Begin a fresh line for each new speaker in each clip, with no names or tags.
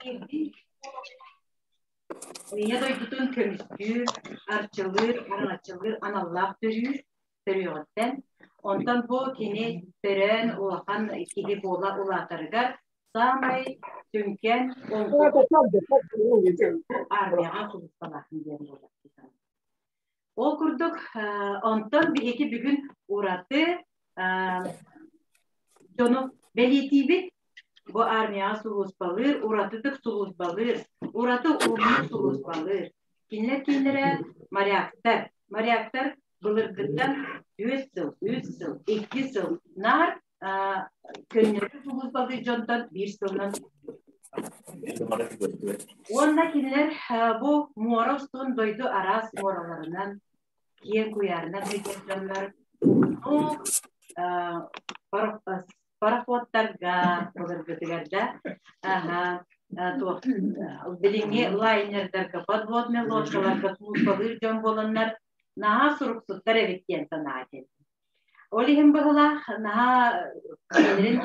Биирдии Ийэ дойдутун көмүскүүр, арчылыыр, араҥаччылыыр аналлаах төрүүр, төрүөҕүттэн. Онтон бу кини төрөөн улахан киһи буола улаатарыгар саамай сүҥкэн армияҕа сулууспалаахын диэн буолар. Ол курдук, онтон биһиги бүгүн ураты дьону бэлиэтиибит. Бу армияҕа сулууспалыыр, уратытык сулууспалыыр, ураты уһуннук сулууспалыыр. Кинилэр кииннэрэ моряктар. Моряктар былыргыттан 4 сыл, 3 сыл, 2 сыл наар көннөрү сулууспалыыр дьонтон биир сылынан. Уонна кинилэр бу муора устун дойду араас муораларынан, киэҥ куйаарынан сылдьар дьоннор пароходтарга былыргытыгар да туох билиҥҥи лайнердарга, подводный лодкаларга сулууспалыыр дьон буоланнар наһаа суруксуттар эбит диэн санаа кэллэ. Ол иһин быһылаах наһаа бэйэлэрин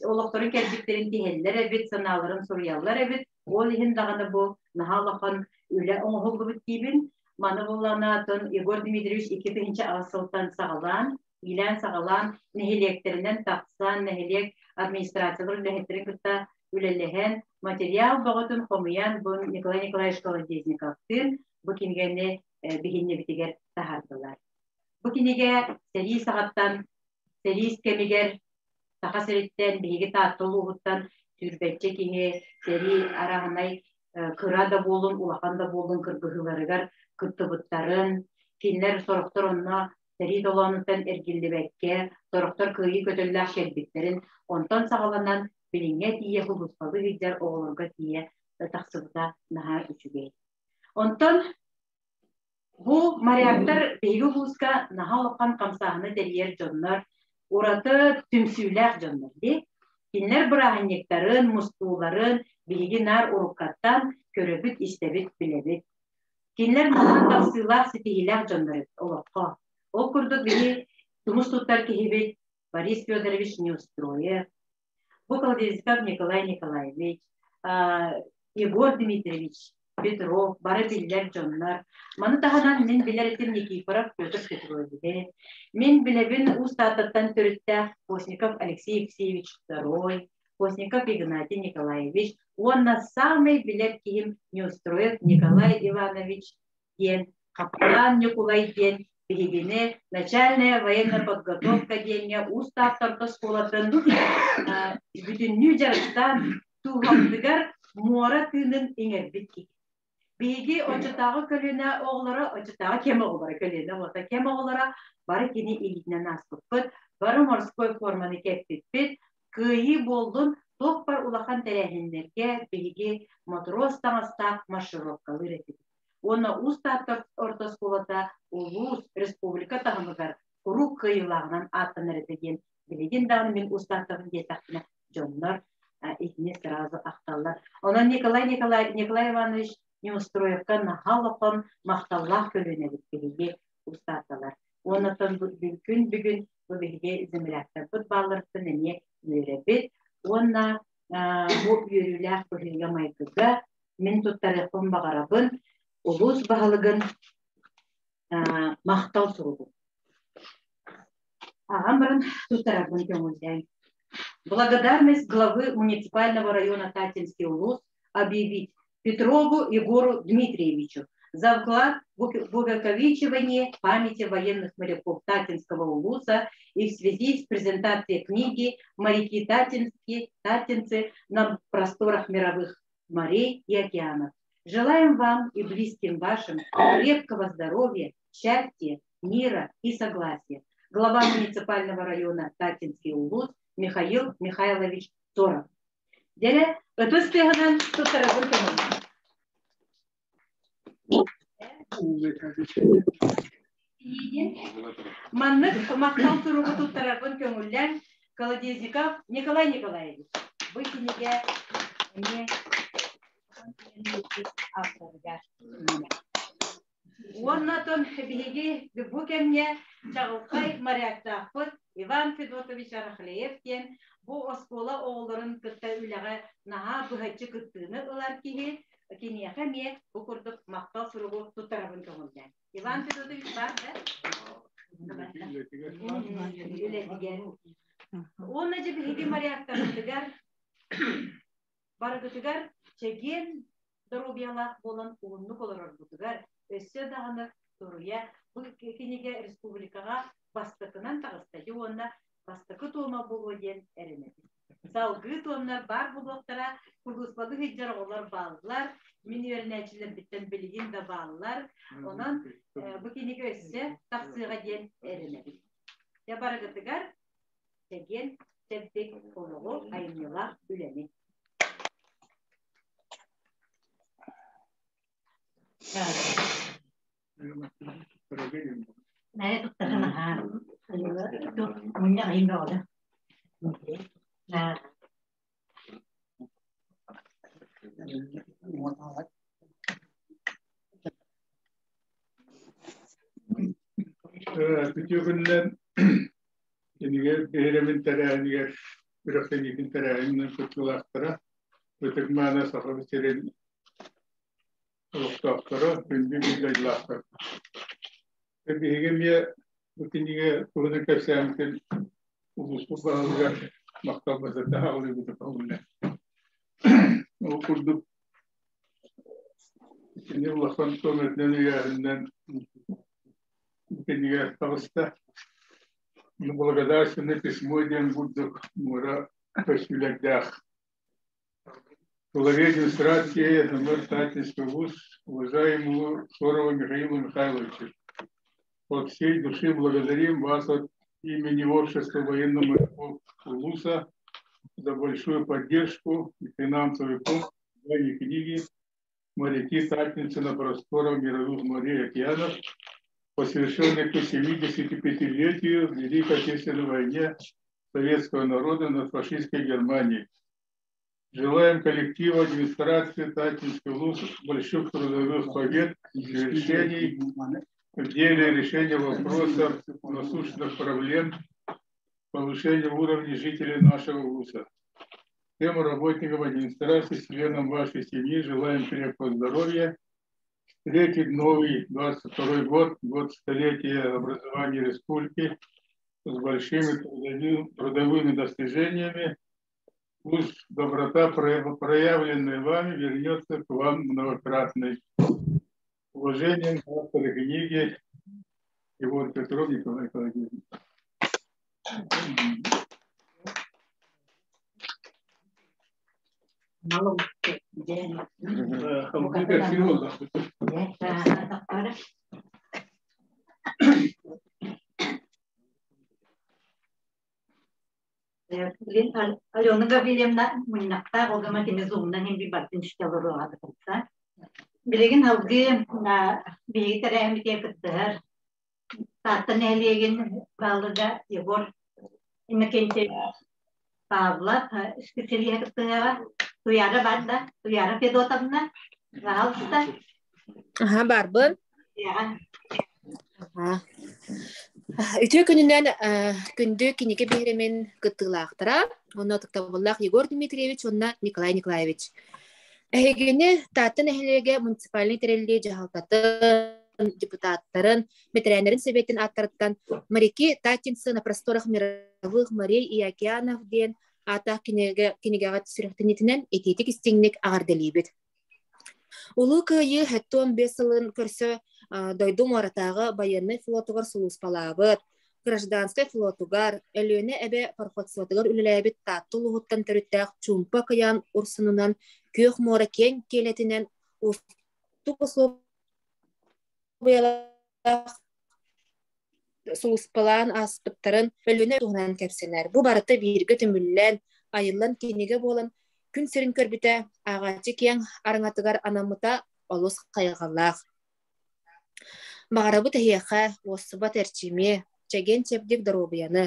олохторун кэрдиктэрин тиһэллэр эбит, санааларын суруйаллар эбит. Ол иһин даҕаны бу наһаа улахан үлэ оҥоһуллубут диибин. Маны булланаатын Егор Дмитриевич 2008 сылтан саҕалаан, иилээн-саҕалаан, нэһилиэктэринэн тахсан, нэһилиэк администрациялар үлэһиттэрин кытта үлэлэһэн, материал бөҕөтүн хомуйан, бу Николай Николаевич Колодезниковтыын бу кинигэни биһиннибитигэр таһаардылар. Бу кинигэ сэрии саҕаттан, сэрии кэмигэр Саха сириттэн, биһиги Таатта улууһуттан сүүрбэччэ киһи сэрии араһынай кыра да буолун, улахан да буолун кыргыһыыларыгар кыттыбыттарын, кинилэр сорохтор онно сэрии толоонуттан эргиллибэккэ, сорохтор кыайыы көтөллөөх кэлбиттэрин, онтон саҕаланан билиҥҥэ тиийэ сулууспалыы сылдьар оҕолорго тиийэ тахсыбыта наһаа үчүгэй. Онтон бу моряктар биһиги улууска наһаа улахан хамсааһыны тэрийэр дьоннор, ураты түмсүүлээх дьоннор дии. Кинилэр бырааһынньыктарын, мустууларын биһиги наар уруккаттан көрөбүт, истэбит, билэбит. Кинилэр наһаа тахсыылаах, ситиһиилээх дьоннор эбит олоххо. Ол курдук биһи тумус туттар киһибит Борис Федорович Неустроев, бу Колодезников Николай Николаевич, Егор Дмитриевич Петров бары биллэр дьоннор. Маны таһынан мин билэр этим Никифоров Петр Петровиһы. Мин билэбин Уус Тааттаттан төрүттээх Постников Алексей Алексеевич Второй, Постников Игнатий Николаевич уонна саамай билэр киһим Неустроев Николай Иванович диэн Хапытаан Ньукулай диэн биһигини начальная военная подготовка диэҥҥэ Уус Тааттарга оскуолатын бүтүннүү дьарыктаан тууһамтыгар муора тыынын иҥэрбит киһи. Биһиги оччотооҕу көлүөнэ оҕолоро, оччотооҕу кэм оҕолоро көлүөнэ буолта, кэм оҕолоро бары кини илиитинэн ааспыппыт, бары морской форманы кэппиппит, кыайыы буоллун, туох бар улахан тэрээһиннэргэ биһиги матрос таҥастаах маршировкалыыр этибит. Уонна Уус Таатта орто оскуолата улуус, республика таһымыгар куруук кыайыылааҕынан ааттанар этэ диэн билигин даҕаны мин Уус Тааттабын диэтэхпинэ дьоннор итини сразу ахталлар. Онон Николай Николай, Николай Иванович Неустроевка наһаа улахан махталлаах көлүөнэбит биһиги Уус Таатталар. Уонна күн бүгүн бу биһиги земляктарбыт баалларыттан эмиэ үөрэбит. Уонна бу үөрүүлээх быһыыга-майгыга мин туттарыахпын баҕарабын улуус баһылыгын махтал суругун. Аҕам баран туттарарбын көҥүллээн. Благодарность главы муниципального района Татинский улус объявить Петрову Егору Дмитриевичу за вклад в увековечивание памяти военных моряков Татинского улуса и в связи с презентацией книги «Моряки Татинские, Татинцы на просторах мировых морей и океанов». Желаем вам и близким вашим крепкого здоровья, счастья, мира и согласия. Глава муниципального района Татинский улус Михаил Михайлович Соров. Дьэ, ытыс тыаһынан туттарабын көҥүл. Маннык махтал суругу туттарарбын көҥүллээн Колодезников Николай Николаевич. Бу кинигэ эмиэ авторыгар. Уонна оттон биһиги бу кэмҥэ чаҕылхай моряктаахпыт Иван Федотович Арахлеев диэн. Бу оскуола оҕолорун кытта үлэҕэ наһаа быһаччы кыттыыны ылар киһи, киниэхэ эмиэ бу курдук махтал суругу туттарабын көҥүллээн. Иван Федотович баар да? Үлэтигэр. Уонна дьэ биһиги моряктарбытыгар барыгытыгар чэгиэн доруобуйалаах буолан уһуннук олорорбутугар өссө даҕаны суруйа бу кинигэ республикаҕа бастакынан таҕыста уонна бастакы туома буолуо диэн эрэнэбин. Салгыы туомнар баар буолуохтара, сулууспалыы сылдьар оҕолор бааллар, мин үөрэнээччилэрбиттэн билигин да бааллар. Онон бу кинигэ өссө тахсыаҕа диэн эрэнэбин. Дьэ барыгытыгар чэгиэн чэбдик олоҕу, айымньылаах үлэни.
Үтүө күнүнэн кинигэ биһирэмин тэрээһинигэр күрэхтэниитин тэрээһининэн кыттыылаахтара Ытык-мааны Саха сирин олохтоохторо, күндү биир дойдулаахтар. Биһиги эмиэ бу кинигэ туһунан кэпсээммитин улууспут баһылыгар махталбытын аҕалыыбыт көҥүллэ. Ол курдук кини улахан көмөтүнэн өйөөһүнүнэн бу кинигэ таҕыста. Благодарственное письмо диэн курдук муора көстүүлэрдээх Главе администрации МР Татинский вуз, уважаемому Сорову Михаилу Михайловичу. От всей души благодарим вас от имени Общества военного моряков Улуса за большую поддержку и финансовую помощь в издании книги «Моряки Татинцы на просторах мировых морей и океанов», посвященной к 75-летию Великой Отечественной войне советского народа над фашистской Германией. Желаем коллективу администрации Татинской ЛУС больших трудовых побед, свершений в деле решения вопросов насущных проблем, повышения уровня жителей нашего ВУЗа. Всем работникам администрации, членам вашей семьи желаем крепкого здоровья, встретить новый 22 год, год столетия образования республики с большими трудовыми достижениями. Пусть доброта, проявленная вами, вернется к вам многократной. Уважением, авторы книги Егор Петров, Николай Николаевич.
Алена Гаврильевна мунньахтаах ол гына кини зумунан иһин билбэппин истэ олоруоҕа Билигин алгыы биһиги тэрээһиммитигэр кыттыһар Таатта нэһилиэгин баһылыга Егор Иннокентьевич Павлов специалиһа кыттыһыаҕа. Туяра бар да, Туяра Федотовна, пожалуйста.
Аха, барбын. Үтүө күнүнэн күндү кинигэ биһирэмин кыттыылаахтара, онно ытыктабыллаах Егор Дмитриевич уонна Николай Николаевич. Эһигини Таатта нэһилиэгэ муниципальнай тэриллии дьаһалтатын, депутаттарын, бэтэрээннэрин сэбиэтин ааттарыттан «Моряки Татинцы на просторах мировых морей и океанов» диэн ааттаах кинигэ кинигэҕэ сүрэхтэниитинэн итиитик истиҥник аҕардалиибит. Улуу Кыайыы 75 сылын көрсө дойду муоратааҕы байыаннай флотугар сулууспалаабыт, гражданскай флотугар, Өлүөнэ эбэ пароходствотыгар үлэлээбит Таатта улууһуттан төрүттээх Чуумпу акыйаан урсунунан Күөх муора киэҥ киэлэтинэн уустук усулуобуйалаах сулууспалаан ааспыттарын Өлүөнэ туһунан кэпсэнэр. Бу барыта бииргэ түмүллэн, айыллан кинигэ буолан күн сирин көрбүтэ, ааҕааччы киэҥ араҥатыгар анаммыта олус хайҕаллаах. Баҕарабыт эһиэхэ уоссубат эрчими, чэгиэн-чэбдик доруобуйаны,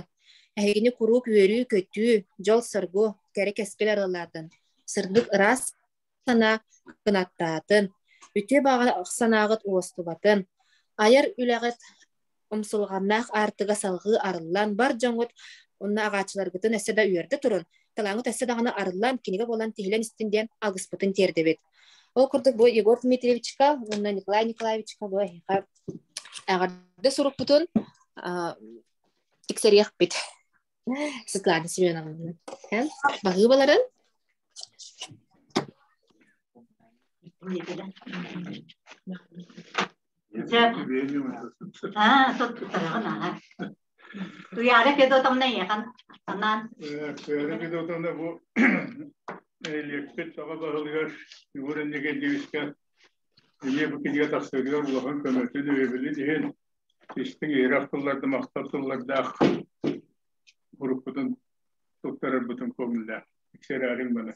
эһигини куруук үөрүү-көтүү, дьол-соргу, кэрэ кэскил арыаллаатын, сырдык ыраас санаа кынаттаатын, үтүө баҕа санааҕыт уостубатын, айар үлэҕит умсулҕаннаах аартыга салҕыы арыллан бар дьоҥҥут Онно аҕааччыларгытын өссө да үөрдэ турун, талааҥҥыт өссө даҕаны арыллан, кинигэ буолан тиһилэн истин диэн алгыспытын тиэрдэбит. Ол курдук бу Егор Дмитриевичка уонна Николай Николаевичка бу эһиэхэ эҕэрдэ сурукпутун тиксэриэхпит. Светлана Семеновна. Баһыыбаларын.
Туйаара Федотовна эйиэхэ анаан.
Туйаара Федотовна бу нэһилиэкпит саҕа баһылыгар Егор Иннокентьевичка эмиэ бу кинигэ тахсыытыгар улахан көмөтүн, өйөбүлүн иһин истиҥ иһирэх тылларда махтал тыллардаах уруккутун туттарарбытын көҥүллээх. Иксэрээриҥ маны.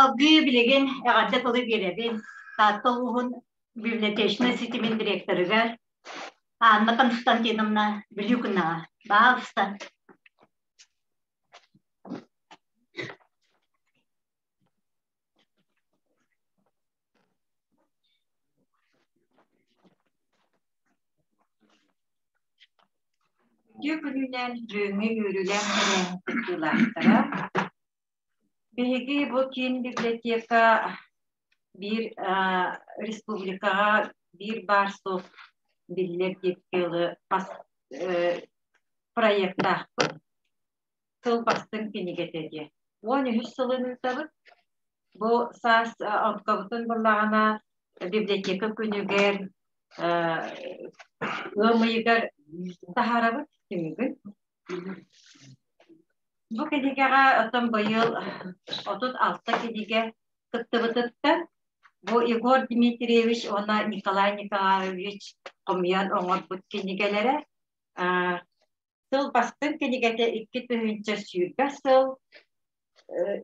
Алгыы билигин эҕэрдэ тылы биэрэбин Таатта улууһун библиотечнай ситимин директорыгар Анна Константиновна Билюкинаҕа. Баалыста. Үтүө күнүнэн бүгүҥҥү үөрүүлээх тэрээһин кыттыылаахтара. Биһиги бу киин библиотека биир республикаҕа биир баар суох биллэр диэки бас проектаахпыт. Сыл бастыҥ кинигэтэ диэн. 13 сылын ыытабыт. Бу саас онкобутун буллаҕына библиотека күнүгэр ыам ыйыгар таһаарабыт түмүгүн. Бу кинигэҕэ оттон быйыл 36 кинигэ кыттыбытыттан бу Егор Дмитриевич уонна Николай Николаевич хомуйан оҥорбут кинигэлэрэ Сыл бастыҥ кинигэтэ 2020 сыл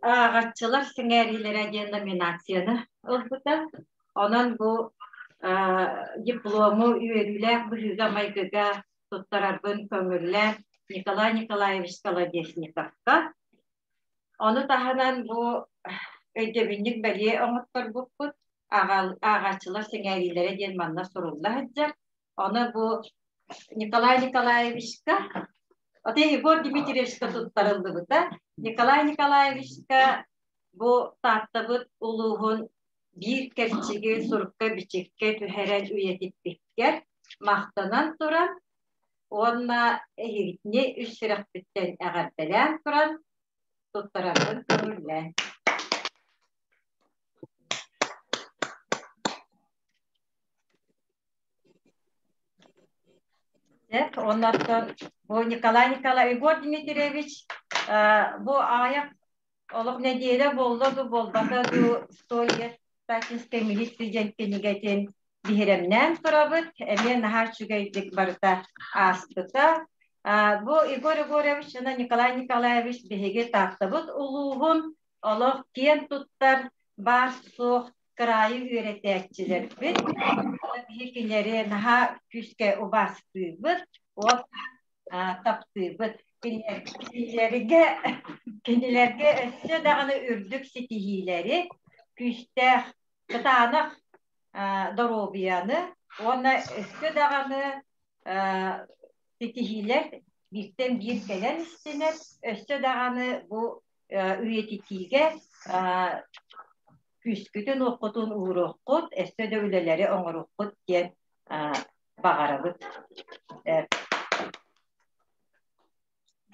ааҕаччылар сэҥээриилэрэ диэн номинацияны ылбыта. Онон бу диплому үөрүүлээх быһыыга-майгыга туттарарбын көҥүллээн Николай Николаевич Колодезниковка. Ону таһынан бу өйдөбүнньүк бэлиэ оҥотторбуппут ааҕааччылар сэҥээриилэрэ диэн манна сурулла сылдьар. Ону бу Николай Николаевичка, оте Егор Дмитриевичка туттарыллыбыта. Николай Николаевичка бу Тааттабыт улууһун биир кэрчиги сурукка-бичиккэ түһэрэн үйэтиппиккэр махтанан туран уонна эһигитини үс сүрэхпиттэн эҕэрдэлээн туран туттарарбын көҥүллээн. Оннортон бу Николай Николаевич, Егор Дмитриевич бу аҕыйах олох нэдиэлэ буолла дуу, буолбата дуу «Сто лет Татинской милиции» диэн кинигэтин биһирэмнээн турабыт. Эмиэ наһаа үчүгэйдик барыта ааспыта. Бу Егор Егорович уонна Николай Николаевич биһиги Тааттабыт улууһун олох киэн туттар баар-суох кыраайы үөрэтээччилэрбит биһи кинилэри наһаа күүскэ убаастыыбыт, уонна таптыыбыт. Кинилэргэ кинилэргэ өссө даҕаны үрдүк ситиһиилэри, күүстээх, кытаанах доруобуйаны уонна өссө даҕаны ситиһиилэр бииртэн биир кэлэн истинэр, өссө даҕаны бу үйэтитиигэ күүскүтүн-уоххутун ууруоххут, өссө да үлэлэри оҥоруоххут диэн баҕарабыт.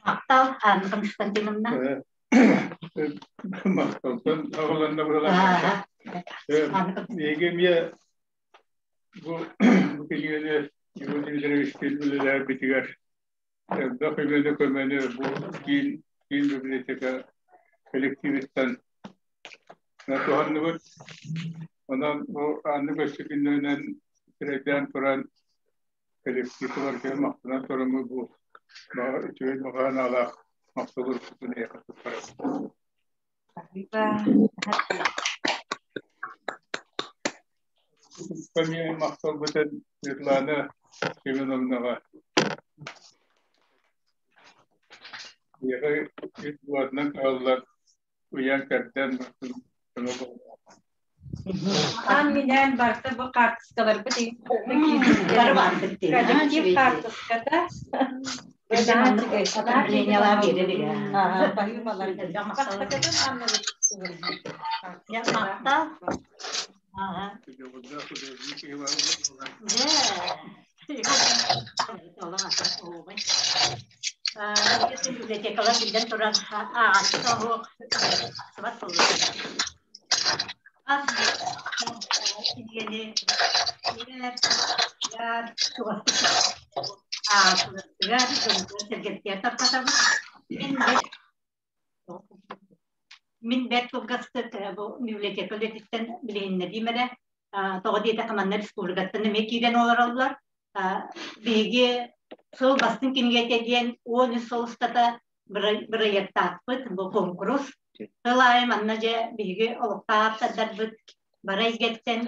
Махтал, Анна Константиновна.
Махталтан аҕаланна быһалаах. Эһиги эмиэ бу бу кинигэни Егор Дмитриевичтиин үлэлээбитигэр элбэх үлэни көмөнү бу киин киин библиотека коллективиттан туһанныбыт. Онон бу анык өссө күннэринэн сирэйдээн туран коллектив барытыгар махтанан тураммыт бу үчүгэй баҕа санаалаах махтал уруккутун эйиэхэ туттарабыт. Эмиэ махталбытын Светлана Семеновнаҕа. Биһиэхэ үт буолатынан кыһаллар ыйан-кэрдэн көмө буолла.
Аан минээн барыта бу хаартыскаларбыт
Бары баарбыт дии.
Коллектив хаартыската.
Библиотекалар биллэн туран ааҕааччы оһуох тахсыбат буоллулар. Ас кинигэни чугастык ааҕааччыларыгар дьонугар-сэргэтигэр тарҕатабыт. Мин Мин бэрт кылгастык бу библиотека үлэтиттэн билиһиннэриим эрэ. Тоҕо диэтэххэ манна республикаттан эмиэ киирэн олороллор. Биһиги сыл бастыҥ кинигэтэ диэн 13 сыл устата бырайыактаахпыт бу куонкурус. Сыл аайы манна дьэ биһиги олохтоох ааптардарбыт бары эйгэттэн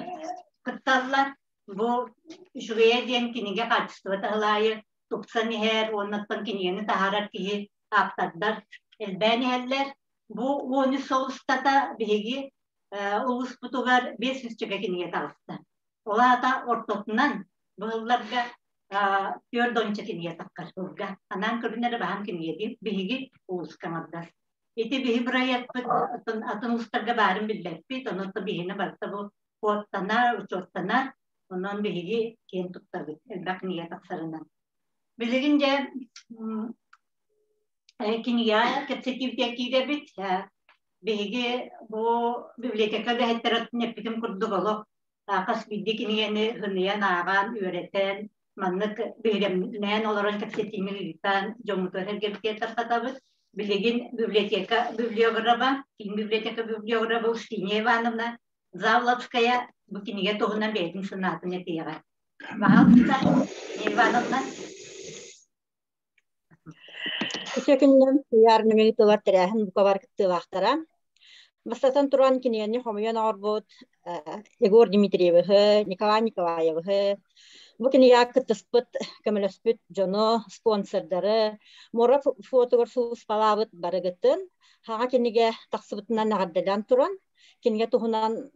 кытталлар. Бу үчүгэйэ диэн кинигэ хаачыстыбата сыл аайы тупсан иһэр уоннаттан кинигэни таһаарар киһи ааптардар элбээн иһэллэр. Бу 13 сыл устата биһиги улууспутугар 500 кинигэ таҕыста. Ол аата ортотунан быһылларга түөрт онча кинигэ таххар сылга. Анаан көрүнэрэ баһан кинигэ биһиги улууска аҥардас. Ити биһи бырайыакпыт атын, атын улуустарга баарын билбэппит, онон биһини барыта бу куоттанар, учуоттанар, онон биһиги киэн туттабыт элбэх кинигэ тахсарынан. Билигин дьэ кинигэҕэ кэпсэтиибитигэр киирэбит. Биһиги бу библиотека үлэһиттэрэ эппитим курдук олох хас биирдии кинигэни һыныйан ааҕан, үөрэтэн, маннык биһирэмнээн олорон кэпсэтиини ыытан дьоммутугар эргэрбитигэр тарҕатабыт. Билигин библиотека библиограба, киин библиотека библиограба Устинья Ивановна Завлацкая бу кинигэ туһунан бэйэтин санаатын этиэҕэ. Баһаалыста, Ивановна.
Үтүө күнүнэн куйаар нөҥүө тылар тэрээһин бука бары кыттыылаахтара. Бастатан туран кинигэни хомуйан оҥорбут Егор Дмитриевиһы, Николай Николаевиһы, бу кинигэҕэ кыттыспыт, көмөлөспүт дьону, спонсордары, муора флотугар сулууспалаабыт барыгытын хаҥа кинигэ тахсыбытынан эҕэрдэлээн туран, кинигэ туһунан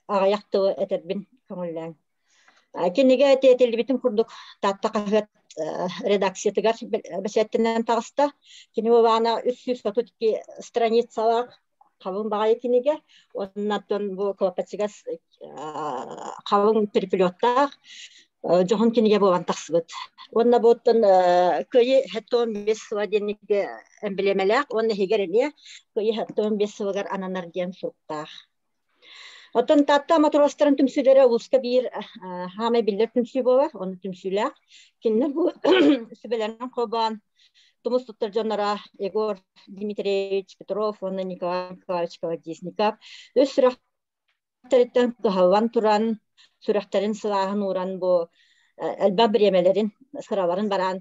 аҕыйах тылы этэрбин көҥүллээҥ. Кинигэ тиэтиллибитин курдук Таатта хаһыат редакциятыгар бэчээттэнэн таҕыста. Кини былаана 332 страницалаах халыҥ баҕайы кинигэ. Оннаттан бу кылапачыгас халыҥ переплеттаах дьоһун кинигэ буолан тахсыбыт. Уонна буоттан Кыайыы 75 сыла диэннигэ эмблемэлээх уонна иһигэр эмиэ Кыайыы 75 сылыгар ананар диэн суруктаах. Оттон Таатта матростарын түмсүүлэрэ улууска биир хаамай биллэр түмсүү буолар, ону түмсүүлээх. Кинилэр бу сүбэлэрин холбоон тумус туттар дьонноро Егор Дмитриевич Петров уонна Николай Николаевич Колодезников үс сүрэхтэриттэн кыһаллан туран, сүрэхтэрин сылааһын ууран бу элбэх бириэмэлэрин, сыраларын бараан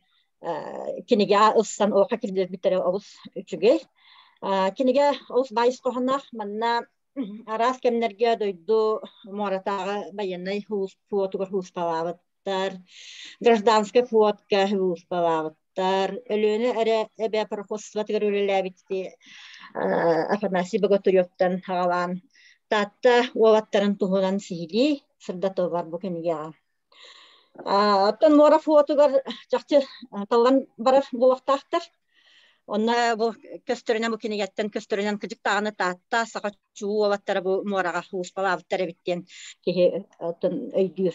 кинигэ ылсан олоххо киллэрбиттэрэ олус үчүгэй. Кинигэ олус баай ис хоһоонноох. Манна араас кэмнэргэ дойду муоратааҕы байыаннай флотугар сулууспалаабыттар, гражданскай флотка сулууспалаабыттар, Өлүөнэ эрэ эбэ пароходствотыгар үлэлээбит Афанасий Богатыревтан аҕалаан Таатта уолаттарын туһунан сиһилии сырдатыллар бу кинигэҕэ. Оттон муора флотугар чахчы таллан барар буолуохтаахтар. Онно бу көстөрүнэн бу кинигэттэн көстөрүнэн кыдьык даҕаны Таатта саха чуу уолаттара бу муораҕа сулууспалаабыттар эбит диэн киһи оттон өйдүүр.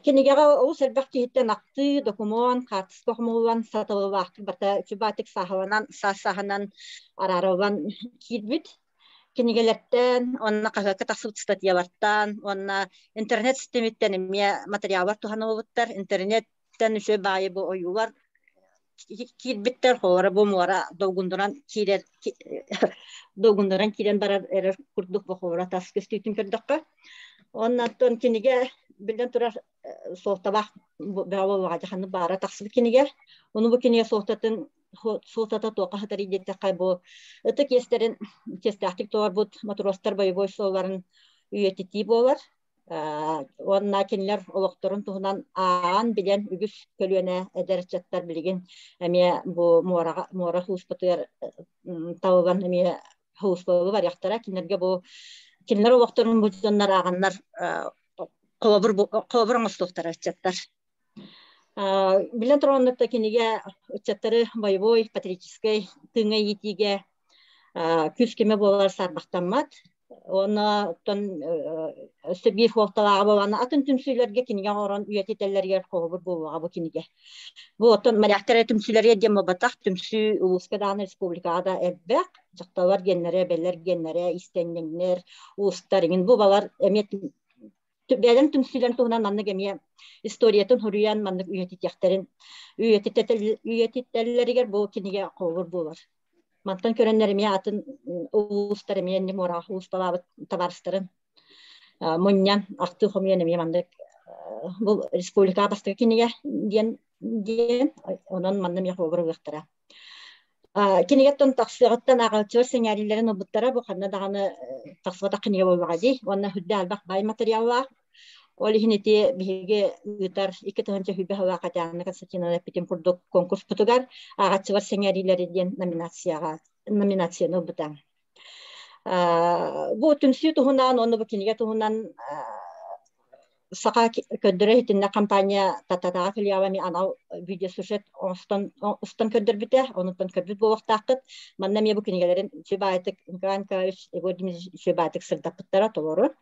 Кинигэҕэ олус элбэх киһиттэн ахтыы, докумуон, хаартыска хомуллан сатабыллаахтык барыта үчүгэй сааһыланан, саас-сааһынан араарыллан киирбит. Кинигэлэртэн уонна хаһыакка тахсыбыт статьялартан уонна интернет ситимиттэн эмиэ материаллар туһаныллыбыттар. Интернеттэн үчүгэй баайы бу ойуулар киирбиттэр, холобура бу муора долгундуран киирэр долгундуран киирэн барар эрэр курдук бу холобура тас көстүүтүн көрдөххө. Уонна оттон кинигэ биллэн турар суолталаах бөҕө буоллаҕа дьаханы баара тахсыбыт кинигэ. Ону бу кинигэ суолтатын суолтата туохха сытарый диэтэххэ бу ытык иэстэрин чиэстээхтик туорбут матростар боевой суолларын үйэтитии буолар. Уонна кинилэр олохторун туһунан ааҕан билэн үгүс көлүөнэ эдэр ыччаттар билигин эмиэ бу муораҕа муора сулууспатыгар талыллан эмиэ сулууспалыы барыахтара. Кинилэргэ бу Кинилэр олохторун бу дьоннор ааҕаннар холобур холобур оҥостуохтара ыччаттар. Билэн туран оннук да кинигэ ыччаттары боевой, патриотическай тыыҥа иитиигэ күүс-көмө буолар саарбахтаммат. Уонна оттон өссө биир суолталааҕа буолан атын түмсүүлэргэ кинигэ оҥорон үйэтитэллэригэр холобур буолуоҕа бу кинигэ. Бу оттон моряктар түмсүүлэргэ диэн буолбатах, түмсүү улууска даҕаны республикаҕа да элбэх. Дьахталлар геннэрэ, бэлэр геннэрэ, истэнньэҥнэр, уустар иҥин бу балар эмиэ бэйэлэрин түмсүүлэрин туһунан маннык эмиэ историятын суруйан маннык үйэтитиэхтэрин үйэтитэллэригэр бу кинигэ холобур буолар. Мантан көрөннөр эмиэ атын улуустар эмиэ инник муораҕа улуусталаабыт табаарыстарын мунньан ахтыы хомуйан эмиэ маннык бу республика бастакы кинигэ диэн диэн онон манна эмиэ холобур ылыахтара. Кинигэттэн тахсыаҕыттан ааҕааччылар сэҥээриилэрин ылбыттара бу ханна даҕаны тахсыбатах кинигэ буоллаҕа дии уонна үрдээх элбэх баай материаллаах. Ол иһин ити биһиги ыытар 2020 сыллаах Татьяна Константиновна эппитин курдук конкурспутугар ааҕааччылар сэҥээриилэрэ диэн номинацияҕа номинацияны ылбыта. Бу түмсүү туһунан уонна бу кинигэ туһунан Саха көрдөрө иһитиннэ компания Тататаҕа филиалами анал видеосюжет оҥостон устан көрдөрбүтэ, онуттан көрбүт буолуохтааххыт. Манна эмиэ бу кинигэлэрин үчүгэй Николай Николаевич Егор Дмитриевич үчүгэй сырдаппыттара толору.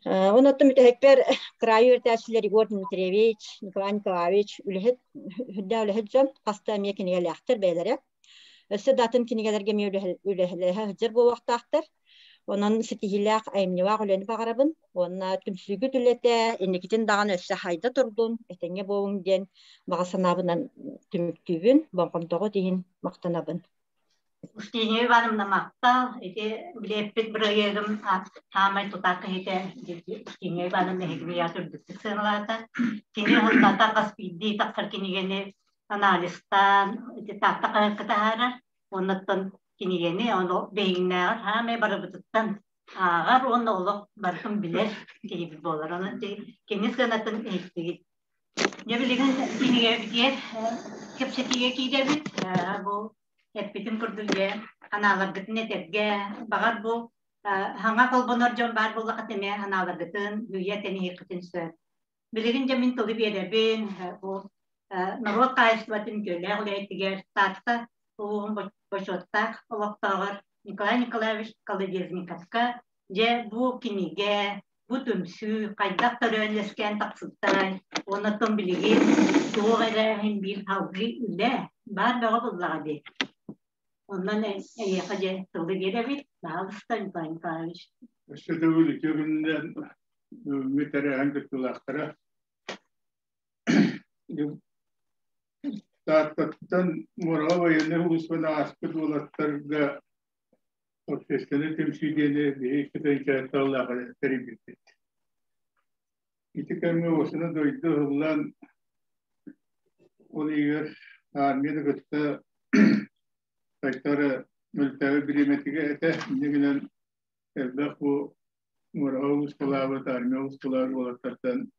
Онуттан бүтэһикпэр кыраайы үөрэтээччилэр Егор Дмитриевич, Николай Николаевич үлэһит, үрдээх үлэһит дьон, хаста эмиэ кинигэлээхтэр бэйэлэрэ. Өссө да атын кинигэлэргэ эмиэ үлэһэ сылдьар буолуохтаахтар. Онон ситиһиилээх айымньылаах үлэни баҕарабын уонна түмсүүгүт үлэтэ инникитин даҕаны өссө хайда турдун, этэҥҥэ буолуҥ диэн баҕа санаабынан түмүктүүбүн, болҕомтоҕут иһин махтанабын.
Устинья Ивановна махтал. Ити билиэппит бырайыагым саамай тутаах киһитэ Устинья Ивановна эһигини үрдүктүк сыаналаата. Кини уһунната хас биирдии тахсар кинигэни анализтаан ити Таатта хаһыакка таһаарар. Оннуттан кинигэни ону биһигиннээҕэр саамай барыбытыттан ааҕар уонна олох барытын билэр киһибит буолар. Онон кини сыанатын иһиттигит. Дьэ билигин кинигэбитигэр кэпсэтиигэ киирэбит. Бу эппитим курдук дьэ анааларгытын этэргэ баҕар бу хаҥа холбонор дьон баар буоллахха эмиэ анааларгытын үүйэ тэниһиэххитин сөп. Билигин дьэ мин тылы биэрэбин бу норуот хаһаайыстыбатын үтүөлээх үлэһитигэр Таатта улууһун бочуоттаах олохтооҕор Николай Николаевич Колодезниковка дьэ бу кинигэ бу түмсүү хайдах төрөөн-үөскээн тахсыбытай уонна оттон билигин туох эрэ иһин биир салгыы үлэ баар бөҕө буллаҕа дии. Онон эйиэхэ дьэ тылы биэрэбит. Баһаалыста Николай Николаевич.
Өссө төгүл үтүө күнүнэн бүгүҥҥү тэрээһин кыттыылаахтара. Тааттаттан муораҕа военнай улууспаны ааспыт уолаттарга общественнай түмсүү диэни биһиги кытайчаатталлаах тэрийбиппит. Ити кэмҥэ осуна дойду ыһыллан, ол иһигэр армияны кытта сайтары мөлтөөбүт бириэмэтигэр этэ. Инньэ гынан элбэх бу муораҕа улуускалаабыт, армия улуускалаабыт уолаттартан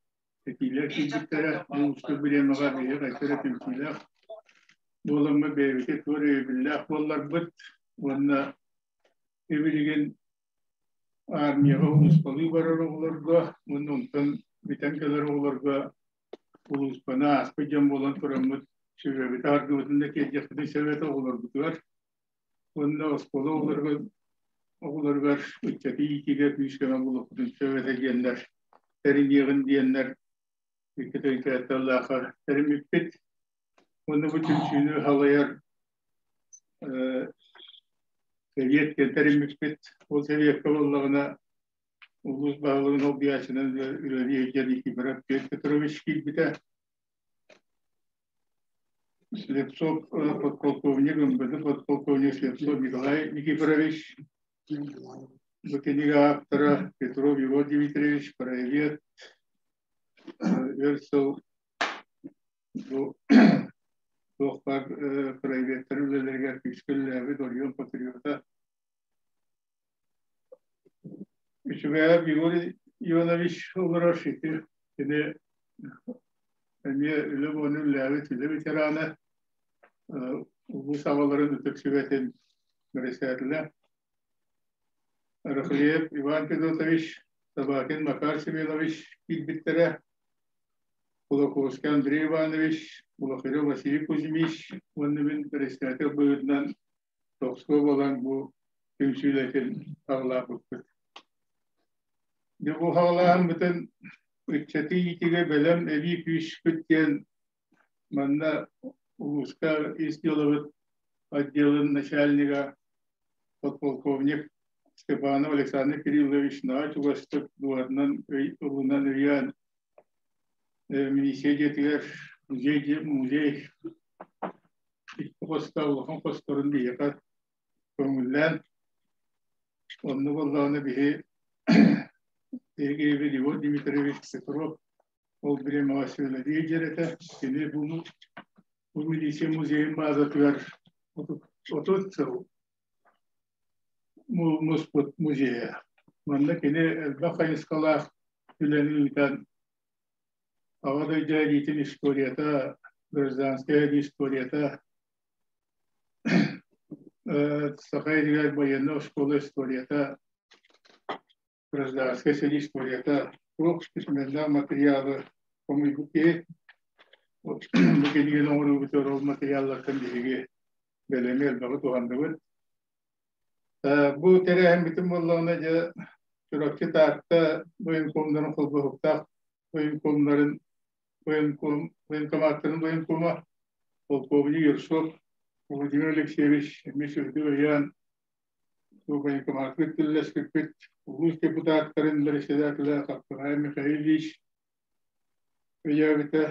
этиилэр киирбиттэрэ. Бу уустук бириэмэҕэ биһиги хайдах эрэ түмсүүлээх буоламмыт бэйэбитин туор өйөбүллээх буолларбыт уонна билигин армияҕа улууспалыы барар оҕолорго уонна онтон бүтэн кэлэр оҕолорго улууспаны ааспыт дьон буолан тураммыт сүбэбит аргыбытын да тиэрдиэхпитин сөп этэ оҕолорбутугар уонна оскуола оҕолоругар оҕолоругар ыччаты иитиигэ күүс-көмө буолуохпутун сөп этэ диэннэр тэриниэҕин диэннэр икки тыһыынча тэриммиппит. Уонна бу түмсүүнү салайар сэбиэт диэн тэриммиппит. Ол сэбиэккэ буоллаҕына улуус баһылыгын солбуйааччынан үлэлии сылдьар Никифоров Петр Петрович киирбитэ. Слепцов подполковник, МВД подполковник Слепцов Николай Никифорович, бу кинигэ автора Петров Егор Дмитриевич, краевед, өр сыл бу туох баар краеведтар үлэлэригэр күүскэ үлэлээбит оройуон патриота. Үчүгэйэ Егор Иванович олорор ити кини эмиэ үлэ буолан үлэлээбит үлэ ветерана, улуус аҕаларын ытык сүбэтин бэрэссэдээтэлэ. Рахлеев Иван Федотович, Собакин Макар Семенович киирбиттэрэ, Кулаковский Андрей Иванович, Улахырев Василий Кузьмич уонна мин председатель быһыытынан тохсуо буолан бу түмсүүлэтин аҕалаабыппыт. Дьэ бу хаҕалааһыммытын ыччаты иитиигэ бэлэм эбии күүспүт диэн манна улууска ис дьыалабыт отделын начальнига подполковник Степанов Александр Кириллович наһаа чугастык дууһатынан ылынан өйөөн милиция дьиэтигэр музей музей икки хостоох улахан хосторун биһиэхэ көҥүллээн онно буоллаҕына биһи биһиги Егор Дмитриевич Петров ол бириэмэҕэ сүөлэлии дьэр этэ. Кини бу бу милиция музейын баазатыгар 30 сыл муспут музейа. Манна кини элбэх хайысхалаах үлэни ыытан Аҕа дойду элитин историята, гражданскай элит историята, Саха сиригэр военнай оскуола историята, гражданскай сэрии историята туох письменнай материалы хомуйбут киһи. Бу кинигэни оҥоруубутугар ол материаллартан биһиги бэлэми элбэҕи туһанныбыт. Бу тэрээһиммитин буоллаҕына дьэ Чурапчы Таатта военкомнарын холбоһуктаах военкомнарын военком военкоматтарын военкома полковник Ершов Владимир Алексеевич эмиэ сүрдүк өйөөн бу военкоматка тиллэспиппит улуус депутаттарын председателэ Хаппыһаев Михаил Ильич өйөөбүтэ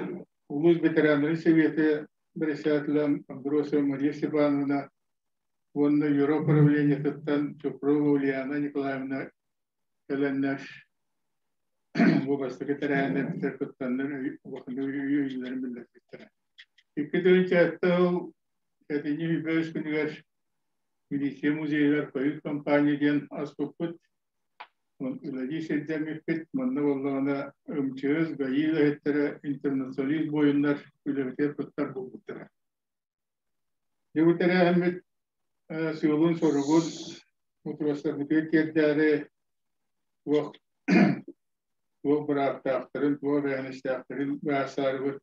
улуус ветераннарын сэбиэтэ председателэ Амбросова Мария Степановна уонна Юро управлениетыттан Чупрова Ульяна Николаевна кэлэннэр бу бастакы тэрээһиннэрбитигэр кыттаннар улаханнык өйүүллэрин биллэрбиттэрэ. 2007 сыл сэтинньи үс күнүгэр милиция музейыгар «Хойут компания» диэн аспыппыт. Үлэлии сирдэммиппит. Манна буоллаҕына МЧС, ГАИ үлэһиттэрэ, интернационалист буойуннар үлэбитигэр кыттар буолбуттара. Дьэ бу тэрээһиммит сыалын-соругун утурастарбытыгар тиэрдээри туох туох бырааптаахтарын, туох эбээһинэстээхтэрин быһаарсаарыбыт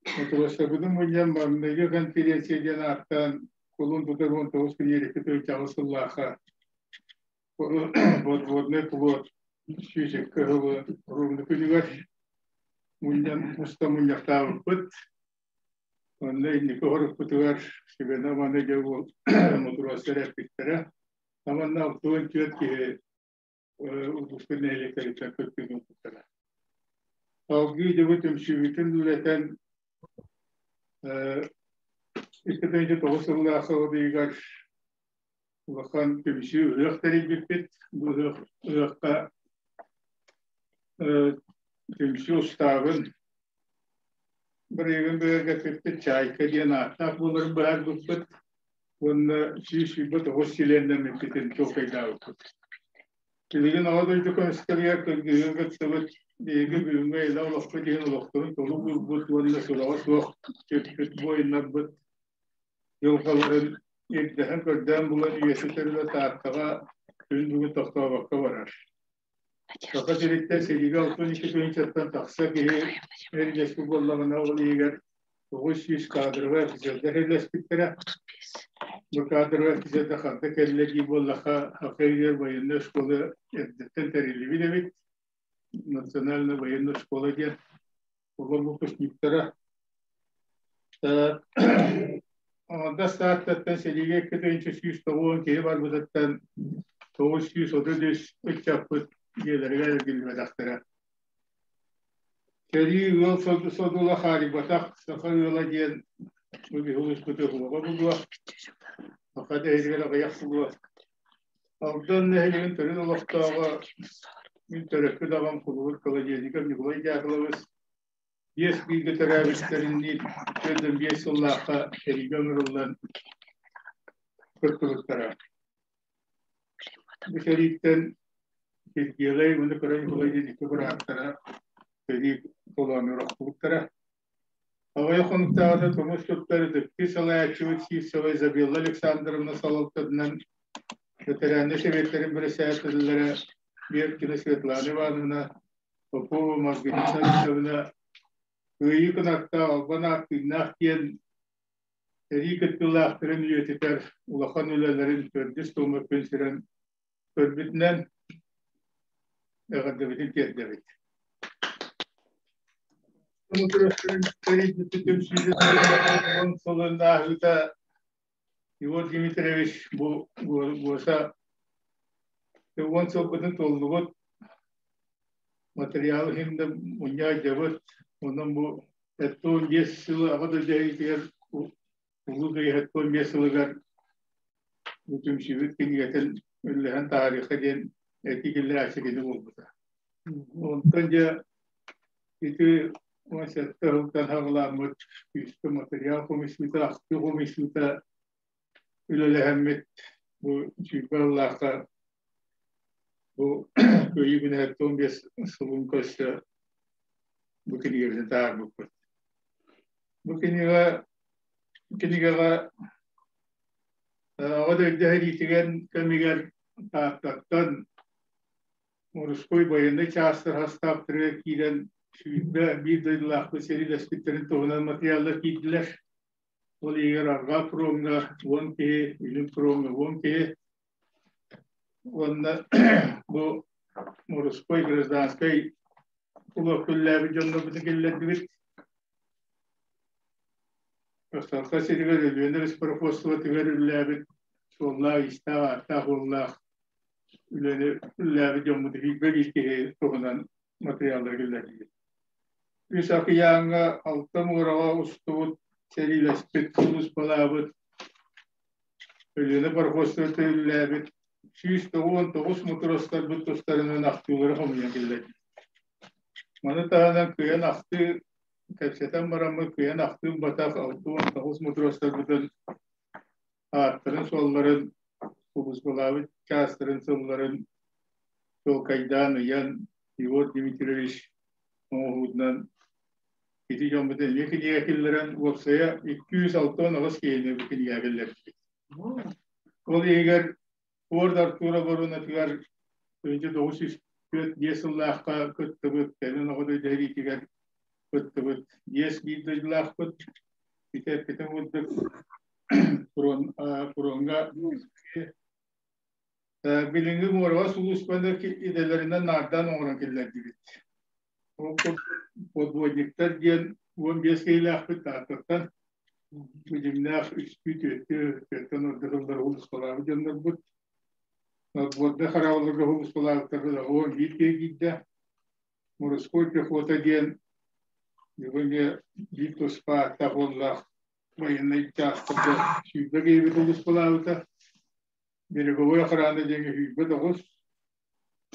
Утурастарбытын мунньан маҥнайгы конференция диэн ааттаан кулун тутар 19 күнүгэр 2 сыллаахха подводный плот 102 сылы ровно күнүгэр мунньан уста мунньахтаабыппыт. Онно инники хорукпутугар сүбэни маны дьэ ол мотуруостар эппиттэрэ. Аманна 64 киһи улууспут нэһилиэктэриттэн кыттыыны ылбыттара. Салгыы дьыбы түмсүүбүтүн үлэтэн 2009 сыллаах сылыгар улахан түмсүү ыһыах тэрийбиппит. Бу ыһыахха түмсүү устаабын бырайыагын бигэргэппиппит Чайка диэн ааттаах буоларын быһаарбыппыт уонна 129 чилиэннэммиппитин чуолкайдаабыппыт. Билигин Аҕа дойду көмүскэлигэр кыргыһыыга кыттыбыт биһиги бүгүҥҥү эйэлээх олохпут иһин олохторун толук уурбут уонна сураҕа суох сүппүт буойуннарбыт дьылҕаларын ирдэһэн көрдөөн булан үйэтитэр үлэ Тааттаҕа күн бүгүн тохтообокко барар. Саха сириттэн сэриигэ 62 тыһыынчаттан тахса киһи эрилэспит буоллаҕына, ол иһигэр 900 кадровай офицердар эрилэспиттэрэ. Бу кадровай офицердар ханна кэллэ дии буоллахха, Саха сиригэр военная школа эрдэттэн тэриллибит эбит. Национальная военная школа диэн. Олор выпускниктара Аҥардас Тааттаттан сэриигэ 2190 киһи барбытыттан 933 ыччаппыт дьиэлэригэр эргиллибэтэхтэрэ. Сэрии ыал содула хаарыйбатах саха ыала диэн бу биһи улууспутугар суоҕа буолуо. Саха дэһигэр аҕыйах буолуо. Алдан нэһилиэгин төрүт олохтооҕо мин төрөппүт аҕам Кулугур Колодезников Ньукулай Дьаакылабыс биэс бииргэ төрөөбүттэринии 45 сыллаахха сэриигэ ыҥырыллан кыттыбыттара. Бу сэрииттэн Киргиэлэй уонна Кыра Ньукулай диэн икки бырааттара сэрии толоонугар охтубуттара. Аҕыйах хонуктааҕыта тумус туттар ытыктыы салайааччыбыт Сивцева Изабелла Александровна салалтатынан Бэтэрээннэр сэбиэттэрин бэрэссэдээтэллэрэ Беркина Светлана Ивановна, Попова Маргарита Алексеевна Кыайыы кынаттаах албан аат тыыннаах диэн сэрии кыттыылаахтарын үйэтитэр улахан үлэлэрин төрдүс туома күн сирин көрбүтүнэн эҕэрдэбитин тиэрдэбит. Сылын ааһыыта Егор Дмитриевич бу Гоша 10 сылбытын туоллубут материал иһин да мунньа дьабыт онон бу 75 сылы аҕа дойду эһиитигэр Улуу Кыайыы 75 сылыгар бу түмсүүбүт кинигэтин үллэһэн таһаарыахха диэн этии киллэрээччи кини буолбута. Онтон дьэ ити 17 сылтан саҕаламмыт күүскэ материал хомуйсуута, ахтыы хомуйсуута үлэлэһэммит бу сүүрбэ сыллаахха бу Кыайыы күнэ 75 сылын көрсө бу кинигэбитин таһаарбыппыт. Бу кинигэ кинигэҕэ Аҕа дойду сэриитигэр кэмигэр Тааттаттан морской байыаннай чаастар састааптарыгар киирэн 21 дойдулаахпыт сэриилэспиттэрин туһунан матырыйааллар киирдилэр. Ол иһигэр арҕаа фроҥҥа 10 киһи, илин фроҥҥа 10 киһи уонна бу морской гражданскай кулуок үллээбит дьоннорбутун киллэрдибит. Саха сиригэр Өлүөнэ беспроводствотыгар үллээбит суоллаах-иистээх, ааттаах-уоллаах үлэни үллээбит дьоммут биир киһи туһунан материаллары киллэрдибит. Үс акыйааҥҥа алта муораҕа устубут, сэриилэспит, сулууспалаабыт, Өлүөнэ пароходствота үллээбит 199 матростарбыт тустарынан ахтыылары хомуйан киллэрдибит. Маны таһынан кыайан ахтыы кэпсэтэн бараммыт кыайан ахтыы ылбатах 69 матростарбытын ааттарын-суолларын, сулууспалаабыт чаастарын сылларын чуолкайдаан ыйан Егор Дмитриевич оҥоһуутунан ити дьоммутун эмиэ кинигэ киллэрэн уопсайа 268 киһини бу кинигэ киллэрдибит. Ол иһигэр Форд Артур оборонатыгар 1904 сыллаахха кыттыбыт, кэлин оҕо дойду сэриитигэр кыттыбыт биэс биир дойдулаахпыт. Ити эппитим курдук фроҥҥа билиҥҥи муораҕа сулууспаны идэлэринэн наардаан оҥорон киллэрдибит. Ол курдук подводниктар диэн 15 киһилээхпит Тааттаттан дьиҥнээх үстүү түөртүү түөртэн ордук сыллар сулууспалаабыт дьоннорбут. Надводнай хараабылларга сулууспалаабыттарга 11 киһи киирдэ. Морской пехота диэн бүгүн биир туспа ааттаах уоллаах военнай чаастарга 20 киһибит сулууспалаабыта. Береговой охрана диэҥҥэ 29,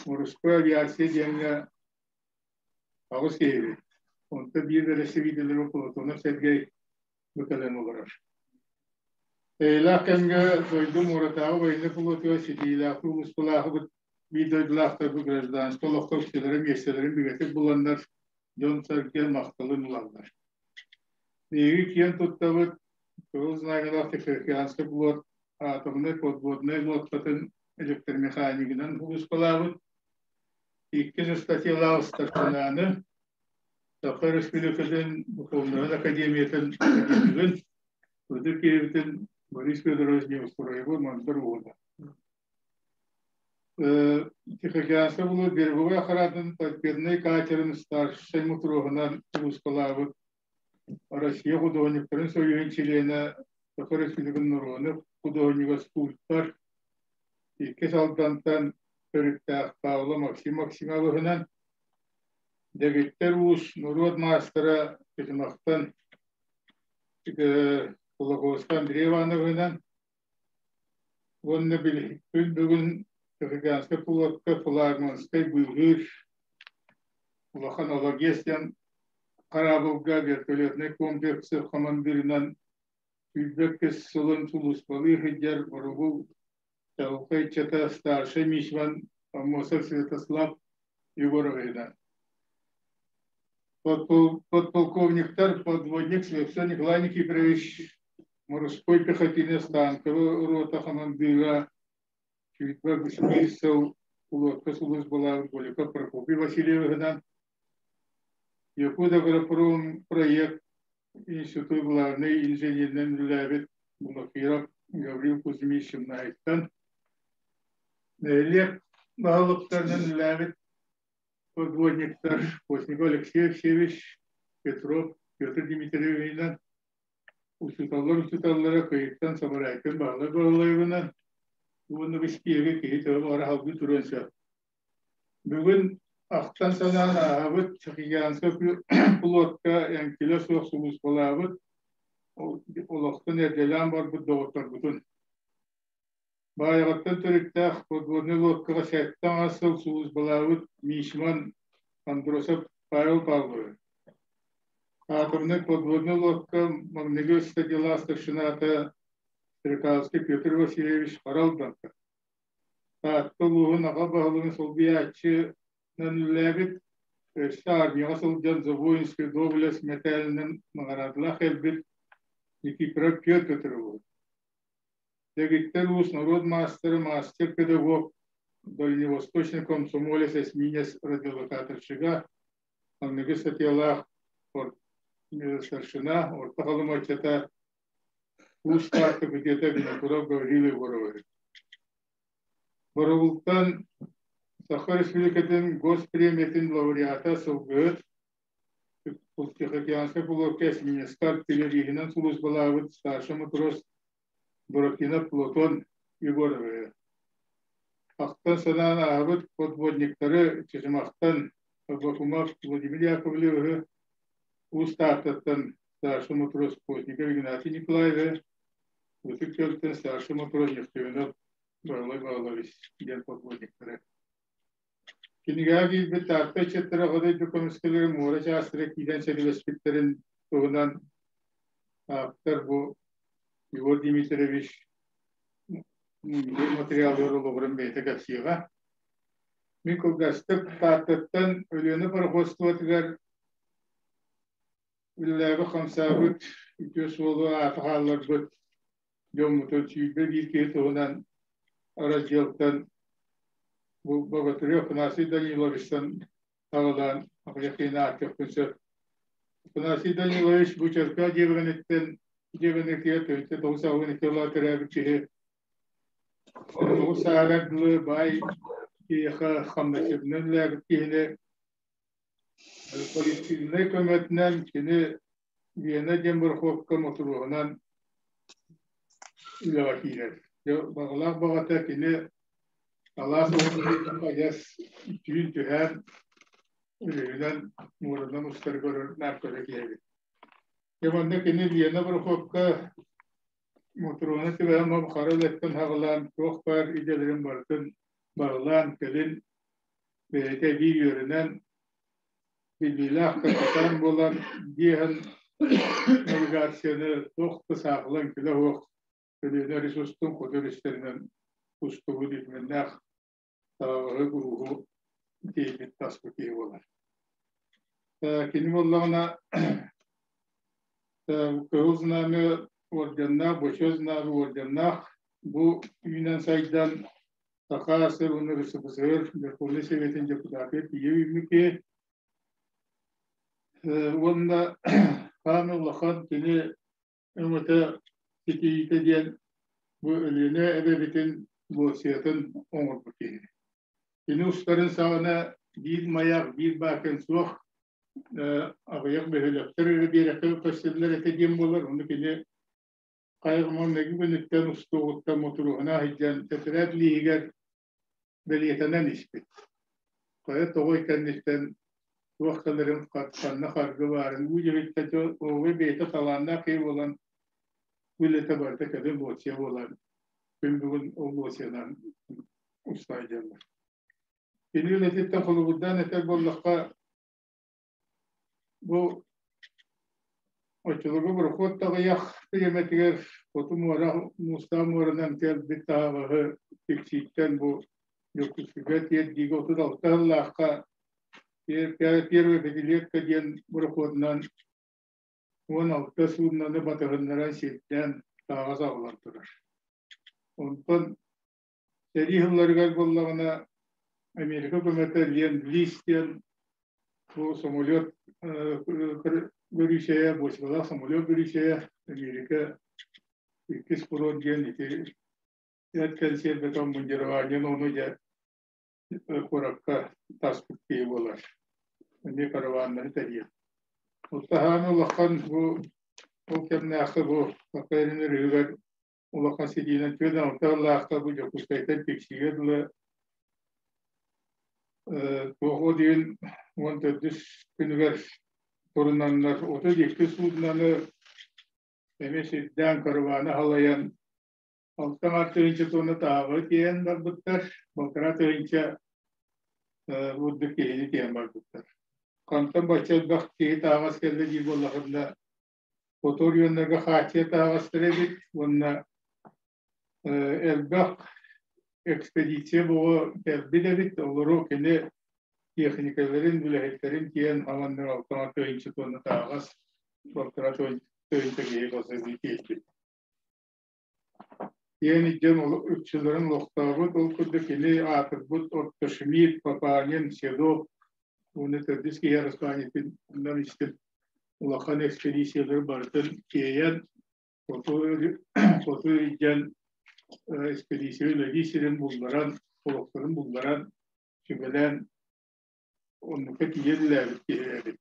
морской авиация диэҥҥэ аҕыс киһибит. Онто биир бэрэстэбиитэллэрэ Платонов Сергей бу кэлэн олорор. Эйэлээх кэмҥэ дойду муоратааҕы военнай флотугар ситиилээхтик улууспалаахыбыт биир дойдулаахтарбыт гражданскай олоххо үксэлэрэ миэстэлэрин бигэтик буланнар дьон-сэргэ махталын ылаллар. Биһиги киэн туттабыт Кыһыл Знамялаах Тихоокеанскай флот атомнай подводнай лодкатын электромеханигынан сулууспалаабыт иккис ыстатыйалаах старшинаны Саха Республикатын Духовнай Академиятын академигын ытык киһибитин Борис Федорович Неустроевы Мандар уола. Тихоокеанскай булуу береговой охранатын торпеднай катерын старшай мотуруоһунан сулууспалаабыт Россия художниктарын союһун чилиэнэ, Саха Республикатын норуотун художнига, скульптор, иккис Алдантан төрүттээх Павло Максим Максимовыһынан, дэгиттэр уус норуот маастара Чычымахтан Кулаковскай Андрей Ивановыһынан уонна күн бүгүн Тихоокеанскай флотка флагманскай быыһыыр улахан Алагес диэн хараабылга вертолетнай комплексы хамандыырынан 22 сылын сулууспалыы сылдьар Боробул чаҕылхай ыччата старшай мичман Аммосов Святослав Егоровиһынан. Подполковниктар подводник Слепцов Николай Никифорович, морской пехотинец танковый рота хамандыыра 21 сыл флотка сулууспалаабыт Голиков Прокопий Васильевиһынан, Якутагропром проект институт главный инженеринэн үлэлээбит Булакиров Гаврил Кузьмич Шимнаевтан, нэһилиэк баһылыктарынан үлэлээбит подводниктар Постников Алексей Алексеевич, Петров Петр Дмитриевичинэн, учууталлар учууталлара Кыйыттан Сабарайкин Баһылай Баһылаевынан уонна бу киһи төһө баҕара салгыы туруон сөп. Бүгүн ахтан санаан ааһабыт Тихоокеанскай флотка эҥкилэ суох сулууспалаабыт, олохтон эрдэлээн барбыт доҕотторбутун. Баайаҕаттан төрүттээх подводнай лодкаҕа 7 сыл сулууспалаабыт мичман Андросов Павел Павлович. Атомнай подводнай лодка маҥнайгы стадиялаах старшината Стрекаловский Петр Васильевич Харалданка. Таатта улууһун аҕа баһылыгын солбуйааччынан үлэлээбит, өссө армияҕа сылдьан «За воинскую доблесть» мэтээлинэн наҕараадалаах кэлбит Никифоров Петр Петрович. Дэгиттэр уус норуот маастара, мастер-педагог, дальневосточный комсомолец, эсминец радиолокаторщига, аныгы статьялаах старшина, Орто Халыма ыччата, Уус Таатта күтүөтэ Винокуров Гаврил Егорович. Боробултан Саха Республикатын Госпремиятын лауреата сылгыһыт, Тихоокеанскай флотка эсминецкэ артиллериһынан сулууспалаабыт старший матрос Буратино Платон Егорович. Ахтан санаан ааһабыт подводниктары Чычымахтан Абакумов Владимир Яковлевиһы, Уус Тааттаттан старший матрос Плотников Игнатий Николаевич, Ытык Күөлтэн старший матрос Нефтевинов Баһылай Павлович диэн подводниктары. Кинигэҕэ киирбит Таатта ыччаттара Аҕа дойду көмүскэлэрэ муора чаастара киирэн сэриилэспиттэрин туһунан ааптар бу Егор Дмитриевич материалыгар олоҕуран бэйэтэ кэпсиэҕэ. Мин кылгастык Тааттаттан Өлүөнэ пароходствотыгар үлэлээбит хамсаабыт үтүө суолу аата хаалларбыт дьоммутун 21 киһи туһунан разделтан бу Богатырев Афанасий Даниловичтан саҕалаан аҕыйах киһини ааттыахпын сөп. Афанасий Данилович бу Чөркөөх дьиэбэниттэн дьиэбэнитигэр төһүттэ тоҕус аҕыс икки төрөөбүт киһи 9 сааһыгар дылы баай киһиэхэ хамначчытынан үлэлээбит киһини коллективнай көмөтүнэн кини Лена диэн борохуокка мотуруоһунан үлэҕэ киирэр. Баҕалаах баҕата кини алаас уһун адьас түүн түһээн өрүһүнэн муоранан устары көрөр наар көрө киһи. Дьэ манна кини Лена борохуокка мотуруона түбэһэн хара үлэттэн хаҕылаан туох баар идэлэрин барытын барылаан кэлин бэйэтэ эбии үөрэнэн биллиилээх капитан буолан диэһэн навигацияны туох да саахалан кэлэ суох Өлүөнэ ресурстун хоту өрүстэринэн устубут үтүмэннээх таһаҕаһы курууһу тиэйбит таспыт киһи буолар. Кини буоллаҕына Кыһыл Знамя орденнаах, Бочуот Знамя орденнаах бу үүнэн сайдан Саха СССР уонна РСФСР Верховнай Советын депутата тиийэ үүммүт киһи. Уонна хаан улахан кини өҥөтө ситиһиитэ диэн бу Өлүөнэ эбэбитин лоциятын оҥорбут киһи. Кини устарын саҕана биир маяк, биир баакын суох аҕыйах бөһүөлэктэр эрэ биэрэккэ көстөллөр этэ диэн буолар. Ону кини хайҕаман күнүттэн устуоҕуттан мотуруоһуна сылдьан тэтэрээт лииһигэр бэлиэтэнэн испит. Хайа тоҕой кэнниттэн туох кэлэрин ханна харгы баарын уу дьэбиттэ оҕо бэйэтэ талааннаах киһи буолан үлэтэ барыта кэлин лоция буолан күн бүгүн ол лоциянан устаайдьаллар. Кини үлэтиттэн холобурдаан этэр буоллахха бу оччолорго борохуот таҕыйах бириэмэтигэр хоту муора муустаах муоранан кэлбит таһаҕаһы Тиксииттэн бу Дьокуускайга тиэрдиигэ 36 сыллаахха первая пятилетка диэн борохуотунан 16 суудунаны батыһыннаран сирдээн таһаҕас аҕалан турар. Онтон Сэрии сылларыгар буоллаҕына Америка көмөтө Ленд-Лиз диэн бу самолет көрүүсэйэ, бочкалаах самолет көрүүсэйэ Америка иккис курорт диэн ити эт кэнсиэрбэтэ обмундированиен ону дьэ куоракка таспыт киһи буолар. Эмиэ караваннары тэрийэр. Оттаһааны улахан бу ол кэмнээххэ бу Хакайрин өрүһүгэр улахан ситиинэн 46 сыллаахха бу Дьокуускайтан Тиксиигэ дылы туох ол диэн 14 күнүгэр турунаннар 32 суудунаны эмиэ сирдээн караваны халайан 6 тыһыынча тонна тааҕы тиэйэн барбыттар, 1,5 тыһыынча бурдук киһини тиэйэн барбыттар. Хантан бачча элбэх киһи таһаҕас кэллэ диир буоллаххына, хоту оройуоннарга хааччыйа таһаҕастара эбит уонна элбэх экспедиция буолуо кэлбит эбит, олору кини техникаларын, үлэһиттэрин тиэйэн хаҥаннар 6 тыһыынча тонна таһаҕас, 1,5 тыһыынча киһи бассаһыы тиэйбит. Диэн дьон үксүлэрин олохтообут, ол курдук кини аатырбыт Отто Шмидт, Папанин, Седов уонна төрдүс киһи араспаанньатын онон истим улахан экспедициялары барытын тиэйэн хоту хоту илдьэн экспедиция үлэлии сирин булларан, олохторун булларан, сүбэлээн оннукка тиийэ үлэлээбит киһи эбит.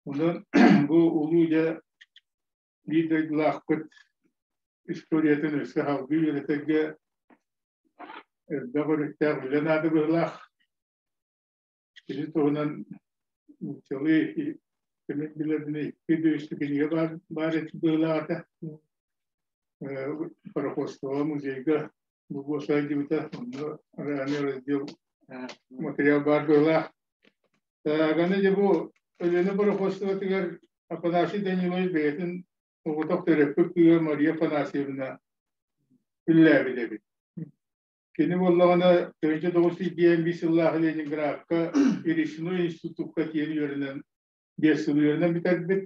Онон бу улуу дьэ биир дойдулаахпыт историятын өссө салгыы үөрэтэргэ элбэх өрүттээх үлэ наада быһыылаах. Кини туһунан нууччалыы кимин билэрбин икки үстүү кинигэ баар, баар быһыылаах этэ. Пароходство музейга бу сылдьыбыта, онно ранний раздел материал баар быһыылаах. Аны дьэ бу Өлүөнэ пароходствотыгар Афанасий Данилович бэйэтин соҕотох төрөппүт кыыһа Мария Афанасьевна үлэлээбит эбит. Кини буоллаҕына 1995 сыллаах Ленинградка Речной институкка тиийэн үөрэнэн 5 сыл үөрэнэн бүтэрбит.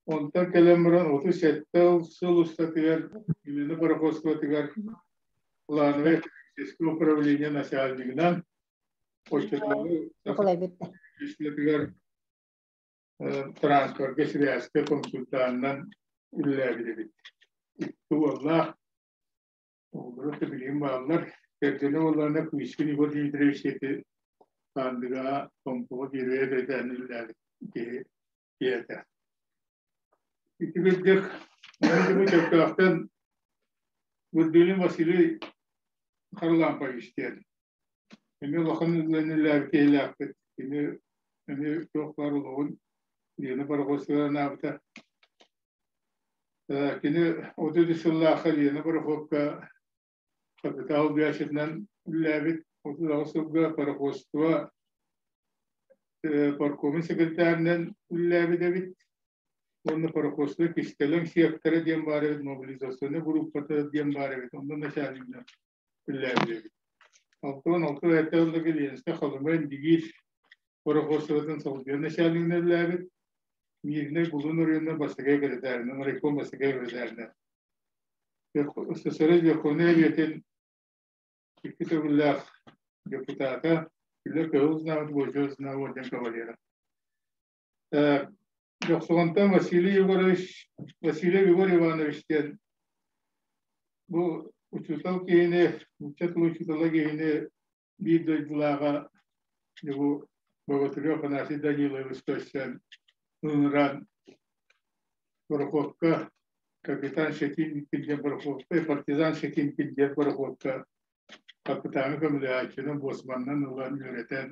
Онтон кэлэн баран 37 сыл устатыгар Елена пароходствотыгар плановое экономическое управление начальнигынан оччотооҕу транспорга сибээскэ консультанынан үлэлээбит эбит. Икки уоллаах, оҕолоро билигин бааллар. Кэргэнэ буоллаҕына Кузькин Егор Дмитриевич ити Таандыга Томпоҕо биэрбэйэ бэтээн үлэлээбит киһи киһи Ити кырдьык, бу Чөркөөхтөн Вырдылин Василий Харлампович диэн эмиэ улахан үлэлээбит киһилээхпит. Кини эмиэ туох баар олоҕун Лена пароходствоҕа анаабыта. Кини 33 сыллаахха Лена пароходка капитал убийаччытынан үлэлээбит. 38 сылга пароходство паркомун секретарынан үлэлээбит эбит. Уонна пароходство кистэлэҥ сектора диэн баар эбит, мобилизационнай группата диэн баар эбит. Онно начальнигынан үлэлээбит эбит. 66 сылларга Ленскэй Халыма Индигиир пароходствотын солбуйар начальнигынан үлэлээбит. Мииринэй Булун оройуонун бастакы секретарынан, райком бастакы секретарынан. СССР Верховнай Советин икки төгүллээх депутата, Үлэ Кыһыл Знамя, Бочуот Знак орден кавалера. Дьохсоҕонтон Василий Егорович, Василий Егор Иванович диэн бу учуутал киһини, нуучча тыл учуутала киһини биир дойдулааҕа бу Богатырев Афанасий Данилович көрсөн ыҥыран пароходка капитан Шатинкин диэн пароходка, партизан Шатинкин диэн пароходка капитаны көмөлөһөөччүнэн боцманынан ылан үөрэтэн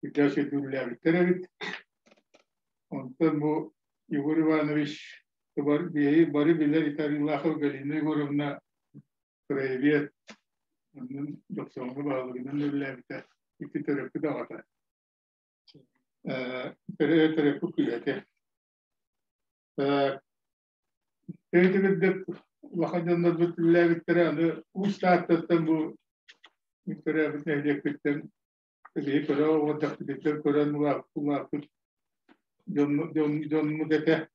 үрдээх сүрдүүлээбиттэр эбит. Онтон бу Егор Иванович биһиги бары билэр Италиялаахов Галина Егоровна краевед, онон Дьохсоҕоҥҥо баһылыгынан үлэлээбитэ, икки төрөппүт аҕата. Төрөппүт кыыһа этэ. Төһөтүгүрдүк улахан дьоннорбут үлэлээбиттэрэ, аны Уус Тааттаттан бу мин төрөөбүт нэһилиэкпиттэн биһи көрө оҕордохпутуттан көрөн улааппыт дьоммут этэ.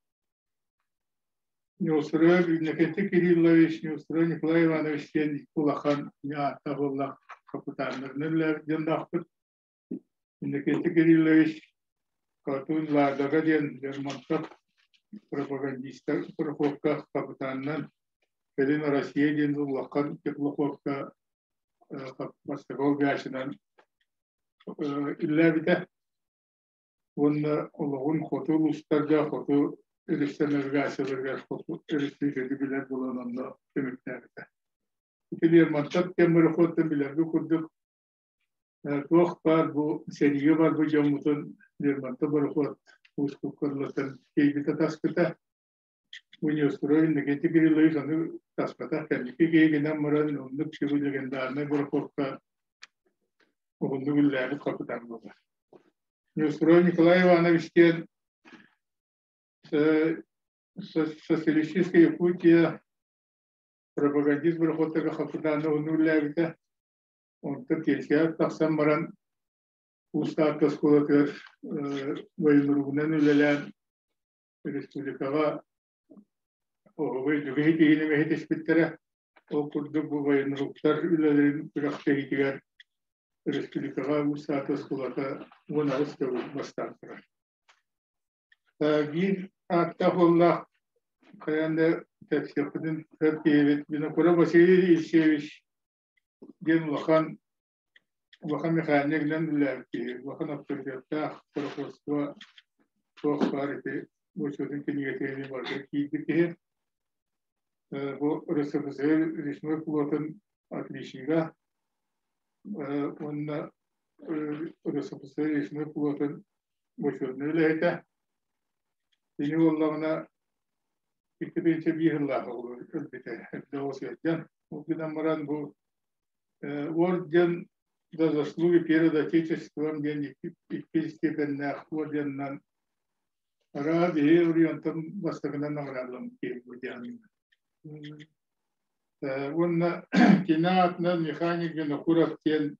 Неустроев Иннокентий Кириллович, Неустроев Николай Иванович диэн улахан ааттаах буоллах капитаннарынан үлэлээбит дьонноохпут. Иннокентий Кириллович Катун Ладога диэн Лермонтов пропагандистар пароходка капитанынан, кэлин Россия диэн улахан теплоходка бастакы олбиачынан үлэлээбитэ. Уонна олоҕун хоту улуустарга, хоту өрүстэр навигацияларыгар хоту өрүстүүкэни билэр буолан онно түмүктээбитэ. Ити Лермонтов диэн мореходтан билэргэ курдук туох баар бу сэриигэ барбыт дьоммутун Лермонтов борохуот уустуктарлартан тиэйбитэ таспыта. Уньострой Иннокентий Кириллович ону таспатах кэнники киһигинэн баран оннук сүгү легендарнай борохуокка уһуннук үлэлээбит капитан буолар. Неустроев Николай Иванович диэн Социалистическая Якутия пропагандист борохуоттарга хапытааны уһуннук үлэлээбитэ. Онтон пенсияҕа тахсан баран Уус Таатта оскуолатыгар военругунан үлэлээн республикаҕа оһуобай үчүгэй киһини мэһитиспиттэрэ. Ол курдук бу военруктар үлэлэрин күрэхтэһиитигэр республикаҕа Уус Таатта оскуолата 18 төгүл бастаан турар. Биир ааттаах уоллаах хайаан да кэпсиэхпитин сөп киһибит Винокуров Василий Евсеевич диэн улахан улахан механикынан үлэлээбит киһи, улахан авторитеттаах пароходство туох баар ити бочуотун кинигэтигэр барыта киирбит киһи. Бу РСФСР речной флотун отличнига уонна РСФСР речной флотун бочуотунай үлэһитэ. Кини буоллаҕына 2001 сыллаах өлбүтэ, эрдэ оҕус ыалдьан. Ол гынан баран бу орден за заслуги перед Отечеством диэн икки степеннээх орденынан араа биһи оройуонтан бастакынан наҕараадаламмыт киһи бу диэн. Уонна кини аатынан механик Винокуров диэн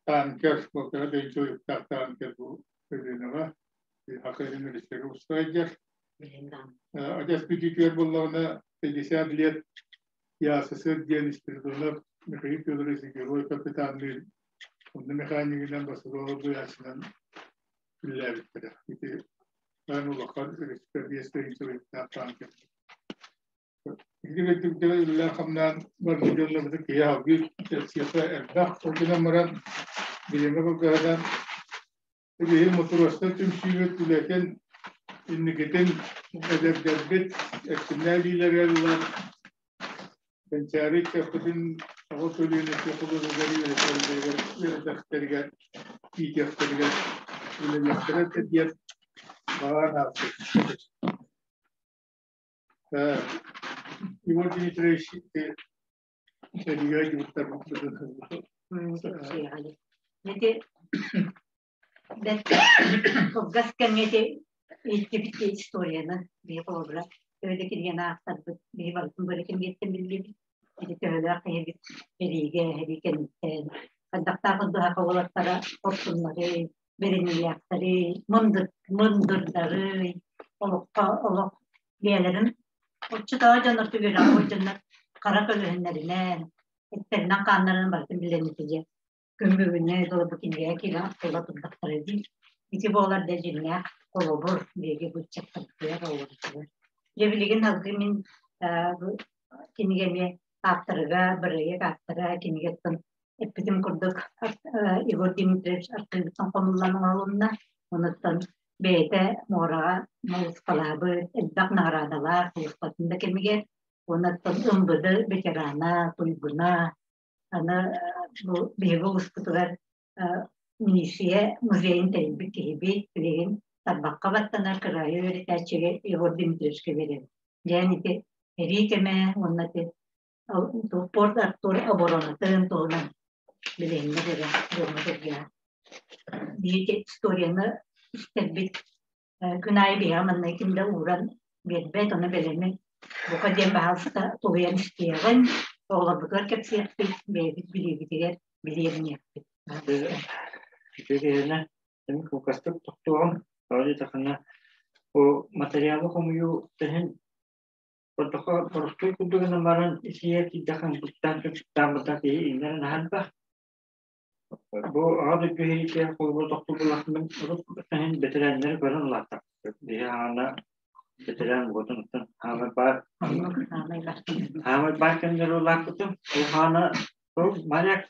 танкер, полтора тыһыынча уйуктаах танкер бу Өлүөнэҕэ Хакырын өрүстэргэ устайдьар. Адьас бүтүүтүгэр буоллаҕына 50 лет ЯССР диэн Спиридонов Михаил Федорович герой капитанныын онно механигынан бассабыал буйааччынан үлэлээбиттэрэ. Ити баан улахан өрүскэ 5 тыһыынча уйуктаах танкер. Ити кырдьык үлэлээн-хамнаан барбыт дьоннорбутун киһи салгыы кэпсиэххэ элбэх. Ол гынан баран бириэмэ кылгаһынан биһи мотуруостар түмсүүбүт үлэтин инникитин эдэрдэрбит эрчимнээх илиилэригэр ылан кэнчээри ыччаппытын оҕо көлүөнэ психологыгар үөрэтэллэригэр үөрэтэхтэригэр иитиэхтэригэр үлэлиэхтэрэ этэ диэн баҕа санаабыт. Егор Дмитриевич сэриигэ
Ити бэрт кылгас кэмҥэ ити иһиттибит историяны биһи холобура төһө кинигэни аахтарбыт биһи барытын бары кинигэттэн биллибит ити төһөлөөх киһибит эриигэ эһэрии кэнниттэн хайдахтаах ырдыһаха уолаттара хорсуннары бэриниилээхтэри мындырдары олоххо олох бэйэлэрин оччотооҕу дьоннор түгүлээх дьоннор хара көлөһүннэринэн эттэринэн-хааннарынан барытын билэн итигэ күн бүгүннэ дылы бу кинигэҕэ киирэн ахтылла турдахтара дии. Ити буолар да дьиҥнээх холобур биһиги бу ыччаттарбытыгар оҕолорбутугар. Дьэ билигин салгыы мин бу кинигэ эмиэ ааптарыга, бырайыак ааптара кинигэттэн эппитим курдук Егор Дмитриевич архыыбыттан хомуллан оҥоһулунна. Онуттан бэйэтэ муораҕа моллускалаабыт, элбэх наҕараадалаах сулууспатын да кэмигэр уонна МВД ветерана, туйгуна, аны бу биһиги улууспутугар милиция музейын тэрийбит киһибит, билигин тарбахха баттанар кыраайы үөрэтээччигэ Егор Дмитриевичка биэрэбит. Дьээн ити эрии кэмэ уонна ити Порт Артур оборонатын туһунан билиһиннэр эрэ дьоҥҥо-сэргэҕэ. Биһиги историяны истэрбит күн аайы биһиэхэ манна ким да ууран биэрбэт, ону бэлэми бука диэн баһаалыста тулуйан истиэҕиҥ, оҕолорбутугар кэпсиэхпит, бэйэбит билиибитигэр билиэниэхпит.
Үтүө киһинэ кылгастык тохтуоҕум. Тоҕо диэтэххинэ, бу материалы хомуйуу иһин. Онтоко боростуой курдугунан баран исийэр тиийдэххэ ымпыктаан чучуктаабыта киһи иҥнэрэн аһарбах. Бу аҕа дойду иһиитигэр холобур тохтубулахмын урут иһин бэтэрээннэри көрөн улааттахпыт. Биһи аана бэтэрээн буотунуттан хаамай баар хаамай баар кэмнэри улааппытым. Ол хаана ол моряк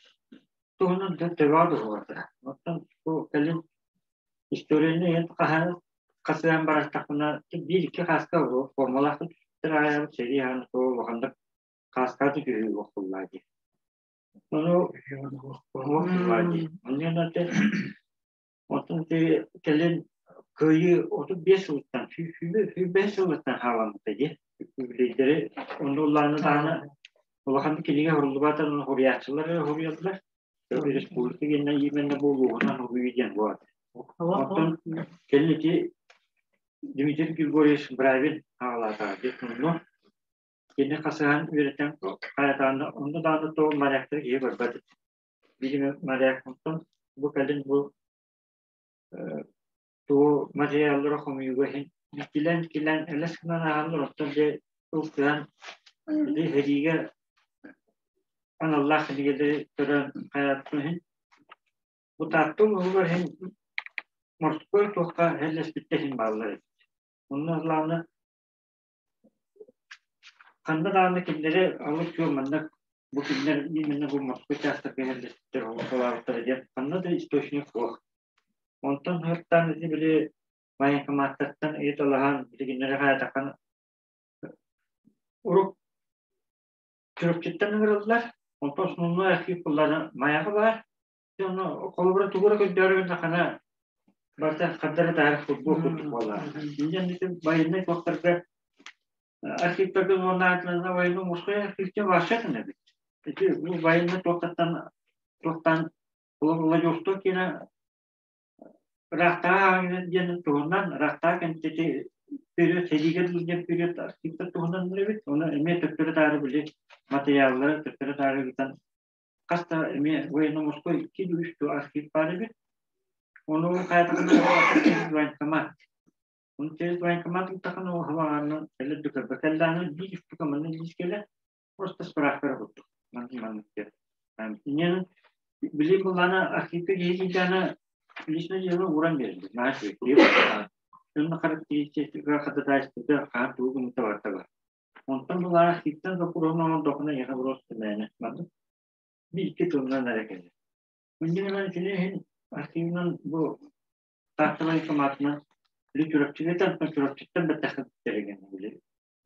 туһунан төбөҕө дуһугата. Оттон бу кэлин историяны иһин хаһан хасыһан барастахпына биир-икки хааска формалаах аайабыт сэрии аана суох улаханнык хааскааты түһүү охсуллаа дии. Ону охсуллаа дии. Онньон оттон кэлин Кыайыы 35 сылыттан, 105 сылыттан хааламмыта дии. Үбүлүөйдэри онно улааны даҕаны улаханнык кинигэ суруллубатар суруйааччылар эрэ суруйаллар. Республика генна именно буолуоҕунан уһуйуу диэн буолар. Оттон кэлин ити Дмитрий Григорьевич Бравин аҕалаатаҕа диэн онно кини хасыһан үөрэтэн хайатаанна онно даҕаны то моряктары киһи көрбөт. Видимо моряк онтон бу кэлин бу тугу материаллары хомуйууга иһин килэн-килэн элэс гынан ааһаллар оттон дьэ ылсыһан ити сэриигэ аналлаах кинигэлэри көрөн хайаатын иһин бу Таатта улууһугар иһин морской туохха эллэспиттэр иһин бааллар эбит. Онно ыллааны ханна даҕаны кинилэри алыс күөл манна бу кинилэр именно бу морской чаастарга эллэспиттэр олохтолообуттара диэн ханна да источник суох. Онтон сылтаан ити били военкоматтартан ыйыталаһан билигиннэри хаайдаххына урук Чурапчыттан ыҥырыллар, онтон основной архив буллара Майаҕа баар. Ону холобура тугу эрэ көрдөөрү гыннаххына барыта хардары таары футбол курдук буолла. Инньэ военнай туохтарга архивтарга уонна военный мужской архивтен вообще эбит. Ити бу военный туохтартан туохтан Владивосток киэнэ ыраахтааҕы диэн туһунан ыраахтааҕы кэмитиэти период сэриигэ диэн период архивтар туһунан эбит. Ону эмиэ төттөрү-таары били материаллары төттөрү-таары ыытан хас да эмиэ военно-морской икки үс архив баар эбит. Ону хайатаҕына военкомат. Ону через военкомат ыыттахына ол хабаҕаанынан кэлэр дүкэрбэ кэллэҕинэ биир үстүкэ манна илиис кэлэр просто справка эрэ курдук. Маннык маннык диэн. Инньэ били былаана архивка киһи киирдэҕинэ личное дело ууран биэрэллэр. Наһаа үчүгэй. Дьонно характеристика ходатайствота хаан тугу гыммыта барыта бар. Онтон былаана архивтан запроһун оҥордоххуна эйиэхэ просто мээнэ маннык биир икки тылынан эрэ кэлэр. Инньэ гынан итини иһин архивынан бу Таатта военкоматынан били Чурапчыга Чурапчыттан бэттэххэ бүтэригин били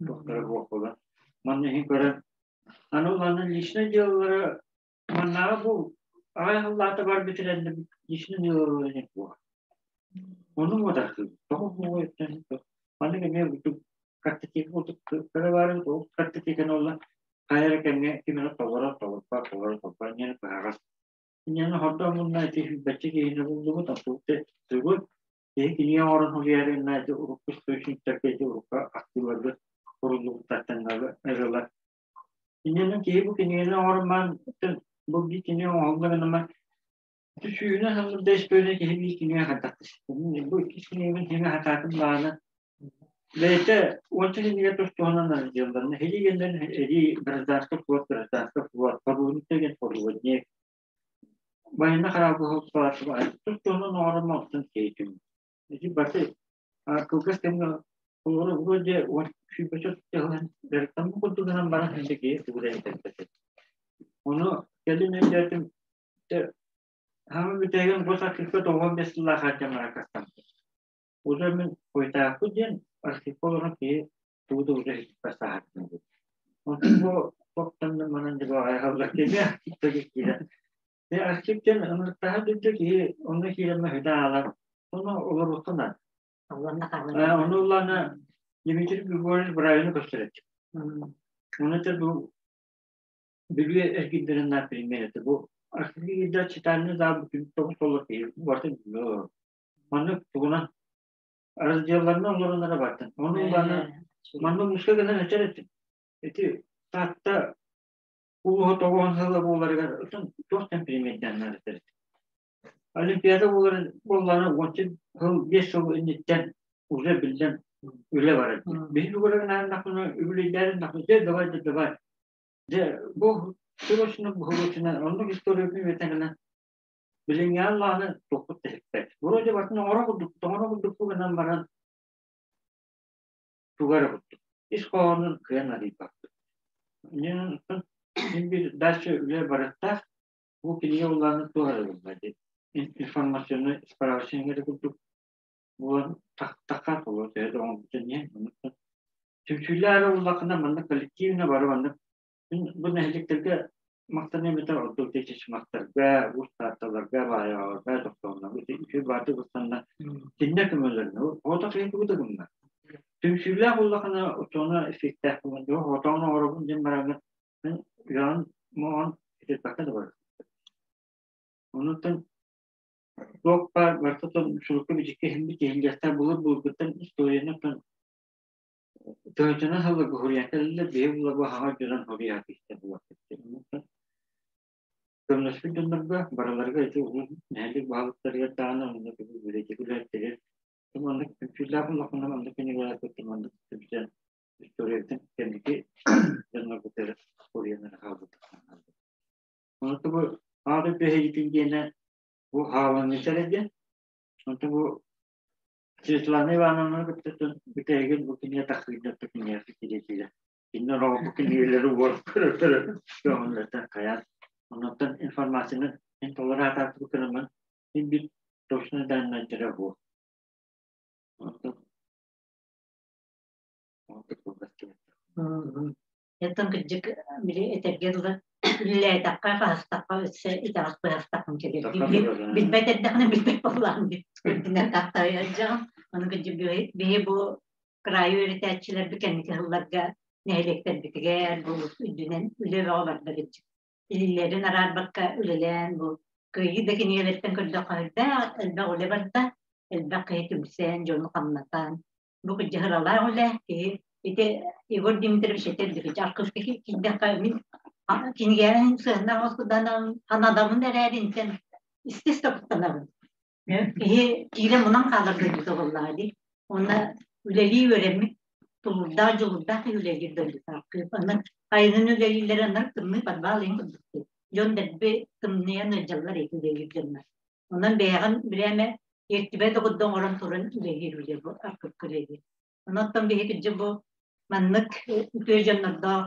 туохтара буолла. Манна иһин көрөн аны улаана личное делолара маннааҕы бу аҕай аһыллаата бар бүтэрэннэ личное делолара не буо. Ону муодархыы. Тоҕо буолуой маннык эмиэ курдук картотека курдук көрө баарын ол картотеканы олла хайа эрэ кэмҥэ ким эрэ толорор толорбот толорор толорбот диэн быһаҕас. Инньэни хордоон мунна ити сүүрбэччэ киһини буллубут онтубут тугут Киһи кинигэ оҥорон суруйарына ити урукку источниктарга ити урукку ахтыыларга суруллубуттартан ырылар. Иннинэн киһи бу кинигэни оҥорумаан бу биир кинигэ оҥоһулла гынама ити сүүнэ сылларда история киһи биир кинигэ хайдах бу иккис кинигэбин сиҥэ хатаатым даҕаны бэйэтэ уонча кинигэ тус туһунан дьылларына һилигэннэн эрии гражданскай флот гражданскай флот подводник деген подводник Байына хараабы тус туһунан оҥорон оттон киһитим. Ити баты кылгас кэмҥэ олору вроде уон сүүрбэччэ сылын дьарыктаммыт курдук гынан баран син киһи тугу да этэрбэт. Ону кэлин өйдөөтүм хаама бүтэһигин госархивка 95 сыллаах артемара кастаммыт. Уже мин хойутаахпыт диэн архивка олорон киһи тугу да уже иһиппэт сааһырдым. Онтон бу топтонно манан дьыбаҕайҕаллар киһи архивка киирэн. Де архив диэн ынырыктаһар дүрдэ киһи онно киирэн мэһүтэ аалар. Ону олоруохха наада. Ону улаана Дмитрий Григорьевич Бравины көстөр этим. Оны это бу Бүлүү эргиндэрин на пример это бу архивда читальный зал бүтүн тоҕус толор киһи барыта билиэ Маннык тугунан разделларына олороннора бартын. Ону улаана манна улууска гынан этэр этим. Ити Таатта улууһа тоҕуһун сыла буоларыгар туох тэн примердэннэр этэр этим. Олимпиада буоларын буоллаҕына уонча сыл, биэс сыл инниттэн уже биллэн Үлэ барар. Биһи бүгүрэгин үбүлүйдэрин дьэ давай да давай. Дьэ бу срочно бухурочина оннук историяны үөтэн билиҥҥи аллааны туохпут тэһиппэт. Вроде батын оҥоро курдук, тоҥоро курдук гынан баран туга эрэ курдук. Ис хоһоонун кыайан арыйбаппыт. Мин бир дальше үлэ барыттаах бу кинигэ улааны туох эрэ буолла дии. Информационный справочник эрэ курдук буолан тахха толору төһө да оҥорбутун иһин оннуктан түмсүүлээх эрэ буоллаххына манна коллективно бары маннык бу нэһилиэктэргэ махтаныам этэ ордук чычымахтарга, уус таатталарга, баайаҕаларга, тохтооннорго үчүгэй бааты быстанна кинилэр көмөлөрүнэ оҕото киһи тугу да гынна. Түмсүүлээх буоллаххына оччоҕуна эффекттээх буолан дьон хотоон оҥоробун диэн бараҥҥын мин үөҕэн моҕон итирбэккэ да барар. Онуттан туох баар барыта сурукка-бичиккэ иһиммит иһиллиэхтээх былыр-былыргыттан историяны оттон тыһыынчанан сылларга суруйан кэллилэр, биһи буларга хаҥас дьонон суруйаат истэ буолуохпут. Көмөлөспүт дьоннорго барыларыгар ити улуус нэһилиэк баһылыктарыгар даҕаны онно библиотека үлэһиттэригэр маннык түмсүүлээх улаханна маннык кинигэлэр кытта маннык түмсэн историятын кэнники дьоннорбутугар суруйан эрэ хаалбыт. Онто бу ааты түһэйитин диэнэ бу хааланыыта эрэ диэн. Онто бу Светлана Ивановна кытта бүтэһигин бу кинигэ тахсыыта кинигэ кириэтигэ. Кинини бу кинигэлэри уор көрө-көрө көҥүллэтэн хайаан. Оннуттан информацияны мин толору аатаатыбы кынаммын мин бит точно даннайдара бу. Онтон
Оттон кырдьык били этэргэ дылы үлэлээтэххэ, хаһыстахха өссө итэҕэс быһастаххын кэлэр. Билбэт эрдэххинэ билбэт буоллаҕын үрдүнэн тахтайыдьаҕын. Ону кырдьык биһи бу кыраайы үөрэтээччилэрбит кэнники сылларга нэһилиэктэрбитигэр бу үрдүнэн үлэ бөҕө барда кырдьык. Илиилэрин араарбакка үлэлээн бу кыайыы да кинигэлэриттэн көрдөххө элбэх элбэх үлэ барда, элбэх киһи түмсэн, дьону хамнатан бу кыдьыһыралаах үлэ киһи ити Егор Дмитриевич этэр дикичи архивка киирдэххэ мин кинигэҕин сыһыннаах оскуданан ханадабын эрээринтэн истис да куттанабын киһи киирэн мунан хаалар дойдута буоллаҕа дии уонна үлэлии үөрэммит тулуурдаах дьулуурдаах киһи үлэлиир дойдута архив аны айылын үлэлииллэрэ ынар тымныы подвал иһин курдук дьон дэлби тымныйан ыалдьаллар эти үлэлиир дьоннор Онон бэйэҕин бирээмэ иэттибэт оҕурда оҥорон туран үлэлиир үлэ бу аркыкка үлэлиир. Онон биһиги бу маннык үтүө дьоннордоох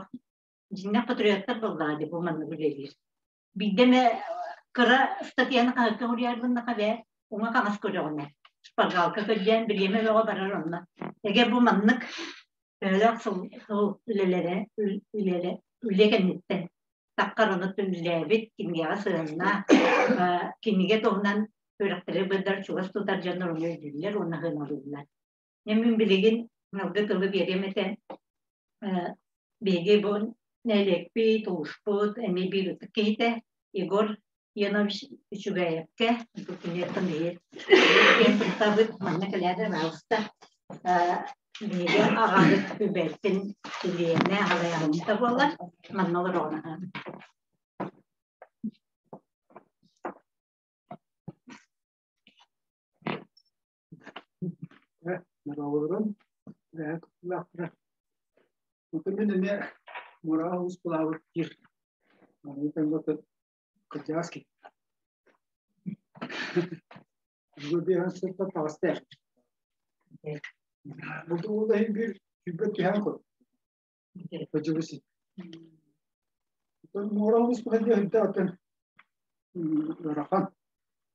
дьиҥнээх патриоттар буоллаҕа дии бу маннык үлэлиир. Биирдэ эмэ кыра ыстатыйаны хаһыакка суруйарбыннаха бээ уҥа хаҥас көрөҕүнэ шпаргалка көрдөөн бириэмэ бөҕө барар онно. Эгэ бу маннык төһөлөөх сыл, сыл үлэлэрэ үлэлэ үлэ кэнниттэн таххар ону түмүллээбит кинигэҕэ сыһынна кинигэ туһунан үөрэхтэри быдар чугас тутар дьоннор ону өйдүүллэр уонна сыаналыыллар. Мин билигин малгы тылы биэриэм этэ. Биһиги бу нэһилиэкпит, улууспут эмиэ биир ытык киһитэ Егор Янович Үчүгэйэпкэ киниэттэн биһи киэн туттабыт манна кэлээдэ пожалуйста биһиги аҕабыт үбэртин чилиэнэ халайааччыта буолар манна олороҕуна
Наҕааларын Мин эмиэ мураҕа уус булаабыт диир. Кырдьаҕас киһи. Бу сылтан таҕыста Бу уол иһин биир сүүрбэт түһээн көр. Бадьыбыси. Муора уус була диэн оттон ыарахан.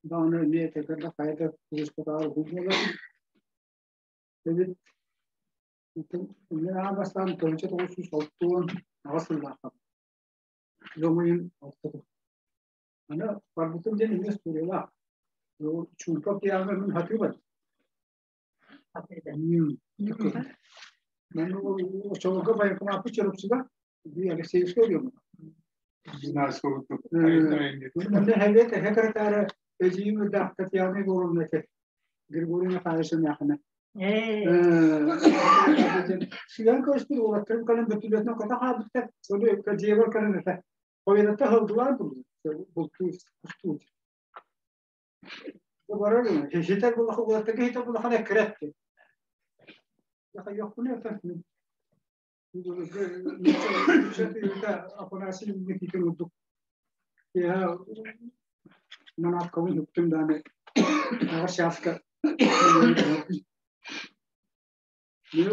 Даҕаны эмиэ этэргэр да хайа да улууспатааҕы уһун буолар. Эбит Мин аан бастаан 1968 сыллаахха Дьомуйун ортото. Аны барбытым диэн эмиэ историялаах. Чуумпа океаҥҥа мин хатыыбын. Мен очолорго военкомаппыт Чурапчыга Алексеевскай оройуона. Манна нэһилиэк секретара эдьиийим үрдээх Татьяна Егоровна этэ. Григорий Михайлович эмээхинэ. Сыган көрүспүт уолаттарым кэлэн бөтүлүөтүнэн көтө хаалбыттар. Сону дьиэбэр кэлэн этэ. Хойунатта сылдылаан бултуу кустуу. Барар хитер булаха уолаттарга хитер булахан эккирэтти. Хайыахпыный это Афанасий Никитин курдук киэһэ нанааккабын үктүм даҕаны аҕыс чааска Мин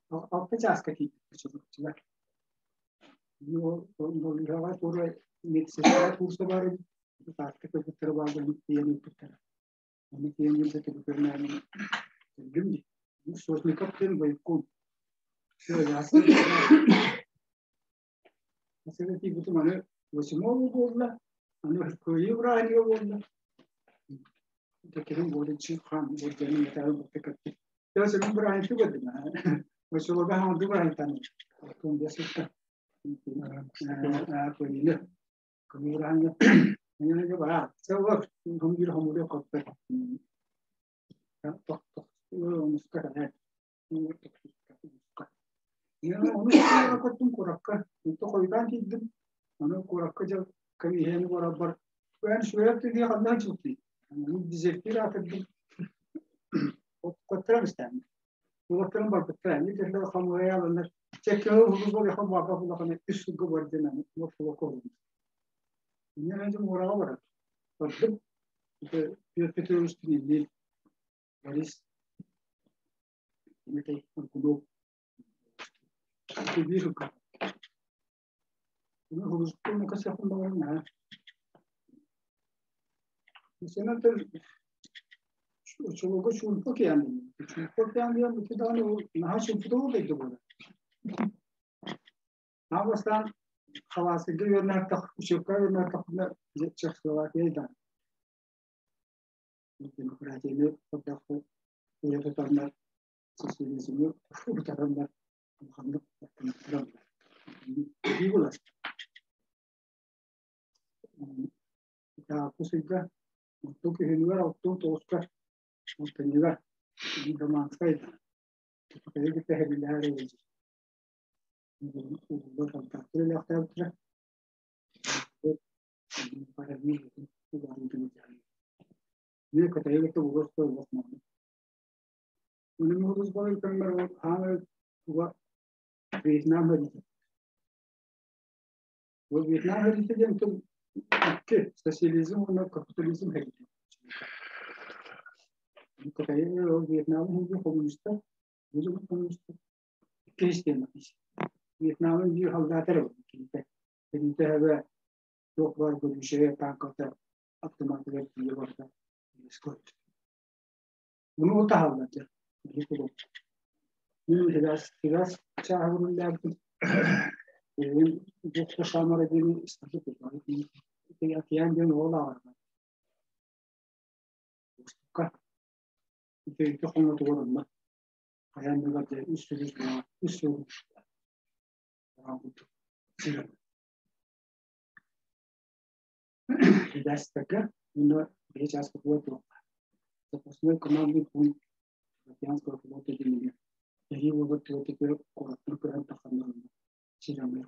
алта чааска тиийбит чулар. Ноллуһаҕа тура медсестра курса бар эбит. Таатта кыргыттара баалларын тиийэн ыыппыттара. Аны тиийэн дьэ түбүкүрнээмин кэллим дии. Сотников диэн бойком. Асыга тиийбитим аны восьмого буолла, аны кыайыы бырааһынньыга буолла. Такирин буолуччу хаан буолдьанын металл бутта көттү. Төсөмүн бырааһынньык көрдүм. Поселога хаҥды бырааһынтан. Кым бесутта. Кыайыыны. Кыайыы бырааһынньык. Эҥэнэгэ баа. Сыллар хомуйр хомуйр көппөт. Тох тох онуска кэлэр. Ону көттүм куоракка. Онто хойутаан тиийдим. Аны куоракка дьэ комиссияны барарбар Эн сүрэх тыгыы ханна чуптый? Дезертир аатырдым. Коттарам истэм. Улаттарым барбыттар. Эми кэллэ хамыйа алынар. Чеккеһы хулу бол яхан баба хулаханы үс сылга бардын аны морфолоко олун. Мен önce мураға барат. Бардым. Петр Петрович Пинелли, Борис Дмитрий Аркунов. Биир сылга. Сенатор очолорго чуумпу океан Чуумпу океан диэн ити даҕаны наһаа чуумпута буолла буолар. Аан бастаан халаасыйга үөрэнээттэх, учебка үөрэнээтэхпинэ Чехословакия да демократияны ордоохто өрө тутаннар, социализмы утараннар улаханнык баттанаттараллар. Дии булар. Алтыс ыйга, оттон күһүнүгэр алтын тоҕуска алтынньыга Романскай Тутукайы кытта хэбилэһэр Улуулар контактар үлэхтээбиттэрэ. Мен Кытайы кытта улуус олох мааны. Үнүм улуус балай көмөр хааны туга Вьетнам хөрүтэ. Ол Вьетнам хөрүтэ диэн тыл икки социализм уонна капитализм хөрүтэ. Кытайы ол Вьетнам хөрүтэ коммунистар, бу коммунистар икки система. Вьетнамын биир халдаатар кинитэ. Кинитэ хэбэ туох баар көрүүшэгэ танката автоматыгар тиийэ барда. Bunu таһаллар. Мин тигас чааһыбын Бу шамара диэн океан диэн уол ааҕар. Устукка. Ити хомотугар онно. Хайаан да бар үс сүрүс үс сыл Хидастарга уонна биһи чааспытыгар туохха запасной командный пункт Океанского флота диэнигэ эһии буолбут тыатыгар куораттан көһөн тахсаннар онно сир амыыр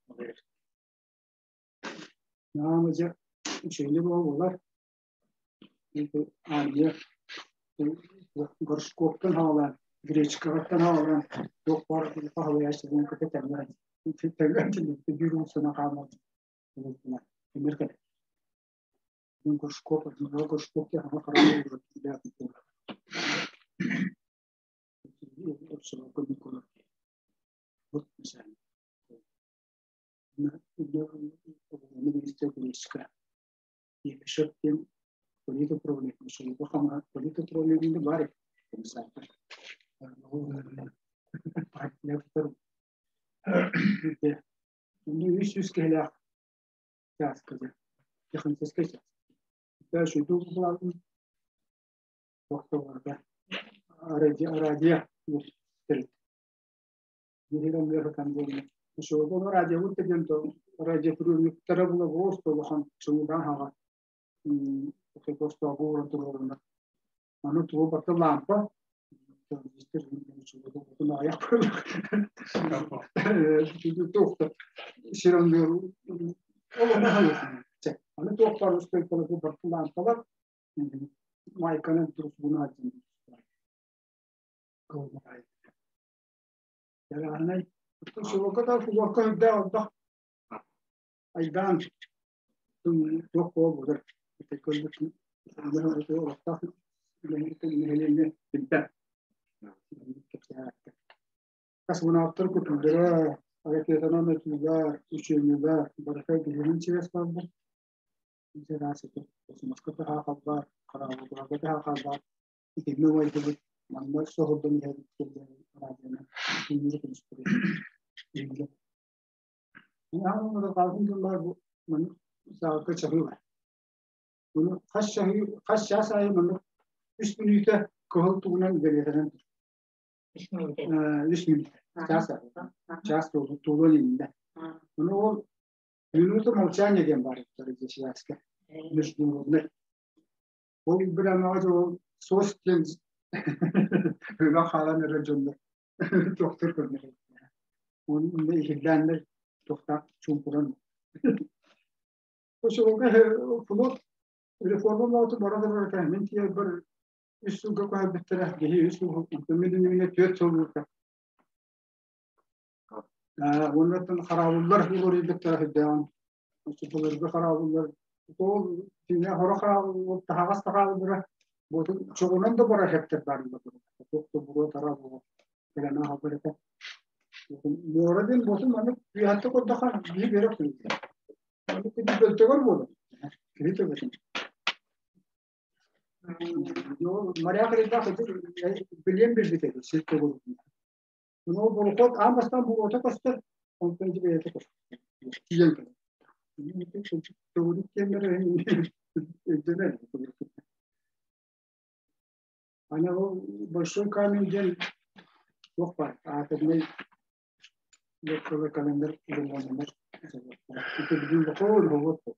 олорор. Наама дьэ үчүгэйи буолар. Армия горшковтан хаалаан, гречкаҕыттан хаалаан, туох баар хаһалайааччыларын кытта тэҥнээн биир уулуссанан хаалмат Эмир кэлэр. Горшков, адмирал Горшков диэн хаҥа хараҥа Епишев диэн политуправление, политуправление бар комиссар. Онно үс үс киһилээх чааскада техническэй чаас. Дальше булалым тохтоборга радио радио Биһирэн ыарытан буолла. Ошого радио бут деген то радио приемниктара була босто улахан чуҥудан хаҕа босто бууран тураллар. Аны тугу барта лампа Аны туохтар устойкалар бу барта лампалар майканы дурус буна. Кылбай. Яранай. Сулука та фулука үрдэ олдох. Айдаан туох буолбутар. Көрбүт олохтоох нэһилиэнньэ билбэт. Космонавтар көтүүлэрэ, ракетанан өтүүлэр, учениелар, барыта биһигин сибээс барбыт. Космоска таһаахаллар, хараабылларга таһаахаллар, итиннэ уайдыбыт, манна соһулдан иһэбит радионан кинилэри көмүскүрэ. Бу маннык саалка чаһыы бар. Bunu хас чаһыы, хас чаас аайы маннык үс мүнүүтэ кыһыл тугунан бэлиэтэнэн тур.
Үс мүнүүтэ.
Үс мүнүүтэ. Чаас аайы. Чаас туолуон иннинэ. Bunu ол минута молчания диэн баар связка. Международный. Ол бирэмэҕэ ол сос диэн өлө хаалан эрэр дьоннор тохтор көрнөр. Оны иһиллээннэр тохтаах чуумпуран. Осолга флот реформа мооту бара барар мин тиийэр үс сылга көһөрбүттэрэ киһи үс сыл мин иннибинэ 4 сыл буолта. Оннуттан хараабыллар уларыйбыттара үрдээҕин. Оччотолорго хараабыллар ол тиҥэ хоро хараабыл таһаҕас таһаабыллара буотун чоҕунан да бара хэптэр баарылар. Туох да буруо тара буолуо. Кэлэн аһаллар этэ. Муора диэн буотун маннык үөһэтте көрдөхө биһи берек Маннык кини бөлтөгөр буолар. Кини төбөтүн. Моряк ребята билиэн билбит эбит сир төгүрүгүн. Ну, борохуот аан бастаан буруота көстөр, онтон дьэ бэйэтэ көстөр. Тиийэн кэлэр. Төгүрүк диэннэр өйдөнөр. Аны ол большой камень диэн туох баар, атомнай лодкалар календарь думаннар. Это бүгүн бохор бохор.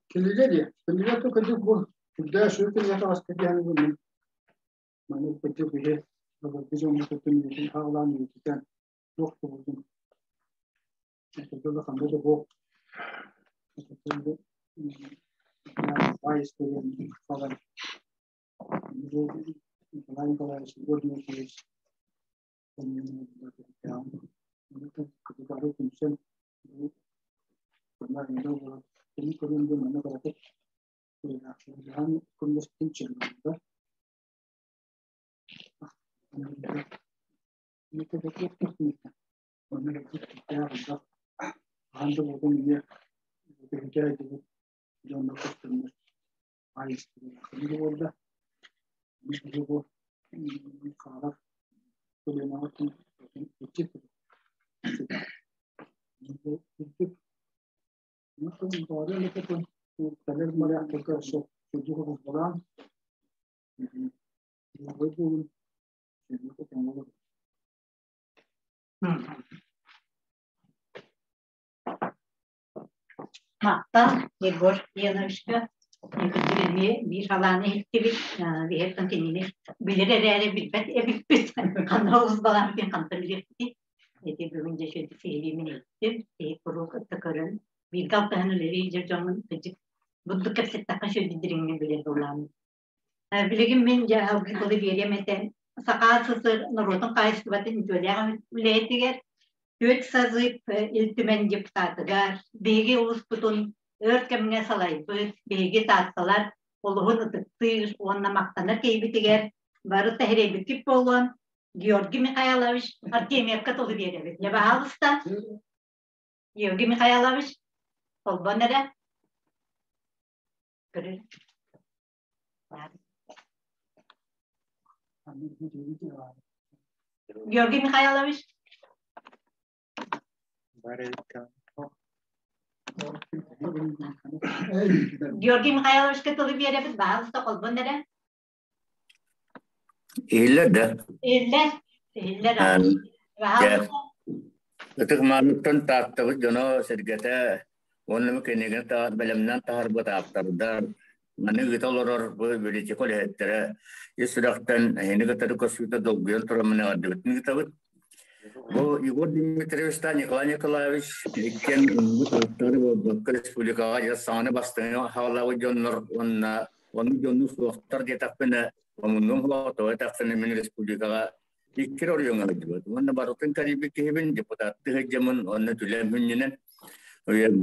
Кинигэ диэ. Кинигэ то кырдьык бу үрдээ сүр кинигэ таҕыста диэн бу маны кырдьык биһи былыргы дьоммутуттан үйэтин хаалаан үйэтитэн туох тугутун это ханна да буох баай историяны хаалан Николай Николаевич Егор Дмитриевич түмсэн
Махтал Егор Леновичка эмиэ биир халааны иһиттибит, биһиэттэн кинини билэр эрээри билбэт эбиппит. Ханна олус балаан хантан билиэхпитий. Ити бүгүн дьэ шөйдүк сиһилиимин иһиттим. Киһи куруук ытта көрөн, бииргэ алтыһан үлэлии дьэ дьоммун кыдьык бурдук кэпсэттэххэ шөйдү дириҥҥэ билэр буолааммын. Билигин мин дьэ алгы тылы биэриэм этэ. Саха СССР норуотун хаһаайыстыбатын үтүөлээх үлэһитигэр түөрт созыв Ил Түмэн депутатыгар, биһиги улууспутун өр кэмҥэ салайбыт, биһиги таатталар олуһун ытыктыыр уонна махтанар киһибитигэр бары тэһирэйбиккит буолуон Георгий Михайлович Артемьевка тылы биэрэбит. Дьэ, баһаалыста. Георгий Михайлович, холбон эрэ. Көрөр. Георгий Михайлович. Георгий Михайловичка тылы биэрэбит, баһаалыста холбон эрэ.
Иһиллэр да?
Иһиллэр. Иһиллэр.
Ытык Мааныттан Тааттабыт дьоно-сэргэтэ уонна кинигэ бэлэмнээн таһарбыт ааптардар. Маны ыыта олорор бу библиотека үлэһиттэрэ ис сүрэхтэн эһини кытары көрсүүтэ долгуйан тураммын эҕэрдэбитин ыытабыт. Бу Егор Дмитриевич та Николай Николаевич иккиэн ылбыт буолбакка республикаҕа дьэ саҥаны бастыҥы хаалаабыт дьоннор уонна ону дьону суохтар диэтэхпинэ омуннум тоҕо этэхпинэ мин республикаҕа икки оройуоҥҥа сылдьыбыт уонна барытын кэрийбит киһибин депутаттыы сылдьаммын уонна түлэм хүнньүнэн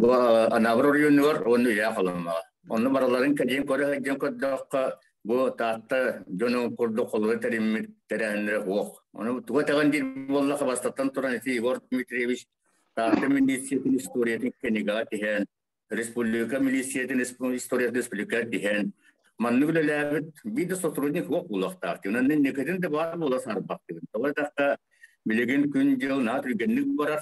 бу Анаабыр оройуонугар уонна Үйэ Халымаҕа. Онно барыларын кэлиэн көрө сылдьан көрдөххө бу Таатта дьонун курдук холобура тэриммит тэрээһиннэрэ суох. Ону туга тэҕин диир буоллахха бастатан туран ити Егор Дмитриевич Таатта милициятын историятын кинигэҕэ тиһэн республика милициятын историятын республика тиһэн маннык үлэлээбит биир да сотрудник суох буолуохтаах. Онон инникитин да баар буола саарбахтыгын. Тоҕо этахха билигин күн-дьыл наһаа түргэнник барар,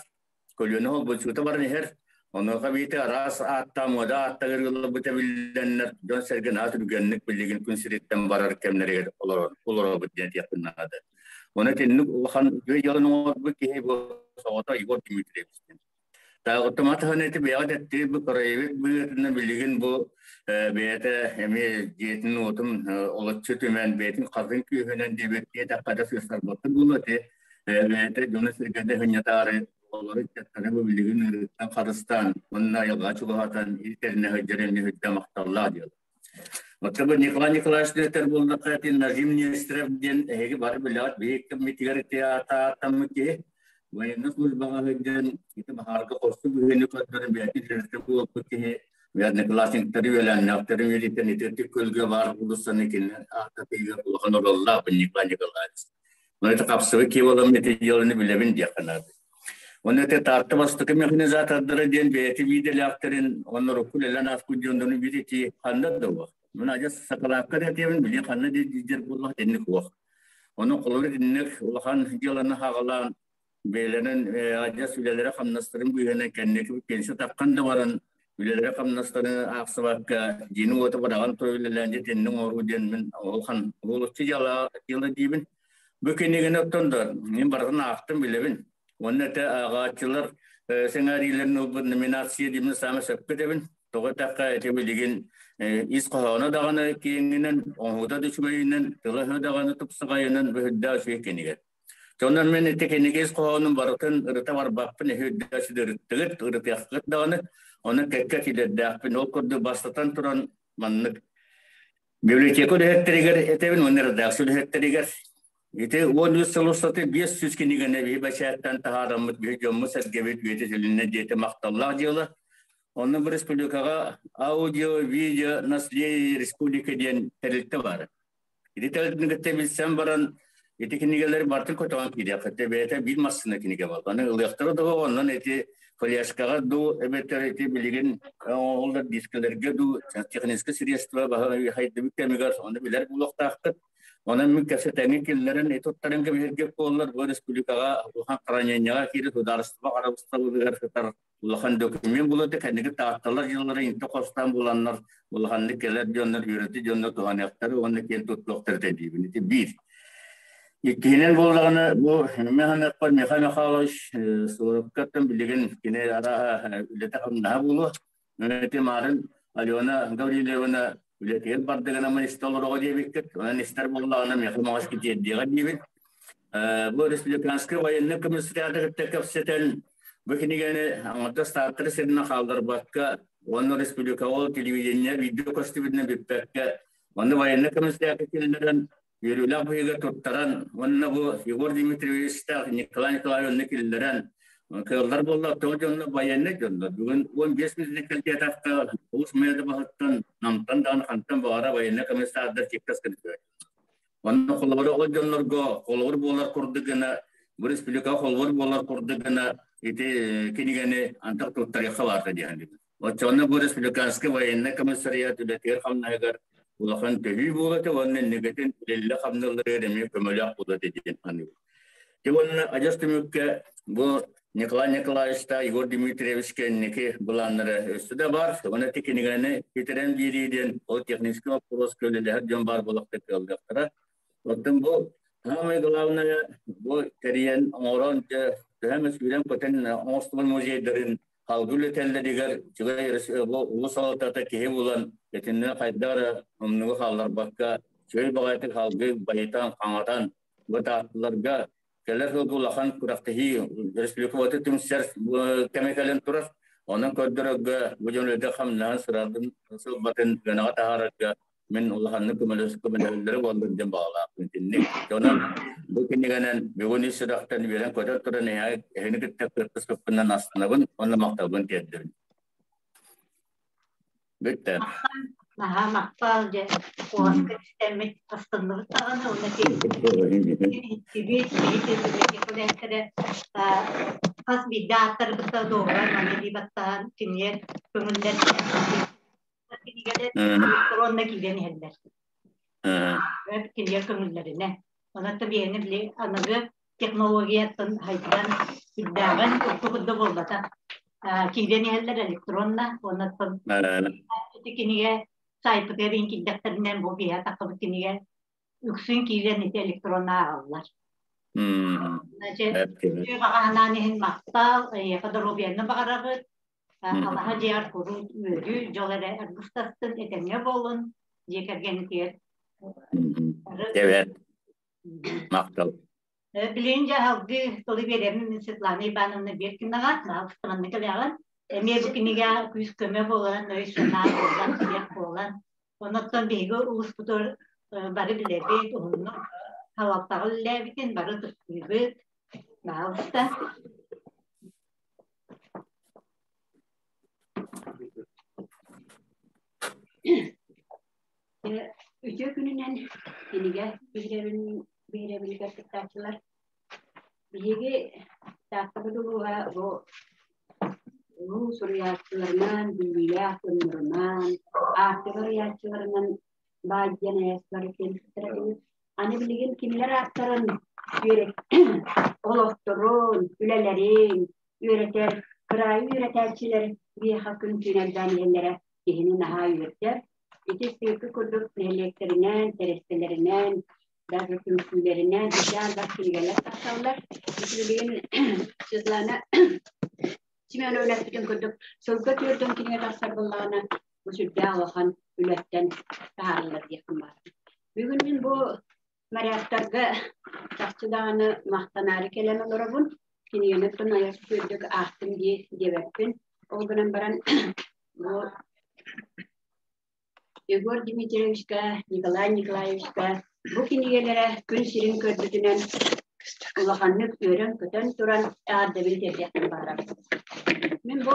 көлүөнэ холбочуута баран иһэр. Онуоха биитэ араас ааттаа, муода ааттагыр ылларбыта биллэннэр, дьон-сэргэ наһаа түргэнник билигин күн сириттэн барар кэмнэригэр олоробут диэн этиэхпин наада. Оны итинник улахан үтүө дьыаланы оҥорбут киһи бу соҕото Егор Дмитриевич. Таагыттама таһын эти бэйэҕит эттиир бу краевик быһыытынан билигин бу бэйэтэ эмиэ дьиэтин уотун олоччу түмэн бэйэтин хатын күүһүнэн диэбит диэтэххэ да сыыстарбаппыт буолуо ити бэйэтэ дьону сиргэдэ сынньатаары олору ыччаттары бу билигин ыарыыттан харыстаан уонна айылҕа чугаһатан ил тэринэ сылдьар эмиэ сүрдээх махталлаах дьыала. Оттон бу Николай Николаевич этэр буоллахха ити Назим Нестеров диэн эһиги бары билэҕит биһиги кэммитигэр ити аата ааттаммыт киһи военнай службаҕа сылдьан ити баһаарга хорсун быһыыны көрдөрөн бэйэтин жертва буолбут киһи одноклассниктары үөлээннээхтэрин үөрэтэн ити көлгө баар уулуссаны кинини ааттатыыга улахан оруоллаах Николай Николаевич. Но это хапсыбы киһи буолан ити дьыаланы билэбин диэххэ наада. Онно ити Таатта бастакы механизатордара диэн бэйэти биидэлээхтэрин, онно урукку үлэлээн ааспыт дьоннорун биир ити ханна да уох. Мин адьас сакалаакка да этиэбин, били ханна диир буоллах итинник уох. Ону холобур итинник улахан дьыаланы хаҕалаан бэйэлэрин адьас үлэлэрэ хамнастарын быыһынан кэнники пенсия таххан да баран үлэлэрэ хамнастарын аахсыбакка дьиэни уоту быраҕан туран үлэлээн дьэ итинник оҥоруу диэн мин улахан олоччу дьыала дьыала диибин. Бу кинигэни оттон да мин барытын аахтым билэбин. Уонна этэ ааҕааччылар сэҥээриилэрин ылбыт номинация диэбин саамай сөпкө этэбин. Тоҕо эттэххэ ити билигин ис хоһооно даҕаны киэҥинэн, оҥоһуута да үчүгэйинэн, тыла-өһө даҕаны тупсаҕайынан быһырдаах үчүгэй кинигэ. Онон мин ити кинигэ ис хоһоонун барытын ырыта барбаппын, эһи үрдэ ырыттыгыт, ырытыаххыт даҕаны, онон кэккэ этиилэрдээхпин. Ол курдук бастатан туран маннык библиотека үлэһиттэригэр этэбин уонна редакция үлэһиттэригэр ити 13 сыл устата 500 кинигэни биһи бэчээттэн таһаараммыт биһи дьоммут-сэргэбит үйэтитилиннэ диэтэ махталлаах дьыала. Онно бу республикаҕа аудио, видео наследие республика диэн тэрилтэ баар. Ити тэрилтэни кытта билсэн баран ити кинигэлэри барытын көтөҕөн киириэххэ бэйэтэ биир массыына кинигэ буолла. Аны ылыахтара дуу, онон ити флешкаҕа дуу, эбэтэр ити билигин оҥоһуллар дискэлэргэ дуу техническэй средства хайдыбыт кэмигэр ону билэр буолуохтааххыт. Онон мин кэпсэтэҥҥэ киллэрэн ити туттаран кэбиһэргэ буоллар бу республикаҕа улахан хранениеҕа киирэ судаарыстыба харабыстабылыгар сытар улахан документ булута кэнники таатталар дьыллара инте хостаан буланнар улаханнык кэлэр дьоннор үөрэтэ дьоннор туһаныахтара уонна киэн туттуохтара этэ диибин ити биир иккиһинэн буоллаҕына бу Михаил Михаил Михайлович Суворовкаттан билигин кини арааһа үлэтэ хамнаһа буолуо ити маарын Алена Гаврильевна үлэтигэр бардыгына истэ олороҕо диэбиккит онон истэр буоллаҕына миэхэ маҕас китиэрдиэҕэ диибин бу республиканскай военный комиссариаты кытта кэпсэтэн Бу кинигэни аҥардас Тааттары сиринэн хаалларбакка уонна республикаҕа телевидение видео көстүбүтүнэн бүппэккэ, онно военнай комиссариакка киллэрэн, үөрүүлээх быһыыга туттаран уонна бу Егор Дмитриевичтаах Николай Николаевич онно киллэрэн кыаллар буолла тоҕо дьонно военнай дьоннор бүгүн 15 мүнүүтэ кэлбиэтэххэ олус муйада баһыттан Намтан даҕаны хантан баҕара военнай комиссардар чиккас кэлбит. Онно холобура ол дьоннорго холобур буолар курдук гына, бу республика холобур буолар курдук гына ити кинигэни антах туттарыахха баарта диэн. Оччоҕуна бу республиканский военный комиссариат үлэтигэр хамнаһыгар улахан төһүү буолата уонна инникитин үлэллэ хамналларыгар эмиэ көмөлөөх буолата диэн саныыбын. Ти уонна адьас түмүккэ бу Николай Николаевичта Егор Дмитриевичка инники былааннара өссө да бар. Уонна ити кинигэни бүтэрэн биэрии диэн ол технический вопрос үлэлэһэр дьон баар буолуохта кыаллыахтара. Оттон бу самое главное бу тэрийэн оҥорон төһө эмэ сүүрэн-көтөн оҥостубут музейдарын Халгы үлэтэллэригэр үчүгэй улуу салалтата киһи булан итиннэ хайдах эрэ умнугу хаалларбакка үчүгэй баҕайытык халгы байытан хаҥатан бу таатталарга кэлэр сылга улахан күрэхтэһии республикабыты түмсэр кэмэ кэлэн турар. Онон көрдөрөргө бу дьон үлэтэ хамнаһын сыратын сылбатын сыанаҕа таһаарарга мин улаханнык көмөлөһөллөрө буоллар диэн баҕалаахпын итинник. Онон бу кинигэнэн бүгүн ис сүрэхтэн үөрэн-көтөн туран эһини кытта кыттыспыппынан астынабын уонна махталбын тиэрдэбин. Бүттэ.
Наһаа махтал дьэ куоласка истэммит астынныбыт даҕаны уонна иһиттибит биһиги хас биирдэ ааттарбытта доҕор манна дии баттаһан кинилэр көҥүллэр кинигэлэр электронно киирэн иһэллэр. Кинилэр көҥүллэринэ. Онон биһини били аныгы технологияттан хайдан сүрдээҕин урукку курдук буолбата. Киирэн иһэллэр электронно уонна ити кинигэ сайтыгар киирдэхтэринэн бу биһэ таххыбыт кинигэ үксүн киирэн ити электронно ааҕаллар. Значит, баҕаһынаан иһин махтал, эйиэхэ доруобуйаны баҕарабыт, Алаһа дьиэҕэр куруук үөрүү, дьол эрэ аргыстастын, этэҥҥэ буолун, дьиэ кэргэнитигэр.
Эбэт. Махтал.
Билигин дьэ аһалгы тылы биэрэммин мин Светлана Ивановна Беркинаҕа, баһаалыстаманна кэлэҕин. Эмиэ бу кинигэ күүс-көмө буолан, өй-санаа буолан, тирэх буолан. Онон биһиги улууспутугар бары билэбит, уһуннук халалтаҕа үлэлээбитин бары ытыктыыбыт. Баһаалыста.
Үтүө күнүнэн кинигэ биһирэбин биһирэбилигэр кыттааччылар. Биһиги Тааттабыт улууһа бу улуу суруйааччыларынан, биллиилээх дьоннорунан, аартык арыйааччыларынан баай диэн айааччылар киэн туттар Аны билигин кинилэр ааттарын олохторун, үлэлэрин үөрэтэр, кыраайы үөрэтээччилэр биһиэхэ күн түүн элбээн иһэллэрэ киһини наһаа үөрдэр. Ити сыыркы курдук нэһилиэктэринэн, тэрилтэлэринэн, даже түмсүүлэринэн ити элбэх кинигэлэр тахсаллар. Ити билигин Светлана Семеновна эппитин курдук сылга түөртэн кинигэ тахсар буоллаҕына, бу сүрдээх улахан үлэттэн таһаарыллар диэхпин баҕарабын. Бүгүн мин бу моряктарга чахчы даҕаны махтанаары кэлэн олоробун. Кинигэни оттон айар үрдүк аахтым дии диэбэппин. Ол гынан баран бу Егор Дмитриевичка, Николай Николаевичка бу кинигэлэрэ күн сирин көрбүтүнэн улаханнык үөрэн-көтөн туран эҕэрдэбин тиэрдиэхпин баҕарабын. Мин бу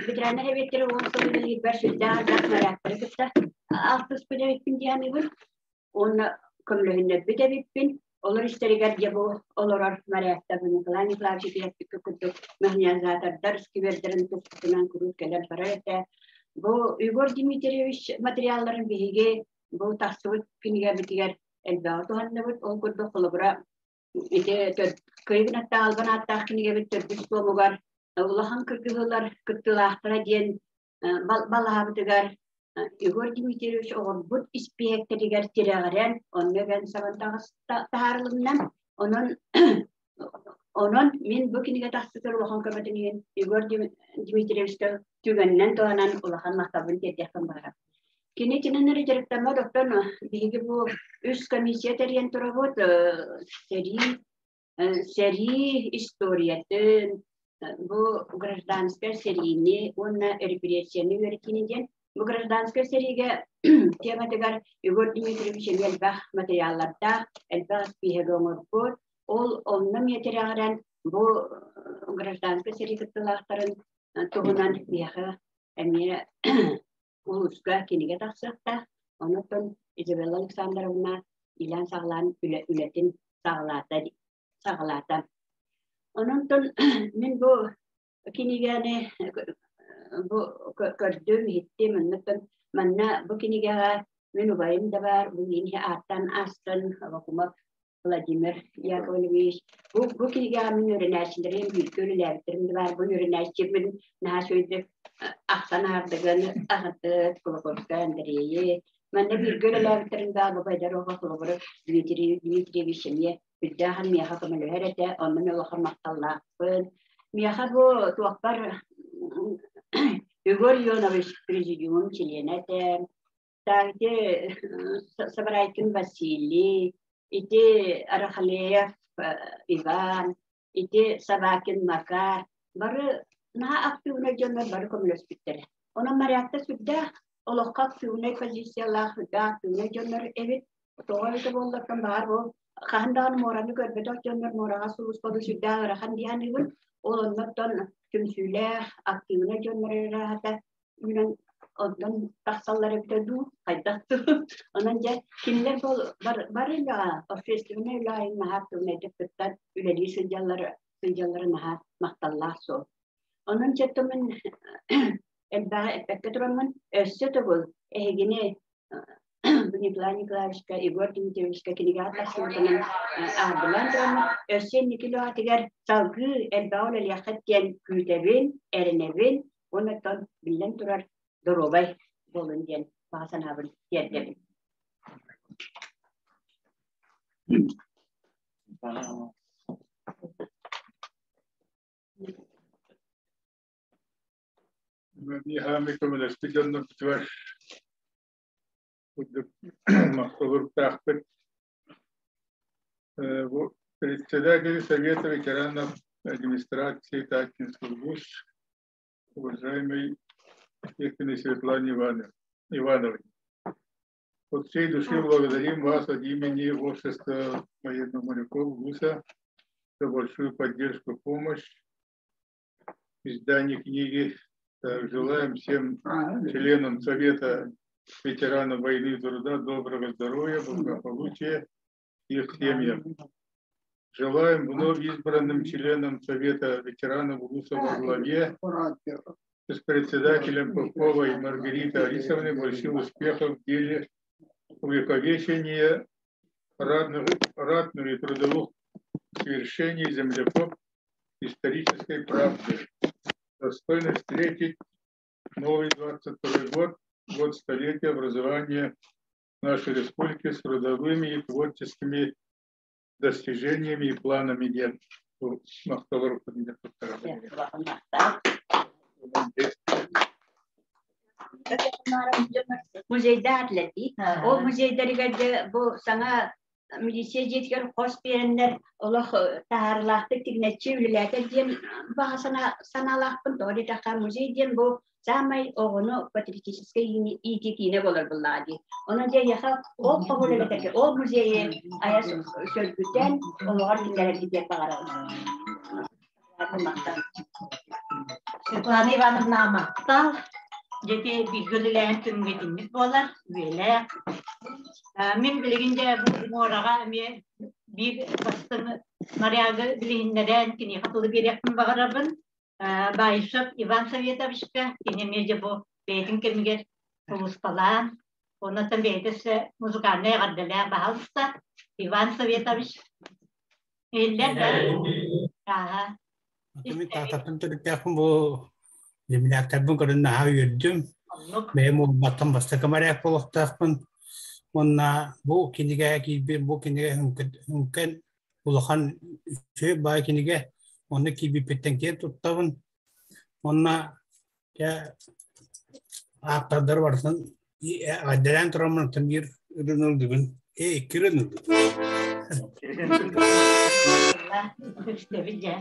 ветераннар эбиэттэрэ уон сыл үлэлиирбэр сүрдээх элбэх моряктары кытта алтыспыт эбиппин дии саныыбын. Уонна көмөлөһүннэрбит эбиппин. Олор истэригэр дьэ бу олорор моряктар Николай Николаевич итиэппиккэ курдук механизатордар сквердэрин туппутунан куруук кэлэн барар этэ. Бу Егор Дмитриевич материалларын биһиги бу тахсыбыт кинигэбитигэр элбэҕи туһанныбыт. Ол курдук холобура ити Кыайыгын аттаах албан ааттаах кинигэбит төрдүс туомугар улахан кыргыһыылар кыттыылаахтара диэн балаһабытыгар Егор Дмитриевич оҕорбут испииһэктэригэр тирэҕирэн, онно эбэн сабан таһаарылынна. Онон онон мин бу кинигэ тахсытар улахан көмөтүн иһин Егор Дмитриевичка түгэнинэн туһанан улахан махталбын тиэрдиэхпин баҕарабын. Кини итинэн эрэ дьарыктаммат, оттон биһиги бу үс комиссия тэрийэн турабыт сэрии сэрии историятын, бу гражданскай сэриини уонна репрессияны үөрэтиини диэн. Бу гражданскай сэриигэ тематыгар Егор Дмитриевич эмиэ элбэх материаллардаах, элбэх испииһэги оҥорбут. Ол онно эмиэ тирэҕирэн бу гражданскай сэрии кыттыылаахтарын туһунан миэхэ эмиэ улууска кинигэ тахсыахтаах. Онон Изабелла Александровна иилээн-саҕалаан үлэтин саҕалаата саҕалаата. Онон мин бу кинигэни бу көрдүм, иһиттим, оннуттан манна бу кинигэҕэ мин убайым да баар, бу миини ааттаан аастан Авакумов Владимир Яковлевич. Бу кинигэҕэ мин үөрэнээччилэрим, бииргэ үлэлээбиттэрим да баар. Бу үөрэнээччибин наһаа үчүгэйдик ахтан аһардыгын аһардыт Кулаковскай Андрейи. Манна бииргэ үлэлээбиттэрим да Бабайдар оҕо холобура Дмитрий Дмитриевич эмиэ үрдээхэн миэхэ көмөлөһөр этэ. Онно мен улахан махталлаахпын. Миэхэ бу туохпар Егор Ионович президиум чилиэнэ этэ. Ити Сабарайкин Василий, ити Арахалеев Иван, ити Собакин Макар бары наһаа актыыбынай дьоннор бары көмөлөспүттэрэ. Онон моряктар сүрдээх олоххо актыыбынай позициялаах, сүрдээх актыыбынай дьоннор эбит. Тоҕо эбитэ буоллартан баар бу хаһан даҕаны муораны көрбөтөх дьоннор муораҕа сулууспалыы сүрдээх ыарахан дии саныыбын. Ол оннуттан түмсүүлээх, актыыбынай дьоннор ыраата үүнэн онтон тахсаллар эбитэ дуу, хайдах дуу. Онон дьэ кинилэр бу бары үлэҕэ, общественнай үлэҕэ наһаа актыыбынайдык кыттан үлэлии сылдьаллара сылдьаллара наһаа махталлаах суол. Онон чэ мин элбэҕи эппэккэ тураммын, өссө төгүл эһигини Николай Николаевичка, Егор Дмитриевичка кинигэҕэ тахсыбытынан аардылаан тураммын, өссө инники үлэҕитигэр салгыы элбэҕи үлэлиэххит диэн күүтэбин, эрэнэбин уонна оттон биллэн турар доруобай буолун диэн баҕа санаабын тиэрдэбин.
Михаил көмөлөспүт дьоннорбутугар махталырыктаахпыт. Председатель Совета ветеранов администрации Таттинский ВУЗ, уважаемый Тихоновой Светлане Ивановне. От всей души благодарим вас от имени Общества военных моряков ВУЗа за большую поддержку, помощь в издании книги. Желаем всем членам Совета ветеранов войны и труда доброго здоровья, благополучия их семьям. Желаем вновь избранным членам Совета ветеранов ВУЗа во главе с председателем Поповой Маргаритой Алисовной больших успехов в деле увековечения ратных, ратных и трудовых свершений земляков исторической правды. Достойно встретить новый 22 год, год столетия образования нашей республики с трудовыми и творческими достижениями и планами дел.
Музейда атлети. Ол музейдарыгар бу саҥа милиция дьиэтигэр хос биэрэннэр олох таһаарылаахтык тигинэччи үлэлээтэр диэн баҕа санаалаахпын. Тоҕо диэтэххэ музей диэн бу саамай оҕону патриотическай иитии киинэ буолар буллаҕа дии. Онон дьэ эйиэхэ ол хобул эбэтэр ол музейы айа сөргүтэн олоҕор киллэрэргитигэр баҕарабын.
Светлана Ивановна махтал. Дьэти бииргэ үлэлээн түмгэтинник буолар, үөлээх. Мин билигин дьэ бу муораҕа эмиэ биир бастыҥ морягы билиһиннэрэн киниэхэ тылы биэриэхпин баҕарабын. Баишев Иван Советовичка кини эмиэ дьэ бу бэйэтин кэмигэр сулууспалаан, оннуттан бэйэтэ өссө музыкальнай эҕэрдэлээх баһаалыста Иван Советович. Иһиллэр да? Ааһа.
Мин таататтан төрүттээхпин бу земляктарбын көрөн наһаа үөрдүм. Бэйэм уолбаттан бастакы моряк буолуохтаахпын. Уонна бу кинигэ киирбит, бу кинигэ үҥкэн улахан үчүгэй баай кинигэ. Онно киирбиппиттэн киэн туттабын. Уонна ааптардары барытын эҕэрдэлээн тураммын оттон биир ырыаны ылдыбын. Э, икки ырыаны ылдым. Поемте, друзья,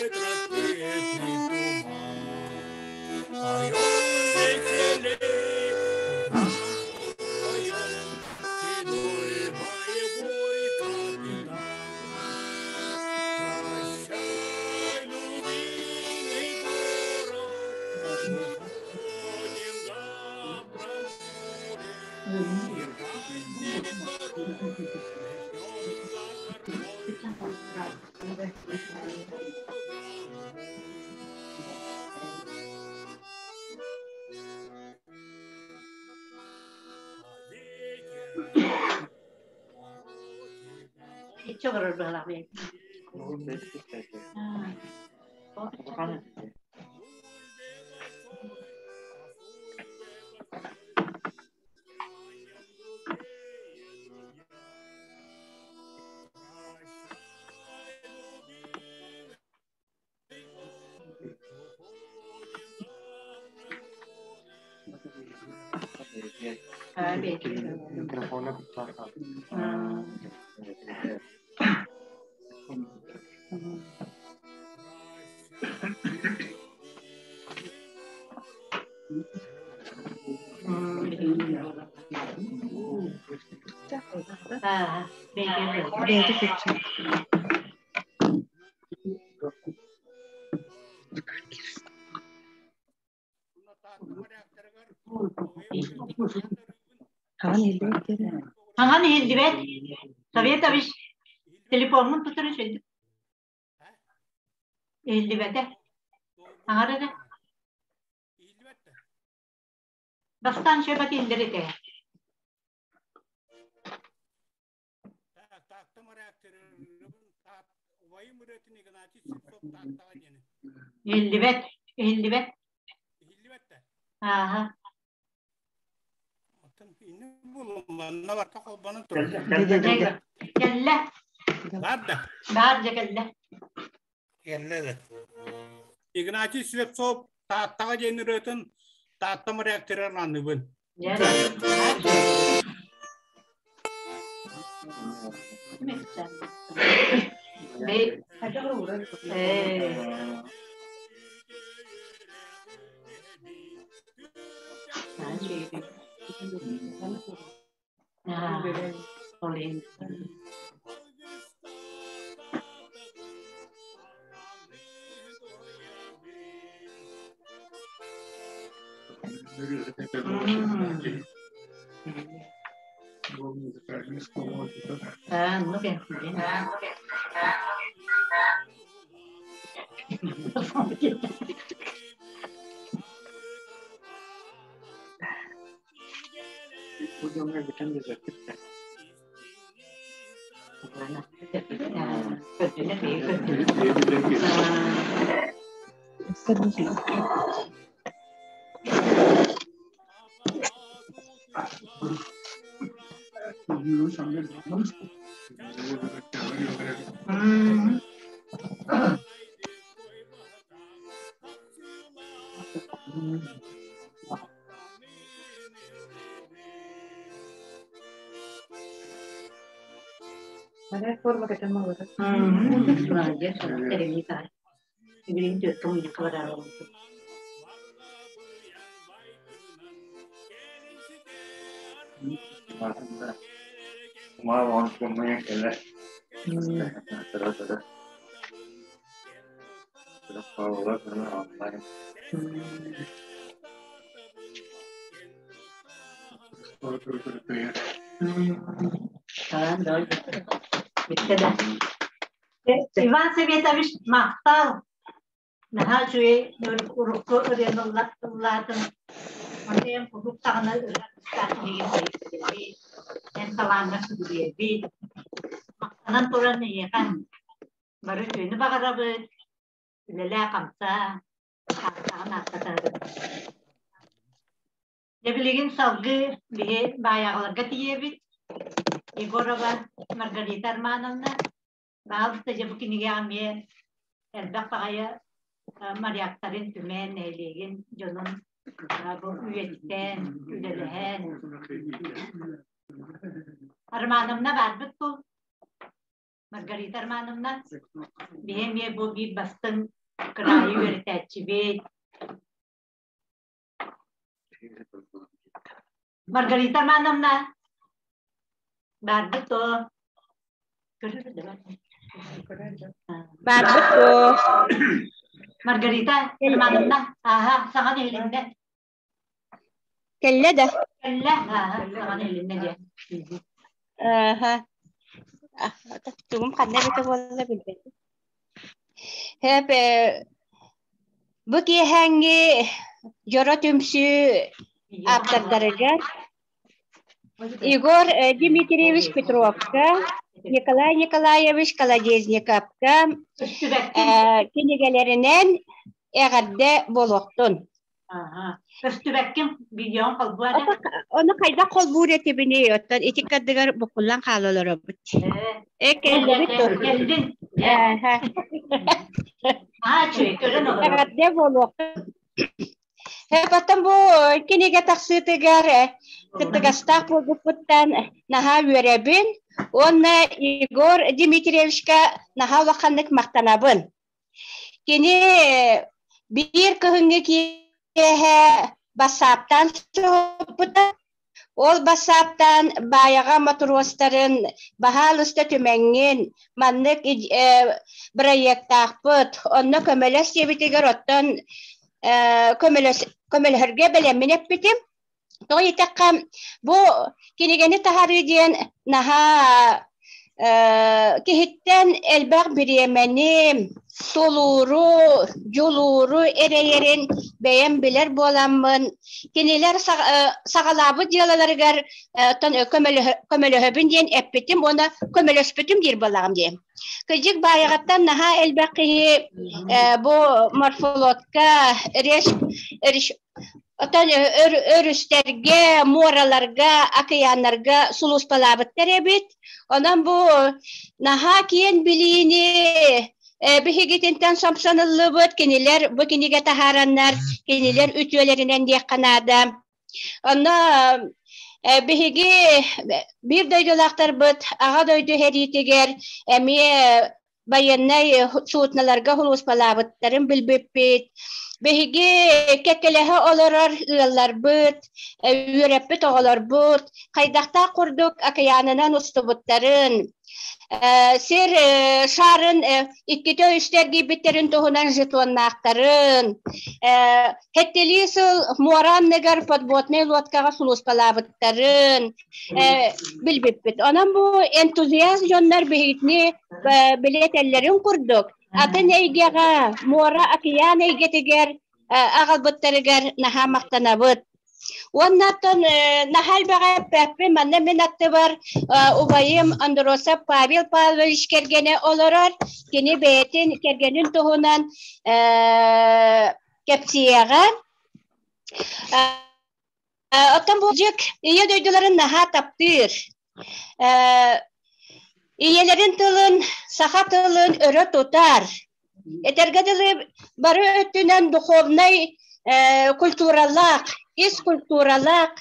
уйдемте рассветный туман. Поем веселей, поем, седой боевой капитан. Прощай, любимый город, уходим завтра в море. И
Чоҕурur быһалаах бэйэ.
Микрофона
Хаҥан иһиллибэт. Советович телефоммун тутар үчүгэй. Иһиллибэтэ. Аҥар эрэ. Бастаан шөбөт иһиллэр этэ. Иһиллибэт, иһиллибэт. Ааһа. Кэллэ. Баар дьэ кэллэ.
Кэллэ да. Игнатий Слепцов Тааттаҕа диэн ырыатын Таатта моряктарыгар аныыбын.
Бу дьоҥҥо бүтэн да
Форма кэтэн малата.
Иван Советович махтал наһаа үчүгэй урукку ырыаны ыллаатым. Онтон куруук даҕаны ырыа кыстаах киһигин бэйэбит, эн талааҥҥа сүгүрүйэбит. Махтанан туран эйиэхэ бары үтүөнү баҕарабыт, үлэлээ-хамсаа, ааттааҕын ааттатарбыт. Дьэ билигин салгыы биһи баайаҕаларга тиийэбит. Егорова Маргарита Армановна баалыста дьэ бу кинигэҕэ эмиэ элбэх баҕайы моряктарын түмэн, нэһилиэгин дьонун бу үйэтитэн, үлэлэһэн. Армановна баарбыт дуу? Маргарита Армановна, биһи эмиэ бу биир бастыҥ кыраайы үөрэтээччибит. Маргарита Романовна, баарбыт дуо?
Баарбыт дуо?
Маргарита Романовна, ааһа, саҥа иһилиннэ.
Кэллэ да?
Кэллэ, ааһа, саҥа иһилиннэ диэ.
Ааһа. Тугум ханна эбитэ буолла билбэтим. Хэп бу киэһээҥҥи дьоро түмсүү ааптардарыгар Егор Дмитриевич Петровка, Николай Николаевич Колодезниковка кинигэлэринэн эҕэрдэ буолуохтун.
Көстүбэккин видеоҥ холбуу эрэ.
Ону хайдах холбуур этибиний? Оттон ити кардыгар буккуллан хаала олоробут. Э кэллибит дуо?
Кэллин. Аа, чүй, көрөн олоробут.
Эҕэрдэ буолуохтун. Потом бу кинигэ тахсыытыгар кыттыгастаах буолбуппуттан наһаа үөрэбин уонна Егор Дмитриевичка наһаа улаханнык махтанабын. Кини биир кыһыҥҥы киэһэ бассааптаан соһуппута. Ол бассааптаан баайаҕа мотуруостарын баһаалыста түмэҥҥин маннык бырайыактаахпыт, онно көмөлөс диэбитигэр оттон көмөлөһөргө бэлэммин эппитим. Тоҕо диэтэххэ, бу кинигэни таһаарыы диэн наһаа киһиттэн элбэх бириэмэни, тулууру, дьулууру эрэйэрин бэйэм билэр буоламмын, кинилэр саҕалаабыт дьыалаларыгар көмөлөһөбүн диэн эппитим уонна көмөлөспүтүм диир буоллаҕым дии. Кырдьык баайаҕаттан наһаа элбэх киһи бу морфолотка, Оттон өрүстэргэ, муораларга, акыйааннарга сулууспалаабыттар эбит. Онон бу наһаа киэн билиини биһигитинтэн сомсонуллубут, кинилэр бу кинигэ таһаараннар, кинилэр үтүөлэринэн диэххэ наада. Онно биһиги биир дойдулаахтарбыт Аҕа дойду сэриитигэр эмиэ байыаннай судноларга сулууспалаабыттарын билбиппит. Биһиги кэккэлэһэ олорор ыалларбыт, үөрэппит оҕолорбут хайдахтаах курдук акыйаанынан устубуттарын, сир шарын иккитэ үстэ эргийбиттэрин туһунан жетоннаахтарын, Хэттилии сыл муора анныгар подводнай лодкаҕа сулууспалаабыттарын билбиппит. Онон бу энтузиаст дьоннор биһигини билэтэллэрин курдук, атын эйгэҕэ, муора океан эйгэтигэр аҕалбыттарыгар наһаа махтанабыт. Уонна оттон наһаа элбэҕи эппэппин, манна мин аттыбар убайым Андросов Павел Павлович кэргэнэ олорор. Кини бэйэтин кэргэнин туһунан кэпсиэҕэ. Оттон бу дьик ийэ дойдуларын наһаа таптыыр. Ийэлэрин тылын, саха тылын өрө тутар. Этэргэ дылы бары өттүнэн духовнай культуралаах, ис культуралаах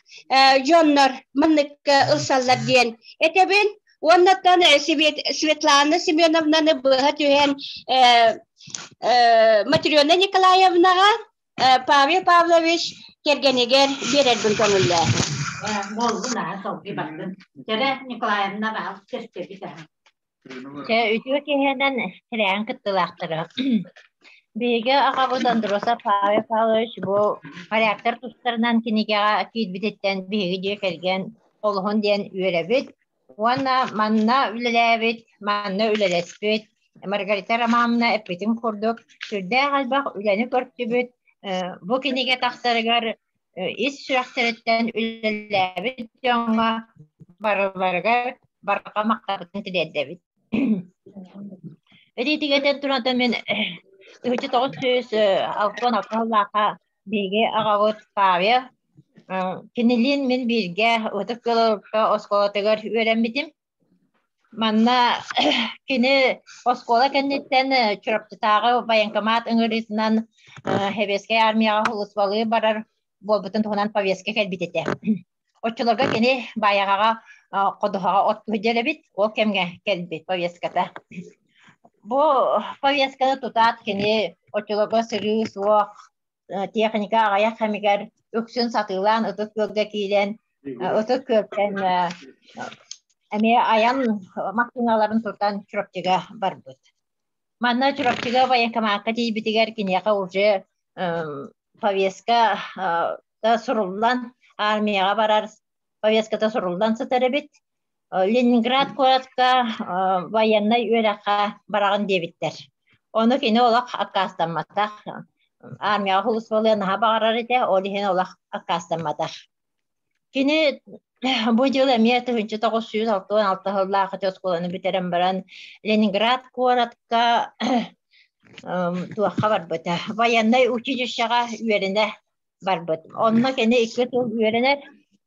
дьоннор манныкка ылсаллар диэн этэбин. Уоннаттан Светлана Семеновнаны быһа түһэн Матрена Николаевнаҕа Павел Павлович кэргэнигэр биэрэрбин көҥүллээ.
Буолбун аа солги бардын. Дьэрэ Николаевна баал көстөбүт аха.
Чэ, үтүө киһинэн тирээн кыттыылаахтара. Биһиги аҕабыт Андросов Павел Павлович бу моряктар тустарынан кинигэҕэ киирбититтэн биһиги дьиэ кэргэн олуһун диэн үөрэбит. Уонна манна үлэлээбит, манна үлэлэспит Маргарита Романовна эппитин курдук сүрдээх элбэх үлэни көрсүбүт. Бу кинигэ тахсарыгар ис сүрэхтэриттэн үлэлээбит дьоҥҥо барыларыгар барҕа махталбытын тириэрдэбит. Этиитигэтэн туран мин 1966 сыллаахха биһиги аҕабыт Павел кинилиин мин бииргэ Ытык Күөл оскуолатыгар үөрэммитим. Манна кини оскуола кэнниттэн Чурапчытааҕы военкомат ыҥырыытынан Сэбиэскэй армияҕа сулууспалыы барар буолбутун туһунан повестка кэлбит этэ. Оччолорго кини Баайаҕаҕа ходуһаҕа от сылдьар эбит, ол кэмҥэ кэлбит повестката. Бу повестканы тутаат кини оччолорго сырыы суох, техника аҕыйах кэмигэр үксүн сатыылаан Ытык Күөлгэ киирэн Ытык Күөлтэн эмиэ айан массыыналарын тутан Чурапчыга барбыт. Манна Чурапчыга военкомакка тиийбитигэр киниэхэ уже повестка суруллан армияҕа барар повестката суруллан сытар эбит. Ленинград куоратка военнай үөрэххэ бараҕын диэбиттэр. Ону кини олох аккаастамматах. Армияҕа сулууспалыан наһаа баҕарар этэ, ол иһин олох аккаастамматах. Кини бу дьыл эмиэ 1966 сыллаах ити оскуоланы бүтэрэн баран Ленинград куоратка туохха барбыта военнай училищеҕа үөрэнэ барбыт. Онно кини икки сыл үөрэнэр.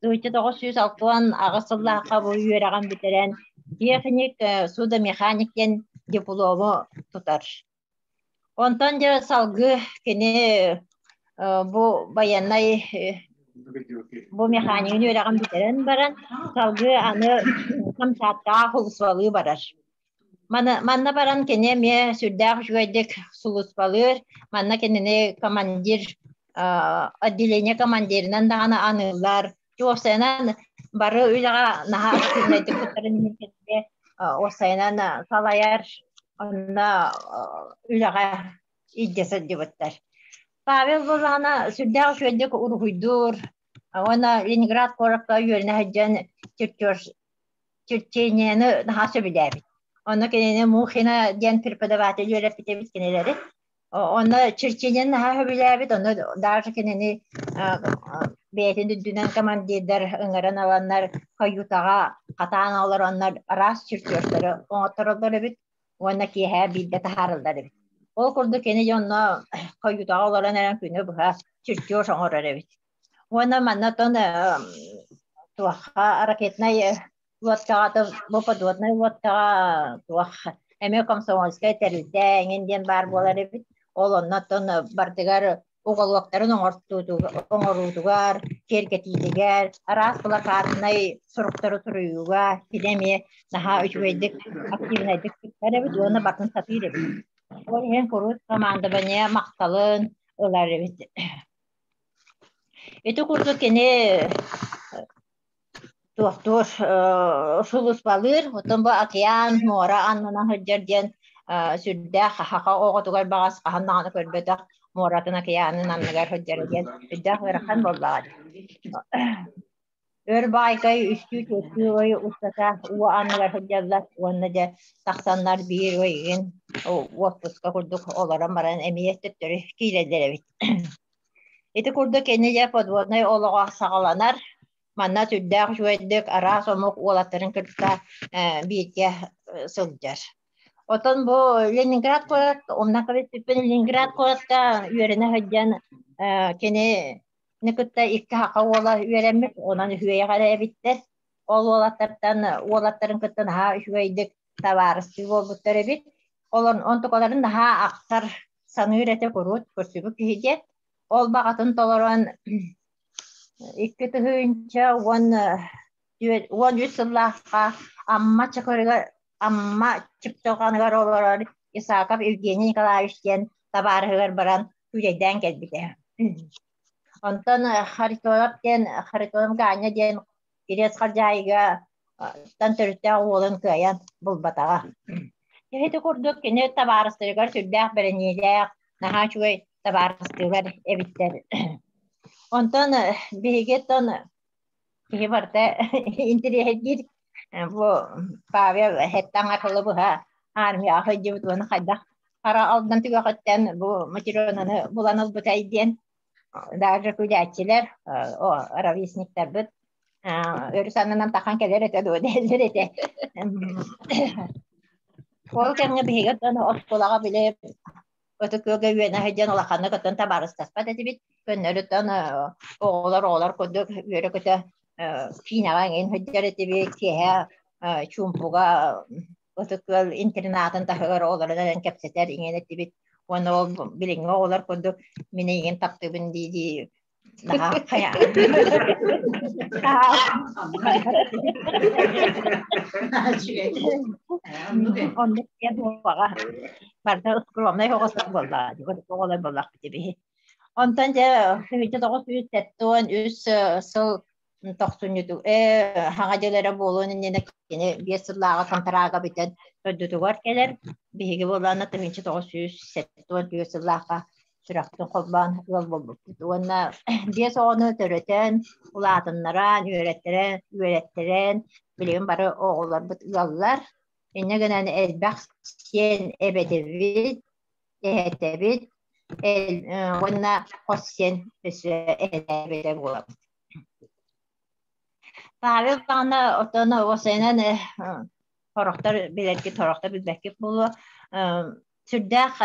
1968 сыллаахха бу үөрэҕин бүтэрэн техник, судомеханик диэн диплому тутар. Онтон дьэ салгыы кини Бу байыаннай бу механигын үөрэҕин бүтэрэн баран салгыы аны Камчаткаҕа сулууспалыы барар. Манна баран кини эмиэ сүрдээх үчүгэйдик сулууспалыыр. Манна кинини командир отделение командирынан даҕаны аныыллар. Уопсайынан бары үлэҕэ наһаа активнайдык кыттарын иһин кинини уопсайынан салайар онно үлэҕэ илдьэ сылдьыбыттар. Павел буоллаҕына сүрдээх үчүгэйдик уруһуйдуур уонна Ленинград куоракка үөрэнэ сылдьан чертеж черчениены наһаа сөбүлээбит. Онно кинини Мухина диэн преподаватель үөрэппит эбит кинилэри. Онно черчениены наһаа сөбүлээбит, онно даже кинини бэйэтин үрдүнэн командирдар ыҥыран ыланнар каютаҕа хатаан олороннор араас чертежтары оҥоттороллор эбит уонна киэһэ биирдэ таһаарыллар эбит. Ол курдук кини дьонно каютаҕа олорон эрэн күнү быһа чертеж оҥорор эбит. Уонна манна оттон туохха ракетнай лодкаҕа бу подводнай лодкаҕа туох эмиэ комсомольскай тэрилтэ эҥин диэн баар буолар эбит. Ол онно оттон бардыгар уголоктарын оҥоруутугар, киэргэтиитигэр, араас плакатнай суруктары суруйууга кини эмиэ наһаа үчүгэйдик, активнайдык кыттар эбит уонна батын сатыыр эбит. Ол иһин куруут командование махталын ылар эбит. Ити курдук кини туохтуур сулууспалыыр, оттон бу океан, муора аннынан сылдьар диэн сүрдээх хаха оҕотугар баҕас хаһан даҕаны көрбөтөх муоратын океанын анныгар сылдьар диэн сүрдээх ыарахан буоллаҕа дии. Өр баайкай үстүү-түөртүү ый устата уу анныгар сылдьаллар уонна дьэ тахсаннар биир ый игин уоппуска курдук олорон баран эмиэ төттөрү киирэллэр эбит. Ити курдук кини дьэ подводнай олоҕо саҕаланар. Манна сүрдээх үчүгэйдик араас омук уолаттарын кытта бииргэ сылдьар. Отон бу Ленинград куорат, умнан кэбиспиппин Ленинград куоратка үөрэнэ сылдьан кини кытта икки саха уола үөрэммит, онон үһүөйэх эрэ эбиттэр. Ол уолаттартан уолаттарын кытта наһаа үчүгэйдик табаарыстыы буолбуттар эбит. Олор онтукаларын наһаа ахтар, саныыр этэ куруут көрсүбүт киһи диэн. Ол баҕатын толорон 2013 сыллаахха Амма Чакырыгар Амма Чыпчылҕаныгар олорор Исаков Евгений Николаевич диэн табаарыһыгар баран күүлэйдээн кэлбитэ. Онтон Харитонов диэн Харитонов Ганя диэн Кириэс Халдьаайыга тан төрүттээх уолун кыайан булбатаҕа. Ити курдук кини табаарыстарыгар сүрдээх бэриниилээх, наһаа үчүгэй табаарыстыылар эбиттэр. Онтон биһиги оттон киһи барыта интириэһиргиир бу Павел хэттэн архылы быһа армияҕа сылдьыбыт уонна хайдах хара алдан түгэҕиттэн бу Матеронаны булан ылбытай диэн даже күлээччилэр о ровесниктарбыт өрүс аннынан тахан кэлэр этэ дуо дэһэллэр этэ. Ол кэмҥэ биһиги оттон оскуолаҕа били Ытык ыалга үөнэ сылдьан улаханнык оттон табаарыстаспат этибит. Көннөрүттэн оҕолор оҕолор курдук үөрэ-көтө киинэҕэ эҥин сылдьар этибит. Киэһэ чуумпуга Ытык ыал интернатын таһыгар оҕолорун эрэн кэпсэтэр иҥэн этибит. Уонна ол билиҥҥи оҕолор курдук мин эйигин таптыыбын дии-дии наһаа хайа Оннук диэн буоллаҕа. Барыта скромнай оҕо буоллаҕа оҕолор буоллахпыт биһи. Онтон дьэ 1973 сыл тохсунньуту хаҥа дьыл эрэ буолуон иннинэ кини 5 сыллааҕы контрага бүтэн дойдутугар кэлэр. Биһиги буоллаҕына 1974 сыллаахха сүрэхпин холбоон ыал буолбуппут. Уонна биэс оҕону төрөтөн, улаатыннаран, үөрэттэрэн, үөрэттэрэн, билигин бары оҕолорбут ыаллар. Инньэ гынан элбэх сиэн эбэтэбит, эһэтэбит, уонна хос сиэн өссө эһэтээбитэ буолабыт. Павел даҕаны оттон уопсайынан сорохтор билэргит, сорохтор билбэккит буолуо. Сүрдээх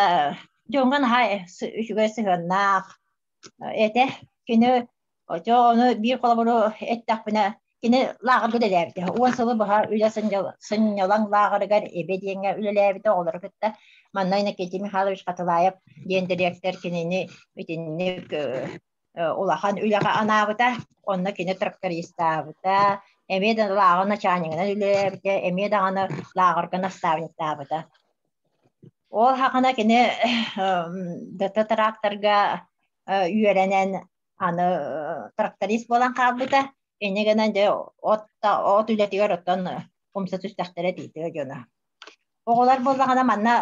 дьоҥҥо наһаа үчүгэй сыһыаннаах этэ. Кини ону биир холобуру эттэхпинэ, Кини лааҕырга үлэлээбитэ. Уон сылы быһа үлэ сынньалаҥ лааҕырыгар Эбэ диэҥҥэ үлэлээбитэ оҕолору кытта. Манна Иннокентий Михайлович Хатылаев диэн дириэктэр кинини итинник улахан үлэҕэ анаабыта. Онно кини трактористаабыта, эмиэ да лааҕыр начальнигынан үлэлээбитэ, эмиэ даҕаны лааҕырга наставниктаабыта. Ол хахана кини ДТ тракторга үөрэнэн аны тракторист буолан хаалбыта. Инньэ гынан дьэ от от үлэтигэр оттон умса түстэхтэрэ диитэ дьоно. Оҕолор буоллаҕына манна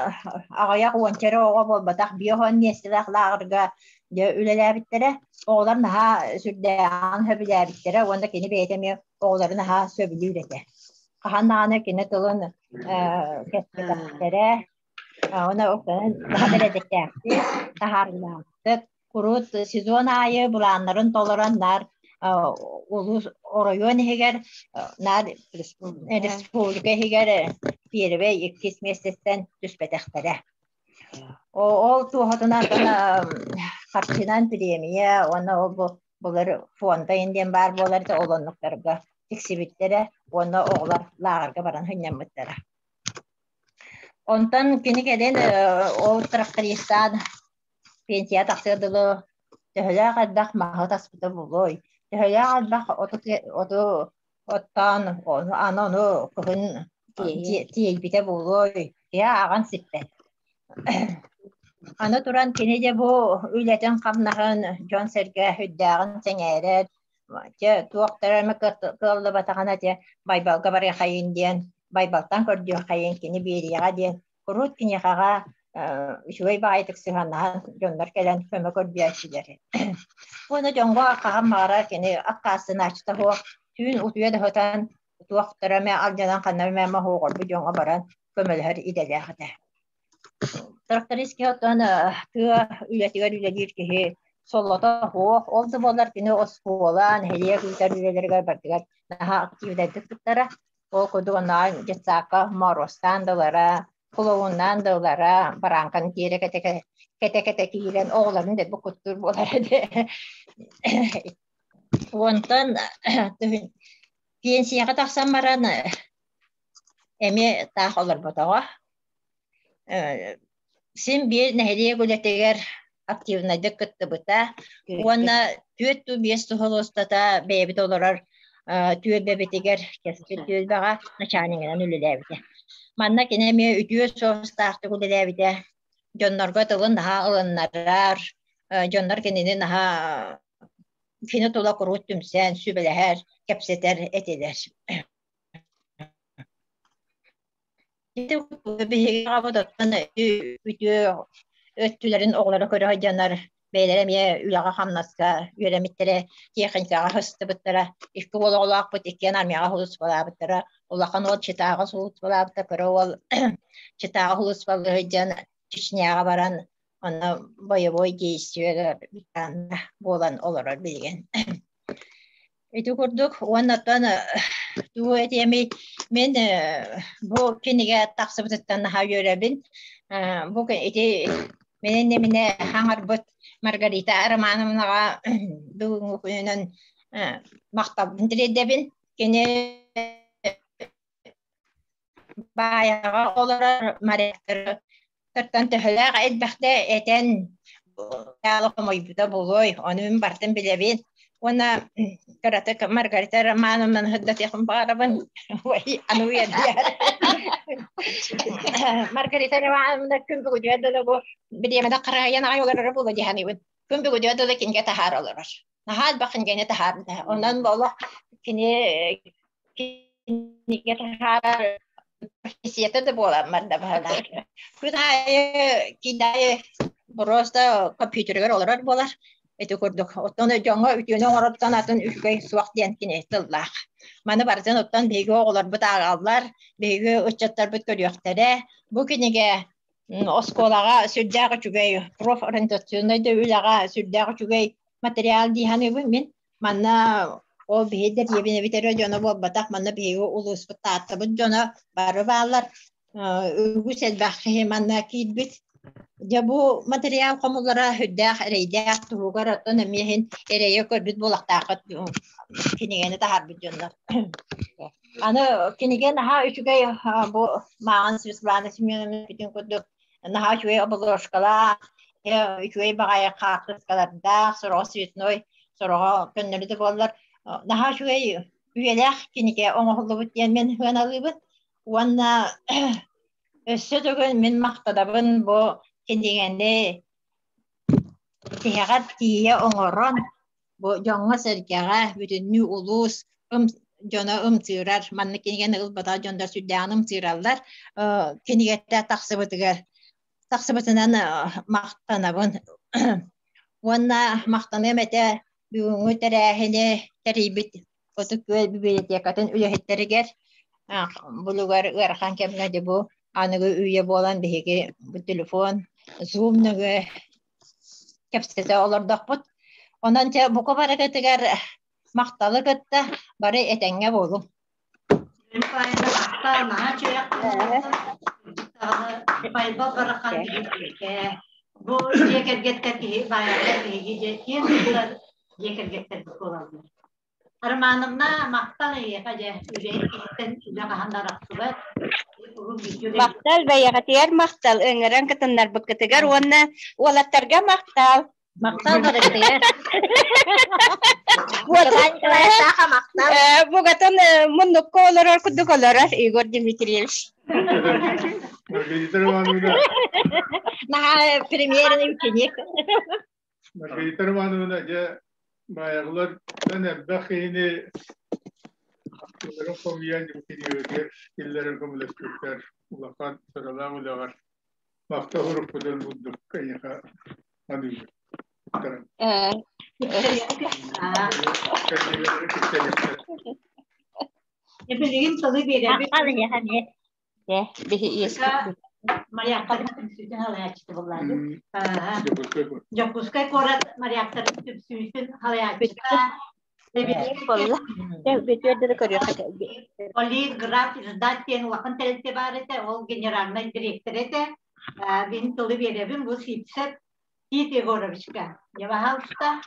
аҕыйах уонча эрэ оҕо буолбатах, биэс миэстэлээх лааҕырга дьэ үлэлээбиттэрэ. Оҕолор наһаа сүрдээҕин сөбүлээбиттэрэ уонна кини бэйэтэ эмиэ оҕолору наһаа сөбүлүүр этэ. Хаһан даҕаны кини тылын кэспэтэхтэрэ. Уонна наһаа бэрээдэктээхтик, таһаарыылаахтык Курут сезон аайы былааннарын толорон наар улуус оройуон иһигэр наар республика иһигэр первэй иккис миэстэттэн түспэтэхтэрэ. Ол туоһутунан харчынан премия уонна ол булар фонда диэн баар буолар да ол оннуктарга тиксибиттэрэ уонна оҕолор лааҕырга баран сынньаммыттара. Онтон кини кэлин ол трактористаан Пенсия тахсыар дылы төһөлөөх элбэх маһы таспыта буолуой, төһөлөөх элбэх оту оту оттоон аны ону кыһын тиэйбитэ буолуой, киһи ааҕан сиппэт. Аны туран кини дьэ бу үлэтин-хамнаһын дьон-сэргэ үрдээҕин сэҥээрэр, дьэ туохтара эмэ кыаллыбатаҕына дьэ Байбалга барыахайын диэн, Байбалтан көрдүөххэйин кини биэриэҕэ диэн Урут киниэхэҕэ үчүгэй баҕайытык сыһыаннаһан дьоннор кэлэн көмө көрдөөччүлэр. Уонна дьоҥҥо хаһан баҕарар кини аккаастанааччыта суох түүн утуйа да сытан туохтара эмэ алдьанан ханна эмэ моһуоҕурбут дьоҥҥо баран көмөлөһөр идэлээх этэ. Тракторист киһи оттон тыа үлэтигэр үлэлиир киһи солото суох, ол да буоллар кини оскуола, нэһилиэк ыытар үлэлэригэр барытыгар наһаа активнайдык кыттара. Ол курдук оннооҕор детсадка моруостаан да ылара, клоуннаан да ылара, барааҥканы тиэрэ кэтэ-кэтэ киирэн оҕолорун дэлби куттуур буолар этэ. Онтон пенсияҕа тахсан баран эмиэ таах олорботоҕо. Син биир нэһилиэк үлэтигэр активнайдык кыттыбыта уонна 4-5 сыл устата бэйэбит олорор түөлбэбитигэр Кэскил түөлбэҕэ начальнигынан үлэлээбитэ. Манна кини эмиэ үтүө суостаахтык үлэлээбитэ. Дьоннорго тылын наһаа ылыннарар, дьоннор кинини наһаа кини тула куруут түмсэн, сүбэлэһэр, кэпсэтэр этилэр. Биһиги аҕабыт оттон үтүө өттүлэрин оҕолоро көрө сылдьаннар бэйэлэрэ эмиэ үлэҕэ-хамнаска үөрэммиттэрэ, тиэхиньикэҕэ сыстыбыттара. Икки уол оҕолоохпут, иккиэн армияҕа сулууспалаабыттара. Улахан уол Читаҕа сулууспалаабыта, кыра уол Читаҕа сулууспалыы сылдьан Чечняҕа баран онно боевой действиелэр буолан олорор билигин. Ити курдук уонна оттон тугу этиэмий мин бу кинигэ тахсыбытыттан наһаа үөрэбин. Бу ити мин иннибинэ хаҥарбыт Маргарита Романовнаҕа бүгүҥҥү күнүнэн махталбын тириэрдэбин. Кини Баайаҕа олорор моряктартан төһөлөөх элбэхтэ этэн хомойбута буолуой, ону мин барытын билэбин. Уонна кыратык Маргарита Романовнаны сырдатыахпын баҕарабын. Ой, аны уйадыйар. Маргарита Романовна күн бүгүнүгэр дылы бу бириэмэтэ харайан аҕай олороро буолуо дии саныыбын. Күн бүгүнүгэр дылы кинигэ таһаара олорор. Наһаа элбэх кинигэни таһаарда. Онон олох кини кинигэ таһаарар профессията да буолан барда баһылаах. Күн аайы киин просто компьютерыгар олорор буолар. Ити курдук. Оттон дьоҥҥо үтүөнү оҥороттон атын үчүгэй суох диэн кини тыллаах. Маны барытын оттон биһиги оҕолорбут ааҕаллар, биһиги ыччаттарбыт көрүөхтэрэ. Бу кинигэ оскуолаҕа сүрдээх үчүгэй профориентационнай да үлэҕэ сүрдээх үчүгэй материал дии саныыбын мин. Манна ол биһи дэриэбинэбит эрэ дьоно буолбатах, манна биһиги улууспут Тааттабыт дьоно бары бааллар. Үгүс элбэх киһи манна киирбит. Дьэ бу материал хомуллара үрдээх эрэйдээх туһугар оттон эмиэ иһин эрэйэ көрбүт буолахтааххыт кинигэни таһаарбыт дьоннор. Аны кинигэ наһаа үчүгэй бу мааҕын Светлана Семеновна бүтүн курдук наһаа үчүгэй обложкалаах, үчүгэй баҕайы хаартыскалардаах, сороҕо цветной, сороҕо көннөрү да буоллар наһаа үчүгэй үйэлээх кинигэ оҥоһуллубут диэн мин сыаналыыбын. Уонна өссө төгүл мин махтанабын бу кинигэни тиһэҕэр тиийэ оҥорон бу дьоҥҥо-сэргэҕэ бүтүннүү улуус дьоно ымсыырар, маннык кинигэни ылбатах дьоннор сүрдээҕин ымсыыраллар. Кинигэтэ тахсыбытыгар тахсыбытынан махтанабын. Уонна махтаныам этэ бүгүҥҥү тэрээһини тэрийбит Ытык Күөл библиотекатын үлэһиттэригэр булугар ыарахан кэмҥэ дьэ бу аныгы үйэ буолан биһиги бу телефон, Zoom нөҥүө кэпсэтэ олордохпут. Онон чэ бука барыгытыгар махталы кытта бары этэҥҥэ буолуҥ.
Бу дьиэ кэргэттэр киһи баайалар биһиги дьиэ киэн туттар дьиэ кэргэттэр буолаллар. Романовна махтал эйиэхэ дьэ үлэһит киһиттэн үлэ хаһан да арахсыбат.
Махтал бэйэҕитигэр махтал ыҥыран кытыннарбыккытыгар уонна уолаттарга махтал.
Махтал барытыгар. Махтал.
Бугатын муннукка олорор курдук олорор Егор Дмитриевич.
Маргарита Романовна.
Наһаа премьерный ученик.
Маргарита Романовна, дьэ, баайаҕалартан элбэх киһини ахтыыларын хомуйан кинигэтигэр киллэрэн көмөлөспүттэр улахан сыралаах үлэҕэр махтал уруккутун бурдук эйиэхэ аныыбыт.
Билигин тылы биэрэбит.
Моряктарын
түмсүүтүн халайааччыта буоллаады. Дьокуускай куорат моряктарын түмсүүтүн халайааччыта Полиграф издать диэн улахан тэрилтэ баар этэ, ол генеральнай директор этэ. Мин тылы биэрэбин бу Сипсеп Тит Егоровичка. Я пожалуйста,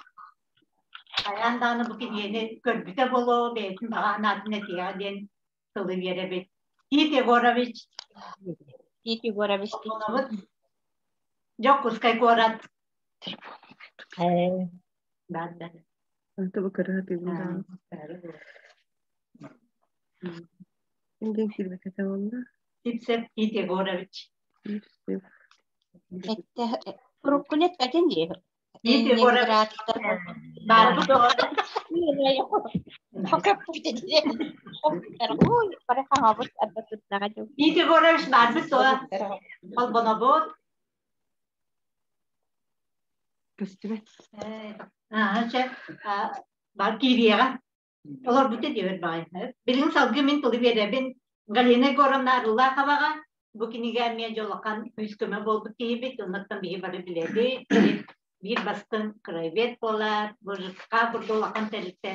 хайаан даҕаны бу кинигэни көрбүтэ буолуо, бэйэтин баҕа санаатын этиэҕэ диэн тылы биэрэбит. Тит Егорович.
Тит Егорович.
Дьокуускай куорат.
Антыбы көрө сатыыбын Инден киирбэтэ буолла.
Сипсеп Тит Егорович.
Уруккун эппэтин дии.
Тит Егорович. Барбыт Тит Егорович барбыт суо. Холбонобут.
Көстүбэт.
Чэ, бар киириэҕэ. Олорбут диэбит баҕай. Билигин салгыы мин тылы биэрэбин. Галина Егоровна Арыллааховаҕа бу кинигэ эмиэ дьолохан күүс-көмө буолбут киһибит. Оннуттан биһи бары билэбит. Биир бастыҥ краевед буолар, Божеска курдук улахан тэрилтэ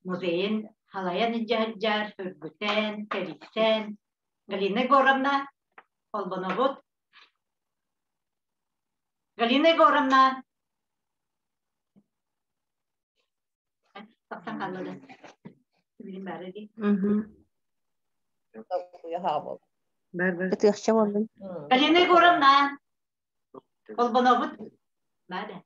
музейын халайан илдьэ сылдьар, сөргүтэн, тэрийсэн. Галина Егоровна, холбонобут. Галина Егоровна. Тахсан хаалла да. Билим баара дии.
Ытыахча буоллун.
Галина Егоровна. Холбонобут. Баара.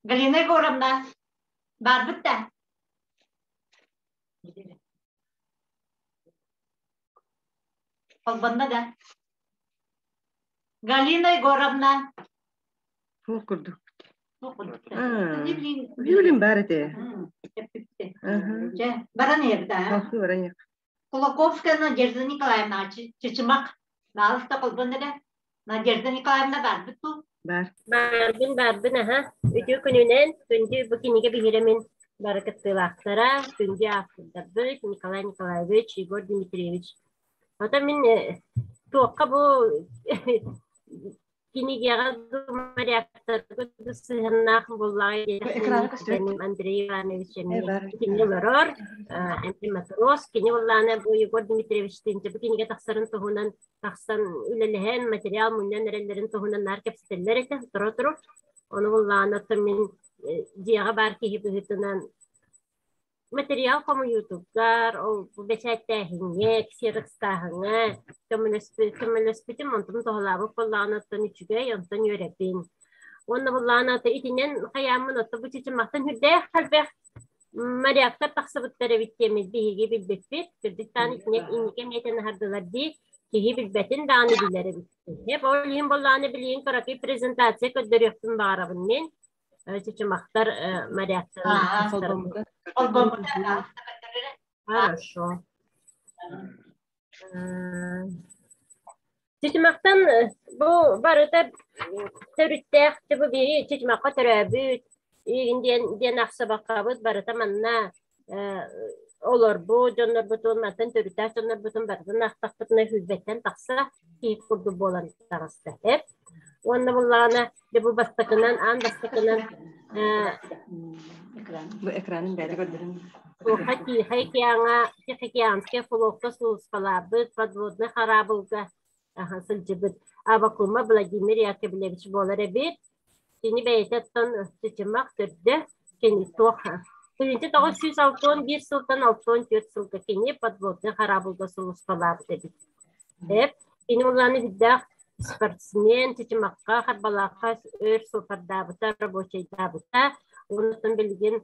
Галина Егоровна. Баарбыт да. Холбонно да. Галина Егоровна.
Суох курдук. Билин бар этэ.
Баран иһэбит
Баран иһэбит.
Кулаковская Надежда Николаевна Чычымах. Наалыста холбон эрэ. Надежда Николаевна барбыт ту?
Бар.
Барбын, барбын, аха. Үтүө күнүнэн, күндү бу кинигэ биһирэмин бары кыттыылаахтара, күндү автордарбыт Николай Николаевич, Егор Дмитриевич. Ото мин туохха бу Кинигэҕэ моряктарга сыһыаннаах буоллаҕа Андрей Иванович эмиэ кини олорор, эмиэ матрос, кини буоллаҕына бу Егор Дмитриевич бу кинигэ тахсарын туһунан тахсан үлэлэһэн, материал мунньан эрэллэрин туһунан наар кэпсэтэллэр этэ, сотору-сотору. Ону буоллаҕына мин дьиэҕэ баар киһи быһыытынан материал хомуйуутугар, ол бэчээттээһиҥҥэ, ксерокстааһыҥҥа көмөлөспүтүм, онтум туһалаабыт буоллаҕына оттон үчүгэй, онтон үөрэбин. Уонна буоллаҕына итинэн хайааммын отто бу чычымахтан үрдээх элбэх моряктар тахсыбыттар эбит диэммит биһиги билбиппит. Кырдьыктаан итинник инники эмиэтэн аһардылар дии, киһи билбэтин даҕаны билэр эбит. Ол иһин буоллаҕына билигин кыракый презентация көрдөрүөхпүн баҕарабын мин. Чычымахтар моряктарын. Хорошо. Чычымахтан бу барыта төрүттээх бу биһи Чычымахха төрөөбүт игин диэн диэн ахсыбаккабыт барыта манна олорбут дьоннорбутун мантан төрүттээх дьоннорбутун барытын ахтахпытына сүүрбэттэн тахса киһи курдук буолан таҕыста эп уонна буллаҕына дьэ бу бастакынан аан бастакынан
Бу экранын бэйэтэ көрдөрүн.
Туохха Тихай океаҥа Тихоокеанскай флокка сулууспалаабыт подводный хараабылга сылдьыбыт Авакума Владимир Яковлевич буолар эбит. Кини бэйэтэ оттон чычымах төрдө кини туох 1961 сылтан 64 сылга кини подводный хараабылга сулууспалаабыт эбит. Эп кини улааны үрдээх спортсмен, Чычымахха, Харбалаахха өр суоппардаабыта, рабочайдаабыта. Онтон билигин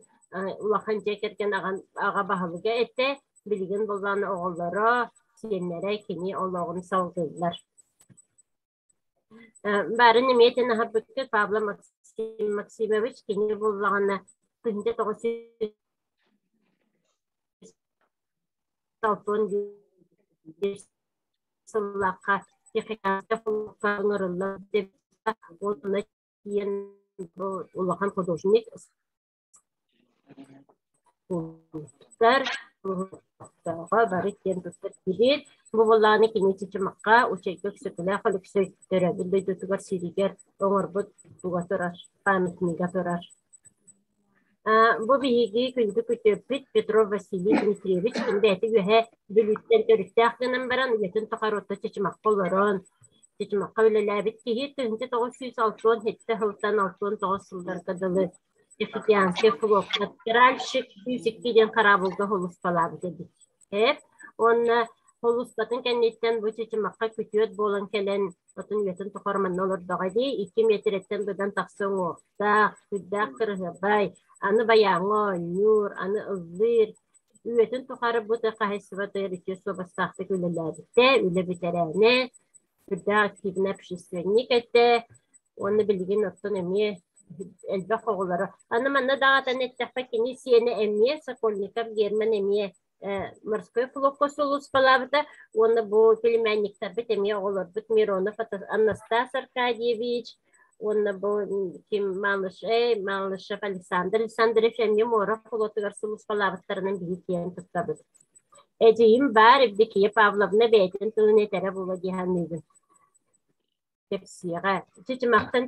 улахан дьиэ кэргэн аҕа баһылыга этэ. Билигин буоллаҕына оҕолоро, сиэннэрэ кини олоҕун салгыыллар. Барын эмиэ этэн аһарбыкка Павла Максим Максимович кини буоллаҕына 1961 сыллаахха ыҥырыллан уонна тиийэн бу улахан художник бары киэн туттар киһи. Бу буоллаҕына кини Чычымахха Учайга Өксөкүлээх Өлөксөй төрөөбүт дойдутугар сиригэр оҥорбут туга турар, памятнига турар. Бу биһиги күндү күтүөппүт Петров Василий Дмитриевич бэйэтэ үөһэ Бүлүүттэн төрүттээх гынан баран үйэтин тухары орто Чычымахха олорон Чычымахха үлэлээбит киһи 1967 сылтан 69 сылларга дылы Тихоокеанскай флокка тральщик 102 диэн хараабылга сулууспалаабыт эбит. Эп уонна сулууспатын кэнниттэн бу Чычымахха күтүөт буолан кэлэн отун үйэтин тухары манна олордоҕо дии, 2 миэтэрэттэн быдан тахса уҥуохтаах, сүрдээх кырыһыбай, аны байааҥҥа оонньуур, аны ыллыыр. Үйэтин тухары бу тыа хаһайыстыбатыгар үтүө суобастаахтык үлэлээбитэ, үлэ бэтэрээнэ, сүрдээх активнай общественник этэ уонна билигин оттон эмиэ элбэх оҕолоро. Аны манна даҕатан эттэххэ, кини сиэнэ эмиэ Сокольников Герман эмиэ морской флокка сулууспалаабыта уонна бу племянниктарбыт эмиэ оҕолорбут Миронов Анастас Аркадьевич уонна бу ким Малышев Александр Александрович эмиэ муора флотугар сулууспалаабыттарынан биһи киэн туттабыт. Эдьиийим баар Евдокия Павловна бэйэтин тылын этэрэ буолуо дии саныыбын. Кэпсиэҕэ. Чычымахтан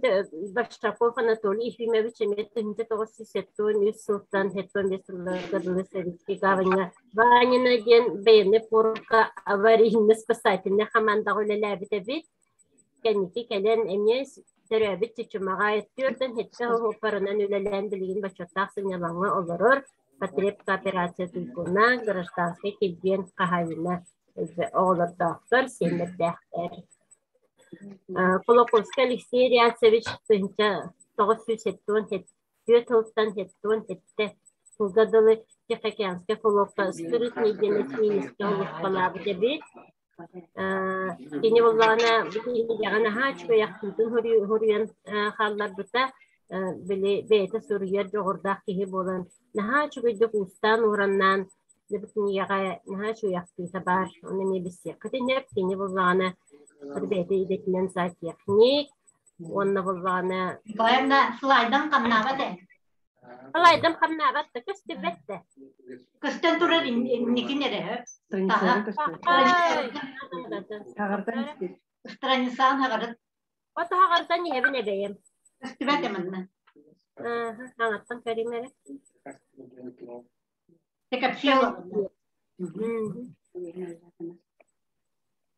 Большаков Анатолий Ефимович эмиэ 1973 сылтан 75 сылларга дылы Советский гаваньҥа Ванина диэн военный порка аварийно-спасательнай хамаандаҕа үлэлээбит эбит. Кэнники кэлэн эмиэ төрөөбүт Чычымаҕа 47 оһуоппарынан үлэлээн билигин бочуоттаах сынньалаҥҥа олорор. Потребкооперация туйгуна, гражданскай килбиэн хаһаайына оҕолордоохтор, сиэннэрдээхтэр. Кулаковскай Алексей Ряцевич 1974 сылтан 77 сылга дылы Тихоокеанскай флокка скрытный диэн эсминецкэ сулууспалаабыт эбит. Кини буоллаҕына бу кинигэҕэ наһаа үчүгэй ахтыытын суруйан хаалларбыта. Били бэйэтэ суруйар дьоҕурдаах киһи буолан наһаа үчүгэйдик уустаан-уураннаан бу кинигэҕэ наһаа үчүгэй ахтыыта баар. Ону эмиэ билсиэххит иннинэ кини буоллаҕына бэйэтэ идэтинэн зоотехник уонна буоллаҕына
Николаевна слайдан хамнаабат ээ.
Слайдам хамнаабат да көстүбэт да.
Көстөн турар инникин эрэ.
Страницаны.
Страницаны хаҕарыт.
Отаһаҕартан иһэбин эбэйэм.
Көстүбэт эманна.
Аҥаттан көрүм эрэ.
Текапсиал.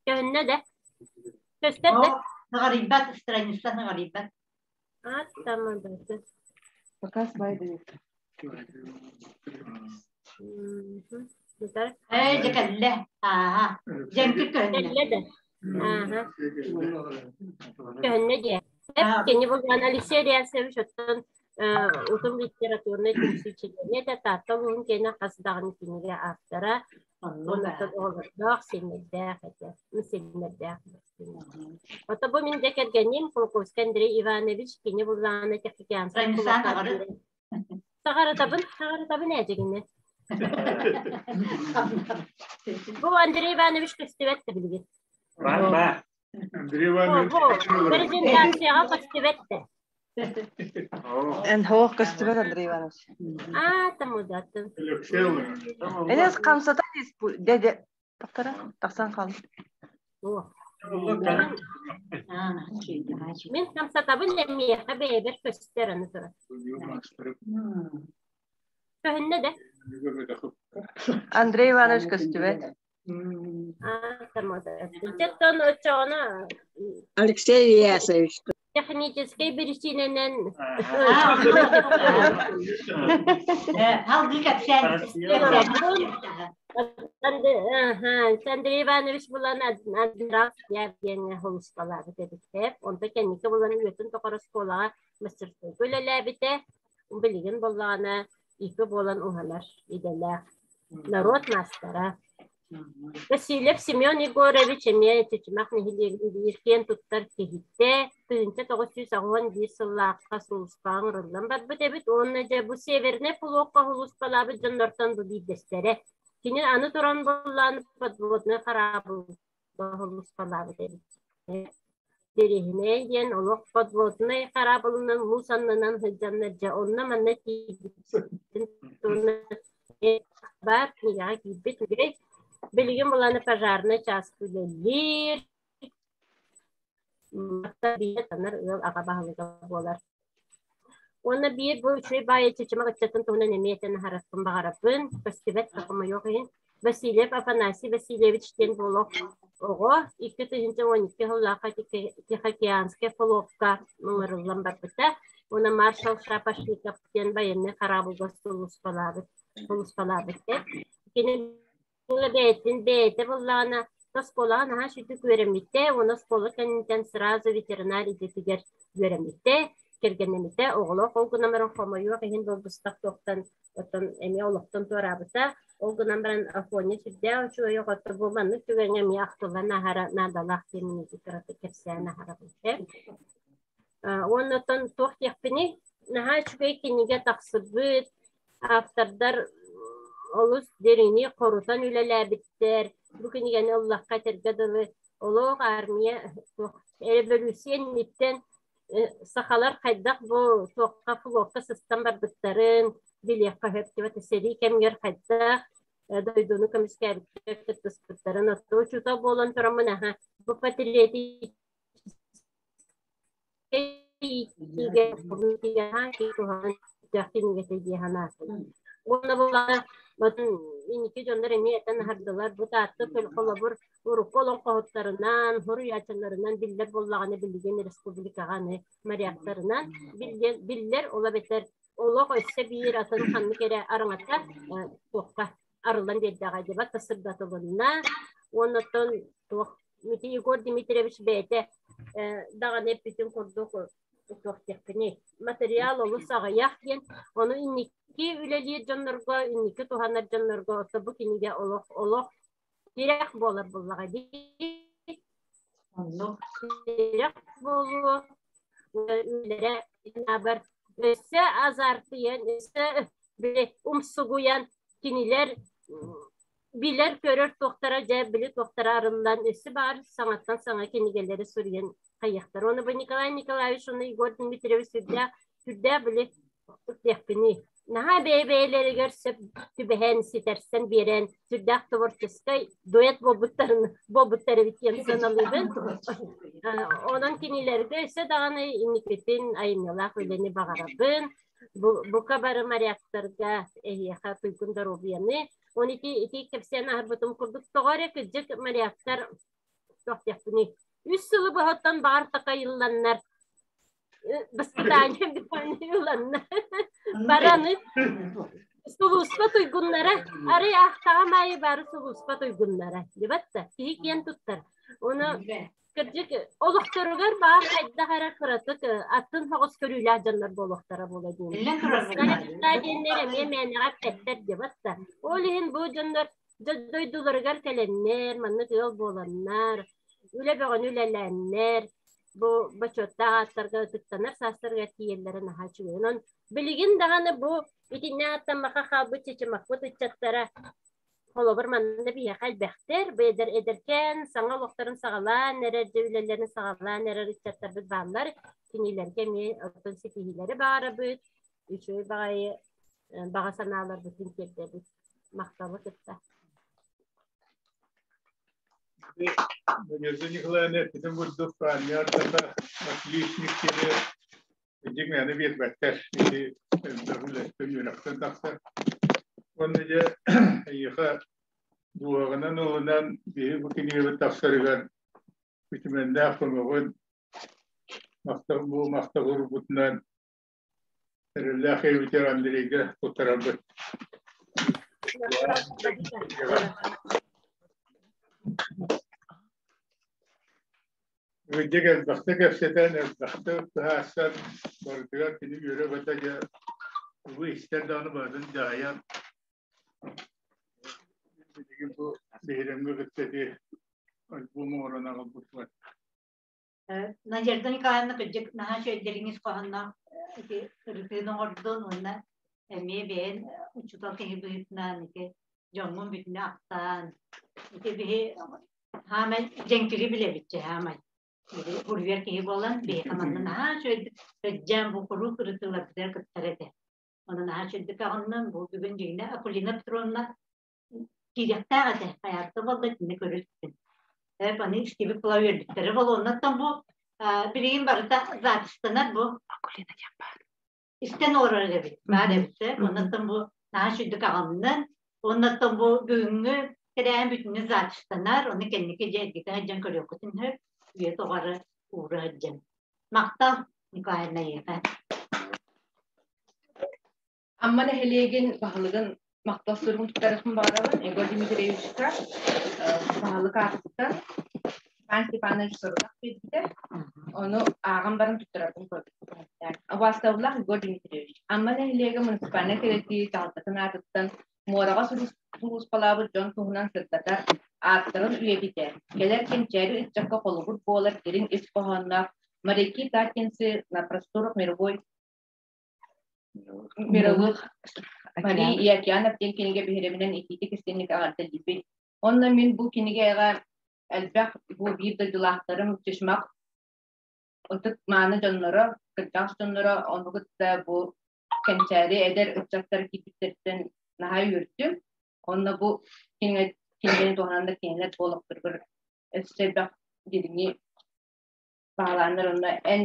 Көһүннэ да. Көстөр да.
Наҕарыйбат, страница наҕарыйбат.
Аттамадаты.
Пока слайды.
Ээ, дьэ кэллэ. Ааха. Дьэҥкир көһүннэ.
Кэллэ да. Ааха. Көһүннэ диэ. Кини булган Алексей Рясович оттон утум литературнай түмсүү чилиэнэ этэ Таатта улууһун киэнэ хас даҕаны кинигэ автора Оннуктан оҕолордоох, сиэннэрдээх этэ. Сиэннэрдээх. Ото бу мин дьэ кэргэним Кулаковскай Андрей Иванович кини буллаҕына Тихоокеанскай Саҕарытабын, саҕарытабын ээдьигинэ. Бу Андрей Иванович көстүбэт да билигин.
Бар, бар.
Андрей Иванович.
Бу презентацияҕа көстүбэт да.
Эн хоох көстүбэт Андрей Иванович.
Аа, тамудатын.
Энес хамсатан дядя тахтара тахсан хаал.
Мин хамсатабын эмиэхэ бэйэбэр көстөр аны турар. Көһүннэ да?
Андрей Иванович көстүбэт.
Оттон оччоҕуна
Алексей Ильясович.
Техническэй биричиинэнэн
Алгы кэпсээн.
Андрей Иванович булан Адмирал диэн холусталаабыт эбит. Онто кэнники булан үөтүн тоқор оскуолаҕа мастерскойга үлэлээбитэ. Билигин боллаҕына икки буолан уһанар идэлээх. Народ маастара. Васильев Семен Егорович эмиэ Чычымах нэһилиэгин биир киэн туттар киһитэ, 1981 сыллаахха сулууспаҕа ыҥырыллан барбыт эбит уонна дьэ бу Севернай флокка сулууспалаабыт дьоннортон бу биирдэстэрэ. Кини аны туран буоллаан подводнай хараабылга сулууспалаабыт эбит. Дэриэһинэй диэн олох подводнай хараабылынан муус аннынан сылдьаннар дьэ онно-манна тиийбитин туһунан баар кинигэҕэ киирбит үчүгэй. Билигин буланы пожарнай чааска үлэлиир. Танар ыал аҕа баһылыга буолар. Уонна биир бу үчүгэй баайы Чычымах ыччатын туһунан эмиэ этэн аһарарбын баҕарабын. Көстүбэт да хомойуох иһин. Васильев Афанасий Васильевич диэн буолуох оҕо 2012 сыллаахха Тихоокеанскай флокка ыҥырыллан барбыта. Уонна маршал Шапошников диэн байыаннай хараабылга сулууспалаабыт сулууспалаабыт. Кини бэйэтин бэйэтэ буоллаҕына оскуолаҕа наһаа сүтүк үөрэммитэ уонна оскуола кэнниттэн сразу ветеринар идэтигэр үөрэммитэ, кэргэннэммитэ, оҕолоох ол гынан баран хомойуох иһин буолбустах туохтан оттон эмиэ олохтон туораабыта. Ол гынан баран Афоня сүрдээх үчүгэй оҕото бу маннык түгэҥҥэ эмиэ ахтыллан аһара наадалаах диэн кыратык кэпсээн аһарабын. Уонна оттон туох диэхпиний, наһаа үчүгэй кинигэ тахсыбыт, автордар олус дириҥник хорутан үлэлээбиттэр. Бу кинигэни ыллахха этэргэ дылы, олох армия туох революция инниттэн сахалар хайдах бу туохха флокка сыстан барбыттарын билиэххэ сөп диэбэтэ сэрии кэмигэр хайдах дойдуну көмүскээбиттэр кыттыспыттарын оттон учуутал буолан тураммын аха бу патриотическай Уонна буоллаҕына инники дьоннор эмиэ этэн аһардылар бу Таатта холобур урукку олоҥхоһуттарынан, суруйааччыларынан биллэр буоллаҕына билигин республикаҕа аны моряктарынан биллэр ол эбэтэр олох өссө биир атын ханнык эрэ араҥата туохха арыллан биэрдэҕэ дебат сырдатылынна уонна оттон туох Ити Егор Дмитриевич бэйэтэ даҕаны эппитин курдук туох диэхпиний материал олус аҕыйах диэн ону инники үлэлиир дьоннорго инники туһанар дьоннорго ото бу кинигэ олох олох тирэх буолар буоллаҕа дии тирэх буолуо үлэлэрэ бар өссө азартыйан өссө умсугуйан кинилэр билэр-көрөр туохтара дьэ били туохтара арыллан өссө баар саҥаттан саҥа кинигэлэри суруйан хайыахтар. Уонна бу Николай Николаевич уонна Егор Дмитриевич сүрдээх сүрдээх били диэхпиний. Наһаа бэйэ-бэйэлэригэр сөп түбэһэн, ситэрсэн биэрэн, сүрдээх творческай дуэт буолбуттарын буолбуттар эбит диэн сыаналыыбын. Онон кинилэргэ өссө даҕаны инникитин айымньылаах үлэни баҕарабын. Бука бары моряктарга эһиэхэ туйгун доруобуйаны. Он ити ити кэпсээн аһарбытым курдук тоҕо эрэ кырдьык моряктар туох диэхпиний үс сылы быһаттан баҕар такайылланнар воспитание ыланна бараны сулууспа туйгуннара арый аахтаҕым аайы бары сулууспа туйгуннара дебатта киһи киэн туттар ону кырдьык олохторугар баар хайдах эрэ кыратык атын соҕус көрүүлээх дьоннор буолуохтара буола диэн диэннэр эмиэ мээнэҕэ эппэттэр дебатта ол иһин бу дьоннор дойдуларыгар кэлэннэр маннык ыал буоланнар үлэ бөҕөнү үлэлээннэр бу бочуоттаах ааттарга ытыктанар саастарыгар тиийэллэрэ наһаа үчүгэй. Онон билигин даҕаны бу итиннэ ааттаммакка хаалбыт чычымахпыт ыччаттара холобур манна биһиэхэ элбэхтэр, бу эдэр эдэркээн саҥа олохторун саҕалаан эрэр, дьэ үлэлэрин саҕалаан эрэр ыччаттарбыт бааллар. Кинилэргэ эмиэ оттон ситиһиилэри баҕарабыт, үчүгэй баҕайы баҕа санааларбытын тиэрдэбит. Махталы кытта.
Надежда Николаевна эппитин курдук, аанньаардата отличник диэни дьиҥ мээнэ биэрбэттэр. Ити элбэх үлэттэн үөрэхтэн тахсар. Уонна дьэ эйиэхэ дууһаҕынан ылынан биһи бу кинигэбит тахсарыгар үтүмэннээх көмөҕүн махтал бу махтал урбутунан эрэллээх эбитэр Андрейга туттарарбыт. Ыдьык элбэхтэ кэпсэтэн, элбэхтэ быһаарсан, барытыгар кини үөрэ-көтө дьэ тугу истэр даҕаны барытын дьаһайан, билигин бу биһирэмҥэ кытта ити альбом оҥорон аҕалбыппыт.
Надежда Николаевна кырдьык наһаа үчүгэйдэриҥ ис хоһоонноох ити ырытыыны оҥордун уонна эмиэ бэйэн учуутал киһи быһыытынан ити дьоҥҥун бүтүнэ ахтаан ити биһи хаамай дьэҥкири билэбит чэ хаамай буруйар киһи буолан биһиэхэ манна наһаа үчүгэйдик сылдьан бу куруук ырытыыларбытыгар кыттар этэ. Онон наһаа үчүгэйдик аҕынным бу бүгүн дьиҥнэ Акулина Петровна киириэхтээх этэ хайаатта буолла итиннэ көрүстүм. Эп аны истибит була үөрбүттэрэ болуоннаттан бу билигин барыта запистанар бу
Акулина диэн баар.
Истэн олорор эбит баар эбит оннаттан бу наһаа үчүгдүк аҕыннын оннаттан бу бүгүҥҥү тэрээһин бүтүннүү запистанар ону кэнники дьэ эргитэ сылдьан көрүөххүтүн сөп үйэ тоҕары уура сылдьан махтал Николаевна эйиэхэ.
Амма нэһилиэгин баһылыгын махтал суругун туттарыахпын баҕарабын Егор Дмитриевичка баһылык аатыттан Степан Степанович сорудах биэрбитэ. Ону ааҕан баран туттарарбын көрбүттэр. Убаастабыллаах Егор Дмитриевич, Амма нэһилиэгэ муниципальнай кэлэктиип дьаһалтатын аатыттан муораҕа сулууспалаабыт дьон туһунан сырдатар ааттарын үйэтитэр, кэлэр кэнчээри ыччакка холобур буолар дириҥ ис хоһоонноох Моряки Таттинцы на просторах мировой мировых Мария и океанов диэн кинигэ биһирэминэн итиитик истиҥник эҕэрдэлиибин. Онно мин бу кинигэҕэ элбэх бу биир дойдулаахтарым Чычмах ытык мааны дьонноро, кырдьаҕас дьонноро, ону кытта бу кэнчээри эдэр ыччаттар киирбиттэриттэн наһаа үөрдүм. Онно бу кинигэ кинигэни туһанан да кинилэр бу олохторугар өссө элбэх дириҥи баҕалааннар онно эн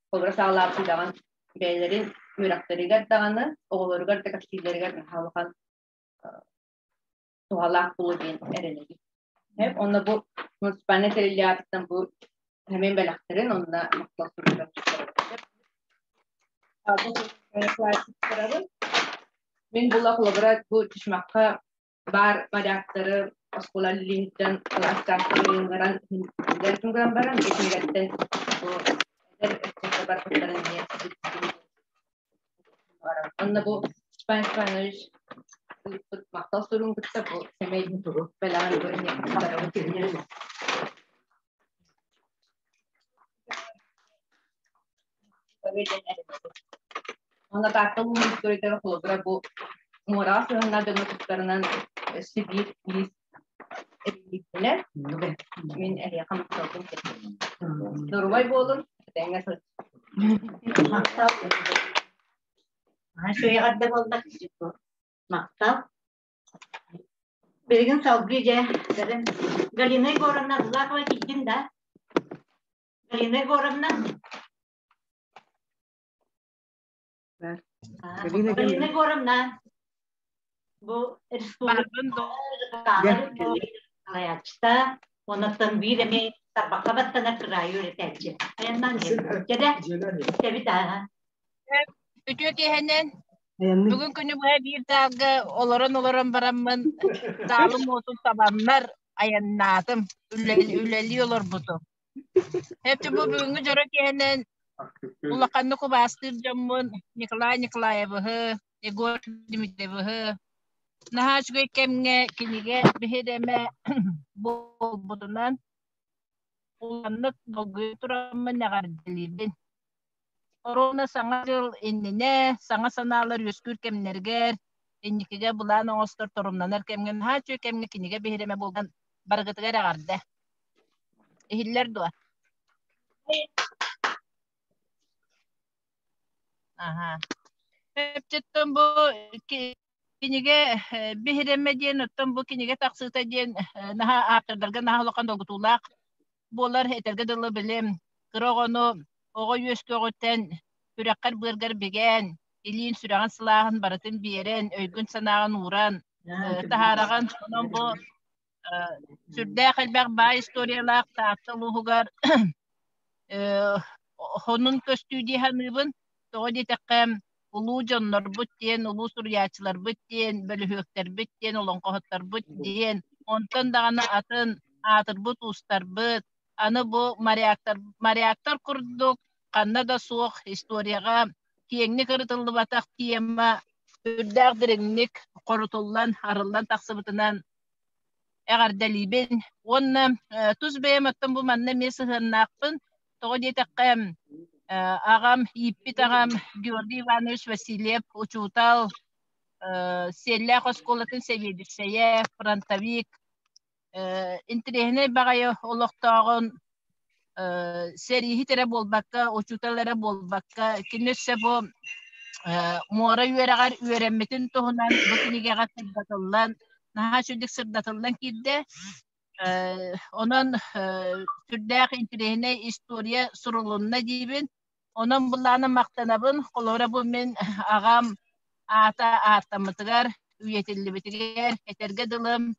холобура саҕалаабыт үлэҕин бэйэлэрин үөрэхтэригэр даҕаны, оҕолоругар да кэпсииллэригэр наһаа улахан туһалаах буолуо диэн эрэнэбин. Онно бу муниципальнай тэриллии аатыттан бу эмиэ бэлэхтэрин онно махтал суруктарын туттарабын. Мин була холобура бу Чычымахха баар моряктары оскуола линиттэн кылаастаахтарын баран гынан баран итингэттэн бу эдэр ыччакка барбыттарын эмиэ Онно бу Степан Степанович ыыппыт махтал суругун кытта бу сэмэй бэлэҕин бу эмиэ туттарабыт. Онно Таатта улууһун историятыгар холобура бу муораҕа сыһыаннаах дьоно туттарынан өссө биир лиис эбиллибитинэн мин эһиэхэ махталбын тиэрдэбин. Доруобай буолун, этэҥҥэ сылдьын.
Махтал. Үчүгэй буолла. Махтал. Билигин салгыы дьэ Галина Егоровна Булахова тиийдин да? Галина Егоровна? Галина Егоровна, бу республика салайааччыта, онон биир эмиэ тарбахха баттанар кыраайы үөрэтээччи. Айаннаан дьэ, тэбит ааһа.
Үтүө киэһэнэн бүгүн күнү быһа биир таалга олорон-олорон бараммын таалым уотун табаннар айаннаатым, үлэлии олорбутум. Эпти бу бүгүҥҥү дьоро киэһэнэн улаханнык убаастыыр дьоммун Николай Николаевыһы, Егор Дмитриевыһы наһаа үчүгэй кэмҥэ кинигэ биһирэмэ буолбутунан улаханнык долгуйа тураммын эҕэрдэлиибин. Оруобуна Саҥа дьыл иннинэ саҥа санаалар үөскүүр кэмнэригэр, инникигэ былаан оҥостор, торумнанар кэмҥэ наһаа үчүгэй кэмҥэ кинигэ биһирэмэ буолан барыгытыгар эҕэрдэ. Иһиллэр дуо? Аха. Эптиттэн бу кинигэ биһирэмэ диэн, оттон бу кинигэ тахсыыта диэн наһаа ааптардарга наһаа улахан долгутуулаах буолар. Этэргэ дылы билим кыра оҕону оҕо үөскүөҕүттэн сүрэххэр-быаргар бигээн, илиин сүрэҕин сылааһын барытын биэрэн, өйгүн-санааҕын ууран таһаараҕын. Онон бу сүрдээх элбэх баай историялаах Таатта улууһугар хонун көстүү дии саныыбын. Тоҕо диэтэххэ, улуу дьоннорбут диэн, улуу суруйааччыларбыт диэн, бөлүһүөктэрбит диэн, олоҥхоһуттарбыт диэн, онтон даҕаны атын аатырбыт уустарбыт, аны бу моряктар, моряктар курдук ханна да суох историяҕа киэҥник ырытыллыбатах тема сүрдээх дириҥник хорутуллан, арыллан тахсыбытынан эҕэрдэлиибин. Уонна тус бэйэм оттон бу манна эмиэ сыһыаннаахпын. Тоҕо диэтэххэ, аҕам, ииппит аҕам Георгий Иванович Васильев учуутал, Сиэллээх оскуолатын сэбиэдиссэйэ, фронтовик, интэриэһинэй баҕайы олохтооҕун сэрииһит эрэ буолбакка, учуутал эрэ буолбакка, кини өссө бу муора үөрэҕэр үөрэммитин туһунан бу кинигэҕэ сырдатыллан, наһаа үчүгдүк сырдатыллан киирдэ. Онон сүрдээх интэриэһинэй история сурулунна диибин. Онон былаана махтанабын. Холобура бу мин аҕам аата ааттаммытыгар, үйэтиллибитигэр, этэргэ дылы,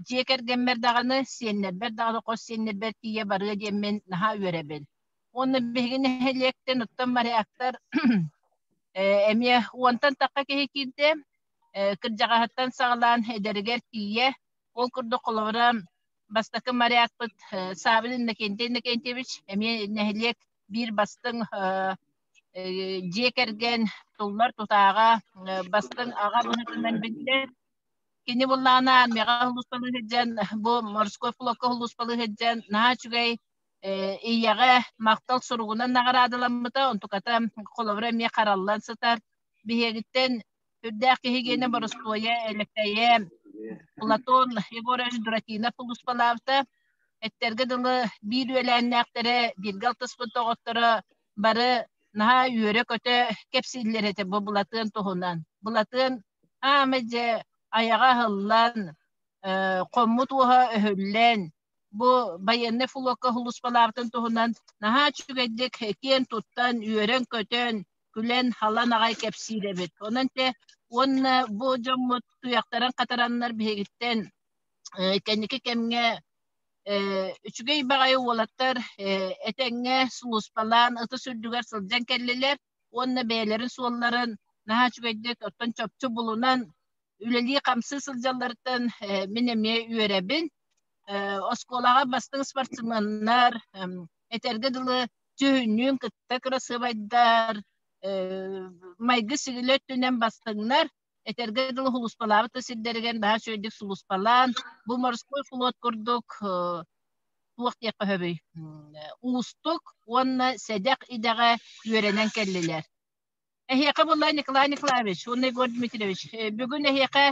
дьиэ кэргэммэр даҕаны, сиэннэрбэр даҕаны, хос сиэннэрбэр тиийэ барыа диэммин наһаа үөрэбин. Уонна биһиги нэһилиэктэн оттон моряктар эмиэ уонтан тахха киһи киирдэ. Кырдьаҕаһыттан саҕалаан эдэригэр тиийэ. Ол курдук холобура бастакы морякпыт Савин Иннокентий Иннокентьевич эмиэ нэһилиэк биир бастыҥ дьиэ кэргэн туллар тутааҕа бастыҥ аҕа быһыытынан биллэр. Кини буллаҕына армияҕа сулууспалыы сылдьан, бу морской флокка сулууспалыы сылдьан наһаа үчүгэй ийэҕэ махтал суругунан наҕараадаламмыта, онтуката холобура эмиэ хараллан сытар. Биһиэгиттэн Үрдээх киһи гиэнэ боростуойа, элэккэйэ Платон Егорович Дуратинов сулууспалаабыта. Эттэргэ дылы биир үөлээннээхтэрэ, бииргэ алтыспыт доҕотторо бары наһаа үөрэ-көтө кэпсииллэр этэ бу Былатыан туһунан. Былатыан аама дьэ айаҕа аһыллан, хоммут уоһа өһүллэн, бу байыаннай флокка сулууспалаабытын туһунан наһаа үчүгэйдик киэн туттан, үөрэн-көтөн, күлэн-халан аҕай кэпсиир эбит. Онон те уонна бу дьоммут туйахтарын хатараннар биһигиттэн кэнники кэмҥэ үчүгэй баҕайы уолаттар этэҥҥэ сулууспалаан ытыс үрдүгэр сылдьан кэллилэр уонна бэйэлэрин суолларын наһаа үчүгэйдик оттон чопчу булунан үлэлии-хамсыы сылдьалларыттан мин эмиэ үөрэбин. Оскуолаҕа бастыҥ спортсменнар, этэргэ дылы, дьүһүннүүн кытта кырасыабайдар, майгы-сигили өттүнэн бастыҥнар, этэргэ дылы сулууспалаабыт да сирдэригэр наһаа үчүгэйдик сулууспалаан, бу морской флот курдук туох диэххэ сөбүй, уустук уонна сэдэх идэҕэ үөрэнэн кэллилэр. Эһиэхэ буолла Николай Николаевич уонна Егор Дмитриевич. Бүгүн эһиэхэ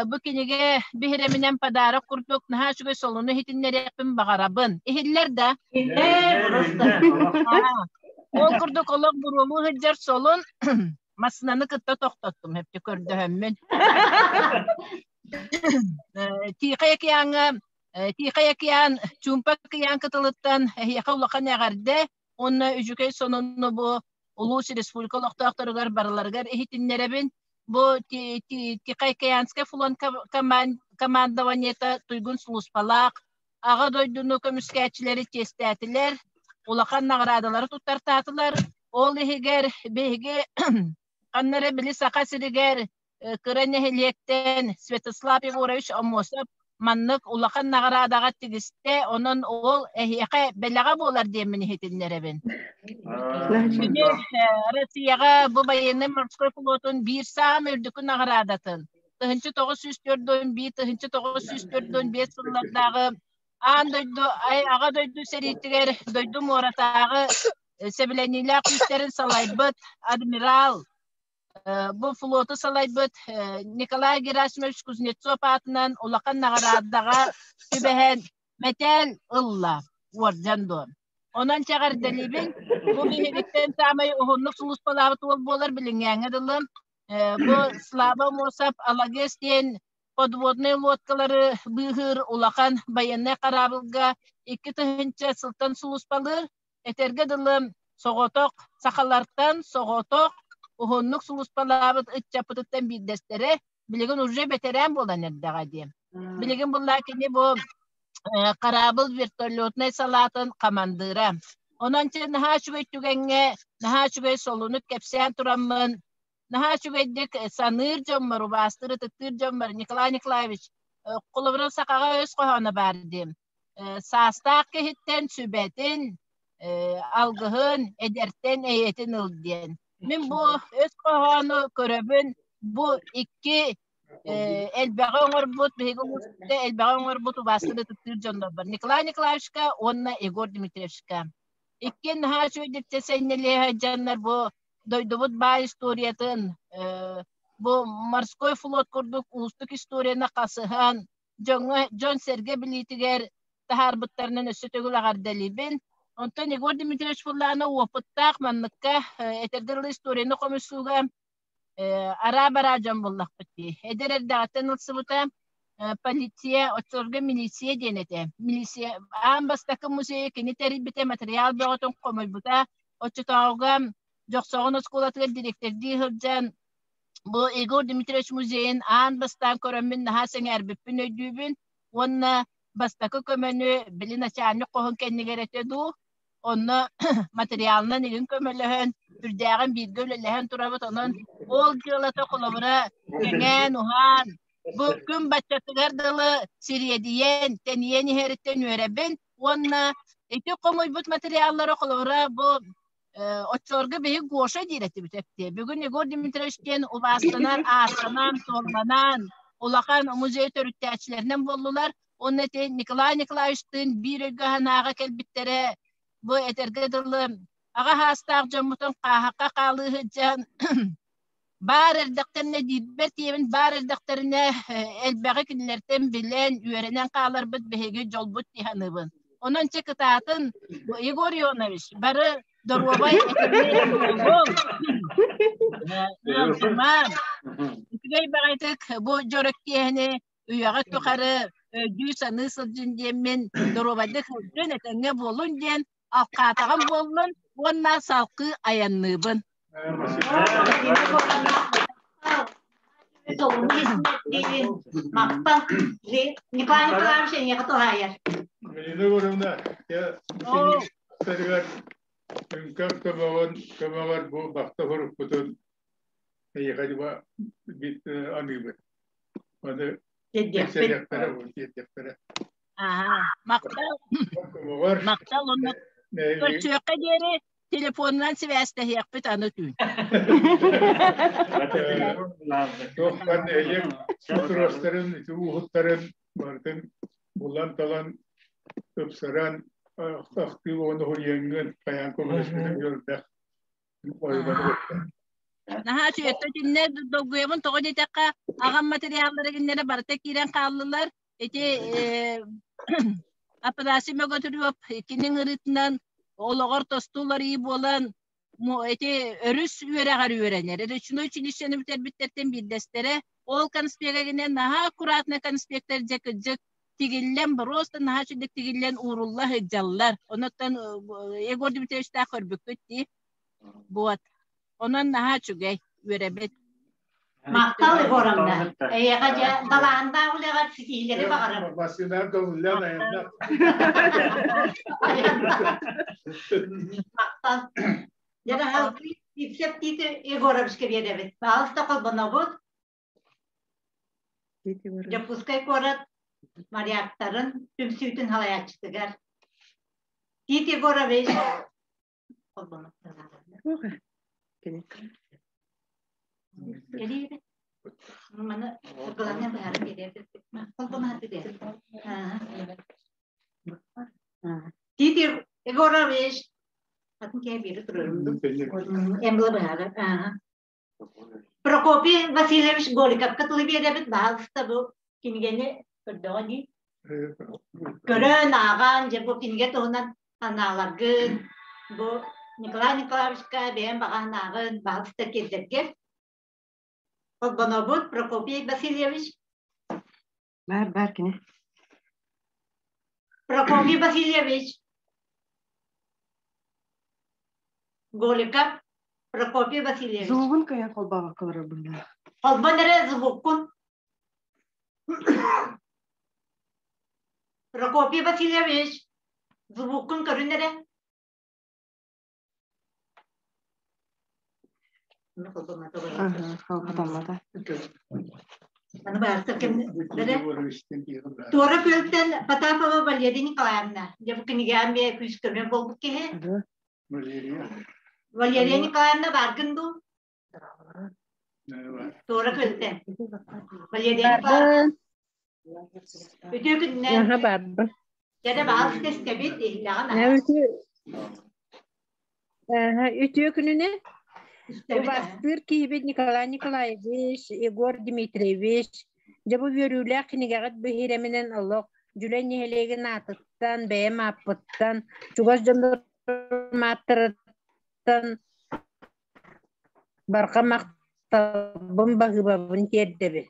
бу кинигэ биһирэминэн подарок курдук наһаа үчүгэй солуну иһитиннэриэхпин баҕарабын. Иһиллэр да? Ол курдук олох буруолуу сылдьар солун. Массыынаны кытта тохтоттум, эпти көрдөһөммүн. Тихий океаҥҥа Тихий океан, Чуумпа океан кытылыттан эһиэхэ улахан эҕэрдэ уонна үчүгэй сонуну бу улуус республика олохтоохторугар барыларыгар иһитиннэрэбин. Бу Тихоокеанскай флот командованиета туйгун сулууспалаах Аҕа дойдуну көмүскээччилэри чиэстээтилэр, улахан наҕараадалары туттартаатылар. Ол иһигэр биһиги ханна эрэ били Саха сиригэр кыра нэһилиэктэн Святослав Егорович Омосов маннык улахан наҕараадаҕа тигистэ, онон ол эһиэхэ бэлэҕэ буолар диэммин иһитиннэрэбин. Кини Россияҕа бу военный морской флотун биир саамай үрдүкү наҕараадатын 1941 1945 сыллардааҕы аан дойду аҕа дойду сэриитигэр дойду муоратааҕы сэбилэниилээх күүстэрин салайбыт адмирал бу флоту салайбыт Николай Герасимович Кузнецов аатынан улахан наҕараадаҕа түбэһэн мэтээл ылла уордьан дуо. Онон чэҕэрдэлиибин. Бу биһигиттэн саамай уһуннук сулууспалаабыт уол буолар билиҥҥээҥҥэ дылы. Бу Слава Мосов Алагес диэн подводнай лодкалары быыһыыр улахан байыаннай хараабылга 2000 сылтан сулууспалыыр. Этэргэ дылы, соҕотох сахалартан соҕотох уһуннук сулууспалаабыт ыччаппытыттан биирдэстэрэ билигин уже бэтэрээн буолан эрдэҕэ дии. Билигин буллаа кини бу хараабыл вертолетнай салаатын хамандыыра. Онон чэ наһаа үчүгэй түгэҥҥэ, наһаа үчүгэй солунук кэпсээн тураммын, наһаа үчүгэйдик саныыр дьоммор, убаастыыр, ытыктыыр дьоммор Николай Николаевич, холобура сахаҕа өс хоһооно баар диим. Саастаах киһиттэн сүбэтин, алгыһын, эдэртэн эйэтин ыл диэн. Мин бу өс хоһоону көрөбүн, бу икки элбэҕи оҥорбут, биһиги улууспутугар элбэҕи оҥорбут убаастыыр ытыктыыр дьоннор бар. Николай Николаевичка уонна Егор Дмитриевичка. Иккиэн наһаа үчүгэйдик сэннэлиэ сылдьаннар бу дойдубут баай историятын, бу морской флот курдук уустук историяны хасыһан, дьоҥҥо дьон-сэргэ билиитигэр таһаарбыттарынан өссө төгүл эҕэрдэлиибин. Онтон Егор Дмитриевич Фуллана уопуттаах манныкка этэргэ дылы историяны хомуйсууга араа-бараа дьон буллахпыт дии. Эдэр эрдэҕиттэн ылсыбыта полиция, оччолорго милиция диэн этэ. Милиция аан бастакы музейы кини тэрийбитэ, материал бөҕөтүн хомуйбута. Оччотооҕуга Дьохсоҕон оскуолатыгар дириэктэрдии сылдьан бу Егор Дмитриевич музейын аан бастаан көрөммүн наһаа сэҥээрбиппин өйдүүбүн уонна бастакы көмөнү били начальник хоһун кэннигэр этэ дуу онно материалынан игин көмөлөһөн үрдээҕин бииргэ үлэлэһэн турабыт онон ол дьыалата холобура кэҥээн уһаан бу күн баччатыгар дылы сириэдийэн тэнийэн иһэриттэн үөрэбин уонна ити хомуйбут материаллары холобура бу оччолорго биһиги Гоша диир этибит эптиэ. Бүгүн Егор Дмитриевич диэн убаастанан, аастанан, суолланан, улахан музей төрүттээччилэринэн буоллулар. Уонна ити Николай Николаевичтыын биир өйгө санааҕа кэлбиттэрэ бу этэргэ дылы аҕа саастаах дьоммутун хааһахха хаалыы сылдьан баар эрдэхтэринэ диирбэр тиийэбин баар эрдэхтэринэ элбэҕи кинилэртэн билэн, үөрэнэн хааларбыт биһиги дьолбут дии саныыбын. Онон чэ кытаатын, Егор Ионович, бары доруобай этиҥҥэ буолуҥ. Ыалдьымаҥ. Үчүгэй баҕайытык бу дьоро киэһэни үйэҕэ тухары өйдүү-саныы сылдьын диэммин доруобайдык сылдьын, этэҥҥэ буолун диэн алкаатаҕым буоллун уонна салкыы айанныыбын.
Махтал. Николай Николаевич эйиэхэ туһаайар.
Галина Егоровна, я сарыгар үҥкэр көмөҕөр көмөҕөр бу бахта хорукпутун эйиэхэ аныыбыт. Аны тиэрдиэхтэрэ тиэрдиэхтэрэ.
Аха, махтал. Махтал онно көрсүөххэ диэри телефонунан сибээстэһиэхпит аны түүн.
Туохтан эйиэк сутростарын, ууһуттарын барытын булан-талан ыпсаран ахтыы оҕону хуруйаҥҥын хайаан көмөлөспүтүн көрдөх.
Наһаа үчүгэй. Итиннэ долгуйабын тоҕо диэтэххэ, аҕам материаллара кинилэрэ барыта киирэн хааллылар. Ити Апанасий Мегатурев кини ыҥырыытынан олоҕор тосту уларыйыы буолан Ити өрүс үөрэҕэр үөрэнэр. Речной училищены бүтэрбиттэртэн биирдэстэрэ. Ол конспегагинэн наһаа аккуратно конспектар дьэ кырдьык тигиллэн, просто наһаа үчүгдүк тигиллэн уурулла сылдьаллар. Онуттан Егор Дмитриевичтаах көрбүккүт дии. Вот. Онон наһаа үчүгэй, үөрэбит.
Махтал Егоровна. Эйиэхэ дьэ далаһандаах үлэҕэр ситиһиилэри баҕарабын.
Массыынам көҥүллээн айанна.
Махтал. Дьэ хаалгыы Ипсеп Тиит Егоровичка биэрэбит. Баалыста холбонобут. Дьокуускай куорат моряктарын түмсүүтүн салайааччытыгар. Тиит Егорович Тит Егорович, атын киһи биири турарым Эмбла быһаарар. Прокопий Васильевич Голиковка тылы биэрэбит, баһаалыста бу кинигэни көрдөҕө дии. Көрөн, ааҕан, дьэ бу кинигэ туһунан санааларгын, бу Николай Николаевичка бэйэм баҕа санааҕын баһаалыста тиэрдэргэ. Холбонобут Прокопий Васильевич.
Бар, бар кини.
Прокопий Васильевич. Голиков Прокопий Васильевич.
Звугун кыайан холбообокко олорор быһыылаах.
Холбон эрэ звуккун. Прокопий Васильевич, звуккун көрүн эрэ.
Холботоммото.
Аны баартар кэмнэрэ Туора күөлтэн Потапова Валерия Николаевна. Дьэ бу кинигэҕэ эмиэ күүс-көмө буолбут киһи.
Валерия.
Валерия Николаевна бааргын дуу? Туора күөлтэн. Валерия Николаевна. Үтүө күннэн.
Аха баарбын.
Дьэ баал тэстэбит иһиллэҕин
Үтүө күнүнэн. Убастыыр киһибит Николай Николаевич, Егор Дмитриевич, дьэ бу үөрүүлээх кинигэҕит биһирэминэн олох Дьүлэй нэһилиэгин аатыттан, бэйэм ааппыттан, чугас дьоннорум ааттарыттан барҕа махталбын, баһыыбабын тиэрдэбин.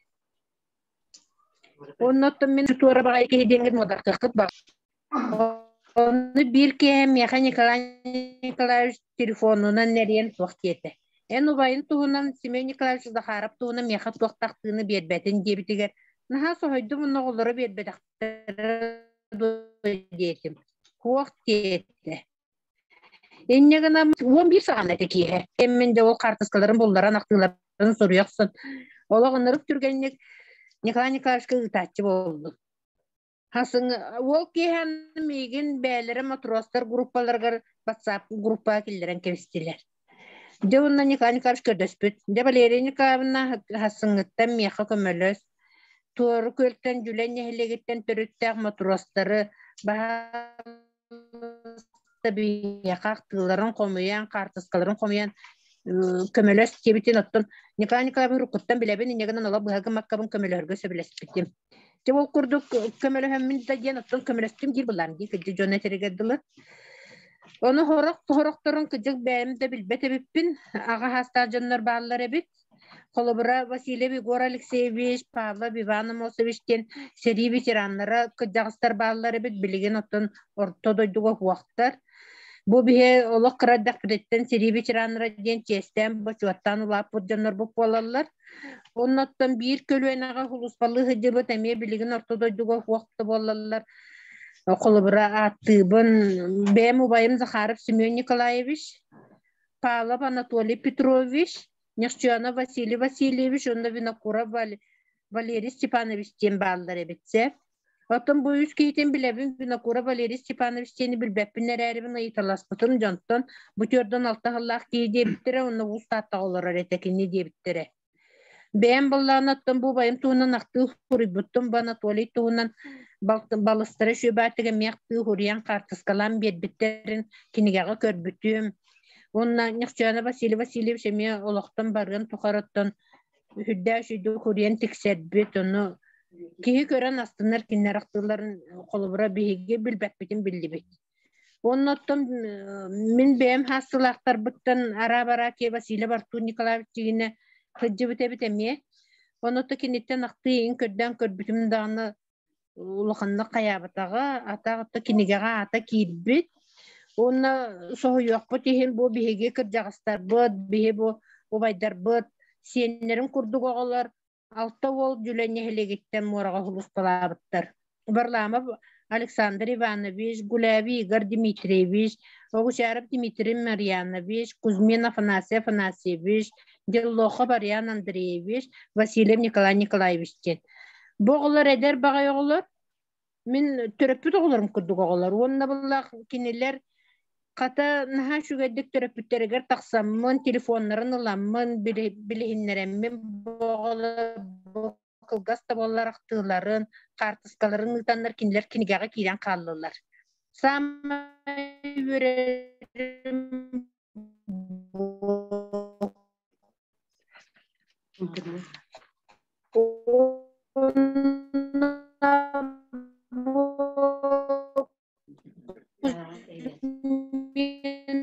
Оннуттан мин туора баҕайы киһи диэҥҥит муодаркаххыт баҕар. Ону биир киэһэ миэхэ Николай Николаевич телефонунан эрийэн туох диэтэ. Эн убайын туһунан Семен Николаевич Захаров туһунан миэхэ туох да ахтыыны биэрбэтин диэбитигэр наһаа соһуйдум уонна оҕолоро биэрбэтэхтэрэ дуо диэтим. Туох диэтэ. Инньэ гынан 11 саҕана этэ киэһэ. Кэммин дьэ ол хаартыскаларын булларан ахтыыларын суруйа охсон олох ынырык түргэнник Николай Николаевичка ыытааччы буоллум. Хасыҥ уол киэһэ миигин бээлэрэ матростар группаларыгар WhatsApp группаҕа киллэрэн кэбистилэр. Дьэ уонна Николай Николаевич көрдөспүт. Дьэ Валерия Николаевна хасыҥҥыттан миэхэ көмөлөс. Туору күөлтэн Дьүлэй нэһилиэгиттэн төрүттээх матростары баһаалыста биһиэхэ ахтыыларын хомуйан, хаартыскаларын хомуйан көмөлөс диэбитин оттон Николай Николаевич уруккуттан билэбин, инньэ гынан олох быһа гыммаккабын көмөлөһөргө сөбүлэспитим. Дьэ ол курдук көмөлөһөммүн да диэн оттон көмөлөстүм диир былаан дии кырдьык дьон этэригэр дылы. Ону сорох сорохторун кырдьык бэйэм да билбэт эбиппин. Аҕа саастаах дьоннор бааллар эбит. Холобура, Васильев Егор Алексеевич, Павлов Иван Амосович диэн сэрии ветераннара кырдьаҕастар бааллар эбит. Билигин оттон орто дойдуга уһуохтар. Бу биһи олох кыра эрдэхпититтэн сэрии ветераннара диэн чиэстээн, бочуоттаан улааппыт дьоннорбут буолаллар. Оннуттан биир көлүөнэҕэ сулууспалыы сылдьыбыт эмиэ билигин орто дойдуга суох да буоллаллар. Холобура ааттыыбын бэйэм убайым Захаров Семен Николаевич, Павлов Анатолий Петрович, Нехчуянов Василий Васильевич уонна Винокуров Валерий Степанович диэн бааллар эбит сэ. Оттон бу үс киһитин билэбин, Винокуров Валерий Степанович диэни билбэппин эрээрибин ыйыталаспытым дьонтон бу 46 сыллаах киһи диэбиттэрэ уонна Уус Тааттаҕа олорор этэ кини диэбиттэрэ. Бэйэм быллаан оттон бу убайым туһунан ахтыы суруйбуттум, бу Анатолий туһунан балыстара Сүөбаатыга эмиэ ахтыы суруйан хаартыскалаан биэрбиттэрин кинигэҕэ көрбүтүм. Уонна Ньахчаана Василий Васильевич эмиэ олохтон барыан тухарыттан үрдээх үчүгэй куруйан тиксэрбит, ону киһи көрөн астынар кинилэр ахтыыларын холобура биһиги билбэппитин биллибит. Онно оттон мин бэйэм хаастылаахтарбыттан араа-бараа ке Василий Артур Николаевич дьигинэ сылдьыбыт эбит эмиэ. Онно киниттэн ахтыы иҥ көрдөөн көрбүтүм даҕаны улаханнык хайаабатаҕа, атаах отто кинигэҕэ аата киирбит. Уонна соһуйуохпут иһин бу биһиги кырдьаҕастарбыт, биһи бу убайдарбыт, сиэннэрин курдук оҕолор алта уол Дьүлэ нэһилиэгиттэн муораҕа сулууспалаабыттар. Варламов Александр Иванович, Гуляви Игорь Дмитриевич, Огучаров Дмитрий Марьянович, Кузьмин Афанасий Афанасьевич, Деллохов Ариан Андреевич, Васильев Николай Николаевич диэн. Бу оҕолор эдэр баҕайы оҕолор, мин төрөппүт оҕолорум курдук оҕолор. Уонна буллах кинилэр хата наһаа үчүгэйдик төрөппүттэригэр тахсаммын, телефоннарын ыламмын, билиһиннэрэммин бу оҕолор бу кылгас да буоллар ахтыыларын, хаартыскаларын ыытаннар кинилэр кинигэҕэ киирэн хааллылар. Саамай үөрэрим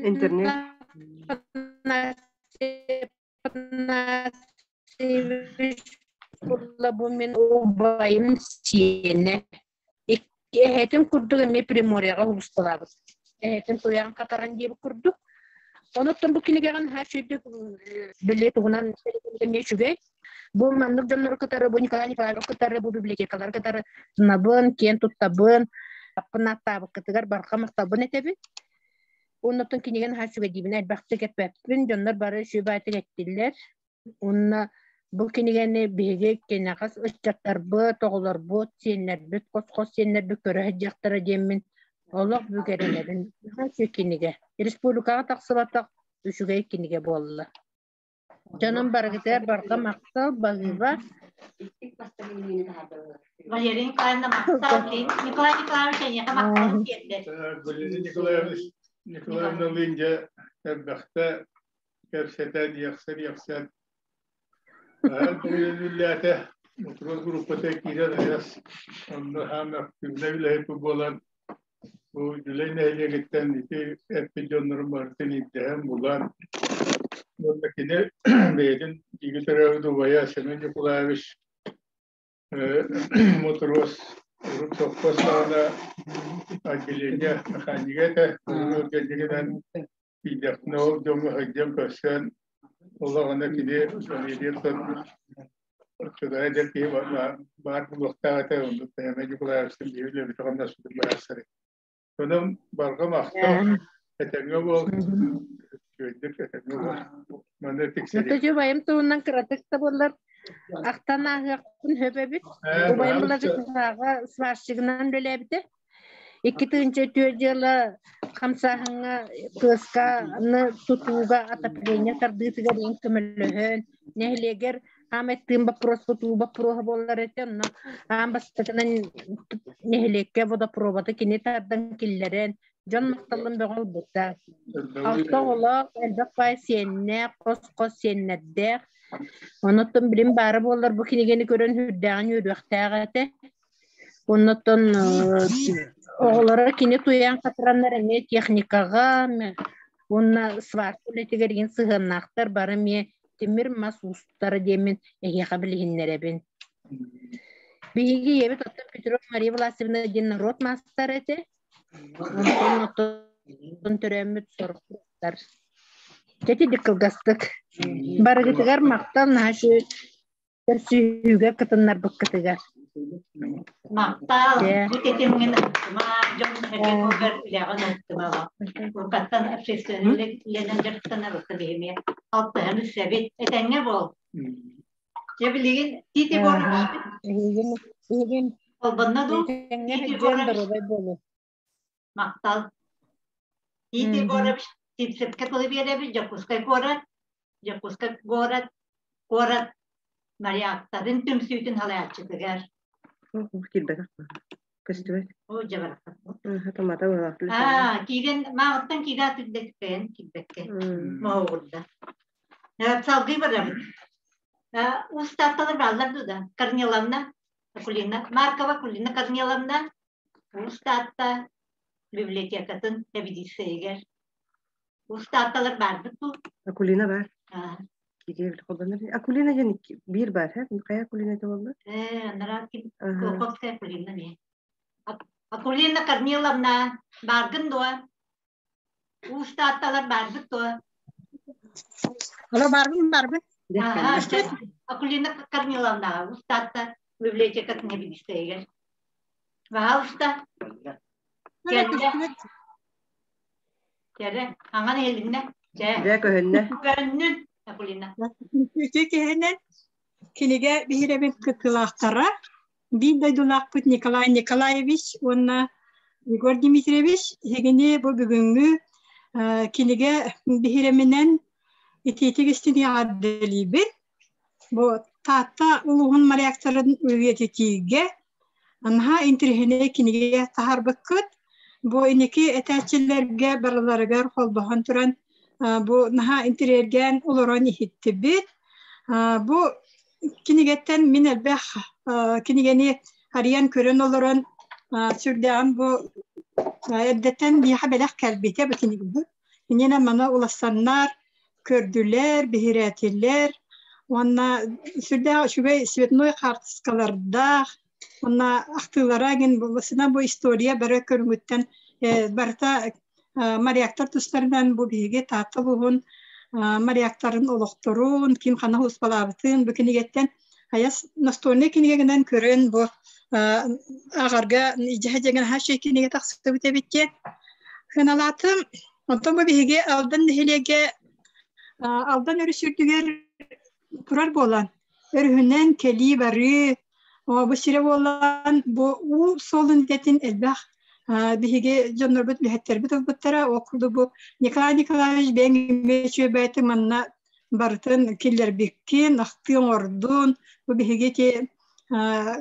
Интернет.
Бу мин убайым сиэнэ. Эһэтин курдук эмиэ Приморьеҕа улуусталаабыт. Эһэтин туйаҕын хатаран диэбит курдук. Онуттан бу кинигэҕин наһаа үчүгэйдик били туһунан эмиэ үчүгэй. Бу маннык дьоннору кытары, бу Николай Николаевич кытары, бу библиотекалары кытары набын, киэн туттабын, аппын ааттаабыккытыгар барҕа махталбын этэбин. Оннуттан кинигэ наһаа үчүгэйдиибин элбэхтик эппэппин, дьоннор бары үчүгэй баайтык эттилэр. Уонна бу кинигэни биһиги кэнэҕэс ыччаттарбыт, оҕолорбут, сиэннэрбит, хос-хос сиэннэрбит көрө сылдьыахтара диэммин олох бүк эрэнэбин. Наһаа үчүгэй кинигэ. Республикаҕа тахсыбатах үчүгэй кинигэ буолла. Дьонум барыгытыгар барҕа махтал, баһыыба.
Валерия Николаевна махтал. Николай Николаевич эйиэхэ махталын тиэрдэр.
Валерия Николаевич Николаевна Линдя элбэхтэ кэпсэтэн, иэхсэр-иэхсэр үлэлээтэ. Утурас группата киирэн айас онно хаам активнай үлэһит буолан бу Дьүлэй нэһилиэгиттэн ити эппит дьоннорун барытын ирдэһэн булан уонна кини бэйэтин бииргэ төрөөбүт убайа Семен Николаевич Мотуруос урут сопхуос саҕана отделение механига этэ. Кэннигинэн тиийдэхпинэ ол дьоҥҥо сылдьан көрсөн олоҕуна кини фамилиятын оччотооҕу эдэр киһи баар буолуохтаах этэ. Оннук Семен Николаевичтыын биир үлэбит-хамнаспытын быһаарсар. Онон барҕа махтал, этэҥҥэ буол, үчүгэйдик этэҥҥэ буол. Манна тиксэрии.
Нотожу убайым туһунан кыратык да буоллар ахтан ааһыахпын сөп эбит. Убайым Владиславга сварщигынан үлэлээбитэ. 2004 дьыала хамсааһыҥҥа кыасканы тутууга отопление тардыытыгар иҥ көмөлөһөн, нэһилиэгэр Аамай тыын боппуруос тутуу боппуруоһа буолар этэ, онно аан бастакынан нэһилиэккэ водопроводы кини тардан киллэрэн, дьон махталын бөҕө ылбыта. Алта оҕолоох, элбэх баай сиэннээх, хос-хос сиэннэрдээх. Онуттан билим баара буоллар бу кинигэни көрөн сүрдээҕин үөрүөхтээх этэ. Оннуттан оҕолоро кини туйаан хатыраннар эмиэ техникаҕа уонна сварка үлэтигэр игин сыһыаннаахтар бары эмиэ тимир мас уустара диэммин эһиэхэ билиһиннэрэбин. Биһиги ийэбит оттон Петров Мария Власовна диэн норуот маастара этэ. Онтон оттон төрөөммүт сорохтор. Дьэ кылгастык. Барыгытыгар махтал наһаа көрсүһүүгэ кытыннарбыккытыгар.
Махтал, бу тэтимҥин ыттыма, дьон сэргэ туһугар үлэҕин ыттыма. Уруккаттан общественный үлэнэн дьарыктанар отто биһиме алтыһан үссэбит. Этэҥҥэ буол. Дьэ билигин Тит Егорович холбонно дуу? Тит Егорович Махтал. Тит Егорович Сипсепкэ тылы биэрэбит Дьокуускай куорат, Дьокуускай куорат, куорат моряктарын түмсүүтүн салайааччытыгар.
Киирбэтэх. Көстүбэт.
Оо, дьэ барахсан.
Томата быһалаах.
Аа, киирэн, мааҕыттан киирэ атырдатыппайан киирбэккэ. Моһуогурда. Салгыы барабыт. Устатталар бааллар дуу да? Корниловна, Акулина, Маркова Акулина Корниловна, Устатта. библиотекатын сэбидиссэйигэр. Устаатталар баарбыт дуу?
Акулина баар. Акулина диэн биир баар, хайа Акулина это буолла?
Э, анараа ким? Кулаковская Акулина ми. Акулина Корниловна, бааргын дуо? Устаатталар баарбыт дуо?
Алло, барбын, барбын.
Акулина Корниловна, устаатта библиотекатын эбидиссэйигэр. Пожалуйста. Кэллэ. Кэлэ. Аҥан иһилиннэ. Чэ.
Дьэ көһүннэ.
Көһүннүн, Акулина.
Үтүө киһинэн кинигэ биһирэбин кыттыылаахтара биир дойдулаахпыт Николай Николаевич уонна Егор Дмитриевич эһигини бу бүгүҥҥү кинигэ биһирэминэн итиитик истиҥ эҕэрдэлиибин. Бу Таатта улууһун моряктарын үйэтитиигэ наһаа интэриэһинэй кинигэ таһаарбыккыт. Бу инники этээччилэргэ барыларыгар холбоһон туран бу наһаа интэриэһиргээн олорон иһиттибит. Бу кинигэттэн мин элбэх кинигэни арыйан көрөн олорон сүрдээҕин бу эрдэттэн биһиэхэ бэлэх кэлбитэ бу кинигэни. Иннинэ маны улассаннар көрдүлэр, биһирээтилэр уонна сүрдээх үчүгэй цветной хаартыскалардаах уонна ахтыылара гин буласына бу история бары көрүҥүттэн барыта моряктар тустарынан бу биһиги Таатта улууһун моряктарын олохторун ким ханна успалаабытын бу кинигэттэн айас настольнай кинигэнэн көрөн бу аҕарга дьэһэ хааччай кинигэ тахсыбыт эбит диэн сыаналаатым. Онтон бу биһиги Алдан нэһилиэгэ Алдан өрүс үрдүгэр турар буолан, өрүһүнэн кэлии барыы, бу сирэ буолан, бу уу суолун идэтин элбэх биһиги дьоннорбут үлэһиттэрбит ылбыттара. Ол курдук бу Николай Николаевич бэйэҥ үчүгэйбэти манна барытын киллэрбиккин, ахтыы оҥордун. Бу биһиги ити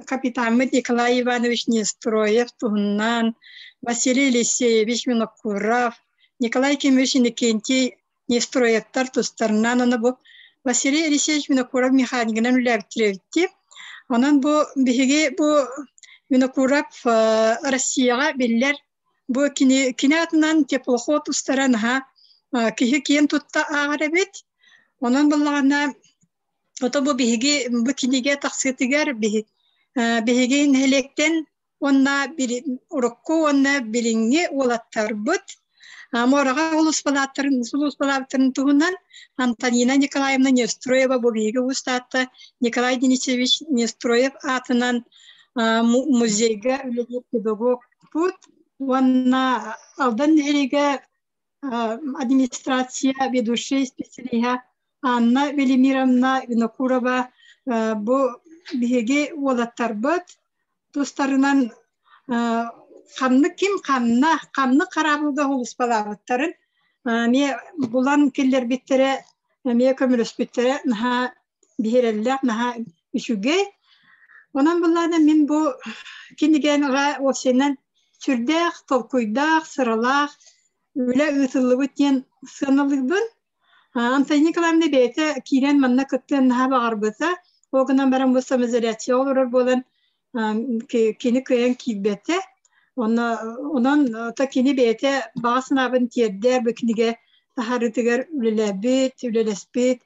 капитаммыт Николай Иванович Нестроев туһунан, Василий Елисеевич Винокуров, Николай Кимович Иннокентий Нестроевтар тустарынан, аны бу Василий Елисеевич Винокуров механигынан үлээбиттирэбитти. Онон бу биһиги бу Винокуров Россияҕа биллэр бу кини кини атынан теплоход устара наһаа киһи киэн тутта ааҕар эбит. Онон буллаҕына ото бу биһиги бу кинигэ тахсыытыгар биһиги нэһилиэктэн уонна урукку уонна билиҥҥи уолаттарбыт муораҕа сулууспалааттарын сулууспалаабыттарын туһунан Антонина Николаевна Нестроева бу биһиги уустаатта Николай Денисович Нестроев аатынан музейга үлэлиир педагог пут уонна Алдан нэһилиэгэ администрация ведущай специалиһа Анна Велимировна Винокурова бу биһиги уолаттарбыт тустарынан ханнык ким ханна ханнык хараабылга сулууспалаабыттарын эмиэ булан киллэрбиттэрэ эмиэ көмөлөспүттэрэ наһаа биһирэллээх наһаа үчүгэй. Онон буллаана мин бу кинигэҕэ уопсайынан сүрдээх толкуйдаах, сыралаах үлэ ыытыллыбыт диэн сыаналыыбын. Антонина Николаевна бэйэтэ киирэн манна кыттыан наһаа баҕарбыта. Ол гынан баран бу самоизоляция олорор буолан кини кыайан киирбэтэ. Онно онон то кини бэйэтэ баҕа санаабын тиэрдэр бу кинигэ таһаарыытыгар үлэлээбит, үлэлэспит.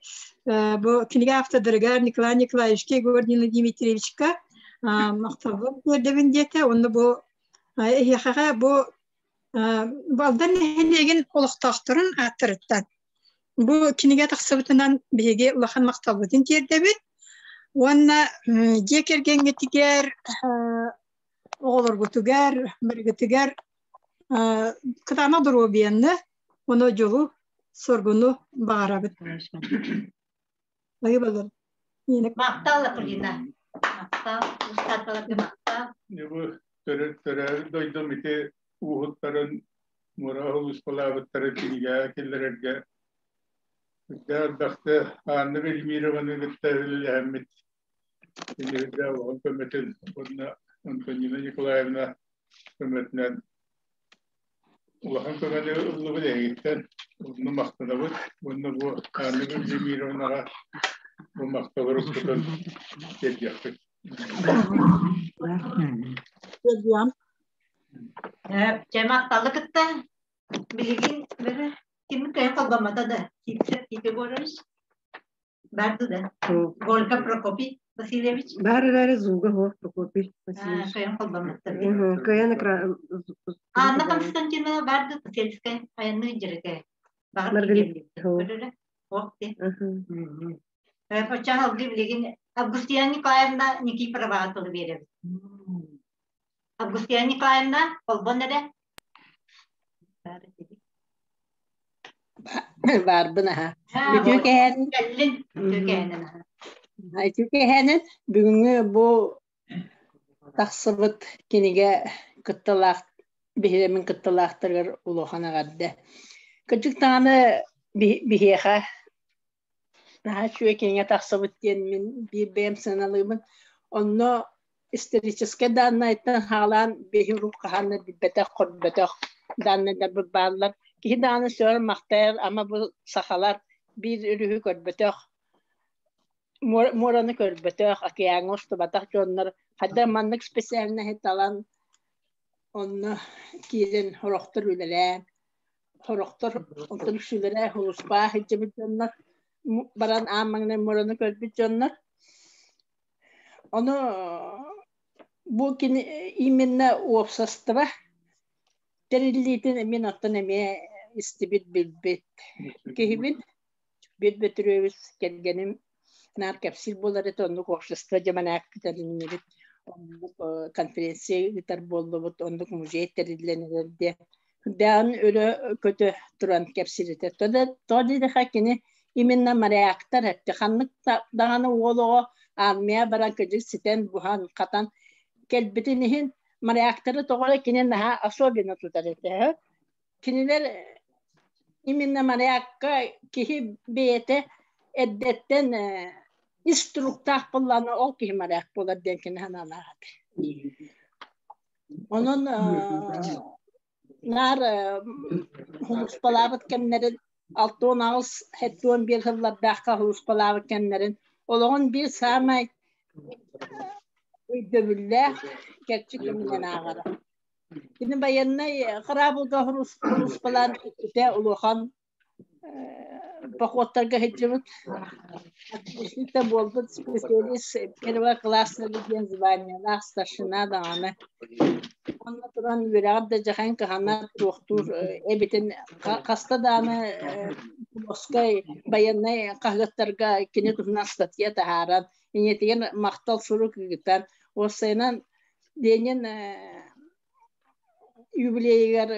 Бу кинигэ автордарыгар Николай Николаевичка, Егор Дмитриевичка махталбын тиэрдэбин диэтэ. Онно бу эһиэхэҕэ бу Балдан нэһилиэгин олохтоохторун ааттарыттан бу кинигэ тахсыбытынан биһиги улахан махталбытын тиэрдэбит уонна дьиэ кэргэҥҥитигэр оҕолоргутугар барыгытыгар кытаанах доруобуйаны уонна дьолу соргуну баҕарабыт. Айыбалар.
Махтал, Акулина. Махтал. Устаталарга махтал.
Бу төрөөбүт дойдум ити ууһуттарын муора улууспалаабыттары кинигэҕэ киллэрэргэ элбэхтэ Анна Велимированы кытта үлэлэһэммит кинигэ олоҕун көмөтүн уонна Антонина Николаевна көмөтүнэн улахан көмөнү ыллыбыт эһигиттэн онно махтанабыт уонна бу Анна Владимировнаҕа бу махталларыппытын тиэрдиэхпит.
Чэ махталлы кытта билигин бere ким кыайан холбоммото да Сивцев Тит Егорович барды да Ольга Прокопий Васильевич
Бар эрээри зууга суох Прокопий Васильевич.
Кыайан холбоммуттар.
Кыайан экран
Анна Константинова барды сельская айанны дьэрекэ. Баҕар
Маргарита.
Көрөрө. Ох ти. Оччоҕо алгы билигин Августина Николаевна Никифороваҕа тылы биэрэбит. Августина Николаевна, холбон эрэ.
Баарбын аха. Үтүө кэһээнин.
Кэллин. Үтүө кэһээнин аха.
Үтүө кэһээнин бүгүҥҥү бу тахсыбыт кинигэ кытталаах биһирэмин кытталаахтарыгар улахан эҕэрдэ. Кырдьык даҕаны биһиэхэ наһаа үчүгэй кинигэ тахсыбыт диэн мин биир бэйэм сыаналыыбын. Онно историческай дааннайтан хаалаан биһи урут хаһан да билбэтэх, көрбөтөх дааннайдарбыт бааллар. Киһи даҕаны сөҕөр-махтайар, ама бу сахалар биир өрүһү көрбөтөх, муораны көрбөтөх, океаҥҥа устубатах дьоннор хайдах маннык специальноһы талан онно киирэн сорохтор үлэлээн, сорохтор онтон үксүлэрэ сулуспаа сылдьыбыт дьоннор, баран аан маҥнай муораны көрбүт дьоннор. Ону бу кини именно уопсастыба тэриллиитин мин оттон эмиэ истибит, билбит киһибин. Бүөт Бөтүрүөбүс кэргэним наар кэпсиир буолар этэ, оннук общество дьаманаак тэриннибит, оннук конференция ыытар буоллубут, оннук музей тэриллэн эрэр диэн. Даан өрө көтө туран кэпсиир этэ. То диэтэхэ кини именно моряктар этте ханнык даҕаны уол оҕо армия баран кыдьык ситэн буһан хатан кэлбитин иһин моряктары тоҕо эрэ кини наһаа особенно тутар этэ. Кинилэр именно морякка киһи бэйэтэ эрдэттэн ис туруктаах буоллаҕына ол киһи моряк буолар диэн кини санаалаах этэ. Онон наар хулуспалаабыт кэмнэрин 68 71 сыллардаахха хулуспалаабыт кэмнэрин олоҕун биир саамай өйдөбүллээх кэрчик кэминэн ааҕара. Кини байыаннай хараабылга сулууспалаан иккитэ улахан походтарга сылдьыбыт. Отличник буолбут специалист первого класса диэн званиелаах старшина даҕаны. Онно туран үөрэҕэр да дьахан кыһана туохтуур эбитин хаста даҕаны Плоскай байыаннай хаһыаттарга кини туһунан статья таһааран, ийэтигэр махтал сурук ыытан, уопсайынан Ленин юбилейыгар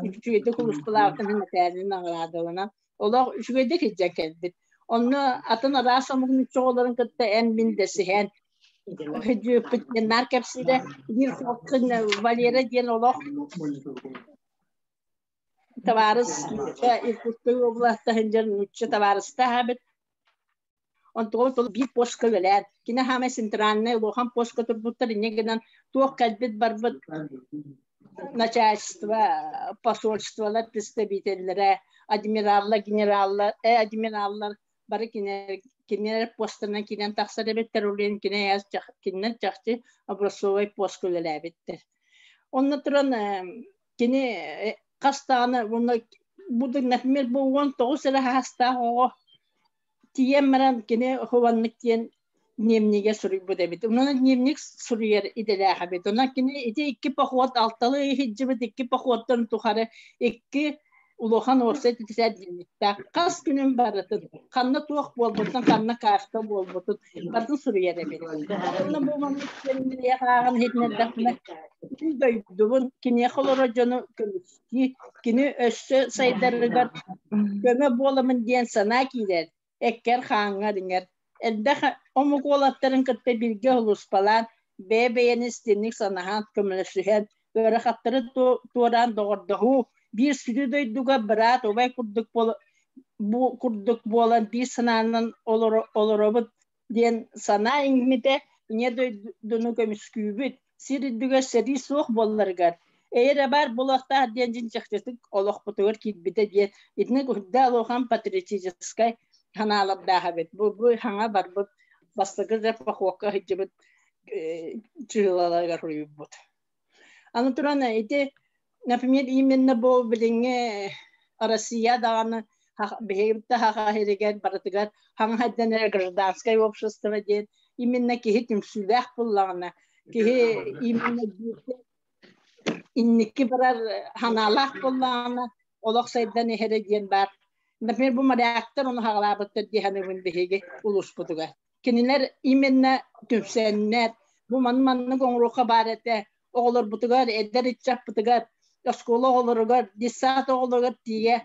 үчүгэйдик улууспалаабытын мэтээлин наҕараадаланан олох үчүгэйдик илдьэн кэлбит. Онно атын араас омук нучча кытта эн-мин дэсиһэн үһүдүөппүт диэн наар кэпсиирэ. Биир хуоккун Валера диэн олох табаарыс Иркутскай областа сылдьар нуучча табаарыстаах эбит. Онтугу тул биир постка үлэлээн, кини хаамай центральнай улахан постка турбуттар инньэ гынан туох кэлбит барбыт начальство, посольстволар представителлэрэ, адмираллар, генераллар, адмираллар бары кинилэр постарынан киирэн тахсар эбиттэр, ол иһин кинилэр чахчы образцовай постка үлэлээбиттэр. Онно туран кини хас даҕаны уонна бу например бу 19 эрэ саастаах оҕо Тиийэн баран кини хованнык диэн дневнигэ суруйбут эбит. Онон дневник суруйар идэлээх эбит. Онон кини ити икки поход алталыы иһиддьибит икки походтан тухары икки улахан уопсай титисээр дневниктээх. Хас күнүн барытын, ханна туох буолбутун, ханна кашка буолбутун барытын суруйар эбит. Онно бу маннык ааҕан иһитинэрдэхпинэ дойдубун киниэхэ олорор дьону көмүскүү Кини өссө сайдарыгар көмө буоламын диэн санаа киирэр, эккэр-хааҥҥар иҥэр. Элбэх омук уолаттарын кытта бииргэ сулууспалаан, бэйэ-бэйэни истиҥник санаһан, көмөлөсүһэн, ыарахаттары туораан доҕордоһуу, биир сүдү дойдуга быраат убай курдук, бу курдук буолан биир санаанан олоробут диэн санаа иҥмитэ, Ийэ дойдуну көмүскүүбүт, сир үрдүгэр сэрии суох буолларыгар, эйэ эрэ баар буолуохтаах диэн дьиҥ чахчытык олохпутугар киирбитэ диэн итинник үрдэ улахан патриотическай санаалардаах эбит. Бу бу хаҥа барбыт бастакы да похуокка сылдьыбыт чыылаларыгар суруйбут. Аны туран ити, например, именно бу билиҥҥи Россия даҕаны биһиги да хаха иһигэр барытыгар хаҥа хайдан эрэ гражданское общество диэн именно киһи түмсүүлээх буллаҕына, киһи именно инники барар ханаалаах буоллаҕына олох сайдан иһэрэ диэн баар. Например, бу моряктар ону хаҕалаабыттар дии саныыбын биһиги улууспутугар. Кинилэр именно түмсэннэр, бу маны маннык оҥоруохха баар этэ, оҕолорбутугар, эдэр ыччаппытыгар, оскуола оҕолоругар, детсад оҕолоругар тиийэ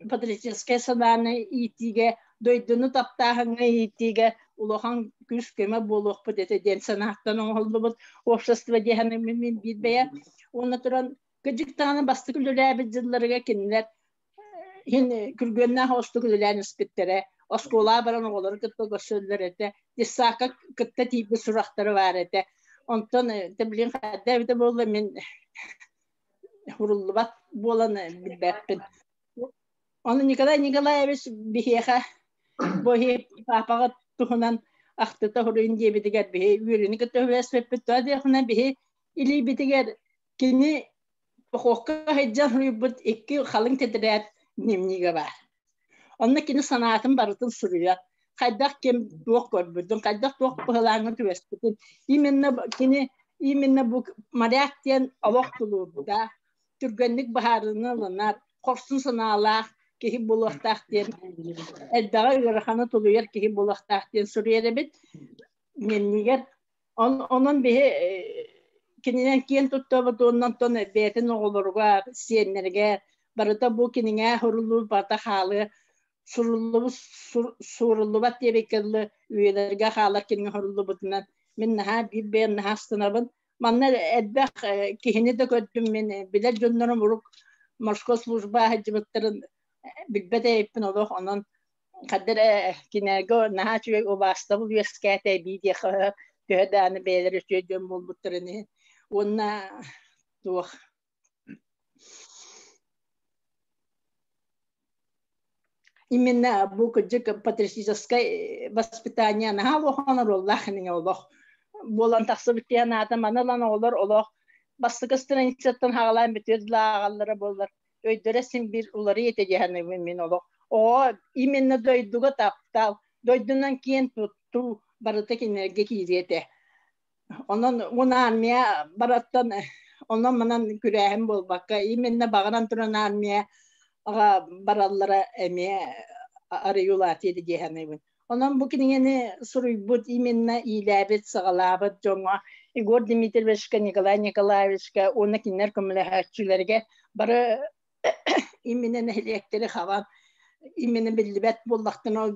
патриотическай санааны иитиигэ, дойдуну таптааһыҥҥа иитиигэ улахан күүс-көмө буолуохпут этэ диэн санааттан оҥоһуллубут общество диэһэн мин биир бэйэ. Уонна туран кыдьык даҕаны бастакы үлэлээбит дьылларыгар кинилэр иһин күргүөннээх оҕустук үлэлээн испиттэрэ. Оскуолаҕа баран оҕолору кытта көрсөллөр этэ. Детсадка кытта тиийбит сурахтара баар этэ. Онтон билин хайда эбитэ буолла мин уруллубат буолан билбэппин. Ону Николай Николаевич биһиэхэ бу паапаҕа туһунан ахтыта хоруйун диэбитигэр биһи үөрүүнү кытта үһүэспиппит туа диэххинэ биһи илиибитигэр кини похуокка сылдьан суруйбут икки халыҥ тэтэрээт дневнигэ баар. Онно кини санаатын барытын суруйар. Хайдах ким туох көрбүтүн, хайдах туох быһылааҥҥа түбэспитин. Именно кини именно бу моряк диэн олох тулуурдаах, түргэнник быһаарыыны ылынар, хорсун санаалаах киһи буолуохтаах диэн элбэҕи ыараханы тулуйар киһи буолуохтаах диэн суруйар эбит. Дневнигэр Онон биһи кининэн киэн туттабыт уонна онтон бэйэтин оҕолоругар, сиэннэригэр барыта бу кинигэ суруллубут барыта хаалыа суруллубут сууруллубат диэбиккэ дылы үйэлэргэ хаалар кинигэ суруллубутунан мин наһаа биир бэйэм наһаа астынабын. Манна элбэх киһини да көрдүм мин билэр дьоннорум урук морской служба сылдьыбыттарын билбэт эбиппин олох онон Хаддар кинээгэ наһаа үчүгэй убаастабыл үөскээтэ эбии диэххэ төһө даҕаны бэйэлэрэ үчүгэй дьон буолбуттарын иһин уонна туох именно бу кырдьык патриотическай воспитание наһаа улахан оруоллаах иниҥэ олох буолан тахсыбыт диэн аата маны ылан оҕолор олох бастакы страницаттан хаҕалаан бүтүөр дылы ааҕаллара буоллар өйдөрө син биир уларыйа этэ дии саныыбын мин олох. Оҕо именно дойдуга таптал, дойдунан киэн туттуу барыта кинилэргэ киириэ этэ. Онон уон армия бараттан онон манан күрээһин буолбакка именно баҕаран туран армия бараллара эмиэ арыйуулаатыы дии саныыбын. Онон бу кинигэни суруйбут именно иилээбит, саҕалаабыт дьоҥҥо Егор Дмитриевичка, Николай Николаевичка уонна кинилэр көмөлөһөөччүлэргэ бары именно нэһилиэктэри хабан именно биллибэт буоллахтына ол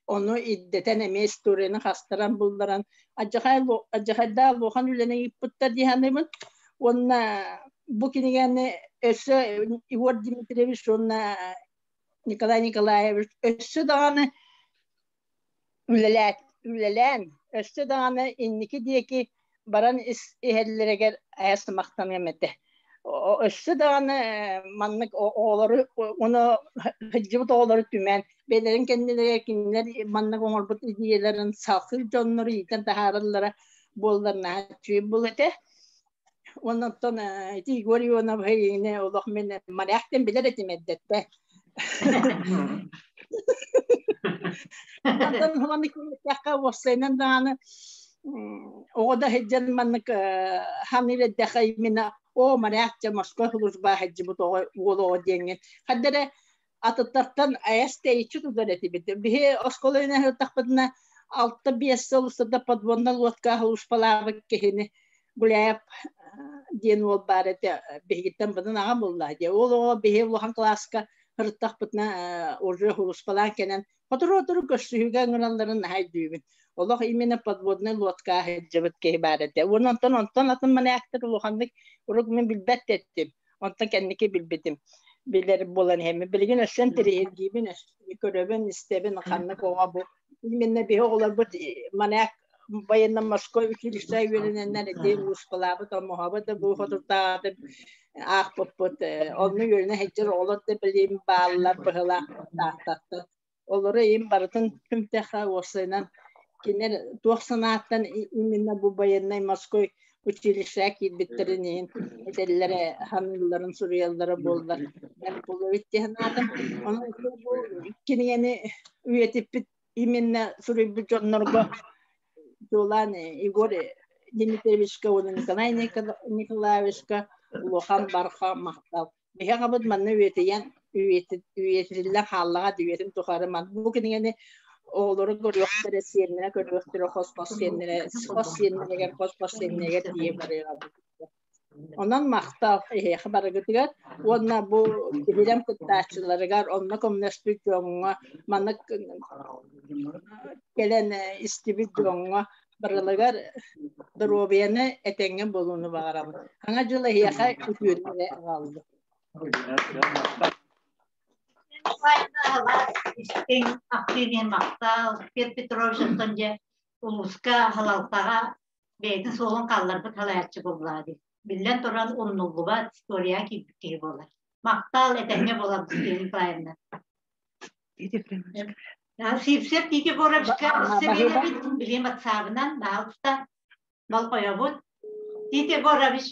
ону ирдэтэн эмиэ историяны хастаран булларан адьахай адьахайдаах улахан үлэни ыыппыттар дии саныыбын уонна бу кинигэни өссө Егор Дмитриевич уонна Николай Николаевич өссө даҕаны үлэлээт үлэлээн өссө даҕаны инники диэки баран ис иһэллэригэр айа сымахтаныам этэ. Өссө даҕаны маннык оҕолору уну сылдьыбыт оҕолору түмэн бэйэлэрин кэннилэригэр кинилэр маннык оҥорбут идиэйэлэрин салхыыр дьоннору иитэн таһаараллара буоллар наһаа үчүгэй буолуо этэ. Уонна оттон ити Егор Ионов эйигини олох мин моряктан билэр этим эрдэттэ. Онтон маннык күннэххэ уопсайынан даҕаны оҕо да сылдьан маннык ханыыр эрдэххэ именно о моряк дьэ морской служба сылдьыбыт оҕо уол оҕо диэҥҥин ханна эрэ атыттартан айас тэйиччи тутар этибит. Биһи оскуола үөрэнэ 6-5 сыл устата подводная лодка сулууспалаабыт киһини Гуляев диэн уол баар этэ биһигиттэн быдан аҕа буолла дии. Ол оҕо биһи улахан кылааска сырыттахпытына уже сулууспалаан кэлэн сотору-сотору көрсүһүүгэ ыҥыралларын наһаа өйдүүбүн. Олох именно подводная лодка сылдьыбыт киһи баар этэ. Уонна онтон онтон атын маньяктар улаханнык урук мин билбэт да этим. Онтон кэнники билбитим. Билэр буолан иһэммин. Билигин өссө интэриэһиргиибин, көрөбүн, истэбин, ханнык оҕо бу. Именно биһи оҕолорбут маньяк военно-морской училище үөрэнэннэр ити улууспалаабыт омоһобут да бу хотуртааҕы аахпыппыт онно үөрэнэ сылдьар оҕолор да билим бааллар быһылаах таахтахтар олору им барытын түмтэххэ уопсайынан кинилэр туох санааттан именно бу военный морской Училищеҕа киирбиттэрин иһин этэллэрэ, ханыылларын суруйаллара буоллар бэрт буолуо эбит дии санаатым. Онон бу кинигэни үйэтиппит именно суруйбут дьоннорго чуолаан Егор Дмитриевичка уонна Николай Николаевичка улахан барҕа махтал. Биһиги аҕабыт манна үйэтийэн үйэтитиллэн хааллаҕа үйэтин тухары ман бу кинигэни оҕолору көрүөхтэрэ, сиэннэрэ көрүөхтэрэ, хос-хос сиэннэрэ, хос сиэннэригэр, хос-хос сиэннэригэр тиийэ барыаҕа. Онон махтал эһиэхэ барыгытыгар уонна бу биһирэм кыттааччыларыгар, онно көмөлөспүт дьоҥҥо, манна кэлэн истибит дьоҥҥо барылыгар доруобуйаны этэҥҥэ буолууну баҕарабын. Саҥа дьыл эһиэхэ үтүөнү эрэ аҕалла.
Истиҥ ахтыы махтал Петр Петровичтан дьэ улууска халалтаҕа бэйэтин суолун хаалларбыт халаяччы буоллаа дии. Биллэн туран умнуллубат история киирбит киһи буолар. Махтал этэҥҥэ буолар Николаевна. Сивцев Тити Егоровичка өссө билим ватсабынан баалыста болҕойобут. Тит Егорович.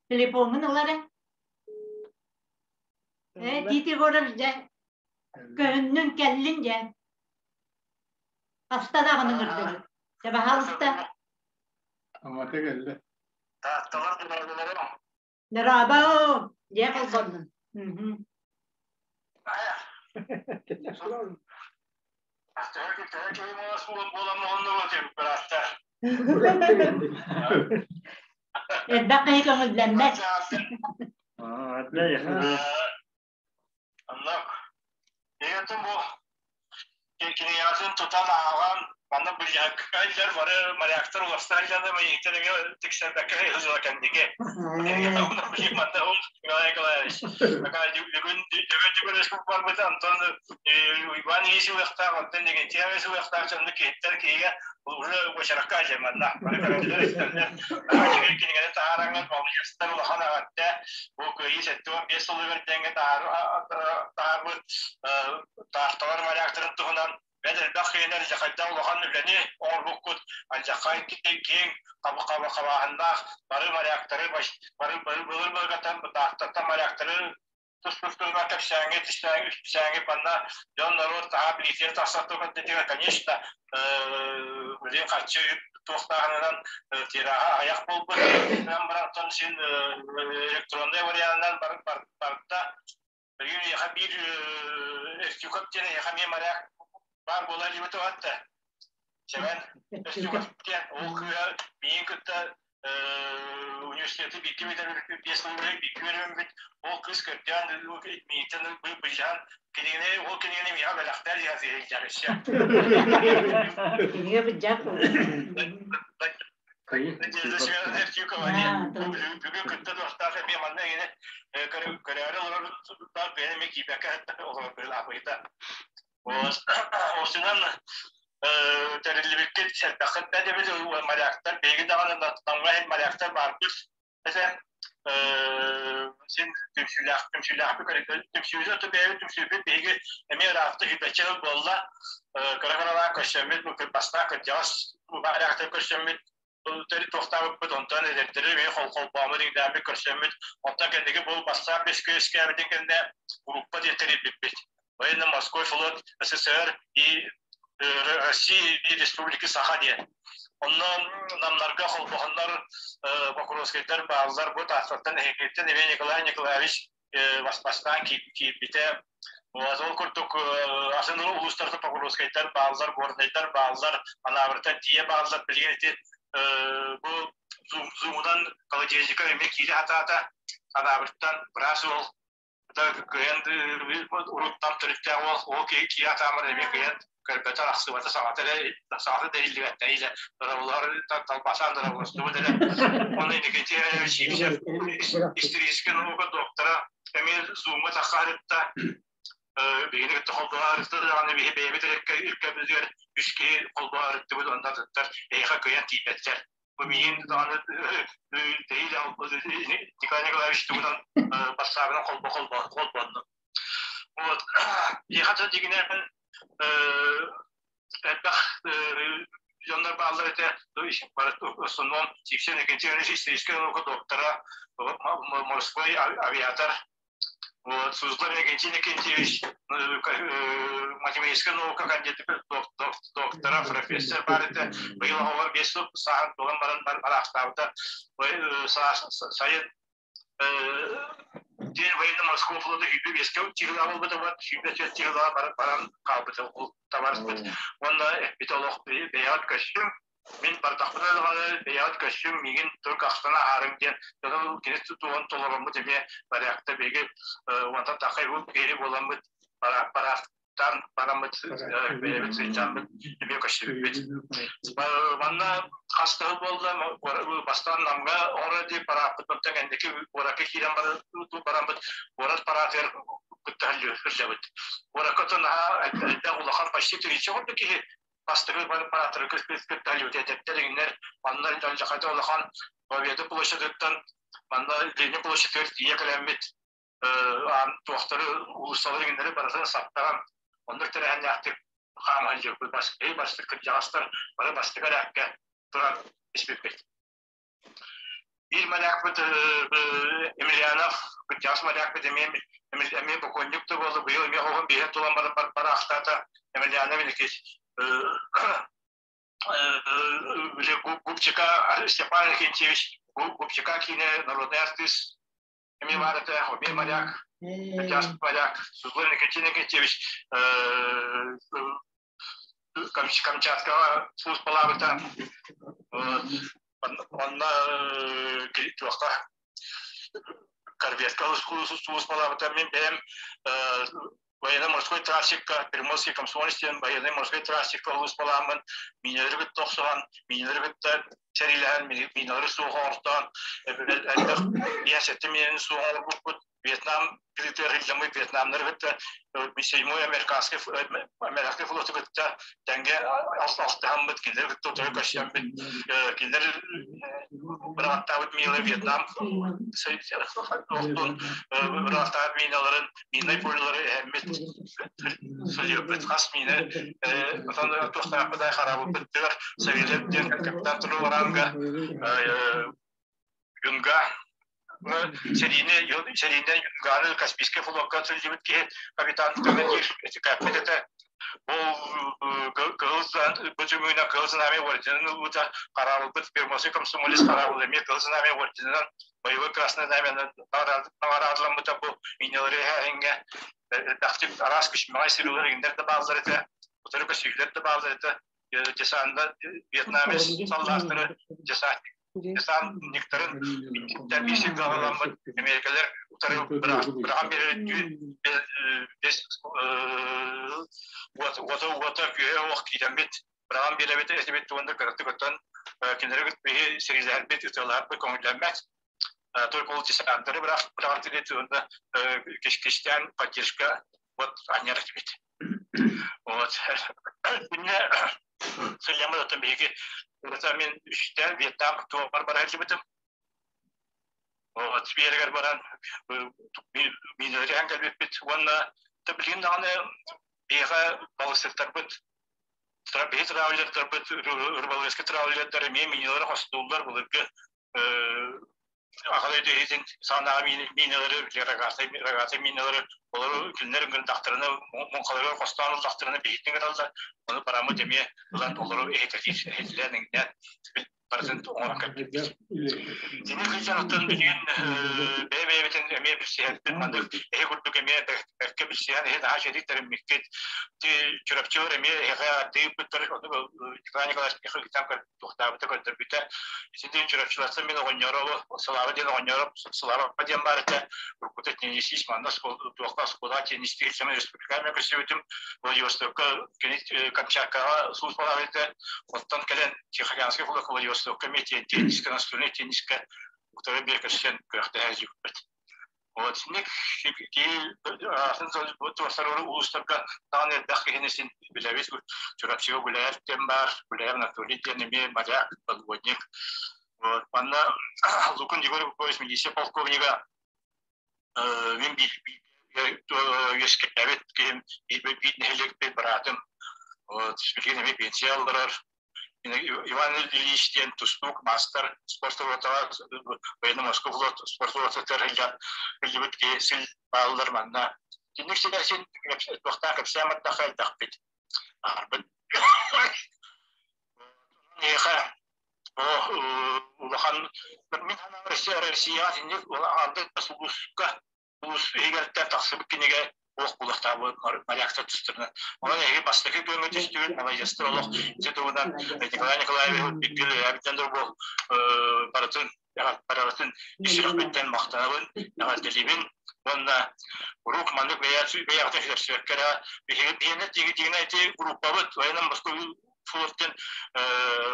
Телефоҥҥун ылар э Тит Егорович дьэ көһүннүн кэллин дьэ. Хаста даҕаны ыҥырдыбыт. Дьэ баһаалыста.
Амата кэллэ.
Таатталар дорооболоро.
Дорообо, дьэ холбоннун.
Төһө киһи буолан моһоннула температура.
Элбэх киһи көҥүллэммэт.
Оннук. Егетин бу кинигэҕитин тутан ааҕан манна быдьааккайлар бары моряктар уластааллар мейиттен эмиэ тиксэрбэккэ сылдьала кэнники. Манна ол Николай Николаевич. Бүгүн бүгүн бүгүн барбыт Антон Уйбаан Ильич ылыахтаах, онтон Легентьев ылыахтаах дьонну киһиттэр киһигэ уже уочаракка ажаманна. Бары көрөллөр, истэллэр. Кинигэни таһаараҥҥыт молодежтар улахан аҕатта бу кыайыы 75 сылыгар дэҥҥэ таһаарбыт таахталар моряктарын туһунан бэл элбэх киһинэр дьахайда улахан үлэни оҥорбуккут алдьаххай киэҥ хабааһыннаах бары моряктары бары былыр былыргаттан таахтаттан моряктары тус-тус туһунан кэпсээҥҥи үпсээҥҥи манна дьон норуот таһаа билиитигэр тахсар туһунан конечно билин харчы үп туохтааһынынан тираһа аҕыйах буолбут барантан син электроннай варианынан барда билигин эйиэхэ биир Эртюков диэн эйиэхэ эмиэ моряк баар буола илибит уһатта Сэмэн Эртюков диэн ол кыыһа миигин кытта университеты бииргэ бүтэрбиппит, 5 сыл бииргэ үөрэммит. Ол кыыс көрдөөн миигиттэн быдьаан кинигэни ол кинигэни миэхэ бэлэхтээр диэн өссө.
Кинигэ быдьаах
Бүгүн кытта дуостаах эмиэ манна эҥинэ көрөөрү олорор бэйэм эмиэ киирбэккэ олорор быһыылаах Осунан тэриллибиккит элбэххит да диэбит моряктар биһиги даҕаны намҥа иһин моряктар баарбыт этэ син түмсүүлээх түмсүүлээхпит түмсүүнү оту бэйэбит түмсүүбүт биһиги эмиэ ыраахта сүүрбэччэ сыл буолла кыра-кыралаан көрсөммүт бастаан кырдьаҕас моряктар көрсөммүт туохтаабыппыт онтон эдэрдэри эмиэ холбооммут иҥнээммит көрсөммүт онтон кэнники бу бастаан бэскэ үөскээбитин кэннэ группа диэн тэрийбиппит военно-морской флот СССР и России и Республики Саха диэн онно намнарга холбоһоннор Покровскайдар бааллар бу Тааттаттан эһигиттэн эмиэ Николай Николаевич бастаан киирбитэ ол курдук атын улуустарга Покровскайдар бааллар, Горнайдар бааллар, Анаабыртан тиийэ бааллар. Билигин ити бу зумунан колодезников эмиэ киирэ сатаата. Анаабыртан быраас уол кыайан уруттан төрүттээх уол ол киһи киирэ сатаамар эмиэ кыайан көрбөтө арахсыбата саҥата эрэ саҥата да иһиллибэттэр илэ дорабылар талбасаан дорабыластыбыт эрэ оны Никитин Сивцев историческай наука доктора эмиэ зумҥа таххаарытта биһини кытта холбоһаарытта даҕаны биһи бэйэбит иркэбитигэр үс киһи холбоһаарыттыбыт онно атыттар эйиэхэ кыайан тиийбэттэр бу миин даҕаны Николай Николаевич тугунан бассаабынан холбо холбо холбонну вот биһиэхэ дьигинэн. Элбэх дьоннор бааллар этэ, в основном Тиксен Екатеринович историческая наука доктора, морской авиатор, вот, Сузлар Евгений Никитич, математическая наука кандидат, доктора, профессор бар этэ. Быйыл оҕо бес сааһын туолан баран бараахтаабыта. Сайын День военно-морского флота сүүрбэ биэскэ тирилаа буолбута бар, 24 тирилаа баран баран хаалбыта ол табаарыспыт. Уонна эппитэ олох бэйэҕит көстүм, мин бардахпына даҕаны бэйэҕит көстүм, миигин только ахтан аһаарыҥ диэн. Дьону кини туһун толороммут эмиэ барыахта биһиги уонтан тахха киһи буоламмыт бараах тан бараммыт бэйэбит сыдьааммыт эмиэ көстүбүппүт. Манна хас да буолла бастаан Намга оҥоро дии парааппыт онтон кэнники куоракка киирэн бараммыт куорат параатыгар кытта сылдьабыт. Куоракка оттон наһаа элбэх улахан почти тысяча курдук киһи бастакы парааттары кытта эдэрдэр иҥнэр манна алдьархайда улахан Победа площадыттан манна Ленин площадыгар тиийэ кэлэммит туохтары уулуссалары иҥнэри барытын саптаран оннук тэрээһиннээхтик хаама сылдьыбыппыт. Бас бастык кырдьаҕастар бары бастакы эрээккэ туран испиппит. Биир морякпыт Емельянов, кырдьаҕас морякпыт эмиэ эмиэ бокуонньук да буолла, быйыл эмиэ оҕом биэһин тулан баран бараахтаата. Емельянов Никит Губчика Степан Аркентьевич Губчика киинэ народный артист Эмиэ баар этэ, Хобей моряк, Катяс моряк, Сузлан Никитин Никитьевич Камчаткаҕа службалаабыта. Онно туохха корветка службалаабыта. Мин бэйэм военно-морской трассикка, Приморский комсомолец диэн военный-морской трассикка улууспалааммын, минелери кытта охсуһан, минелери кытта сэриилэһэн, миналары суох оҥортоон, элбэх 57 минаны суох оҥорбуппут. Вьетнам кырыытыгар Вьетнамнары кытта седьмой американский американский флоту кытта тэҥҥэ алтыһаммыт, кинилэр кытта утары көрсөммүт, кинилэр бырааттаабыт миналары Вьетнам флотун бырааттаабыт миналарын миннай полелары эһэммит сылдьыбыт хас миинэ отон туохтаахпытай хараабыппыттыгар Савельев диэн капитан Туруоранга Юнга сэриини сэриинэн Юнганы Каспийскай флокка сылдьыбыт киһи капитан командир капитан этэ Ол кыһыл бөтүмүнэ Кыһыл Знамя орденын ылбыта, хараабылбыт Приморский комсомолец хараабыл эмиэ Кыһыл Знамя орденынан боевой Красное Знамянан наҕараадаламмыта бу минелары эһээһиҥҥэ элбэхтик араас күчүмэҕэй сырыылар иҥнэр да бааллар этэ, утары көсүүлэр да бааллар этэ. Десанта вьетнамец саллааттары десантник десантниктарын биисик гаҕаламмыт Америкалар утары быраҕан биэрэр бес уота уота күһэ ох киирэммит быраҕан биэрэбит этибит уонна кыратык оттон кинилэри биһи сэрилэһэрбит ытыалаһарбыт көҥүллэммэт только ол десанттары быраҕан уонна кистээн поддержка вот анньар этибит. Вот. Күнне сылляммыт оттон биһиги мин үстэ Вьетнам туохпар бара сылдьыбытым. Вот биэригэр баран минөтөһөн кэлбиппит уонна билигин даҕаны биһиэхэ балыксыттарбыт биһи травлердарбыт рыболовецкай травлердар эмиэ минелары хостууллар былыргы аҕа дойду иһитин саҕанааҕы минелары рогатый минелары олору кинилэр ыҥырдахтарына муҥхаларыгар хостоон ыллахтарына биһиттин гыналлар ону бараммыт эмиэ ылан олору эһитэлээн иҥнээн барытын оҥорон кэлбиппит. Тини кыычаныттан билигин бэйэ-бэйэбитин эмиэ билсиһэрбит маннык эһи курдук эмиэ бэркэ билсиһэн эһи наһаа үчүгэйдик тэриммиккит. Ти Чурапчылар эмиэ эһиэхэ ардыйбыттар Николай Николаевич ыытан туохтаабыта көрдөрбүтэ. Итинтэн Чурапчылартан мин оҕонньоро Слава диэн оҕонньоро Слава диэн баар этэ. Уруккута теннисист манна туохха оскуола теннистиир сэмэ республикаҕа көрсүбүтүм. Владивостокка кини Камчаткаҕа службалаабыт этэ. Оттон кэлэн Тихоокеанский флот Владивостокка эмиэ теннискэ, настольнай теннискэ утары биэр көрсөн күрэхтэһэ сылдьыбыппыт. Вот ник киһи атын туорсар улуустарга даҕаны элбэх киһини син билэбит. Чурапчыга Гуляев диэн баар, Гуляев Анатолий диэн эмиэ моряк, подводник. Вот манна Лукин Егор Егорович милиция полковнига мин үөскээбит киһим, биир нэһилиэкпит быраатым. Вот, билигин эмиэ пенсия алларар. Иван Ильич диэн тустуук, маастар, спорт ротаҕа военно-морской флот спорт ротатыгар сылдьан сылдьыбыт киһи сил бааллар манна. Киник силээсин туохтаах кэпсээн бардахха элбэхпит. Аарбыт. Миэхэ улахан мин санаабар Россияҕа итинник анды сулууска улуус иһигэр тахсыбыт кинигэ олох булахтаабыт моряктар тустарынан. Онон эһиги бастакы күөҥҥэ түстүгүт, маладьыастар олох ити туһунан Николай Николаевич бииргэ үлэлээбиттэн бу барытын барытын ис сүрэхпиттэн махтанабын, эҕэрдэлиибин уонна урук маннык бэйэҕитин сүтэрсибэккэ эрэ биһиги биһиэнэ тиги ити группабыт военно-морской флоттан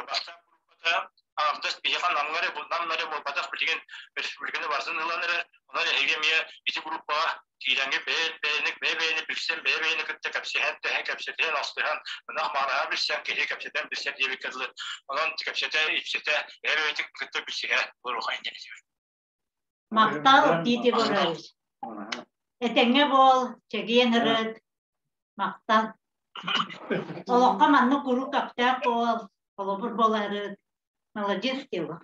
бастаан группата аҥардас биһиэхэ намҥа эрэ намна эрэ буолбатах билигин республиканы барытын ылан эрэр онон эһиги эмиэ ити группаҕа киирэҥҥэ бэйэ-бэйэни бэйэ-бэйэни билсэн бэйэ-бэйэни кытта кэпсэһэн тэһэн кэпсэтиһэн астыһан ынах маараһа билсэн киһи кэпсэтэн билсэр диэбиккэ дылы онон кэпсэтэ ипсэтэ бэйэ-бэйэтин кытта билсиһэ буолуохайын диэн этибит.
Махтал Тиит Егорович. Этэҥҥэ буол, чэгиэн ырыт. Махтал. Олоххо маннык куруук көхтөөх буол, холобур буоларыт. Молодец дело.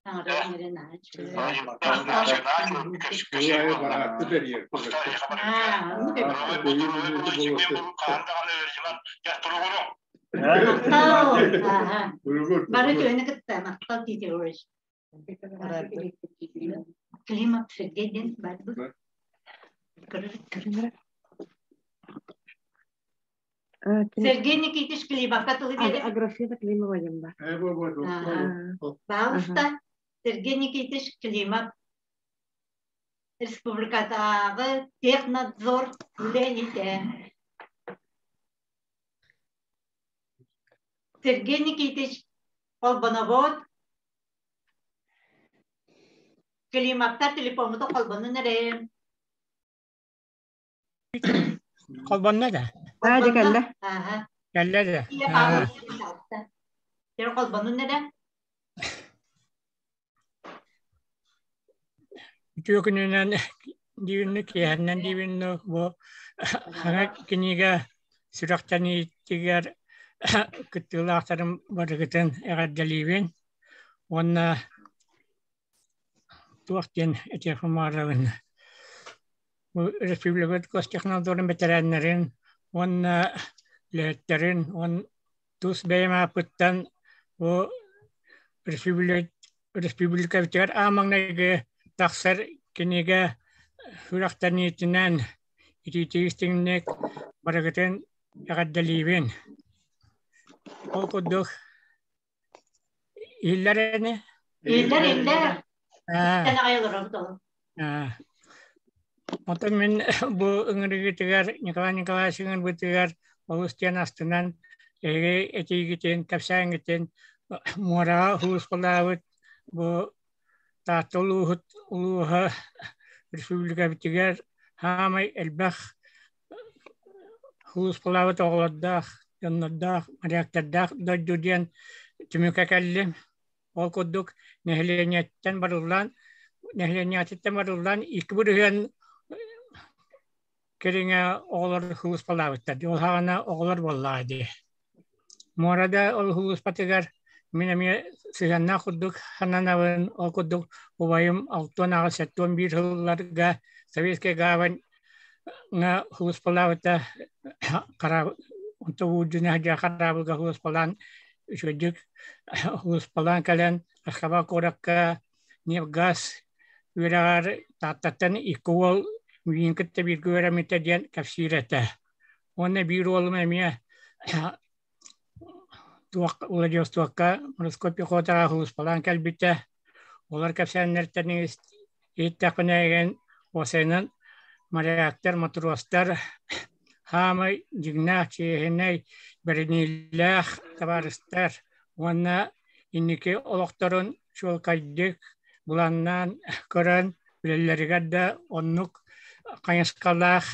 Махтал. Бары төһөнү кытта махтал Тиит Егорович. Климат Сергей диэн бар бу. Сергей Никитич Климовка тылы биэрэр.
Аграфена Климова диэн бар.
Пожалуйста, Сергей Никитич Климов Республикатааҕы технадзор үлэһитэ. Сергей Никитич Холбоновод Климаттар телефоммутун холбонун эрэ.
Холбонно да?
Аа, дьэ кэллэ.
Ааха.
Кэллэ да.
Ийэ Павловна Тэр холбонун эрэ.
Үтүө күнүнэн диибинни киэһэннэн диибинни бу хаҥа кинигэ сүрэхтэниитигэр кыттыылаахтарын барыгытын эҕэрдэлиибин уонна туох диэн этиэхпин баҕарабын бу республика гостехнадзорун бэтэрээннэрин уонна үлэһиттэрин уонна тус бэйэм ааппыттан бу республикабытыгар аан маҥнайгы тахсар кинигэ сүрэхтэниитинэн итиитик истиҥник барыгытын эҕэрдэлиибин. Ол курдук иһиллэр ини?
Иһиллэр, иһиллэр. Истэн аҕай олоробут ол.
Оттон мин бу ыҥырыгытыгар Николай Николаевич ыҥырбытыгар олус диэн астынан эһиги этиигитин, кэпсээҥҥитин муораҕа сулууспалаабыт бу Таатта улууһут улууһа республикабытыгар хаамай элбэх сулууспалаабыт оҕолордоох, дьоннордоох, моряктардаах дойду диэн түмүккэ кэллим. Ол курдук нэһилиэнньэттэн барыллаан нэһилиэнньэтиттэн барыллаан 2% кэриҥэ оҕолор сулууспалаабыттар. Ол саҕана оҕолор буоллаҕа дии. Муорада ол сулууспатыгар мин эмиэ сыһыаннаах курдук сананабын. Ол курдук убайым 68 71 сылларга Советская гавань сулууспалаабыта Онто хараабылга сулууспалаан үчүгэйдик сулууспалаан кэлэн Москва куоракка нефть-газ үөрэҕэр Тааттаттан икки уол миигин кытта бииргэ үөрэммитэ диэн кэпсиир этэ. Уонна биир уолум эмиэ туох Владивостокка морской пехотаҕа сулууспалаан кэлбитэ. Олор кэпсээннэртэн иһиттэхпинэ игин уопсайынан моряктар, матростар хаамай дьиҥнээх, чиэһинэй, бэриниилээх табаарыстар уонна инники олохторун чуолкайдык былааннаан көрөн үлэлэригэр да оннук хайысхалаах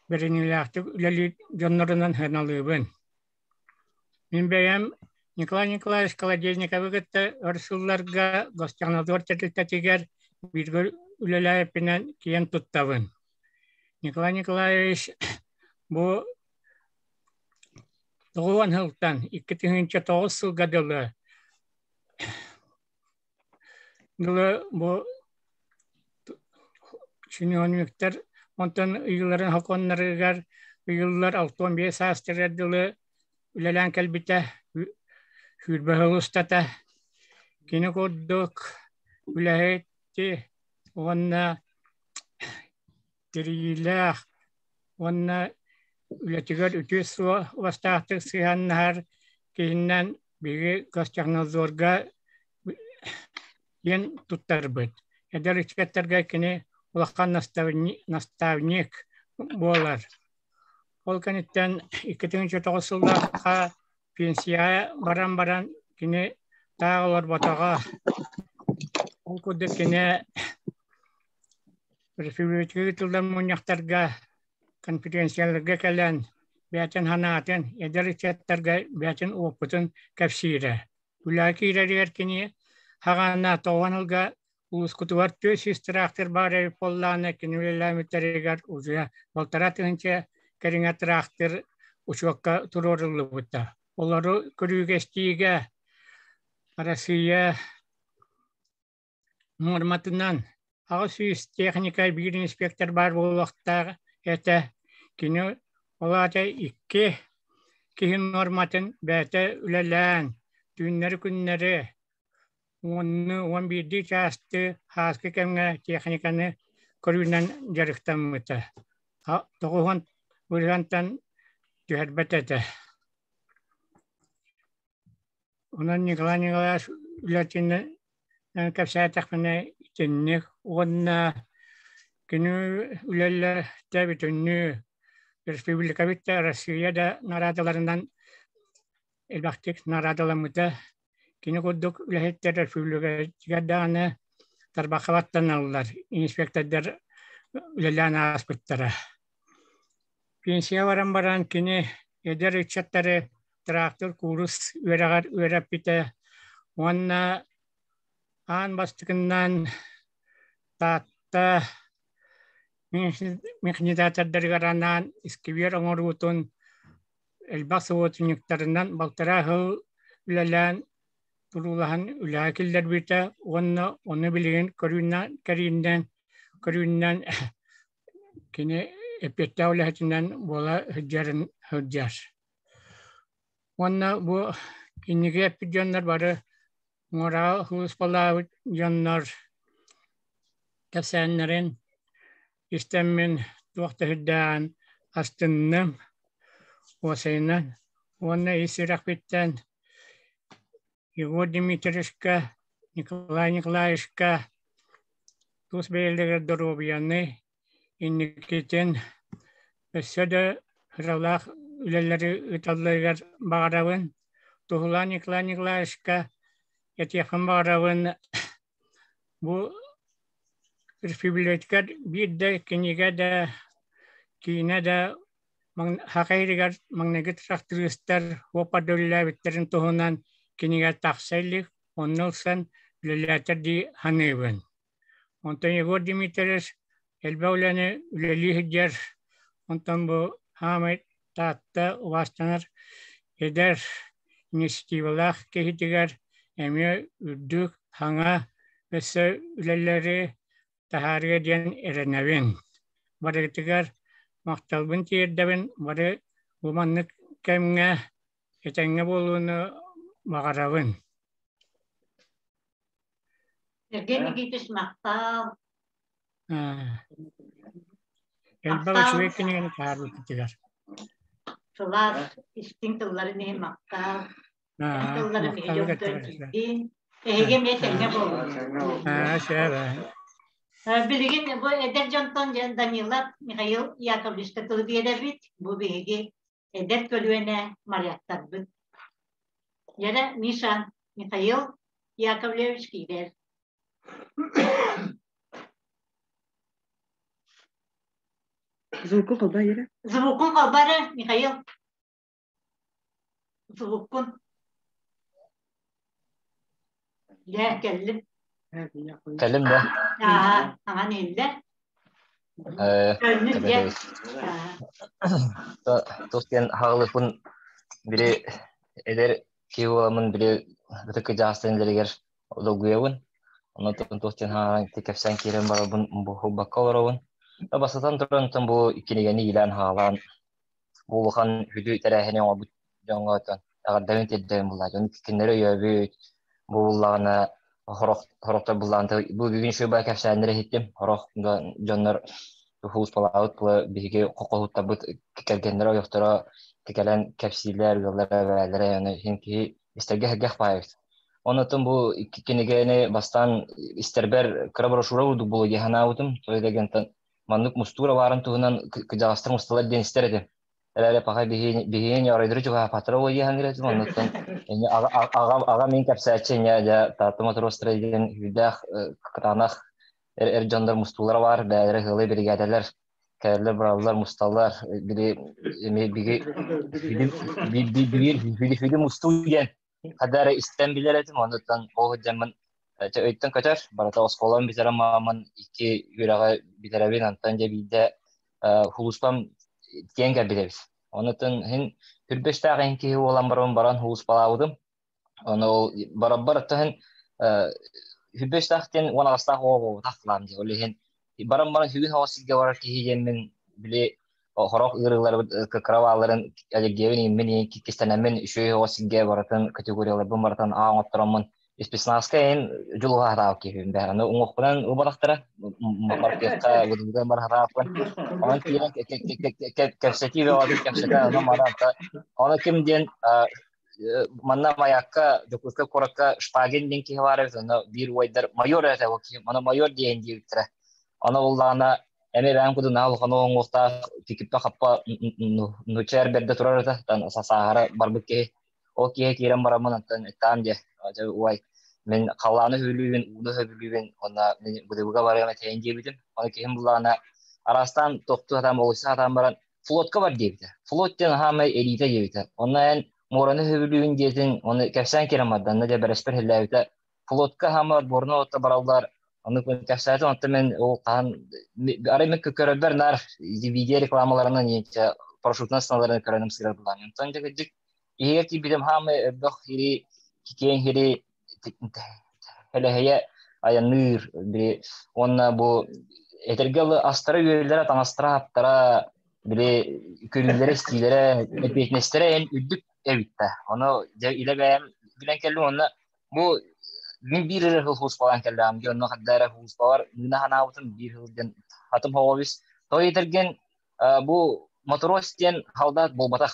бэриниилээхтик үлэлиир дьоннорунан сыаналыыбын. Мин бэйэм Николай Николаевич Колодезниковы кытта өр сылларга Гостехнадзор тэрилтэтигэр бииргэ үлэлээбиппинэн киэн туттабын. Николай Николаевич бу Тоҕуон сылтан 2009 сылга дылы дылы бу чиновниктар онтон ыйыларын сокуоннарыгар ыйыллар 65 саастарыгар дылы үлэлээн кэлбитэ сүүрбэ сыл устата. Кини курдук үлэһити уонна тэрийиилээх уонна үлэтигэр үтүө суобастаахтык сыһыаннаһар киһинэн биһиги Гостехнадзорга диэн туттарбыт. Эдэр ыччаттарга кини улахан наставник буолар. Ол кэнниттэн 2009 сыллаахха пенсияҕа баран баран кини таах олорботоҕо. Ол курдук кини республика ыытыллар мунньахтарга, конференцияларга кэлэн бэйэтин санаатын, эдэр ыччаттарга бэйэтин уопутун кэпсиирэ. Үлэҕэ киирэригэр кини хаҕаана тоҕон ылга улуускутугар 400 тыраахтыр баар эбит буоллаҕына, кини үлэлээбиттэригэр уже балтараа тыһыынча кэриҥэ тыраахтыр учуокка туруоруллубута. Олору көрүүгэ-истиигэ Россия нуорматынан 800 техника биир инспектор баар буолуохтаах этэ. Кини ол аата икки киһи нуорматын бэйэтэ үлэлээн, түүннэри-күннэри уонну уон биирдии чаасты ааскы кэмҥэ техниканы көрүүнэн дьарыктаммыта. Тоҕуһун бырыһыантан түһэрбэт этэ. Онон Николай Николаевич үлэтин кэпсээтэхпинэ итинник уонна кини үлэлэртэ бүтүннүү республикабыт да Россия да нараадаларынан элбэхтик нарадаламмыта. Кини курдук үлэһиттэр республикатыгар даҕаны тарбахха баттаналлар, инспектордар үлэлээн ааспыттара. Пенсия баран баран кини эдэр ыччаттары трактор куурус үөрэҕэр үөрэппитэ уонна аан бастакыннан Таатта механизатордарыгар анаан искибиэр оҥоруутун элбэх субуотунньуктарынан балтараа сыл үлэлээн туруулаһан үлэҕэ киллэрбитэ уонна ону билигин көрүүнэн кэрииннэн көрүүнэн кини эппиэттээх үлэһитинэн буола сылдьарын сылдьар. Уонна бу инники эппит дьоннор бары муораҕа сулууспалаабыт дьоннор кэпсээннэрин истэммин туох да сүрдээҕин астынным уосайынан уонна ис сүрэхпиттэн Егор Дмитриевичка, Николай Николаевичка тус бэйэлэригэр доруобуйаны, инникитин өссө да сыралаах үлэлэри ыыталларыгар баҕарабын. Туһулаан Николай Николаевичка этиэхпин баҕарабын, бу республикатыгар биир да кинигэ да, киинэ да Саха сиригэр маҥнайгы тырахтарыыстар уоппарда үлэлээбиттэрин туһунан кинигэ тахса илик, онно ылсан үлэлээтэр дии саныыбын. Онтон Егор Дмитриевич элбэх үлэни үлэлии сылдьар, онтон бу саамай Таатта убаастанар эдэр инициативалаах киһитигэр эмиэ үрдүк, саҥа өссө үлэлэри таһаарыа диэн эрэнэбин. Барыгытыгар махталбын тиэрдэбин, бары бу маннык кэмҥэ этэҥҥэ буолууну баҕарабын.
Сергей Никитич махтал.
Элбэх үчүгэй кинигэни таһаарбыккытыгар.
Сылаас истиҥ тылларын иһин махтал. Тылларын иһин дьонтон киирдин. Эһиги эмиэ тэҥҥэ буолуҥ. Билигин бу эдэр дьонтон Данилов Михаил Яковлевичка тылы биэрэбит. Бу биһиги эдэр көлүөнэ моряктарбыт. Яра Миша Михаил Яковлевич киирэр.
Звукун холбаа Ира.
Звукун холбаа Михаил. Звуккун. Дьэ, кэллим.
Кэллим да?
Аа, аҥан иһиллэ. Көннүк дьэ.
Тус диэн хаалыппын. Били эдэр киһи буоламмын били ытык кыдьаҕастан илэригэр долгуйабын. Онон туох диэн хаалан кэпсээн киирэн барабын буһулбакка олоробун. Бастатан туран бу кинигэни иилээн-хаалаан бу улахан сүдү тэрээһини оҥорбут дьоҥҥо эҕэрдэбин тиэрдэбин буллаа. Дьон кинилэри өйөөбүт, бу буллаҕына сорох сорохтор буллаан бу бүгүн үчүгэй кэпсээннэри иһиттим. Сорох дьоннор сулууспалаабыт була биһиги хохоһуттарбыт кэргэннэрэ ойохторо кэлэн кэпсииллэр, ыаллара эбээлэрэ аны иһин киһи истэргэ сэргэх баайбыт. Оннуттан бу икки кинигэни бастаан истэрбэр кыра брошюра курдук буолуо дии санаабытым. Тоҕо диэн маннык мустуура баарын туһунан кыдьаҕастар мусталар диэн истэр этим. Эрээри паха биһиги ньооройдору чугаһаппаттара буолуо дии саныыр этим. Оннуттан аҕам аҕам мин кэпсээччи инньэ дьэ Таатта Мотуруостара диэн күүрдээх кытаанах эр дьоннор мустуулара баар, бэйэлэрэ ыһыалай биригээдэлэр кэлэллэр, бараллар, мусталлар. Били эми биги биги биги мустуу диэн хада эрэ истэн билэр этим, оннуттан ол сылдьаммын өйтөн көтөр, барыта оскуолам бүтэрэн мааммын икки үөрэҕи бүтэрэбин, онтон дьэ биирдэ хулуспам тиэн кэлбит эбит. Оннуттан иһин түрбэстээх иһин киһи буолан баран баран хулуспалаабытым. Ону ол барабар оттон хүрбэстээх диэн уон аҕыстаах оҕо буолбатах кылаам дии. Ол иһин баран баран сүгүн оҕо сиргэ барар киһи диэммин били хорох ыарыыларбыт кыра баалларын аллергиябын иҥмин кистэнэммин үчүгэй оҕо сиргэ барытын категорияларбын барытын аа оҥоттороммун спецназка иһин дьулуһа сатаабыт киһибин бэһ аны уҥуохпунан ылбатахтара барпыахха быдылган бара сатаабыппын онон киирэн кэпсэтии бөҕөтүн кэпсэтэ онон манан ону ким диэн манна Маякка Дьокуускай куоракка Шпагин диэн киһи баар эбит онно биир уойдар майор этэ ол киһи маны майор диэн диэбиттэрэ ону буллаҕына эмиэ бэйэм курдук наһаа улахан уҥуохтаах киппэ-хаппа нуучча эр бэрдэ турар этэ сааһара барбыт киһи ол киһи киирэн бараммын онтон ытаам диэ дьэ уай мин халлааны сөбүлүүбүн ууну сөбүлүүбүн уонна мин быдыбыга барыам этэйин диэбитим ону киһим буллаҕына араастаан тохтуу сатаан болуйса сатаан баран флотка бар диэбитэ. Флот диэн аһаамай элита диэбитэ. Онно эн муораны сөбүлүүгүн диэтин, ону кэпсээн киирэн барда. Онно дьэ бэрэспэр иһиллээбитэ. Флотка аһаама отборно отто бараллар. Ону кэпсээтим, онтон мен ол хаһан арай мен көрөрбөр наар видео рекламаларынан иэнчэ парашютынан сыналарын көрөнүм сырар булан. Онтон дьэ кырдьык иһигэр киирбитим хаамай өрбөх хири киэҥ хири Элэһэйэ айанныыр били уонна бу этэргэ дылы астара-үөллэрэ, таҥастара-хаптара били көрүүлэрэ-истиилэрэ, эппиэтинэстэрэ эн үрдүк эбит да. Ону дьэ илэ бэйэм билэн кэллим уонна бу мин биир эрэ сыл сулууспалаан кэллэҕим дии онно ханна эрэ сулууспалар мыына санаабытым биир сыл диэн хатым хоҕобүс. Тоҕо диэтэргин бу матрос диэн халдаат буолбатах.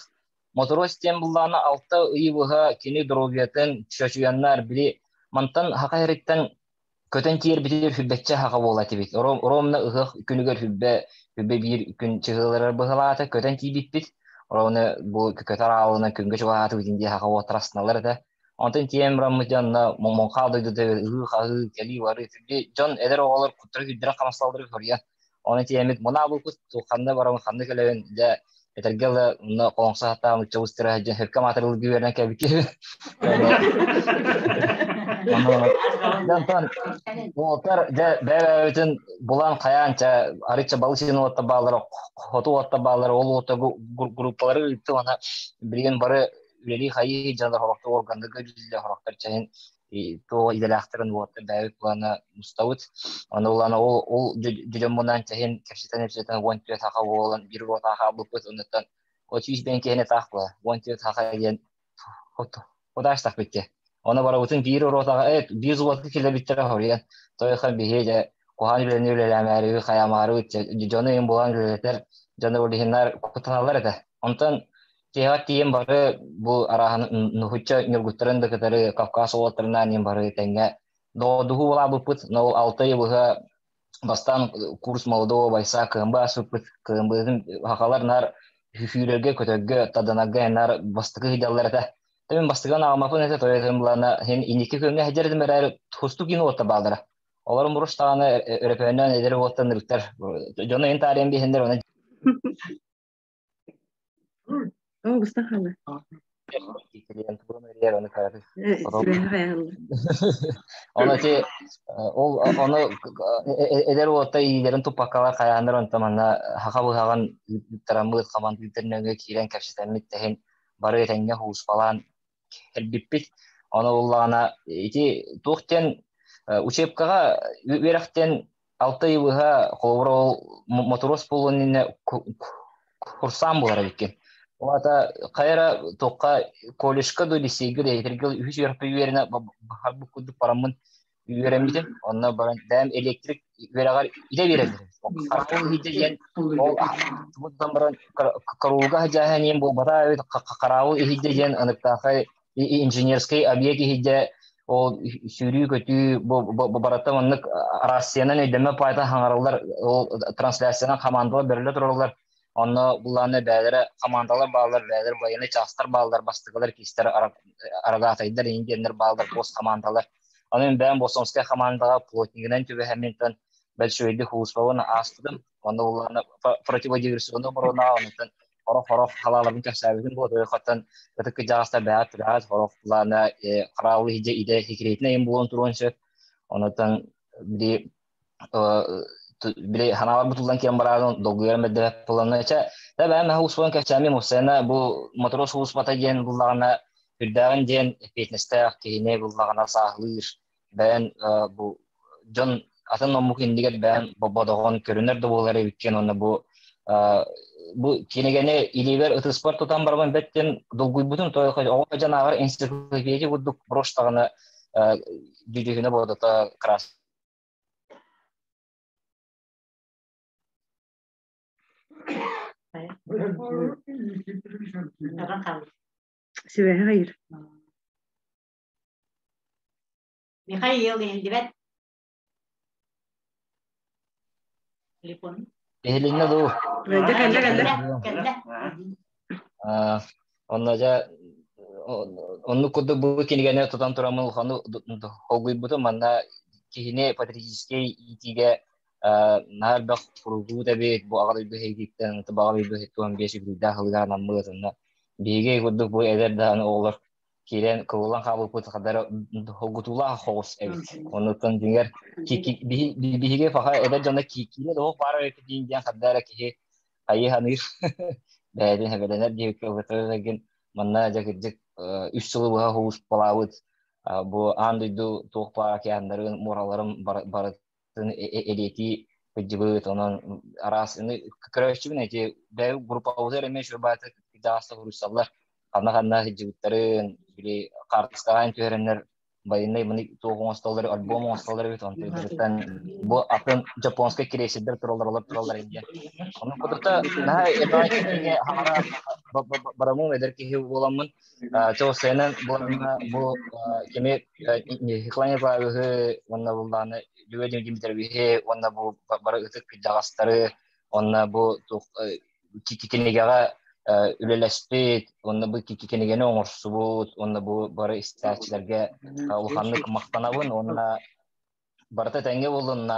Мотуруос диэн буллаҕына алта ый быһа кини доруобуйатын чочуйаннар били мантан хаха иһириттэн көтөн тиийэрбитигэр сүрбэччэ хаха буола этибит. Ровно ыһыах күнүгэр сүрбэ сүрбэ биир күн чыһыыларар быһалаата көтөн тиийбиппит. Ровно бу көтөр аалынан күҥҥэ чугаһаатыбыт дии хаха уоттар астыналар этэ. Онтон тиийэн бараммыт дьонно Моҥхаал дойдута ыһыы-хаһыы, кэлии-барыы дьон эдэр оҕолор куттара күүрдэрэ хамсаллары көрүйэн Оны тиэмит мунаабыппыт ханна барабын ханна кэлэбин дьэ этэргэ дылы онно холоҥсо сатаан ычча устара дьэ сөпкө маатырылгыы үөрэнэн кэлбит Онтон уолаттар дьэ бэйэ-бэйэбитин булан хайаан чэ арычча балысин уолаттар бааллара хоту уолаттар бааллара ол уолаттар группалары ыытты уонна билигин бары үлэлии хайыы дьоннор сорохтор органнарга үлэлииллэр сорохтор чэһин туох идэлээхтэрин уоттар бэйэбит плана мустабыт. Аны улаана ол ол дьоммунаан чэһин кэпсэтэн-кэпсэтэн 14 саха буолан биир уотаа хаалбыппыт оннуттан о чүүс бэйэн киһини таах була 14 саха диэн худааштахпыт дьэ. Оны барыбытын биир уротаҕа биир уотка киллэрбиттэрэ хоруйан тойхан биһи дьэ куһаан үлэни үлэлээмээри хайамаары дьону им булан үлэлэтэр дьону улиһиннар кутаналлар этэ. Онтон Тиһэҕэр тиийэн бары бу арааһын нуһучча ньургуттарын да кытары Кавказ уолаттарынаан иһин бары тэҥҥэ доҕордоһуу булаабыппыт. Но ол алта ый быһа бастаан курс молодого бойца КМБ аспыппыт. КМБ-тын сахалар наар сүүрэргэ, көтөргө, тардынарга наар бастакы сылдьаллар этэ. Мин бастакы ааҕыммаппын этэ, тоойотум былаана син инники күөҥҥэ сылдьар этим эрээри тустук иин уоттар бааллара. Олорун буруш даҕаны өрөпөөннөөн эдэр уоттан ырыттар. Дьону ин таарыйан биһиннэр оны
О, быстахалы.
Оны ти ол ону эдэр уолаттар иилэрин туппаккалар хайааннар онто манна хаха быһаҕын тараммыт хаман тыытар нөҥүө киирэн кэпсэтэммит тэһин бары этэҥҥэ һулууспалаан кэлбиппит. Ону буллаҕына ити туох диэн учебкаҕа үөрэхтэн алта ый быһа холобура ол мотуруос буолуон иннинэ курсаан буолар эбиккин. Ол аата хайа эрэ туохха колледжка дуу лицейгэ да этэргэ үһүс үөрэхпэр үөрэнэ барбыт курдук бараммын үөрэммитим. Онно баран бэйэм электрик үөрэҕэр идэ биэрэллэр. Хараабыл иһийдэ диэн ол тутан баран караулга садьааһын иэн буолбата эбит хараабыл иһийдэ диэн аныктаахай инженерскэй объект иһийдэ ол сүүрүү-көтүү бу барыта маннык Арассыйанан өйдөммөт паайта хаҥараллар ол трансляциянан хамаандалар бэриллэ тураллар онно булааны бээлэрэ хамаандалар бааллар бээлэр военный чаастар бааллар бастакылар кистэр арагаатайдар индианнар бааллар пост хамаандалар Аны мин бэйэм Босомскай хамаандаҕа плотнигынан түбэһэмминтэн большевик ууспабын ааспытым. Онно буллаҕына противодиверсионный оборона, онтон хорох-хорох халааларын кэпсээбитим буолуо. Хаттан ытык кыдьаҕастар бэйэ түбэҕэт хорох булаана хараалы иһдьэ идэ секретнэй им буолан туруон сөп. Онотон били били ханаалар бутуллан киэн бараарын долгуйарым бэрдэрэ буоланна чэ да бэйэм наһаа успуон кэпсээмим Усена бу матрос ууспата диэн буллаҕына үрдээҕин диэн эппиэтинэстээх киһини буллаҕына сааһылыыр бэйэн бу дьон атын омук иннигэр бэйэн бодоҕон көрүнэр да буолар эбиккин уонна бу бу кинигэни илиибэр ытыспар тутан барабын бэттин долгуйбутум той оҕо дьон ааҕар энциклопедия курдук броштаҕына дьүдьүһүнэ бодото крас
Сүбэһэ хайыр.
Михаил иһиллибэт. Телефон.
Иһилиннэ дуу?
Кэллэ кэллэ кэллэ.
Кэллэ.
Онно дьэ оннук курдук бу кинигэни тутан тураммын улаханнык холгуйбутум манна киһини патриотическай иитиигэ наһаа элбэх суругуут эбит бу аҕа дойду эһигиттэн баҕа дойду 75 үбүлүйдээх сылыгар анаммыт онно биһиги курдук бу эдэр даҕаны оҕолор киирэн кылыллан хаалбыппыт хадара холгутуулаах хоҕус эбит оннуттан дьиҥэр биһиги фаха эдэр дьоно киинэ да баар эбит диэн хадара киһи хайыы саныыр бэйэтин хэбэлэнэр диэбиккэ ылбытыгын манна дьэ кырдьык үс сылы быһа һулууспалаабыт бу аан дойду туох баар океаннарын муораларын барытын элиэтии кырдьыбыт онон араас көрөөччүбүн эти бэйэ группабытыгар эмиэ шурбааты кырдьаҕаста суруйсаллар ханна-ханна сылдьыбыттарын били хаартыскаҕа түһэрэннэр байынай маны туох оҥостоллор альбом оҥостоллор эбит онтон бу атын японскай крейсердэр тураллар олор тураллар инде ону кудута наһаа эбаа кинигэ хаара барамын эдэр киһи буоламмын чоосайынан буоланна бу кими Николай Николаевиһы уонна буллааны Лүвэ Дмитриевиһи уонна бу бары ытык кырдьаҕастары уонна бу кинигэҕэ үлэлэспит уонна бу кинигэни оҥорсубут уонна бу бары истээччилэргэ улаханнык махтанабын уонна барыта тэҥҥэ буоллунна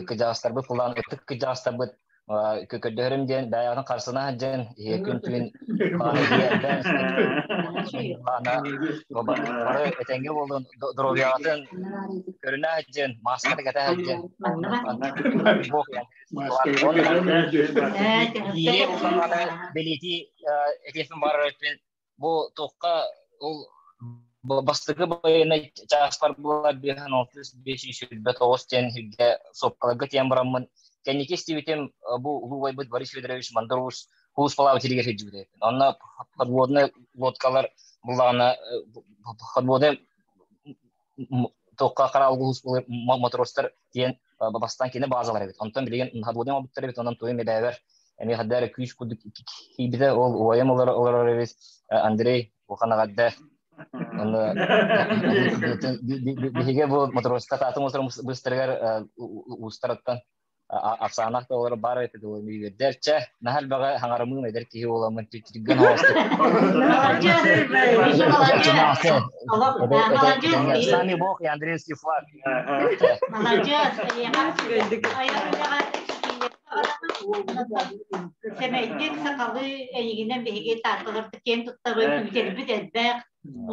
кыдьаҕастарбыт кулаан ытык кыдьаҕастарбыт көрдөһөрүм диэн бэйэҕин харсына сылдьан иһэ күн түүн бары этэҥҥэ буоллун доруобуйаҕытын көрүнэ сылдьан мааската кэтэ сылдьан Бэлиэтии этиэхпин баҕарар бу туохха ол бастакы байыаннай чааспар буолар 565 129 диэн сиргэ сопкаларга тиийэн бараммын кэнники истибитим бу улуу убайбыт Борис Федорович Мандар-Уус Куус Палаабыт сиригэр сылдьыбыт Онно подводнай лодкалар буллаҕына подводнай туохха хараалгы матростар диэн бастаан кини баазалар эбит. Онтон билигин подводный оҥорбуттар эбит, онон туйум эбээбэр эмиэ хадда эрэ күүс курдук киирбитэ. Ол убайым олорор эбит Андрей улахан эҕэрдэ. Онно биһиги бу матроска таатым быстарыгар уустарыттан Ахсаанах да олоро баар эбит дылы үөрдэр чэ наһаа элбэҕи хаҥарымыым эдэр киһи буоламмын түргэн оҕостук Сами бог и Андреевский флаг.
Молодец, Сэмэйдик сахалыы эйигинэн биһиги таатталарбыт киэн туттабыт, үтэрбит элбэх.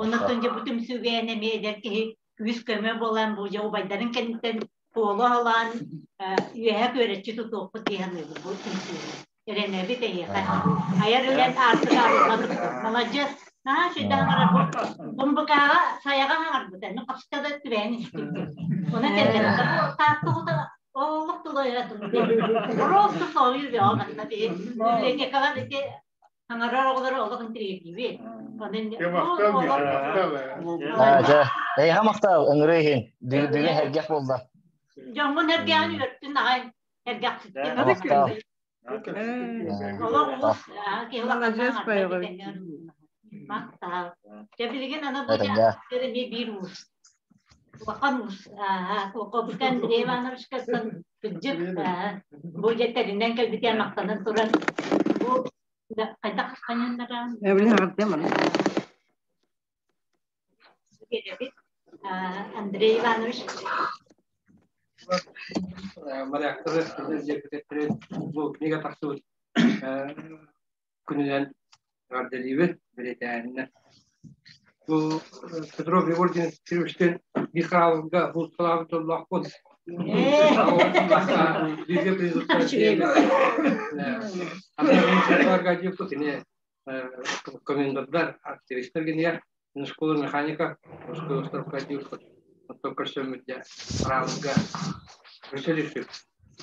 Оннуттан дьэ бу түмсүүгэ эмиэ эдэр киһи күүс-көмө буолан бу дьэ убайдарын кэнниттэн Туолу аһылаан үөһэ күөрэччи тутуохпут дии саныыбын бу түмсүүнү. Эрэнэбит эйиэхэ. Айар үлэн аартыга арыллан Маладьыас. Наһаа сүрдээх аҥарар бу. Тумбукааҕа сайаҕа аҥарбыта. Ну хаста да түбэһэн истибит. Она кэргэнэ бу таатта оҕото олох тулайа Просто соһуйу бөҕө манна биһи библиотекалар ити аҥарар оҕолору олох интириэһиргиибит.
Дьэ, эйиэхэ махтал, ыҥырыы иһин. Бүгүн сэргэх буолла.
Дьоҥҥун эргэҕин үөртүн аҕай эргэхситтин.
Махтал.
Олох уус киһи Махтал. Дьэ билигин аны бу эмиэ биир уус. Улахан уус. Куокобука Андрей Ивановичкаттан кырдьык бу дьэ тэринэн кэлбитигэр махтанан туран бу хайдах ханьаннарaan Андрей Иванович
Моряктары бу книга тахсыбыт күнүнэн эҕэрдэлиибит бэлиэтээһиннэр. Бу Петров Егор Дмитриевичтин Михайловга булталаабыт дьоллоохпун. Бииргэ кини комендордар, активистар гинигэр школа механика, школа старпкадиуска, оттон көрсөммүт дьэ араабыга көрсөлүшү.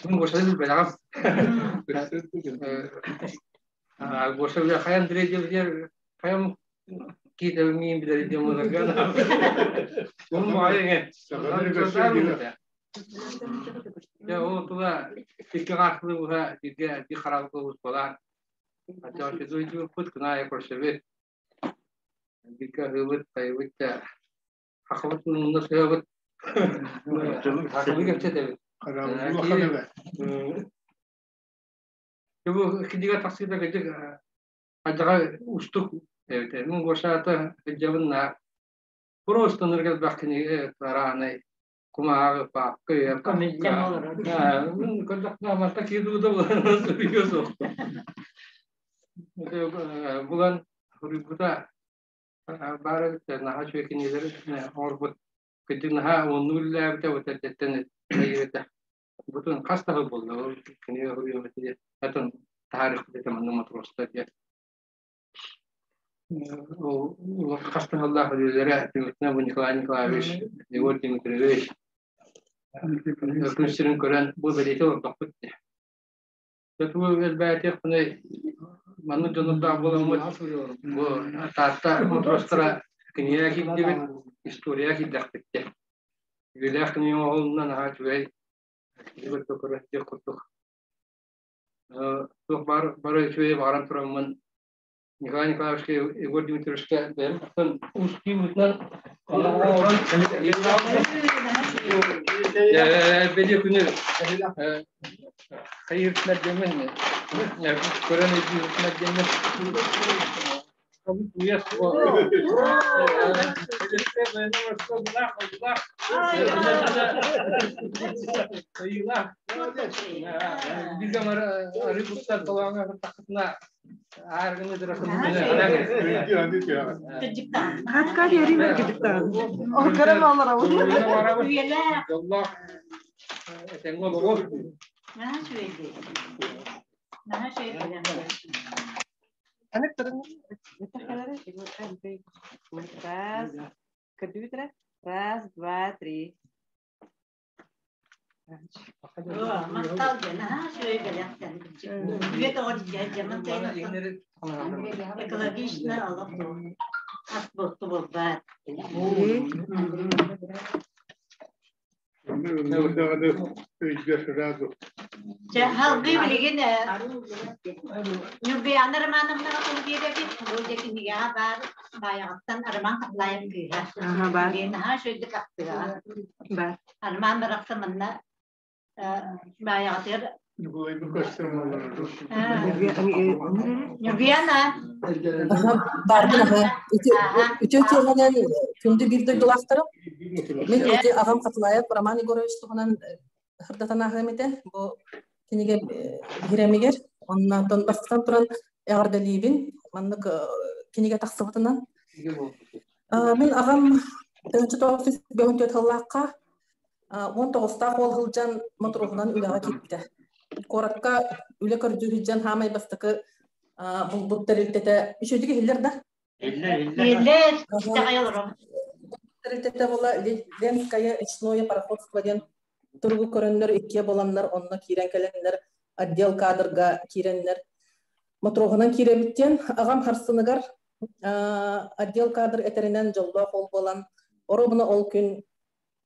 Мин Гоша билбэтэҕим. Гоша билэ хайа Андрей диэбитигэр хайам киитэ миин билэр диэн мударга. Мун моҕайы Дьэ ол тула икки хаахтылы буһа бииргэ биир хараабыка успалаан Аччаҕа кынаайа көрсөбүт Бииргэ аһыыбыт, хайыбыт да хахабыт мунна сыһабыт. Хахабы кэпсэтэбит. Бу кинигэ тахсыыта кыдьык хайдаҕа устук эбит. Мин Гошата кыдьабын на просто ныргас кинигэ тараанай кумааҕы папка көрдөхпүнэ манта киирдубута суох. Булан суруйбута баар эбит наһаа үчүгэй кинилэри оҥорбут кырдьык наһаа уоннуу үлэлээбитэ вот эрдэттэн этэ бутун хас да сыл буолла ол кинигэ суруйуом этэ атын таһаарыахпыт этэ манна матростар диэн ол хас да сыллаах үлэлэрэ түмүктэнэ бу Николай Николаевич Егор Дмитриевич күн сирин көрөн бу бэлиэтэ олордохпут дии Тутуу элбээтиэхпиний маннык дьоннордоох буоламмыт бу Таатта матростара кинигэ киирдибит, история киирдэхпит диэн. Үгүлээх кинигэ оҥоһулунна наһаа үчүгэй киһи көрө курдук. Туох баар бары үчүгэйи баҕаран тураммын Николай Николаевичка Егор Дмитриевичка бэйэм аттан устуубутунан бэлиэ күнү хайыыртынар диэммин көрөн өйдүүртүнэр диэммин
Раз, раз, два, три.
Махтал диэн наһаа үчүгэй бэлэхтэн. Үйэ тоҕо дьаман экологично олох ас буорту буолбат. Чэ, халгыы билигин Ньургуйаана Романовнаҕа тыл биэрэбит. Бу дьэ кинигэҕэ баар Баайаҕаттан Роман Хаплаев кыыһа. Наһаа үчүгэйдик ахтыаҕа.
Бар.
Роман барахсан манна Баайаҕатыгар Ньургуйаана
Баарбын аһа. Үтүө тиэмэнэн күндү биир дойдулаахтарым. Мин ити аҕам Хатылаев Роман Егорович туһунан сырдатан ааһыам этэ. Бу кинигэ биһирэмигэр. Оннотон бастатан туран эҕэрдэлиибин. Маннык кинигэ тахсыбытынан. Мин аҕам 1954 сыллаахха 19-таах уол сылдьан мотуруоһунан үлэҕэ киирбитэ. Куоракка үлэ көрдүү сылдьан хаамай бастакы булбут тэрилтэтэ үчүгүйдүк иһиллэр да?
Иһиллэр, итэҕэйэ олорор.
Тэрилтэтэ була Ленское речное пароходство диэн туругу көрөннөр иккиэ буоланнар онно киирэн кэлэннэр отдел кадрга киирэннэр мотроһунан киирэбит диэн аҕам харсыныгар отдел кадр этэринэн дьоллоох ол буолан оробуна ол күн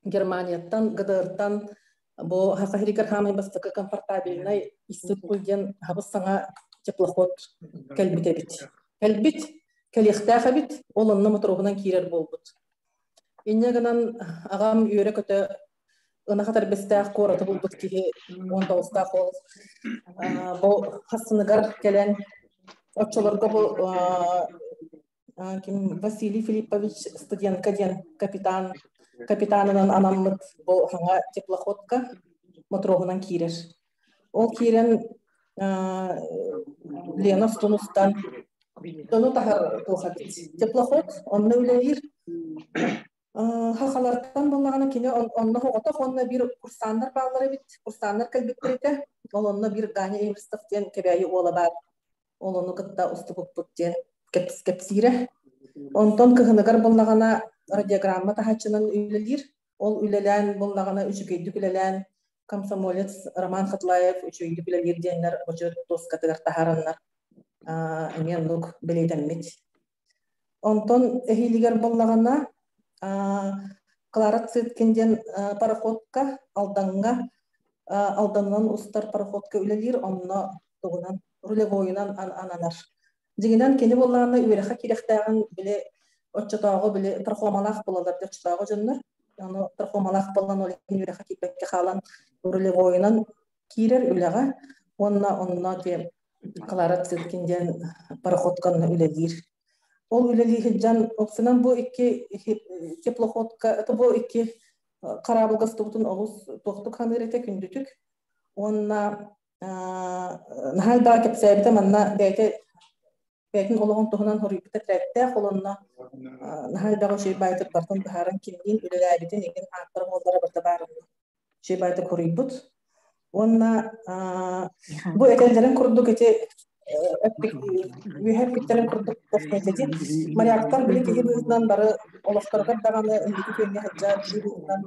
Германияттан, ГДРтан бу Саха сиригэр хаамай бастакы комфортабельнай Иссык-Куль диэн хабыс саҥа теплоход кэлбит эбит. Кэлбит, кэлиэхтээх эбит, ол онно мотороһунан киирэр буолбут. Инньэ гынан аҕам үөрэ-көтө ынах этэрбэстээх куораты булбут киһи 19-таах ол бу хассыныгар кэлэн оччолорго бу ким Василий Филиппович студентка диэн капитан капитанынан анаммыт бу хаҥа теплоходка мотроһунан киирэр. Ол киирэн Лена устун дьону таһар туох эбит. Теплоход онно үлэлиир. Хахалартан буоллаҕына кини онно оҕотох уонна биир курсааннар бааллар эбит. Курсааннар кэлбиттэр этэ. Ол онно биир Ганя Эверстов диэн Кэбээйи уола баар. Ол ону кытта устубуппут диэн кэпсиирэ. Онтон кыһыныгар буоллаҕына радиограмма таһааччынан үлэлиир. Ол үлэлээн буоллаҕына үчүгэйдик үлэлээн комсомолец Роман Хатлаев үчүгэйдик үлэлиир диэннэр бочуот дуоскатыгар таһаараннар эмиэ оннук бэлиэтэммит. Онтон эһиилигэр буоллаҕына Клара Цыткин диэн пароходка Алдаҥҥа Алданынан устар пароходка үлэлиир, онно тугунан рулевойунан ананар. Дьиҥинэн кини буоллаҕына үөрэххэ киирэхтээҕин били оччотооҕу били трахомалаах буолаллар оччотооҕу дьоннор. Ону трахомалаах буолан ол иһин үөрэххэ киирбэккэ хаалан рулевойунан киирэр үлэҕэ уонна онно диэн Клара Цыткин диэн пароходка үлэлиир. Ол үлэлии сылдьан, опсунан бу икки теплоходка, это бу икки хараабылга устубутун олус туохтук ханыыр этэ күндүтүк. Уонна наһаа элбэҕи кэпсээбитэ манна бэйэтэ бэйэтин олоҕун туһунан хоруйбут тэтэрээттээх ол онно наһаа элбэҕи үчүгэй баайытык бартын быһааран кимниин үлэлээбитин игин ааттара буоллара барыта баар үчүгэй баайытык хоруйбут уонна бу этэллэрин курдук ити үөһэ эппиттэрин курдук моряктар били киһи быһыытынан бары олохторугар даҕаны инники күөҥҥэ сылдьар киһи быһыытынан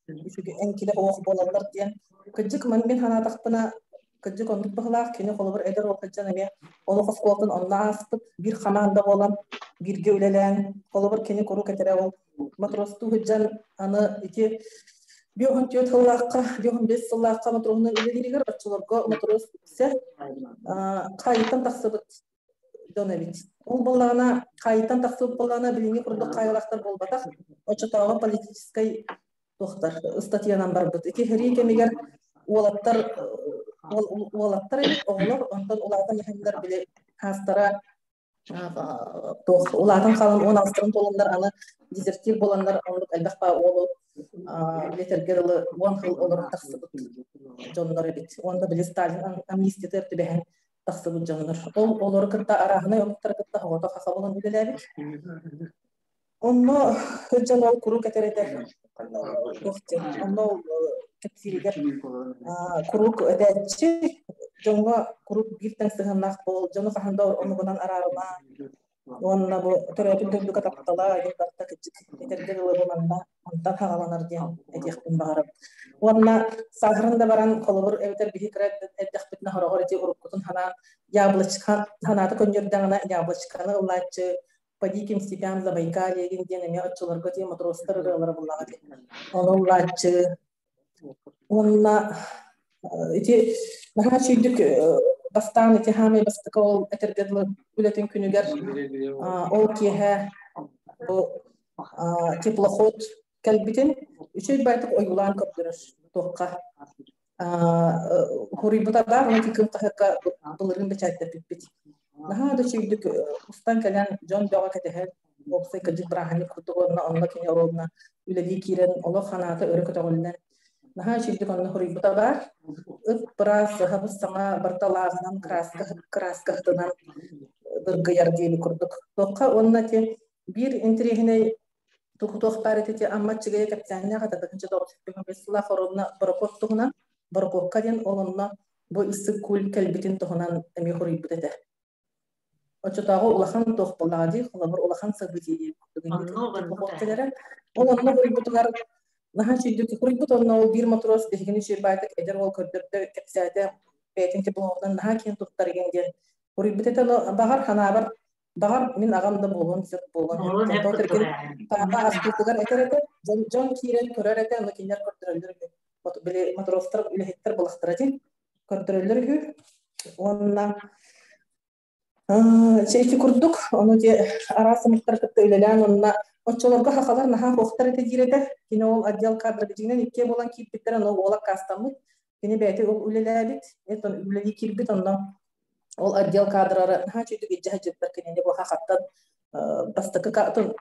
эҥкилэ оһох буолаллар диэн. Кырдьык, мин санаатахпына, кырдьык оннук быһылаах, кини холобур эдэр уол сылдьан эмиэ олох оскуолатын онно ааспыт, биир хамаанда буолан, бииргэ үлэлээн, холобур кини куруук этэрэ ол матростуу сылдьан аны ити 54 сыллаахха, 55 сыллаахха матроһунан үлэлииригэр оччолорго матрос үксэ хаайыттан тахсыбыт дьон эбит. Ол буоллаҕына, хаайыттан тахсыбыт буоллаҕына, билиҥҥи курдук хаайылаахтар буолбатах, оччотооҕу политическай туохтар ыстатыйанан барбыт. Ити сэрии кэмигэр уолаттар уолаттар эбит, оҕолор, онтон улаатан иһэннэр били хаастара туох улаатан хаалан уон алтарын туоланнар аны дезертир буоланнар оннук элбэх баа уолу билэтэргэ дылы уон сыл олорон тахсыбыт дьоннор эбит. Уонна били Сталин амнистиятыгар түбэһэн тахсыбыт дьоннор. Ол олору кытта арааһынай омуктары кытта оҕото хаха буолан үлэлээбит. Онно сылдьан ол куруук этэр этэ туох диэн, онно ол кэпсииригэр куруук этээччи дьоҥҥо куруук биир тэҥ сыһыаннаах буол, дьону хаһан да омугунан араарыма, уонна бу төрөөбүт дойдуга таптала диэн барыта кырдьык этэргэ дылы бу манна онтон хаҕаланар диэн этиэхпин баҕарабын. Уонна сааһыран да баран холобур эбэтэр биһи кыра эрдэхпитинэ хороҕор ити уруккутун ханаан яблочко ханаата көнньүөрдэҕинэ яблочканы ыллааччы по диким степям Забайкалье диэн эмиэ оччолорго тиийэ матростар ырыалара буллаҕа дии. Ону ыллааччы уонна ити наһаа үчүгдүк бастаан ити хаамай бастакы ол этэргэ дылы үлэтин күнүгэр ол киэһэ бу теплоход кэлбитин үчүгэй байтык ойуулаан көрдөрөр туохха хуруйбута баар уонна кым хаһыакка былырыын бэчээттэппиппит. Наһаа да үчүгэйдик устан кэлэн дьон бөҕө кэтэһэр уопсай кырдьык бырааһынньык курдук уонна онно кини оруобуна үлэлии киирэн олох ханаата өрө көтөҕүллэн наһаа үчүгэйдик онно хуруйбута баар. Ыт быраас хабыс саҥа барталааҕынан краска краска сытынан дыргыйар диэби курдук. Туохха уонна ти биир интэриэһинэй Туох баар ити Амма Аччыгыйа кэпсээннээх этэ тыһыынча тоҕус сүүс сыллаах оруобуна борокуот туһунан борокуокка диэн ол онно Бу Иссык-Куль кэлбитин туһунан эмиэ хоруйбут этэ. Оччотооҕу улахан туох буоллаҕа дии, холобур, улахан событие диэн курдук инник кэлэрэ. Ол онно хоруйбутугар наһаа үчүгүйдүк хоруйбут, онно ол биир матрос биһигини үчүгэй эдэр уол көрдөрдө, кэпсээтэ, бэйэтин теплоҕунан наһаа киэн туттар игин диэн хоруйбут этэ. Но баҕар ханаабар, баҕар мин аҕам да буолуон сөп буолуон сөп. Папа астыытыгар этэр этэ, дьон, дьон киирэн көрөр этэ, ону кинилэр көрдөрөллөр үһү. Били матростар үлэһиттэр булахтара дии, көрдөрөллөр үһү. Уонна Чэ ити курдук, ону дьэ араас омуктары кытта үлэлээн онно оччолорго хахалар наһаа суохтар этэ диир этэ. Кини ол отдел кадров дьиҥинэн иккиэ буолан киирбиттэрэ, но уола аккаастаммыт. Кини бэйэтэ ол үлэлээбит, это үлэлии киирбит, онно ол отдел кадрары наһаа үчүгүйдүк илдьэ сылдьыбыттар кинини бу хахаттан бастакы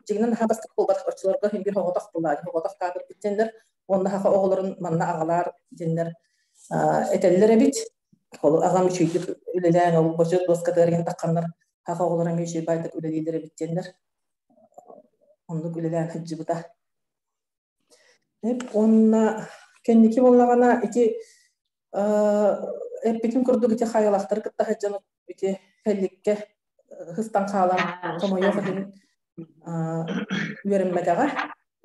дьиҥинэн наһаа бастакы буолбатах оччолорго иһин биир оҕотох буоллаа оҕотох кадр диэннэр уонна хаха оҕолорун манна аҕалаар диэннэр этэллэр эбит. Ол аҕам үчүгэйдик үлэлээн, ол бочуот дуоскатыгар иһин тахханнар, хаха оҕолоро эмиэ үчүгэй баайдык үлэлииллэр эбит диэннэр, оннук үлэлээн сылдьыбыта. Уонна кэнники буоллаҕына ити эппитим курдук ити хайалахтары кытта сылдьан ити хэлликкэ хыстан хаалан хомойуох иһин үөрэммэтэҕэ,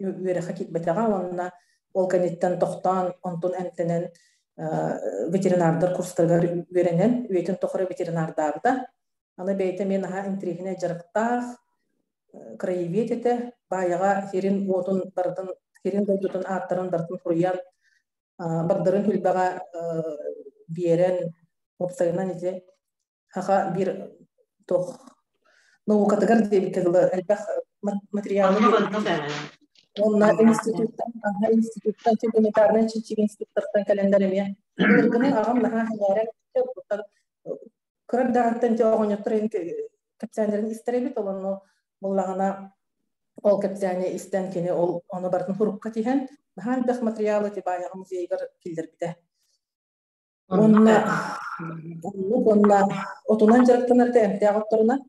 үөрэххэ киирбэтэҕэ уонна ол кэнниттэн тохтоон, онтун эмтэнэн ветеринардар курстарыгар үөрэнэн, үйэтин тухары ветеринардаабыта. Аны бэйэтэ эмиэ наһаа интэриэһинэй дьарыктаах, краевед этэ, баайаҕа сирин уотун барытын, сирин дойдутун ааттарын барытын суруйан, багдарын хүлбэҕэ биэрэн, уопсайынан ити Хаха биир туох наукатыгар диэбиккэ дылы элбэх материалы Уонна институттан, институттан, гуманитарнай чинчийии институттартан кэлэннэр эмиэ былыргыны аҕам наһаа сэҥээрэн кыра эрдэҕиттэн те оҕонньоттор кэпсээннэрин истэр эбит, ол онно буллаҕына ол кэпсээни истэн кини ол ону барытын сурукка тиһэн наһаа элбэх материалы Тибаяҕа музейыгар киллэрбитэ. Уонна оннук уонна отунан дьарыктанар этэ эмтээх отторунан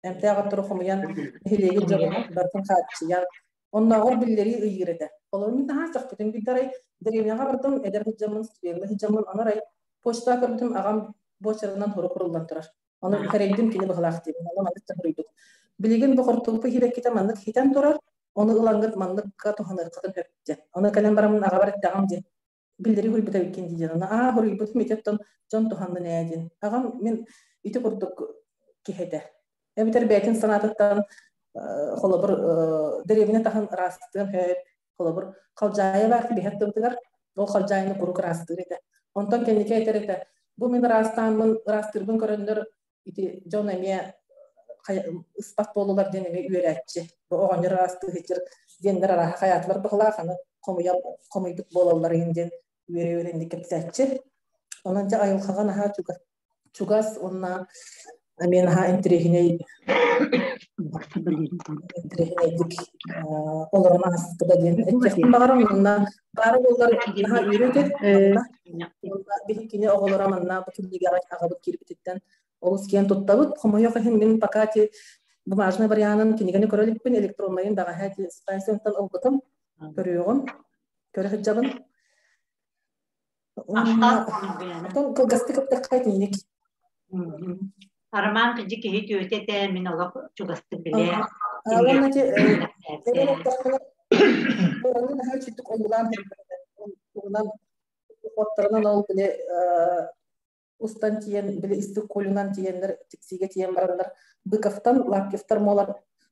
эмтээх оттору хомуйан нэһилиэгин дьонун барытын хааччыйан оннооҕор биллэрии ыйыыр этэ. Олору мин наһаа сөхпүтүм биирдэ дэриэбинэҕэ бардым эдэр сылдьаммын студенна сылдьаммын ону арай почта көрбүтүм аҕам буочарынан хорук куруллан турар. Ону кэрэйдим кини быһылаах диибин. Ону маннык хоруйдук. Билигин бу хортуоппу хирэккитэ маннык хитэн турар, ону ылаҥҥыт манныкка туһаныаххытын сөп диэн. Ону кэлэн бараммын аҕабар эттэҕим диэн биллэри хуруйбута эбиккин дии диэн. Аа хуруйбутум ититтэн дьон туһаннын ээ диэн. Аҕам мин ити курдук киһи этэ. Эбэтэр бэйэтин санаатыттан холобур дэриэбинэ таһын ыраастыан сөп, холобур халдьаайы баар биһэр тыбытыгар ол халдьаайыны куруук ыраастыыр этэ. Онтон кэнники этэр этэ, бу мин ыраастааммын, ыраастыырбын көрөннөр ити дьон эмиэ ыспат буолулар диэн эмиэ үөрээччи. Бу оҕонньор ыраастыыһыччыр диэннэр арааһа хайаатылар быһылаах, аны хомуйа хомуйбут буолаллар иһин диэн үөрэ-үөрэ инник кэпсээччи. Онон дьэ айылҕаҕа наһаа чугас, чугас уонна эмиэ наһаа интэриэһинэй интэриэһинэйдик олорон ааспыта диэн этиэхпин баҕарам. Уонна баара буоллар наһаа үөрүө этэ. Биһикини оҕолоро манна бу кинигэҕэ аҕабыт киирбититтэн олус киэн туттабыт. Хомойуох иһин мин пока ти бумажный варианын кинигэни көрө иликпин, электроннайын бэҕэһээ станцияттан ылбытым. Көрүөҕүм, көрө сылдьабын. Оттон кылгастык ыптахха итинник.
Роман кырдьык киһи түөтэ этэ, мин олох чугастык билэр.
Уонна ти эбэн эттэххинэ, буораны наһаа үчүгдүк ойуулаан тугунан уоттарынан ол били устан тиийэн били истик кулунан тиийэннэр тиксиигэ тиийэн бараннар Быковтан Лапкевтар муолар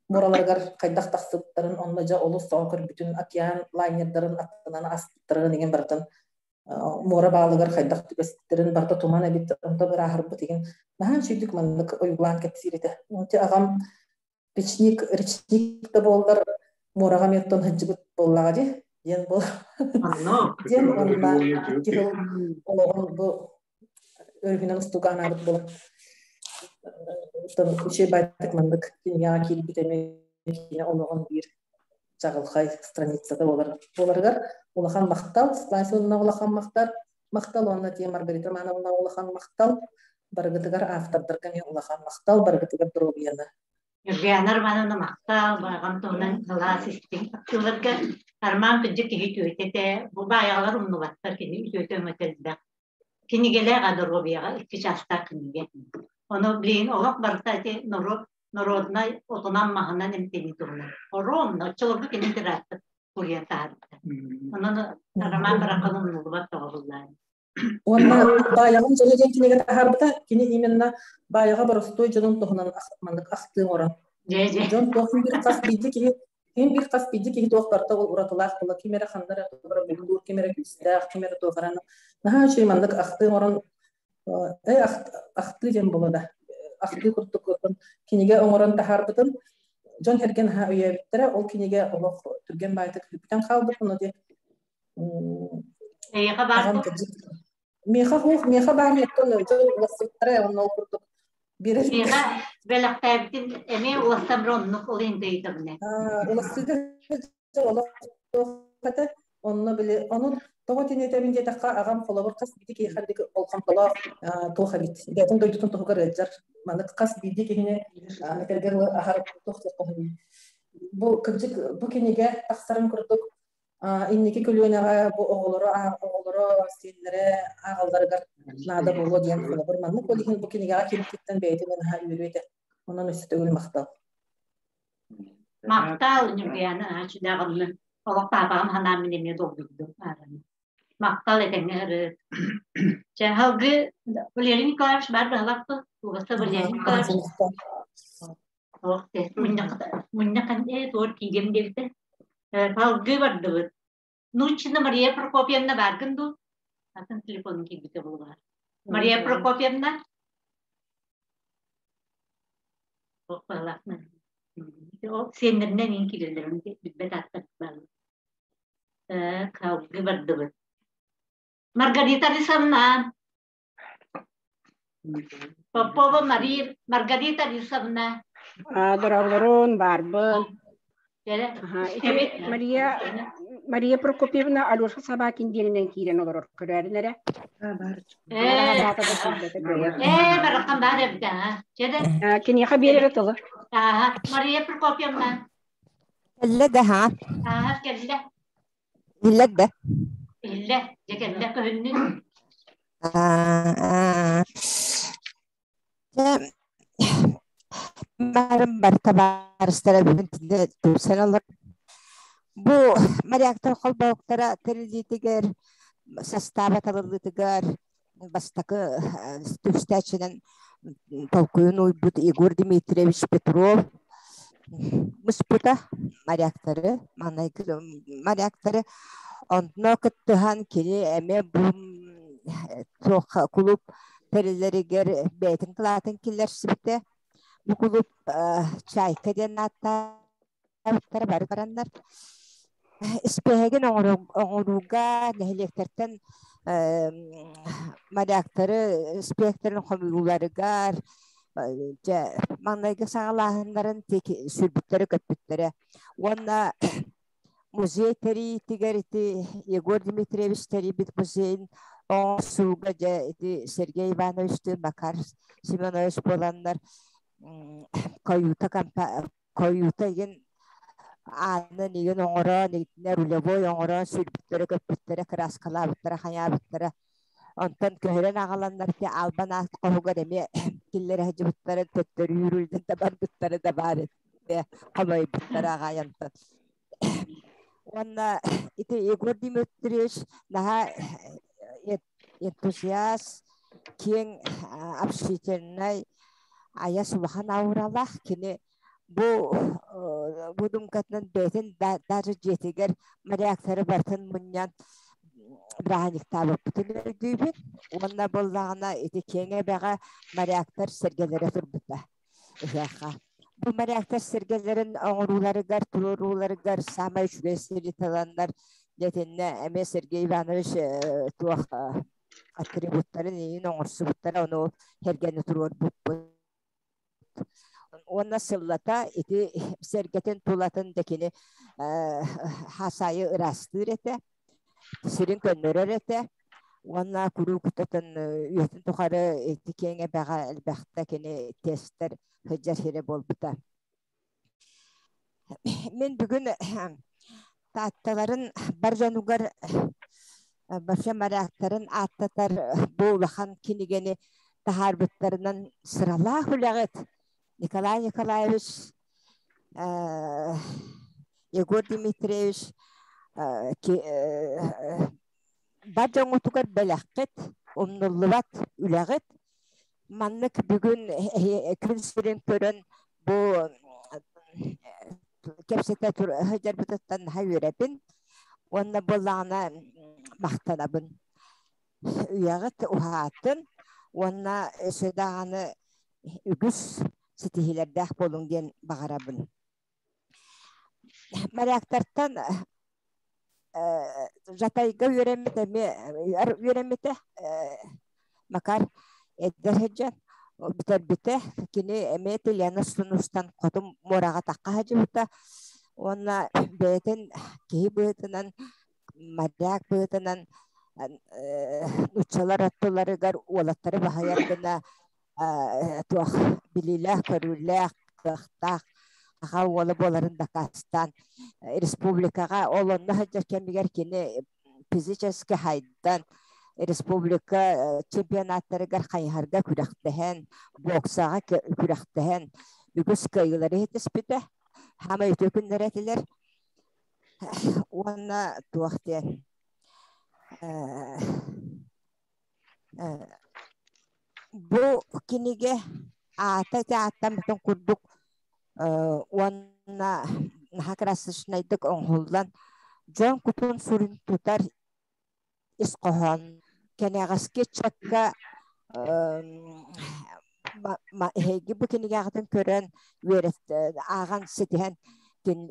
муораларыгар хайдах тахсыбыттарын онно дьэ олус тоҕо көрбүтүн океан лайнердарын аттынан аспыттарын игин барытын муора баалыгар хайдах түбэспиттэрин барыта туман эбит онтон ырааһырбыт игин наһаа үчүгдүк маннык ойуулаан кэпсиир этэ. Онти аҕам речник речник да буоллар муораҕа эмиэ сылдьыбыт буоллаҕа дии диэн буол диэн уонна киһи олоҕун бу өрүһүнэн устууга анаабыт буолан үчүгэй байтык маннык кинигэҕэ киирбит эмиэ кини олоҕун биир чаҕылхай страницата буолар буоларыгар улахан махтал Светлана улахан махтал махтал уонна тиэ Маргарита Романовна улахан махтал барыгытыгар автордарга эмиэ улахан махтал барыгытыгар доруобуйаны
Ньургуйаана Романовна махтал, баҕам туһунан сылаас истиҥ ахтыыларга. Арман кырдьык киһи үтүөтэ этэ, бу баайаҕалар умнубаттар, кини үтүөтэ өҥөтө элбэх. Кинигэлээх доруобуйаҕа икки чаастаах кинигэ. Ону билигин олох барыта ити норуот народнай отунан маһынан эмтэнии туһунан. Оруомна оччолорго кини тырааттык суруйан таһаарбыта. Онон Роман Бараххан умнуллубат тоҕо буллаан.
Уонна Баайаҕам дьоно диэн кинигэ таһаарбыта. Кини именно Баайаҕа боростуой дьонун туһунан маннык ахтыы оҥорон. Дьон туох биир хас биирдии киһи ким биир хас биирдии киһи туох барыта ол уратылаах була ким эрэ ханна эрэ туох эрэ бултуур, ким эрэ күүстээх, ким эрэ туох эрэ наһаа үчүгэй маннык ахтыы оҥорон э ахтыы диэн буолла да ахтыы курдук кинигэ оҥорон таһаарбытын дьон сэргэ наһаа өйөөбүттэрэ. Ол кинигэ олох түргэн баайтык бүтэн хаалбыт. Ону диэн
Эйиэхэ баар
Миэхэ хуох, миэхэ баар оттон дьон улассыттара онно ол курдук биэрэр.
Миэхэ бэлэхтээбитин эмиэ улассамра оннук ол иһин ыйытабын.
Улассыга олох этэ. Онно били ону тоҕо тиниэтэбин диэтэххэ аҕам холобур хас биирдии киһи хардык болҕомтолоох туох эбит. Бэйэтин дойдутун туһугар ыалдьар. Маннык хас биирдии киһини этэргэ дылы аһар туох диэххэ Бу кырдьык бу кинигэ тахсарын курдук инники көлүөнэҕэ бу оҕолоро оҕолоро сиэннэрэ ааҕалларыгар наада буолуо диэн холобур маннык ол иһин бу кинигэҕэ киирбититтэн бэйэтин наһаа үөрүө этэ. Онон өссө төгүл махтал.
Махтал Ньургуйаана чүдээҕиннэ олох паапаҕым ханаан мин эмиэ долгуйдум. Махтал этэҥҥэ ырыт. Чэ халгы Валерий Николаевич бар быһалаппы. Угаса Валерий Николаевич. Ох, мунньах э туор киириэм диэбитэ. Салгыы бардыбыт. Нуччина Мария Прокопьевна бааргын дуу? Атын телефонун киирбитэ буолуо. Мария Прокопьевна? Ох, баалаахна. Ол сиэннэринэн иин киирэллэрин билбэт ааттар бааллар. Салгыы бардыбыт. Маргарита Алисовна. Попова Мария Маргарита Алисовна.
Дороолорун баарбын. Ити Мария Мария Прокопьевна Алеша Собакин диэнинэн киирэн олорор көрөөрүн эрэ.
Ээ, бараххан баар эбит аа. Чэ
Киниэхэ биэрэрэ тылы.
Ааха, Мария Прокопьевна.
Кэллэ да ха.
Ааха, кэллэ.
Иллэр да.
Иллэ, дьэ кэллэ көһүннүн.
Барым барыта барыстара бүгүн түмсэн олор. Бу моряктар холбоһуктара тэриллиитигэр састааба талыллыытыгар бастакы түстээччинэн толкуйун уйбут Егор Дмитриевич Петров муспута моряктары, маҥнайгы моряктары. Онно кыттыһан кини эмиэ бу туох кулууп тэриллэригэр бэйэтин кылаатын киллэрсибитэ. Бу кулууп Чайка диэн ааттаабыттара бары бараннар. Испиэһэгин оҥорууга нэһилиэктэртэн моряктары испиэктэрин хомуйууларыгар дьэ маҥнайгы саҕалааһыннарын сүрбүттэрэ-көппүттэрэ. Уонна музей тэрийиитигэр ити Егор Дмитриевич тэрийбит музейын оҥорсууга дьэ ити Сергей Ивановичтыын Макар Семенович буоланнар каюта каюта игин аанын игин оҥорон итиннэ рулевой оҥорон сүрбүттэрэ-көппүттэрэ кырааскалаабыттара хайаабыттара онтон көһөрөн аҕаланнар ити албан аат хоһугар эмиэ киллэрэ сылдьыбыттарын төттөрү үүрүллэн да барбыттара да баар этэ хомойбуттара аҕай онтон уонна ити Егор Дмитриевич наһаа энтузиаст киэҥ общительнай айас улахан ауралаах кини бу выдумкатынан бэйэтин даже дьиэтигэр моряктары барытын мунньан бырааһынньыктаабыппытын өйдүүбүн уонна буоллаҕына ити киэҥ эбэҕэ моряктар сэргэлэрэ турбута ыһыахха. Бу моряктар сэргэлэрин оҥорууларыгар, туруорууларыгар саамай үчүгэй сири таланнар дьэтиннэ эмиэ Сергей Иванович туох атрибуттарын иин оҥорсубуттара, ону сэргэни туруорбуппут. Уонна сыллата ити сэргэтин тулатын да кини хасайы ыраастыыр этэ, сирин көннөрөр этэ. Уонна куруук отон үйэтин тухары ити киэҥ эбэҕэ элбэхтэ кини тестер сылдьар сирэ буолбута. Мин бүгүн Таатталарын бар дьонугар Вообще моряктарын ааттатар бу улахан кинигэни таһаарбыттарынан сыралаах үлэҕит Николай Николаевич, Егор Дмитриевич бар дьоҥҥутугар бэлэххит, умнуллубат үлэҕит. Маннык бүгүн күн сирин көрөн бу кэпсэтэ сылдьарбытыттан наһаа үөрэбин уонна буоллаҕына махтанабын. Үйэҕит уһаатын уонна өссө даҕаны үгүс ситиһиилэрдээх буолуҥ диэн баҕарабын. Моряктартан Жатайга үөрэммит эмиэ үөрэммитэ Макар эдэр сылдьан бүтэрбитэ. Кини эмиэ Лена устун хоту муораҕа тахха сылдьыбыта уонна бэйэтин киһи быһыытынан моряк быһыытынан нууччалар аттыларыгар уолаттары баһыйар гына туох билиилээх-көрүүлээх, кыахтаах аҕа уола буоларын дакаастаан республикаҕа ол онно сылдьар кэмигэр кини физически хайдан республика чемпионаттарыгар хайыһарга күрэхтэһэн, боксаҕа күрэхтэһэн үгүс кыайыылары ситиспитэ. Хаамай үтүө күннэрэ этилэр. Уонна туох диэн Бу кинигэ аата ити ааттаммытын курдук уонна наһаа красочнайдык оҥоһуллан дьон кутун сүрүн тутар ис хоһоон кэнэҕэски ыччакка эһиги бу кинигэҕитин көрөн үөрэт ааҕан ситиһэн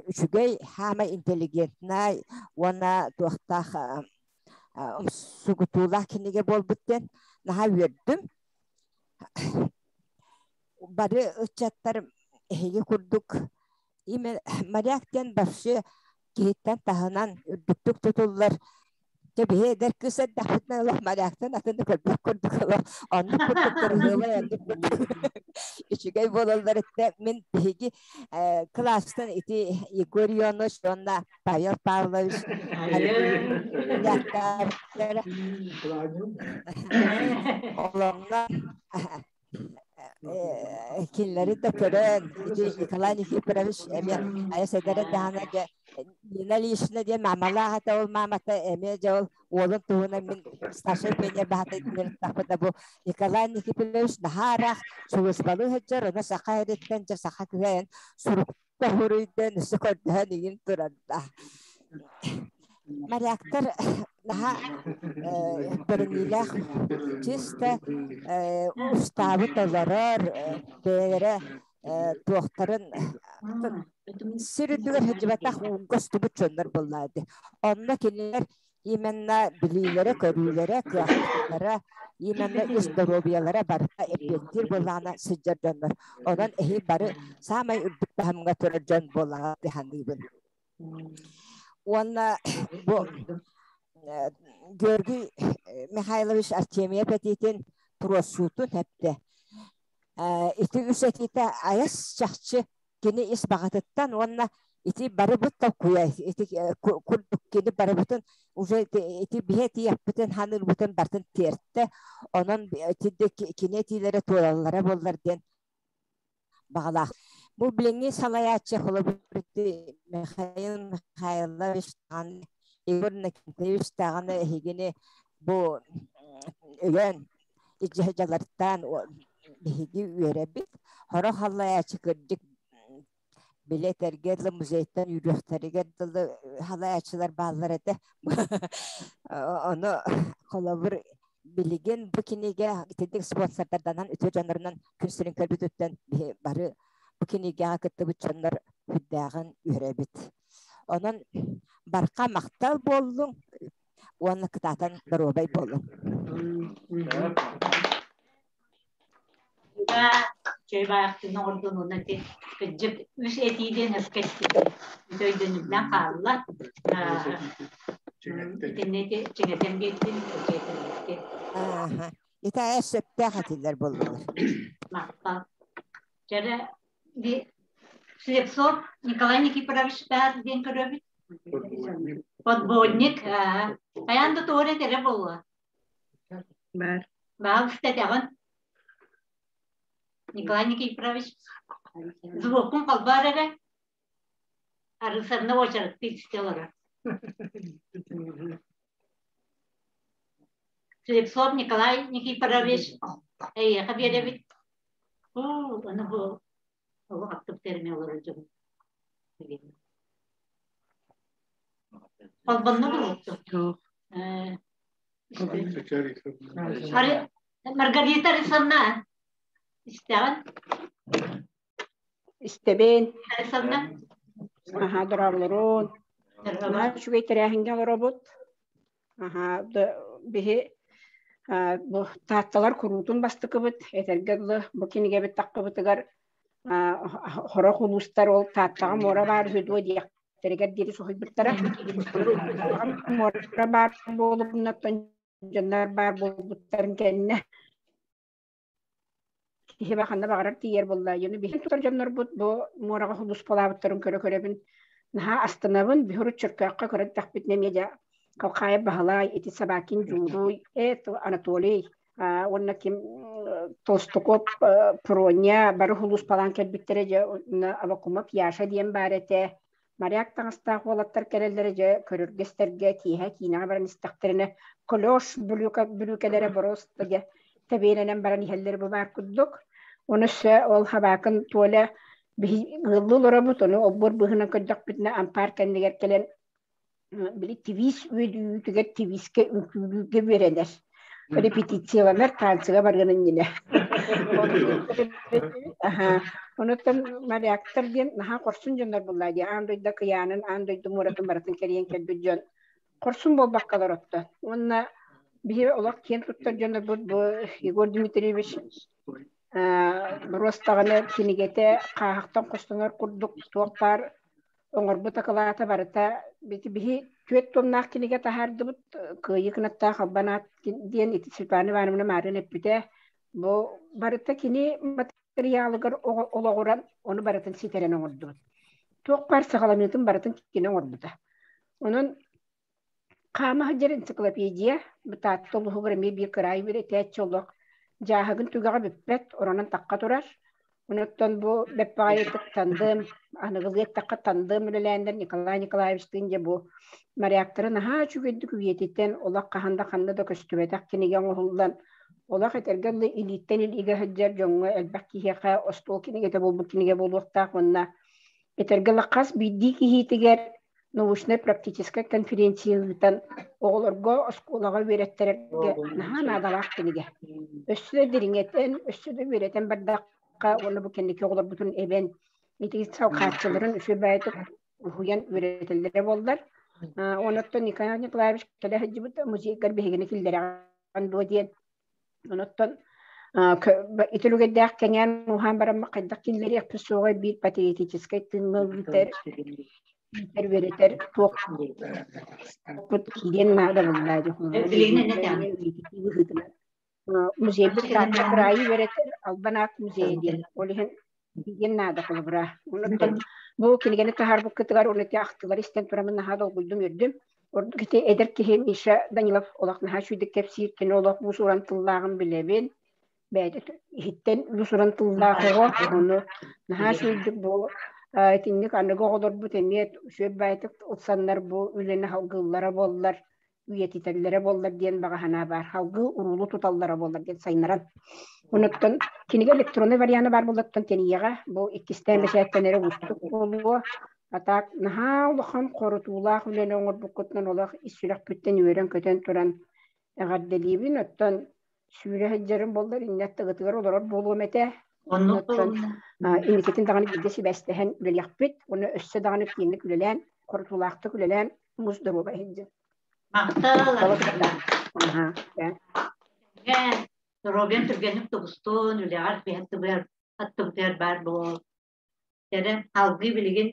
үчүгэй хаамай интеллигентнай уонна туохтаах умсугутуулаах кинигэ буолбут диэн наһаа үөрдүм. Бары ыччаттар эһиги курдук моряк диэн вообще киһиттэн таһынан үрдүктүк тутуллар. Дьэ биһи эдэр кыыс эрдэхпитинэ олох моряктан атыны көрбөх курдук олох оннук курдук кырыһыабай оннук курдук үчүгэй буолаллар этэ. Мин биһиги кылаастан ити Егор Ионович уонна Павел Павлович Олонно кинилэри да көрөн ити Николай Никифорович эмиэ айа сэдэрэ даһана дьэ Нина Ильична диэн маамалаах этэ ол маамата эмиэ дьэ ол уолун туһунан мин старшай пионер баһатайдыттахпына бу Николай Никифорович наһаа ыраах сулууспалыы сылдьар ону саха эриттэн дьэ саха күһэйэн сурук Хоһуруйдан өссө көрдөһөн игин турарда. Моряктар наһаа бэриниилээх чисто устаабы толорор, бэйэлэрэ туохтарын сир үрдүгэр сылдьыбатах ууга устубут дьоннор буоллаады. Онно кинилэр именно билиилэрэ-көрүүлэрэ, кыахтара, именно ис доруобуйалара барыта эппиэттиир буоллаҕына сылдьар дьоннор. Онон эһи бары саамай үрдүк таһымҥа турар дьон буоллаҕа дии саныыбын. Уонна бу Георгий Михайлович Артемьев этиитин туруорсуутун эптэ. Ити үс этиитэ айас чахчы кини ис баҕатыттан уонна ити барыбыт толкуйа ити курдук кини барыбытын уже ити биһи этиэхпитин ханыырбытын бартын тиэртэ онон кини этиилэрэ туолаллара буоллар диэн баҕалаах бу билиҥҥи салайааччы холобур Михаил Михайлович даҕаны Егор Иннокентьевич даҕаны эһигини бу өйөөн илдьэ биһиги үөрэбит. Сорох халлаайааччы кырдьык били этэргэ дылы музейтан үүрүөхтэригэр дылы халайааччылар бааллар этэ. Ону холобур билигин бу кинигэ итинник спонсордарданан үтүө дьоннорунан күн сирин көрбүтүттэн биһи бары бу кинигэҕэ кыттыбыт дьоннор сүрдээҕин үөрэбит. Онон барха махтал буоллуҥ уонна кытаатан доруобай буолуҥ.
Чөй баахтын оҕордун уонна ти кырдьык үс этииден өскөттү өйдөнүллэн хаалла. Итиннэ чиҥэтэн биэрдин, чиҥэтэн
Итаа сөптөөх этилэр буоллулар.
Махтал. Чэрэ Слепцов Николай Никифорович баар диэн көрөбүт. Подборник, Аян да туора тере болла.
Бар.
Баал истэтэҕин. Николай Никифорович, звукун холбоор эрэ. Арысарна очередты истэ олорор. Слепцов Николай Никифорович, эйиэхэ биэрэбит. Оо, аны бу олох аттык терми олорор дьон. Холбонно булутту. Маргарита Арисовна, истэҕин?
Истэбин.
Арисовна.
Аха, дорооболорун. Наһаа үчүгэй тэрээһиҥҥэ олоробут. Аха, биһи бу таатталар куруутун бастакыбыт, этэргэ дылы бу кинигэбит таххыбытыгар хорох улуустар ол Тааттаҕа муора баар үһү дуо диэхтэригэр диэри соһуйбуттара. Муора баар буолубуннаттан дьоннор баар буолбуттарын кэннэ киһи ханна баҕарар тиийэр буолла. Дьону биһи тутар дьоннорбут бу муораҕа хулуспалаабыттарын көрө-көрөбүн наһаа астынабын. Биһурут Чөркөөххө көрөн тэхпитинэ эмиэ дьэ Халхаайап Баһылай, ити Собакин Дьууруй, Анатолий уонна ким Толстокоп Проня бары хулуспалаан кэлбиттэрэ дьэ Авакумов Яша диэн баар этэ. Моряк таҥастаах уолаттар кэлэллэрэ дьэ көрөргө-истэргэ киэһэ киинэҕэ баран истэхтэринэ клёш бүрүүкэлэрэ боруоста дьэ тэбиэлэнэн баран иһэллэр бу баар курдук. Ону өссө ол хабаакын Толя биһи ыаллыы олоробут, ону олбуор быыһынан көрдөхпүтүнэ ампаар кэннигэр кэлэн били тивис үөдүйүүтүгэр тивискэ үҥкүүлүүргэ үөрэнэр. Репетицияланар танцыга барыан иннинэ. Онуттан моряктар диэн наһаа хорсун дьоннор буллаа дии. Аан дойду кыйаанын, аан дойду муоратын барытын кэрийэн кэлбит дьон хорсун буолбаккалар отто. Уонна биһи олох киэн туттар дьоннорбут бу Егор Дмитриевич боруостаҕына кинигэтэ хааһахтан хостонор курдук туох баар оҥорбут акылаата барыта биһи түөрт томнаах кинигэ таһаардыбыт кыайыы кынаттаах албан аат диэн ити Светлана Ивановна Марын эппитэ бу барыта кини матырыйаалыгар олоҕуран ону барытын ситэрэн оҥордубут туох баар саҕаланыытын барытын кини оҥорбута онон Хаама сылдьар энциклопедия Таатта улууһугар эмиэ биир кыраайы үөрэтээччи олох дьааһыгын түгэҕэ бүппэт, оронон тахха турар. Онуттан бу бэппэҕэйитик тандем, аныгылыы эттэххэ тандем үлэлээннэр Николай Николаевичтыын дьэ бу моряктары наһаа үчүгэйдик үйэтитэн, олох хаһан да ханна да көстүбэтэх кинигэ оҥоһуллан, олох этэргэ дылы илииттэн илиигэ сылдьар дьоҥҥо элбэх киһиэхэ остуол кинигэтэ буолбут кинигэ буолуохтаах уонна этэргэ дылы хас биирдии киһитигэр научнай-практическай конференция ыытан оҕолорго оскуолаҕа үөрэттэрэргэ наһаа наадалаах кинигэ. Өссө да дириҥэтэн, өссө да үөрэтэн бардахха уонна бу кэнники оҕолорбутун эбэн ити салҕааччыларын үчүгэй баайытык уһуйан үөрэтэллэрэ буоллар. Онуттан Николай Николаевич кэлэ сылдьыбыт музейгар биһигини киллэрэҕин дуо диэн Онуттан ити үлүгэрдээх кэҥээн уһаан баран хайдах киллэриэхпит суоҕай биир патриотическай тыыҥҥа ыытар иитэр үөрэтэр туох киириэн наада буоллаа быһыытынан музейбыт Таатта кыраайы үөрэтэр Албан аат музейа диэн ол иһин диэн наада холобура онуттан бу кинигэни таһаарбыккытыгар уонна ити ахтыылары истэн тураммын наһаа долгуйдум үөрдүм Ордук ити эдэр киһи Миша Данилов олох наһаа үчүгэйдик кэпсиир, кини олох уус-уран тыллааҕын билэбин. Бэйэтэ иһиттэн уус-уран тыллаах оҕо, ону наһаа үчүгэйдик бу итинник аныгы оҕолорбут эмиэ үчүгэй баайытык ылсаннар бу үлэни салгыыллара буоллар, үйэтитэллэрэ буоллар диэн баҕа санаа баар. Салгыы уруулу туталлара буоллар диэн сайыннаран. Онуттан кинигэ электроннай вариана баар буоллаттан тэнийиэҕэ. Бу иккистээн бэчээттэнэрэ уустук буолуо. А так наһаа улахан хорутуулаах үлэни оҥорбуккутунан олох ис сүрэхпиттэн үөрэн-көтөн туран эҕэрдэлиибин. Оттон сүүрэ сылдьарым буоллар иннэ аттыгытыгар олорор буолуом этэ. Оттон инникитин даҕаны бииргэ сибээстэһэн үлэлиэхпит. Уонна өссө даҕаны киэҥник үлэлээн, хорутуулаахтык үлэлээн муус доруобай сылдьын.
Махтал. Доруобуйаҥ түргэнник тубустун, үлэҕэр биһэн тыбыар, аттыбытыгар баар буол. Эрэ алгыы билигин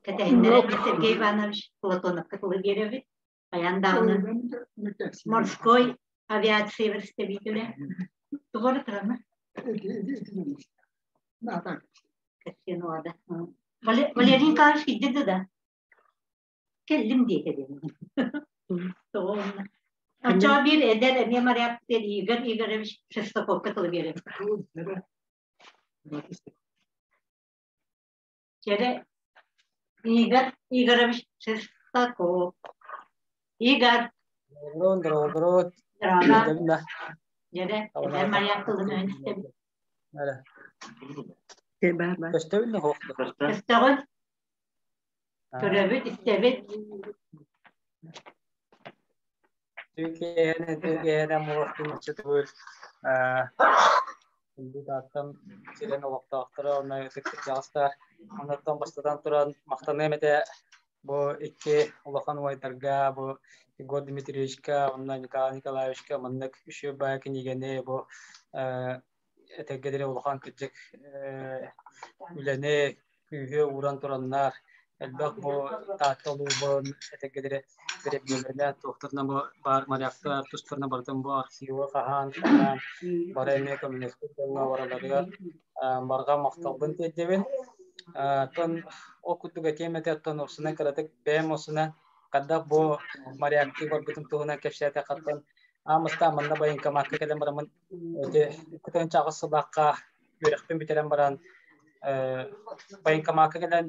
кэтэһиннэрэн Сергей Иванович Платоновка тылы биэрэбит. Хайаан даҕаны морской авиация представителэ. Тугу турама? Валерий Николаевич киирдэ да? Кэллим диэтэ диэн. Тоҕо Оччоҕо биир эдэр эмиэ моряк диэн Игорь Игоревич Шестаковка тылы биэрэр. Чэрэ Игорь Игоревич Шестаков. Игорь.
Доброн, доброн.
Здорово. Дьэрэ, эдэр моряк тылын өйөн истэбит.
Көстөбүн да хоох.
Көстөҕүн. Көрөбүт, истэбит.
Түүкэһэн муохтун чытыбыр Аттан сирэн олохтоохторо онно ытык-кырдьаҕастар оннуттан бастатан туран махтаныам этэ бу икки улахан убайдарга бу Егор Дмитриевичка уонна Николай Николаевичка маннык үчүгэй баай кинигэни бу этэргэ диэри улахан кырдьык үлэни күүһү ууран тураннар элбэх бу Таатта улууһун этэргэ диэри бэрэбиэлэринэн туохтарынан бу баар моряктар тустарынан барытын бу архивы хаһаан хаһаан бары эмиэ көмөлөспүт дьоҥҥо барыларыгар барҕа махталбын тиэрдэбин. Оттон ол курдук этиэм этэ оттон урсунан кыратык бэйэм урсунан хайдах бу моряктыы барбытым туһунан кэпсээтэххэ аамыстаан манна военкомакка кэлэн бараммын ити 2008 сыллаахха үөрэхпин бүтэрэн баран военкомакка кэлэн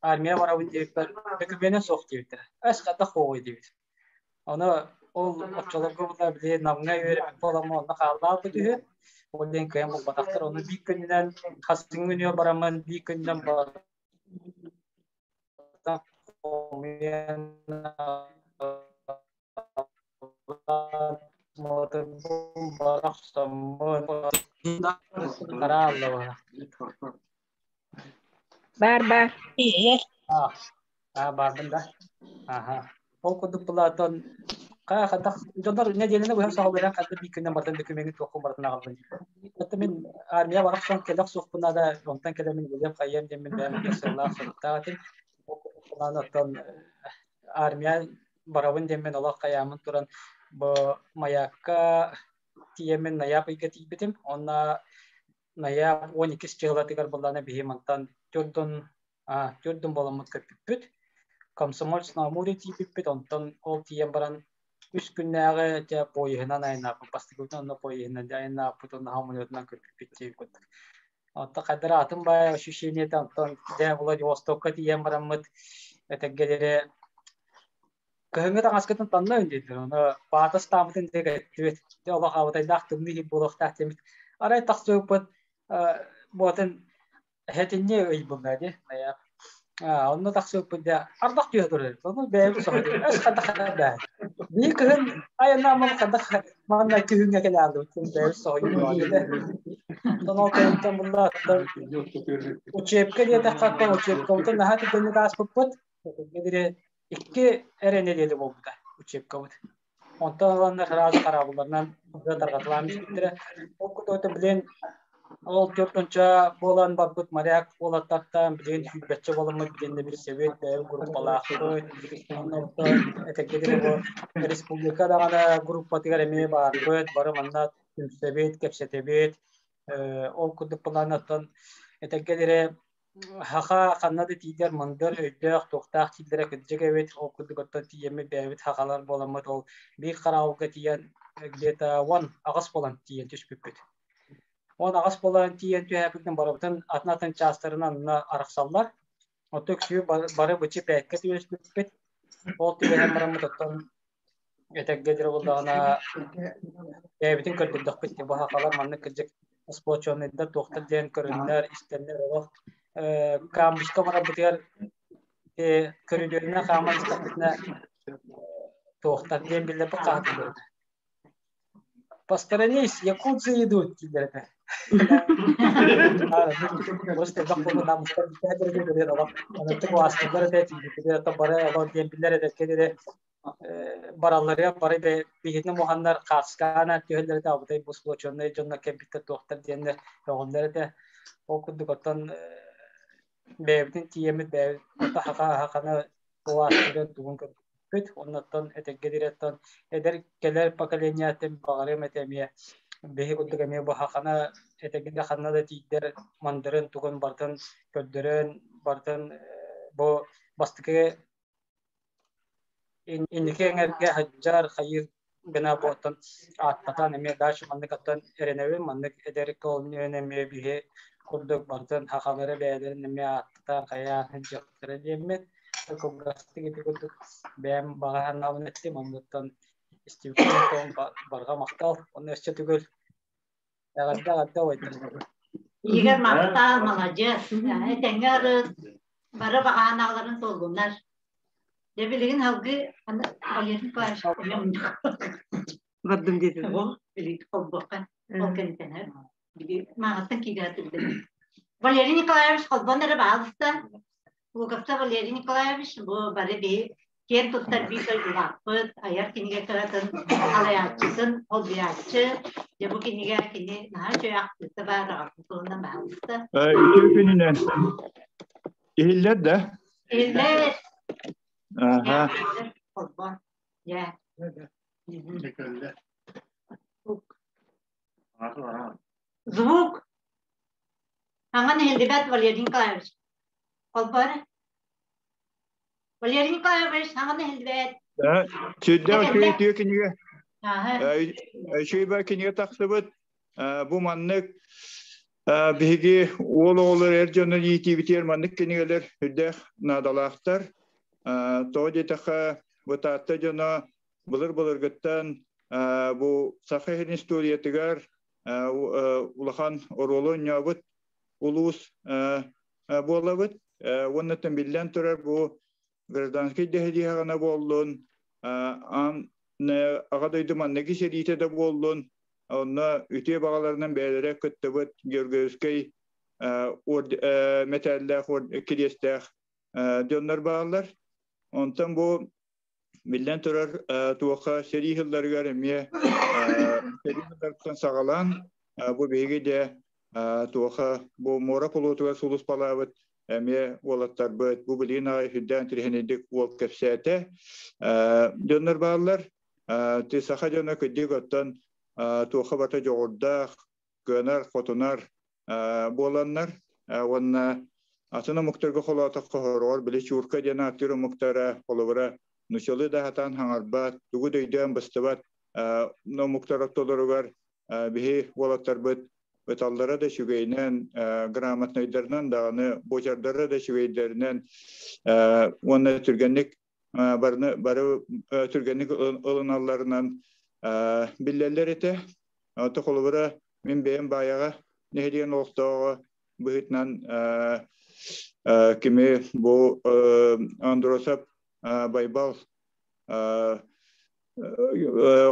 армия барабын диэбиппэр дөкүмүөнэ суох диэбиттэрэ. Эс хайдах хуоҕуй диэбит. Ону ол оччолорго була били Намҥа үөрэппит буоламмын онно хааллаабыт үһү. Ол диэн кыайан булбатахтар. Ону биир күнүнэн хасыҥҥы күнүгэр бараммын биир күнүнэн хомуйан
Бар бар.
Аа бардым да. Аха. Ол курдук булаатан хадах дьоннор нэдиэлэни быһа саҕалыыран хадда биир күннэн бардан дөкүмүөҥү туоххун барытын аҕаллын. Оттон мин армия барахсан кэлэх суохпуна да онтон кэлэн мин үлэм хайыам диэммин бэйэм сыллаах соруктаах этим. Ол курдук оттон армия барабын диэммин олох хайааммын туран бу маякка тиийэммин Найаап ыйга тиийбитим. Онно Найаап 12 чыһылатыгар буллаана биһи мантан төрдүн төрдүн буоламмыт көппүппүт. Комсомольц на Амуре тиийбиппит, онтон ол тиийэн баран үс күннээҕи дьэ поеһынан айаннааппыт. Бастакыбытын онно поеһынан дьэ айаннааппыт уонна самолетунан көппүппүт диэбит курдук. Оттон хайдара атын баай ощущениета онтон дьэ Владивостокка тиийэн бараммыт этэргэ диэри кыһыҥҥы таҥаскытын танна диэтилэр. Ону баатас тааммытын дьэ кэттибит. Дьэ олох абытайдаах тымныы иһит буолуохтаах диэммит. Арай тахсыбыппыт буотун Этинни ый булла дии. Онно тахсыбыппыт дьэ ардах түһэ турар. Ону бэйэбит соһуйдубут. Эс хайдах да. Биир кыһын айаннааммын хайдах манна күһүҥҥэ кэлээбит. Бэйэбит соһуйдубут. Оттон ол кэнниттэн булла учебка диэтэххэ оттон учебкабытын наһаа түргэнник ааспыппыт. Диэри икки эрэ нэдиэлэ буолбута учебкабыт. Онтон ыланнар сразу хараабылларынан тарҕатылаан испиттэрэ. Ол курдук билин ол төрт буолан барбыт моряк уолаттартан билигин сүүрбэччэ буоламмыт билин да билсэбит, бэйэбит группалаахпыт. Онно этэргэ дылы республика даҕаны группатыгар эмиэ баарбыт, бары манна түмсэбит, кэпсэтэбит. Ол курдук былааннартан этэргэ диэри Саха ханна да тиийдэр мындыр, өйдөөх, туохтаах дииллэрэ кырдьык эбит. Ол курдук оттон тиийэммит бэйэбит сахалар буоламмыт ол биир хараабылга тиийэн где-то 18 буолан тиийэн түспүппүт. 18 буолан тиийэн түһээппитин барыбытын атын-атын чаастарынан онно арахсаллар. Оттон үксү бары бычы пээккэ түбэспиппит. Ол түбэһэн бараммыт оттон этэргэ диэри буоллаҕына бэйэбитин көрдөрдөхпүт бу сахалар маннык кырдьык сплоченныйдар туохтар диэн көрүннэр истэннэр олох камбузка барарбытыгар көрүдүөрүнэн хааман истэхпитинэ туохтар диэн биллэрбит хаһытыллар Посторонись, якутцы идут, дииллэр этэ. Просто Баралларыгар бары биһигини муһаннар хааскаана түһэллэр этэ абытай бу сплоченнай дьоннор кэлбиттэр туохтар диэннэр көҕүллэр этэ. Ол курдук оттон бэйэбитин тиийэммит бэйэбит хаха хаханы улааттыгар тугун көрбүппүт. Оннуттан этэргэ диэри эдэр кэлэр поколениятын баҕарыам этэ эмиэ биһи курдук эмиэ бу хахана этэргэ ханна да тиийдэр мандарын тугун барытын көрдөрөн барытын бу бастакы. Инники эҥэргэ хадьар хайыр гына буоттан ааттатан эмиэ дальше маннык аттан эрэнэбин маннык эдэр колонияны эмиэ биһи курдук бартын хахалары бэйэлэрин эмиэ ааттатан хайаан сылдьыахтара диэммит кылгастык ити курдук бэйэм баҕа санаабын эттим оннуттан истибиккин барҕа махтал онно өссө төгүл эҕэрдэ эҕэрдэ убайдар.
Игорь махтал, маладьыас. Этэҥҥэ арыт, бары баҕаанааларын туоллунар. Дьэ билигин алгы Валерий Николаевич
Бардым диэтин.
Билигин холбуохха ол кэнниттэн мааҕыттан киирэ сылдьым. Валерий Николаевич холбон эрэ баалыста. Луковцев Валерий Николаевич бу бары биһи киэн туттар биир дойдулаахпыт, айар кинигэ кыһатын салайааччытын, холбуйааччы. Дьэ бу кинигэ кини наһаа үчүгэй ахтыыта баар, аҕатын туһунан баалыста.
Үтүө күнүнэн. Иһиллэр да?
Иһиллэр.
Аха.
Холбон. Дьэ. Звук. Аҥан иһиллибэт Валерий Николаевич. Холбор. Валерий Николаевич, аҥан иһиллибэт.
Сүрдээх үчүгэй үтүө кинигэ. Үчүгэй кинигэ тахсыбыт. Бу маннык биһиги уол оҕолор эр дьону иитиибитигэр маннык кинигэлэр үрдээх наадалаахтар. Тоҕо диэтэххэ, бу Таатта дьоно былыр-былыргыттан бу саха иһин историятыгар улахан оруолу оонньообут улуус буолабыт. Уонна биллэн турар бу гражданскай дэһэлиэҕинэ буоллун, аҕа дойду манныгы сэриитэ да буоллун, онно үтүө баҕаларынан бэйэлэрэ кыттыбыт Георгиевскай мэтээллээх кириэстээх дьоннор бааллар. Онтон бу биллэн турар туохха сэрии сылларыгар эмиэ сэрии сылларыттан саҕалаан бу биһиги де туоха бу муора полуотугар сулуспалаабыт эмиэ уолаттарбыт бу билигин аҕай сүрдээн тириһинэйдик уол кэпсээтэ дьоннор бааллар ти саха дьоно кырдьык оттон туоха барыта дьоҕурдаах кыанар хотунар буоланнар уонна атын омуктарга холоотоххо хороҕор били чуурка диэн ааттыыр омуктара холобура нучалы да сатаан хаҥарбат тугу да өйдөөн быстыбат омуктар ортолоругар биһи уолаттарбыт ыталлара да үчүгэйинэн грамотнайдарынан даҕаны буочардара да үчүгэйдэринэн уонна түргэнник барыны бары түргэнник ылыналларынан биллэллэр этэ. Ото холобура мин бэйэм баайаҕа нэһилиэгин олохтооҕо быһыытынан кими бу Андросов Байбал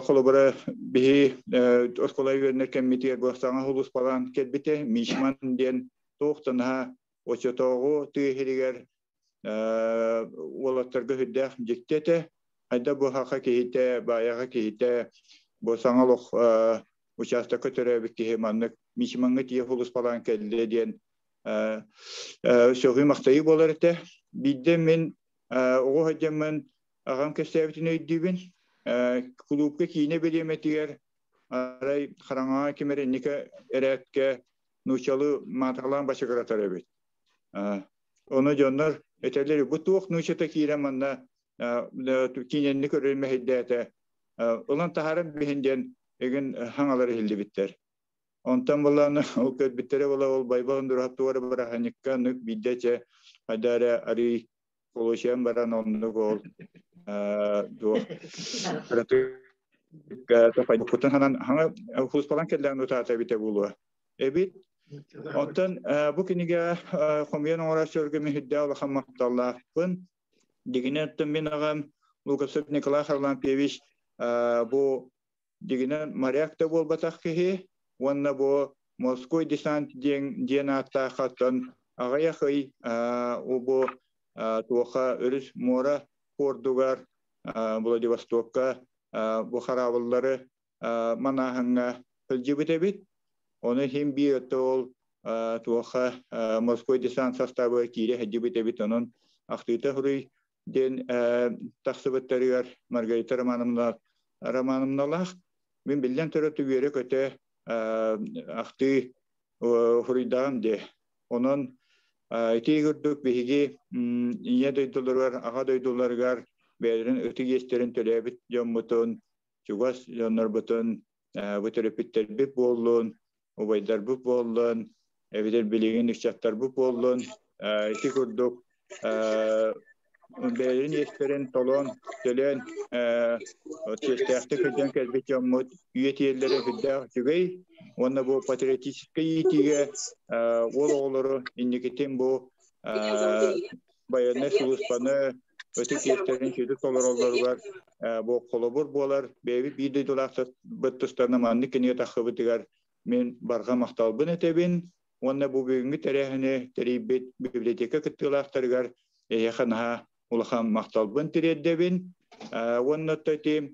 холобура биһи оскуола үөрэнэр кэммитигэр бу саҥа сулууспалаан кэлбитэ Мичман диэн туох да наһаа оччотооҕу тыа иһигэр уолаттарга сүрдээх дьикти этэ. Хайда бу хаха киһитэ, баайаҕа киһитэ бу саҥа олох учаастакка төрөөбүт киһи маннык Мичмаҥҥа тиийэ сулууспалаан кэллэ диэн сөҕүү-махтайыы буолар этэ. Биирдэ мин оҕо сылдьаммын аҕам кэпсээбитин өйдүүбүн. Кулуупка киинэ бириэмэтигэр арай хараҥаҕа ким эрэ инники эрээккэ нууччалыы мааталаан бачыгыратар эбит. Ону дьоннор этэллэр бу туох нууччата киирэн манна киинэни көрөр мэһэйдээтэ ылан таһааран биһин диэн эгин хаҥалар иһиллибиттэр. Онтон булан ол көрбүттэрэ була ол Байбал Ндураһап быраханньыкка нук биирдэ чэ хайда эрэ арый холуочуйан баран оннук ол туох кутун ханан хаҥа хууспалан кэллээн утаата эбитэ буолуо эбит. Оттон бу кинигэ хомуйан оҥорооччуларга мин сүрдээх улахан махталлаахпын. Дигинэн оттон мин аҕам Лукасов Николай Харлампьевич бу дигинэн моряк да буолбатах киһи уонна бу морской десант диэн диэн ааттаах оттон аҕыйах ый бу туоха өрүс муора пуордугар Владивостокка бу хараабыллары манааһыҥҥа сылдьыбыт эбит. Ону иһин биир өттө ол туоха морской десант састаабыгар киирэ сылдьыбыт эбит. Онон ахтыыта суруй диэн тахсыбыттарыгар Маргарита Романовна Романовналаах мин биллэн турар үөрэ-көтө ахтыы суруйдаҕым дии. Онон ити курдук биһиги ийэ дойдуларыгар, аҕа дойдуларыгар бэйэлэрин ытык иэстэрин төлөөбүт дьоммутун, чугас дьоннорбутун, бу төрөппүттэрбит буоллун, убайдарбыт буоллун, эбэтэр билигин ыччаттарбыт буоллун, ити курдук бэйэлэрин иэстэрин толон, төлөөн, чиэстээхтик сылдьан кэлбит дьоммут үйэтийэллэрэ сүрдээх үчүгэй уонна бу патриотическай иитиигэ уол оҕолору инникитин бу байыаннай сулууспаны ытык иэстэрин сүдү толороллоругар бу холобур буолар. Бэйэбит биир дойдулаахтарбыт тустарынан маннык кинигэ таххыбытыгар мин барҕа махталбын этэбин уонна бу бүгүҥҥү тэрээһини тэрийбит библиотека кыттыылаахтарыгар эһиэхэ наһаа улахан махталбын тириэрдэбин. Уонна ити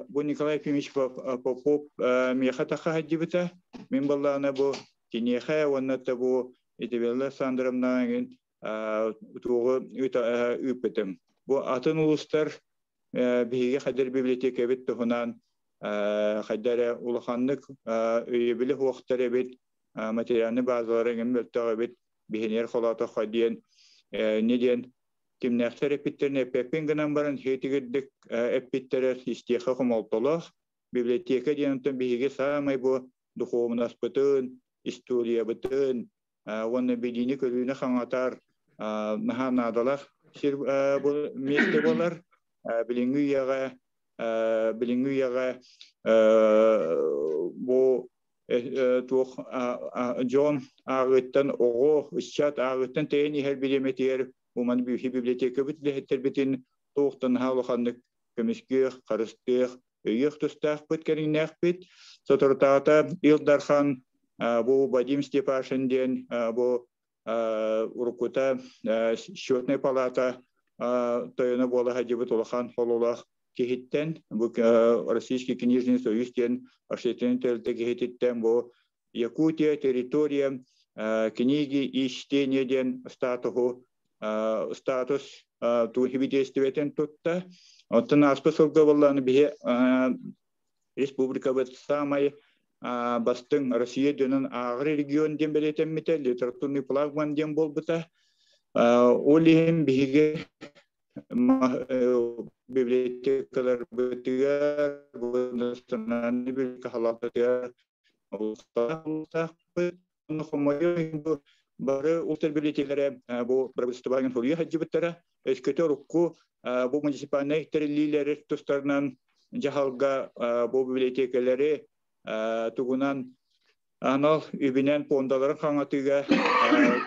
бу Николай Ефимович Попов миэхэ таха сылдьыбыта. Мин баллаана бу киниэхэ уонна бу Итибелла Александровна туоҕу ыыппытым. Бу атын улуустар биһиги хадыр библиотекабыт туһунан хайда эрэ улаханнык өйөбүлү хуохтар эбит, материальный базалары эҥин мөлтөх эбит, биһинээр холоотоххо диэн не диэн кимнээхтэр эппиттерин эппэппин гынан баран хиэтигирдик эппиттэрэ истиэхэ хомолтолоох. Библиотека диэн онтон биһиги саамай бу духуобунаспытын, историябытын уонна билиини-көрүүнү хаҥатар наһаа наадалаах сир миэстэ буолар. Билиҥҥи үйэҕэ билиҥҥи үйэҕэ бу туох дьон ааҕыыттан оҕо, ыччат ааҕыыттан тэйэн иһэр бириэмэтигэр бу маны библиотекабыт үлэһиттэрбитин туохтан наһаа улаханнык көмүскүөх, харыстыах, өйүөх тустаахпыт кэриҥнээхпит. Соторутааҕыта Ил Дархан бу Вадим Степашин диэн бу уруккута счетная палата тойоно буола сылдьыбыт улахан хололоох киһиттэн бу Российский книжный союз диэн общественный тэрилтэ киһититтэн бу Якутия территория книги и чтения диэн статуһу статус туһибидиэстибэтин тутта. Оттон ааспыт сылга буоллааны биһи республикабыт саамай бастыҥ Россия дьонун ааҕар регион диэн бэлиэтэммитэ, литературный флагман диэн буолбута. Ол иһин биһиги библиотекаларбытыгар, национальный библиотека халаататыгар бары ултар библиотекалары бу правительствоҕа суруйа сылдьыбыттара. Өскөтө урукку бу муниципальнай тэриллиилэри тустарынан дьаһалга бу библиотекалары тугунан анал үбүнэн пуондаларын хаҥатыыга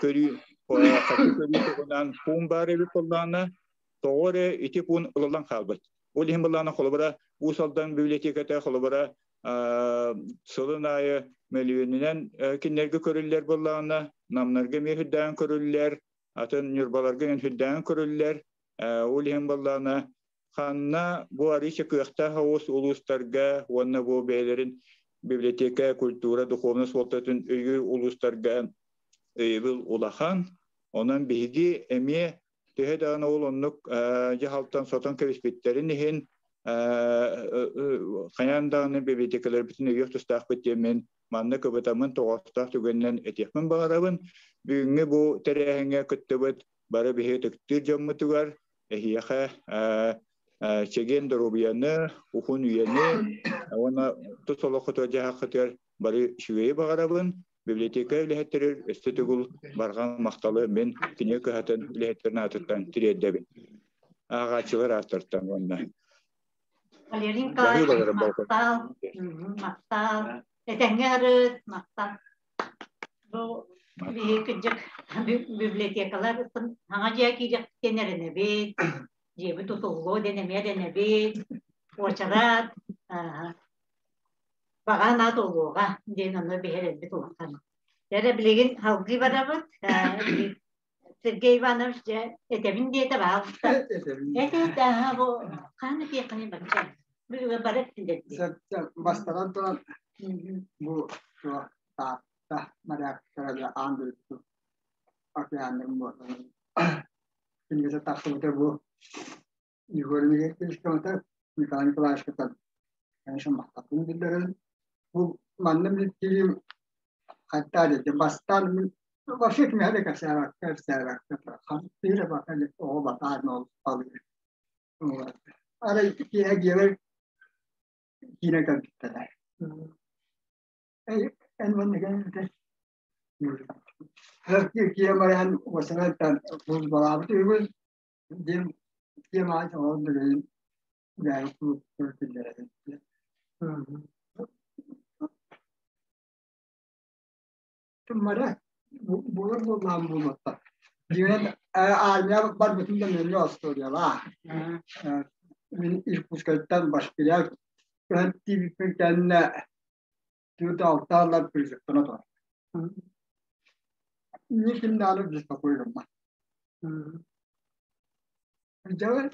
көрүү көрүү тугунан пуун баар эбит буоллаҕына, тоҕо эрэ ити пуун ылыллан хаалбыт. Ол иһин былаана холобура Уус Алдан библиотеката холобура сылын аайы мөлүйүөнүнэн кинилэргэ көрүллэр буоллаҕына, намнарга эмиэ үрдээн көрүллэр, атын Ньурбаларга үрдээн көрүллэр. Ол иһин буоллаҕына ханна бу арыыча кыахтаах оҕус улуустарга уонна бу бэйэлэрин библиотека, культура, духовнай суолтатын өйүүр улуустарга өйөбүл улахан. Онон биһиги эмиэ төһө даҕаны ол оннук дьаһалтан сотон кэбиспиттэрин иһин хайаан даҕаны библиотекаларбытын өйүөх тустаахпыт диэн мин манна кыбытаммын тоҕоостоох түгэнинэн этиэхпин баҕарабын. Бүгүҥҥү бу тэрээһиҥҥэ кыттыбыт бары биһиги ытыктыыр дьоммутугар эһиэхэ чэгиэн доруобуйаны, уһун үйэни уонна тус олоххутугар дьаһаххытыгар бары үчүгэйи баҕарабын. Библиотека үлэһиттэригэр өссө төгүл барҕа махталы мин кинигэ кыһатын үлэһиттэрин аатыттан тириэрдэбин. Ааҕааччылар ааттартан уонна.
Валерий Николаевич, махтал, махтал. Этэҥҥэ арыт, махтал. Бу биһи кырдьык библиотекалар саҥа дьиэ киириэхтэн эрэнэбит, дьиэбит тутуллуо диэн эмиэ эрэнэбит, уочарат, баҕа санаа туолуоҕа диэн ону биһирэрбит улахан. Эрэ билигин салгыы барабыт. Сергей Иванович дьэ этэбин диэтэ баалта. Этэ аха бу хаана тиэххини бачча. Бүгүн бары эттилэр.
Бастатан туран бу Таатта моряктара аан дойду океаннарын буолан кинигэтэ тахсыбыта бу Егор Николаевич Николай Николаевичка конечно махталбын биллэрэн бу манна билиим хантаа деді бастаан вообще кимиэхэ да кэпсээбэккэ кэпсээбэккэ хантыыра бака оҕо батаан ол алыы. Арай киэһэ дьиэбэр киирэн кэлбиттэрэ. Эн манна кэлбитэ. Киэ баран уосанаттан балаабыт үгүс диэн киэм аай оҕон билигин бэйэ кулуптар киллэрэр. Мара булар буоллаан буолуоттар. Дьиҥинэн армия барбытын да мөллө остуоруйалаа. Мин Иркутскайтан Башкирия көһөн тиийбиппин кэннэ түөрт алтааллар призывтана турар. Никим даҕаны беспокой гыммат. Дьэ,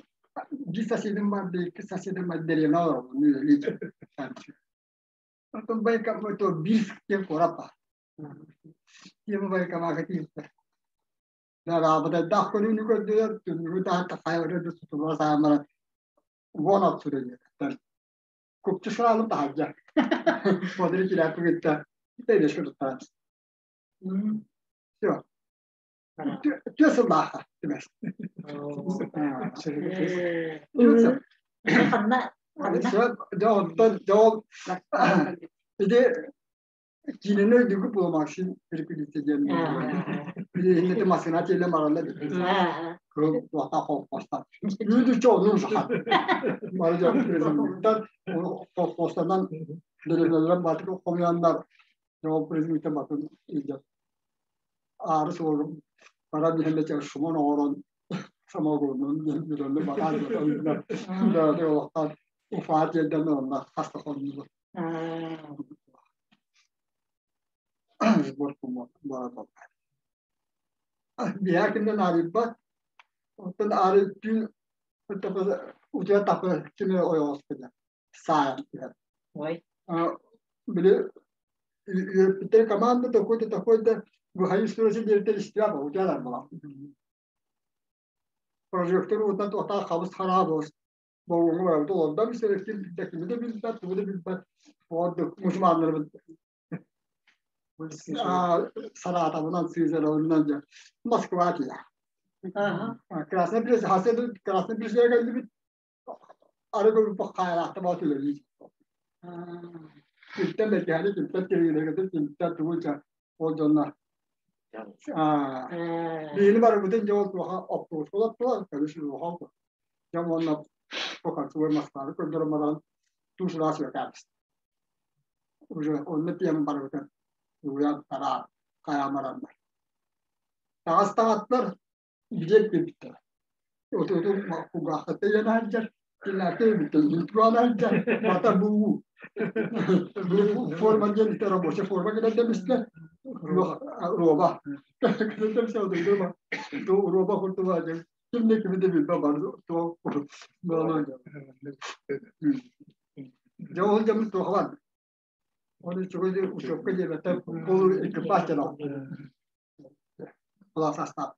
биир соседым бар, икки соседым бар, дэриэбинэ олоробун, үлэлии Оттон байка то Бийск диэн куорат баар. Тиэмэ байкамака тиийбиттэр. Дараабытайдаах көрүүнү көрдүлэр, түннүгү таһа хайа да сутулла саамара вон отсюда диэтэр. Купчу сыраалым таһырдьа. Смотри, килээппи кытта тэбиэскэ туттарабыз. Все. Түө сыллааха түбэс. Онтон дьол ити киинени өйдүүгү буолмаксин перепилите диэн билиһиннэти массыына тиэллэн баралла кыл туохта холкуостар үүдү чоонун саха бары дьон президенттар холкуостанан дөрөнөлөрөн батык хомуйаннар дьол президенттен батын илдьэ аары суолум баран иһэн шумон оҥорон самогоннун бүтөннү батаан бөтө олохтон Уфаа тиэрдэн онно хаста хоннулар. Сбор бара Биһа кимден арыйбат. Оттон ары түүн утуя тапы кими ойоҕоспута. Саайан түһэр. Били үөрпүттэр команда такой-то такой-то выходи стройся диэбиттэр истибэт утуялар буолан. Прожектор уутан туохтаах хабыс хараа буолус боҕуҥҥа барабыт олордо мистере ким билбэт кими да билбэт тугу да билбэт ордук мусульманнарбыт Саратовынан Сызарованынан дьэ Москва тиийэ. Красный Пресня Красный Пресняга кэллибит арыгы хайаахта баат үлэлиир. Кимтэн бэргэһэни, кимтэн тириилэргэтин, кимтэн тугу ол дьоннор. Биһини барыбытын дьэ ол туоха оптуобуска олортулар, көрүс улахан дьон уонна поканцевой Москваны көрдөрөн баран туусулаас үөкээбис. Уже онно тиийэн барыбытын уйан тараан хайаан бараннар. Таҕас таҕаттар билиэт биэрбиттэрэ. Отуту кулгаахтата ийэн сылдьар, кинилэргэ эбиттэр, литван сылдьар, бата бу форма диэн ити рабочая форма кэлэн дэмистэ, роба. Кэлэн дэмистэ, роба курдуга диэн, ким да кими да билбэ бар, то Дьэ ол дьоммут туох бар. Оны үчүгэй учебка диэбэттэр, ол экипаж дьоно. Кылаас астаах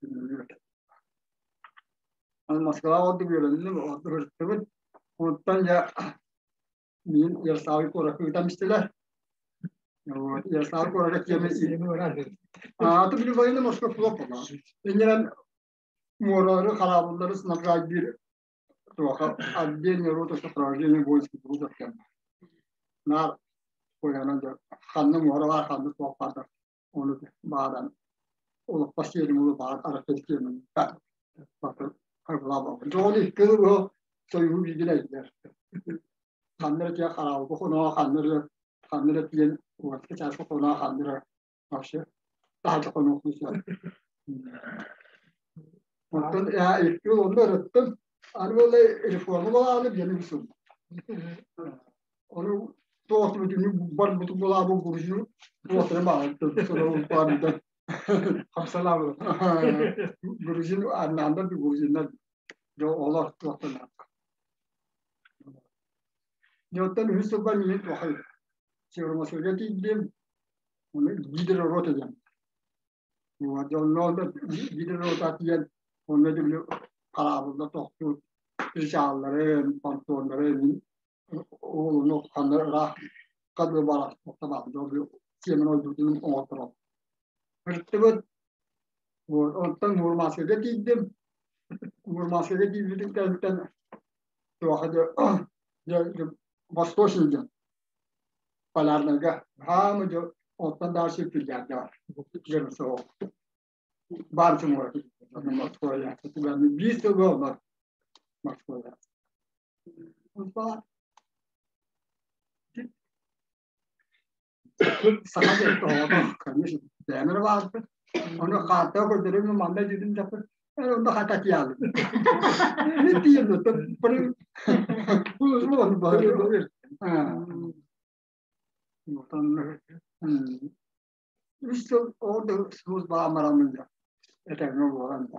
Москваҕа ордук үөрэнним, ордук Онтон дьэ мин Ярославль куоракка ыытан истилэр. Ярославль куоракка тиэмэ Ааты били военный морской флот буолла. Иннинэн муоралары, хараабыллары снабжать биир туоха отдельный рота сопровождения воинских грузов кэллэ. Наар қоянан ханна муора бар, ханна суох баар оны бааран олохпос сиэрим улу баар арахтан Жоон икки ылы сойуу биигин Ханнара тиэ хараабы хоноо ханнара ханнара тиэн уотка чашка хоноо ханнара вообще таһа хоноо хусуа. Онтон икки ыл онно ырыттым. Аны буолла реформа балааны биэни бусум. Onu туох бүтүнү бар бутун булаабы буржу туохтары баҕар соро
Хамсалаабы.
Грузин арнаандар грузиннар жо олор туохтан Дьоттон үһүс сылбар мин туохай Северомосуга тиийдим. Оны лидер рота диэн. Дьонно лидер рота тиийэн онно дүлү хараабылда тохтуур причалларын, понтоннарын ону ханна ыраах ханна бара тохтомаат дьолу сиэмэн ойдубутун оҥотторон. Ырыттыбыт. Онтон Мурманскайга тиийдим. Мурманскайга тиийбитим кэнниттэн Туоха Восточный дьон. Полярныйга. Хаамы дьон оттон дальше пилярда. Жерсо. Бар чумура. Москвая. Биир сыл буолла. Москвая. Саха диэн конечно, бэйэмэр баарбыт. Ону хаатта көрдөрөмүн манна дьүдүм даппыт. Онно хата тиялым. Не тием да бу Үс сыл ол служба амарамын да. Этэҥҥэ буолан да.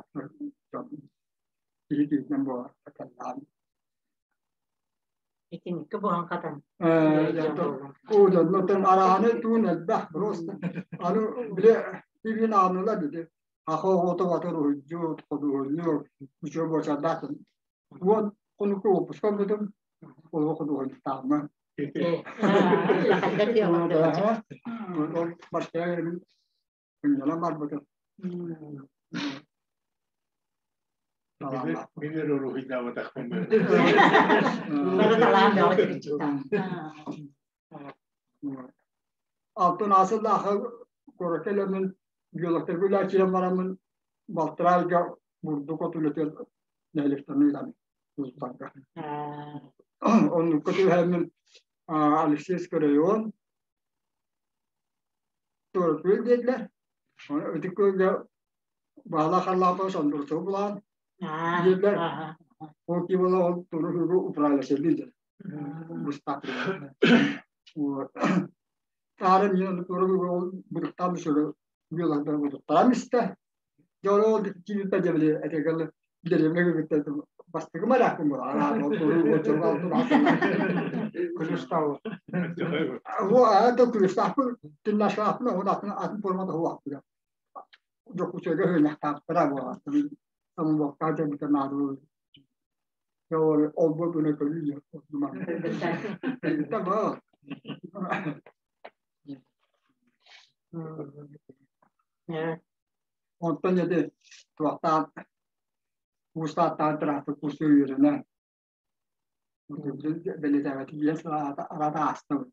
Киһи киһинэн буолар.
Итинникке буһан хатан.
Уудоннотон арааны туун элбэх просто. Аны биле бибин аныла диди. Ахо ото батыр уйжу, ходуһунню, учу бочардатын. Уон конуку опуска бүтүм. Ол ходуһун таамма. Башка күннелен бар бүтүм.
Мин уруһуйдаабатахпын.
Бары талаан бөҕө тириччитан.
Алтын асыллаахы куоракка элэммин биологтарга үлээччилэн бараммын балтараа бурдук отун өтөр нэһилиэктэрин ыытан улуустарга. Оннукка түһэммин Алексейский район Туоракүөл диэтилэр. Оны Ытык Күөлгэ баала харлаапа сондурсу булаан диэтилэр. Ол кибола ол туру управляющий диэн. Бустап. Таары мен туру ол будуктан düşürü биологтар будуктан исте. Жоло килиппе жебили этегел деревне гүттэ бастыгы маракпын була. Ара ол туру очурга туру
Күлүстау.
О, это күлүстапы тиннашаапны он атын атын формада хуапты. Жокучага хөнәктаптара була. Самы вакта жабыта нару. Жол олбо бүнө көлү. Та Онтон эти туохтаан уустааттаан тыраахты курсу үөрэнэ. Белетээбэти биэс арата аастым.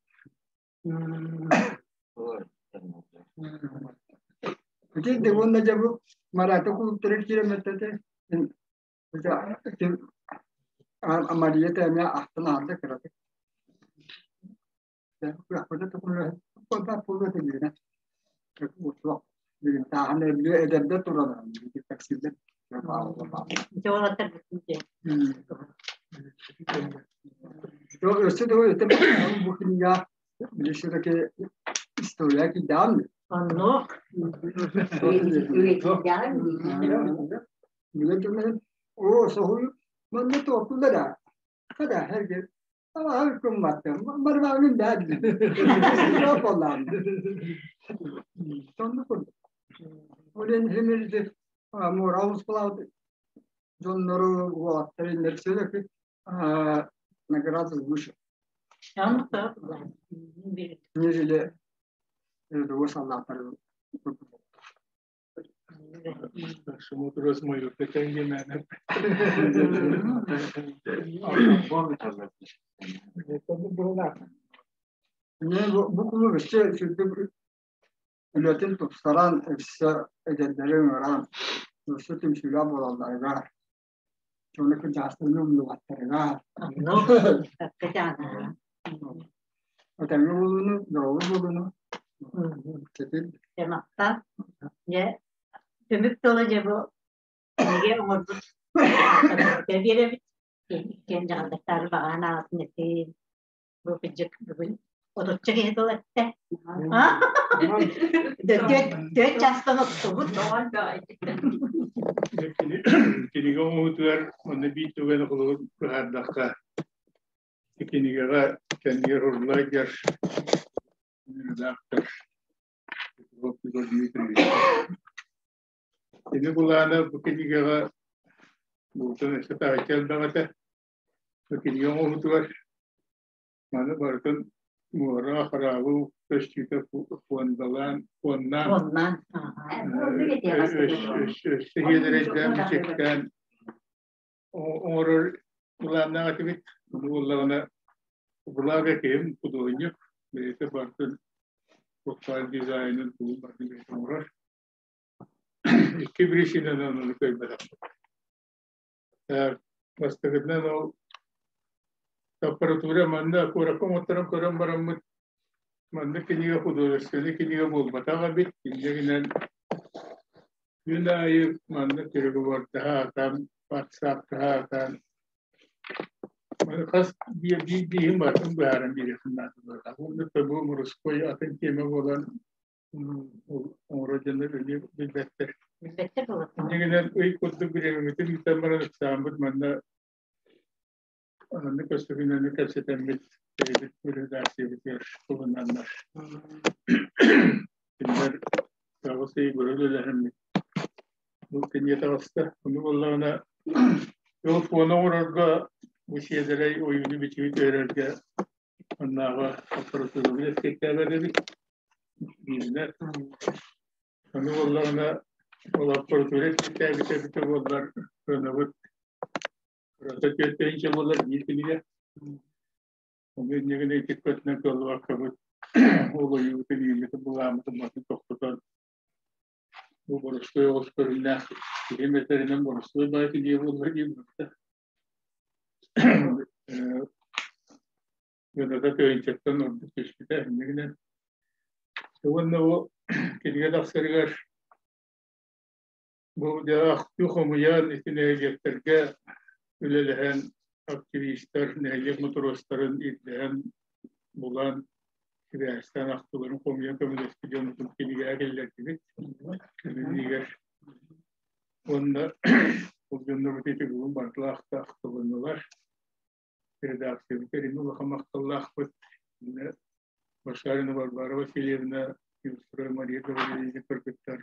Ити дегонна жабы марата кулуптары киреметтете. Мария тэмэ ахтан аалда кыраты. Эдерде туралар. Таксилер.
Жолаттар бүтүн.
Өссө да это бу книга билишеке история ки дан.
Онно.
О, соһуй, манна тоокулара. Kada herge ama her kummatta. Marmağının dädli. Yok olan. Сонну кур. Олен хемерди мораус плауд жоннору уаттары нерселек награда выше. Нежели это
Шумутрос мою петенге мене.
Не бу кулу өссө сүрдүк үлэтин тупсаран өссө эдердерин ыран өссө түмсүүлэ буолалларыгар чону кырдьаастарын умнубаттарыгар Өтөҥҥө буолууну, дьолу буолууну кэтил.
Темакта. Же түмүк тылы же бу неге оҥорбут биэрэбит. Иккиэн дьаҕалдаттаары баҕаан аҕатын этин. Бу кыдьык бүгүн отучча киһи тыл эттэ. Төрт частан оттубут.
Кинигэ оҥоһутугар онно биир түгэни холобур быһаардахха кинигэҕэ кэннигэр урурлайгар редактор Петров Егор Дмитриевич. Кини былаана бу кинигэҕэ буутан өссө таһыччы элбэх этэ. Бу кинигэ оҥоһутугар маны барытын муора хараабыл көстүүтэ фондалаан фоннаан
Фоннаан.
Өссө хиэлэрэйдээн бичиктээн оҥорор Былааннаах этибит. Ону буоллаҕына Благо киһим худуоһунньук, бэйэтэ барытын туохтаах дизайнын тугун барытын бэйэтэ оҥорор. Икки причинанан ону көрбөтөхпүт. Бастакытынан ол аппаратура манна куоракка оҥотторон көрөн бараммыт манна кинигэ художественнай кинигэ буолбатах эбит. Инньэ гынан күн аайы манна переговордаһа сатаан, ватсаптаһа сатаан Хас биирдииһин барытын быһааран биэриэххин наада буолар. Уонна бу морской атын тиэмэ буолан оҥорор дьоннор эмиэ билбэттэр.
Билбэттэр буолар.
Иннигинэн ый курдук бириэмэбитин ыытан баран ыксааммыт манна анны көстүгүнэн кэпсэтэммит бэйэбит редакциябытыгар тылынаннар. Кинилэр аҕыс ый быһа үлэлэһэммит Бу кинигэ таҕыста. Ону буоллаҕына ол фону оҥорорго бу сиэдэрэй ойууну бичиги түһэрэргэ оннооҕу аппаратурабын эскиэттээбэт эбит. Бииринэ. Ону буоллаҕына ол аппаратура эскиэттээбитэ эбитэ буоллар сыанабыт кырата 4 тыһыынча буолар биир кинигэ. Ону инньэ гына ити көтүнэн кыаллыбаккабыт ол ойуубутун ииммитин былааммытын батын тохтотон Бу боростуой оҕус көрүҥнээх киһим этэринэн боростуой баай кинигэ буолла диэн барда. Гыната тыһыынчаттан ордук түспүтэ иннигинэн. Уонна бу кинигэ тахсарыгар бу дьэ ахтыы хомуйан ити нэһилиэктэргэ үлэлэһэн активистар нэһилиэк мотуруостарын ирдэһэн булан сибээстээн ахтыларын хомуйан көмөлөспүт дьоммутун кинигэҕэ киллэрдибит. Кинигэр уонна ол дьоннорбут ити бүгүн барытылаахта ахтылыннылар. Редакциябыт эрин улахан махталлаахпыт. Башарина Варвара Васильевна, Неустроева Мария Гаврильевна кыргыттар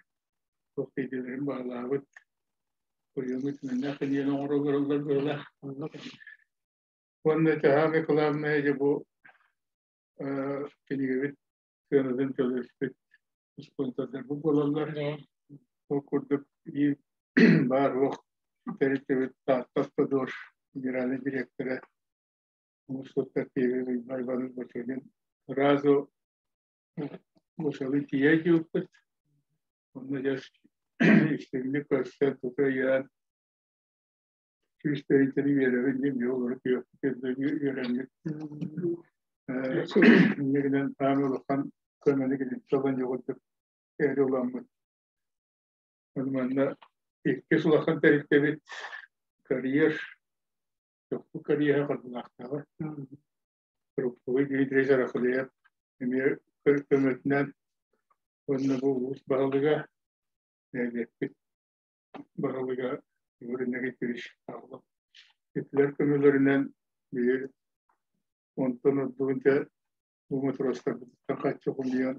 туох идиэлэрин баһылаабыт. Приемы түмэннээх кинигэни оҥороллор быһыылаах. Уонна Таһаана Николаевна дьэ бу кинигэбит сыанатын төлөспүт спонсордарбыт буолаллар. Ол курдук биир баар уох тэрилтэбит Таатта Автодор генеральный директора Муус устар Уйбаан Иванович Бочонин сразу Мушалы тиийэ диэбиппит. Онно дьэ истиҥник көрсөн тута ыйаан күүстэрин үөрэбин диэн биһи олору үөрэммит. Инньэ гынан саамай улахан көмөнү киниттэн ылан дьоҕурдук эр ыламмыт. Манна иккис улахан тэрилтэбит карьер, чоппу карьера хордулаахтааҕа. Рубцовый Дмитрий Зарахлеев эмиэ көмөтүнэн уонна бу улуус баһылыга нэһилиэкпит баһылыга Егор Иннокентьевич Павлов итилэр көмөлөрүнэн биһи онтон ордугун дьэ бу матростарбытыттан хаччы хомуйан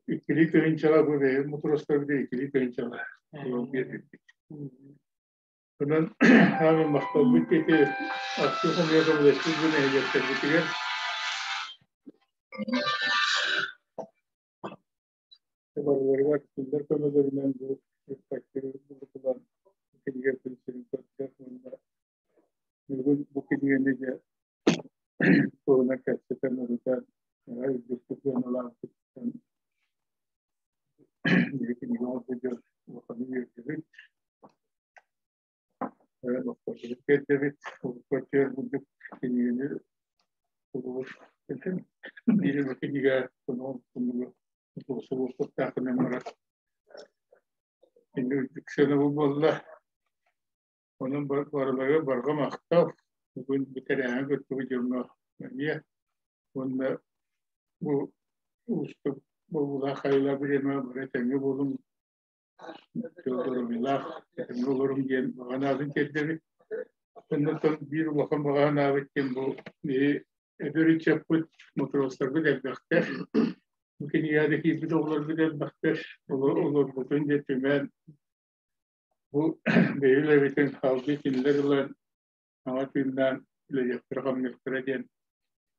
иккилии тыһыынчаҕа бу бэйэбит матростарбыт иккилии тыһыынчаҕа ылан биэрбиппит. Онон аамын махталбыт ити ахтыы хомуйа көмөлөспүт бу нэһилиэктэрбитигэр Барыларыгар кинилэр көмөлөрүнэн бу редактирован кинигэ күн сирин көрдө уонна бүгүн бу кинигэни дьэ туһунан кэпсэтэн ырытан үрдүктүк сыаналаабытыттан биһи кинигэ оҥорбут дьон улаханнык үөрдүбүт. Махталбытын тиэрдэбит. Урукку өттүгэр курдук кинигэни улуус биир эмэ кинигэ сулууспуттаахынан барар кини үрдүк сыанабыл буолла. Онон барыларыгар барҕа махтал. Бүгүн бэтэрээҥҥэ кыттыбыт дьоҥҥо эмиэ уонна бу уустук бобуулаах хайалаах бириэмэ бары этэҥҥэ буолуҥ Доруобуйалаах этэҥҥэ олоруҥ диэн баҕа санаатын тиэрдэбит. Оннуттан биир улахан баҕа санаабыт диэн бу биһи эдэр ыччаппыт, матростарбыт элбэхтэр. Бу кинигэҕэ киирбит оҕолорбут элбэхтэр. Олорбутун дьэ түмэн бу бэйэ үлэбитин салгыы кинилэр ылан саҥа тыыннаан үлэлиэхтэрэ-хамныахтара диэн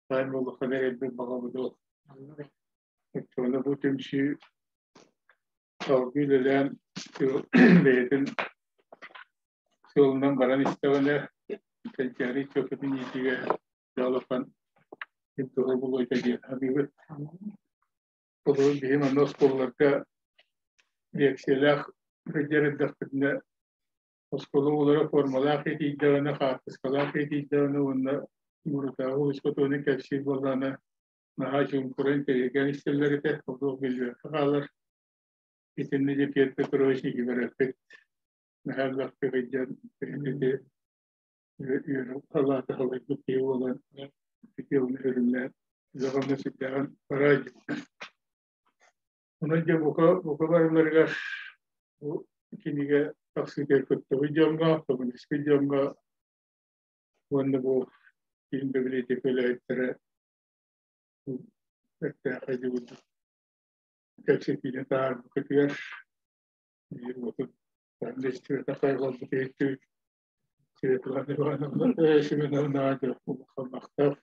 таайым улахан эрэлбит баҕабыт ол. Оччоҕуна бу түмсүү салгыы үлэлээн бэйэтин суолунан баран истэҕинэ, кэнчээри ыччаппытын иитиигэ дьаалахан туһа булуойта диэн саныыбыт. Холобур, биһи манна оскуолаларга лекциялаах сылдьар эрдэхпитинэ, оскуола оҕолоро формалаах иитийдэҕинэ, хаартыскалаах иитийдэҕинэ уонна Мурутааҕы улууска кэпсиир буоллаҕына, наһаа чуҥкуран кэрийгэн истэллэр этэ, олох билбэккэ хаалар. Итиннэ дьэ Петр Петрович Никифоровпыт наһаа элбэхтик сылдьан ити үөрэх халаата халайбыт киһи буолан ити оны өрүннээн үлэҕэ сүрдээҕин бараа дьиттэр. Онон дьэ бука бука барыларыгар бу кинигэ тахсыытыгар кыттыбыт дьоҥҥо, коммунистскай дьоҥҥо уонна бу киин библиотека үлэһиттэрэ бэртээхэй курдук кэпсэтиини таһаарбыккытыгар биир уотун Светлана хайҕалбыт иһиттибит. Светлана Ивановна Семеновнаҕа дьэ улахан махтал.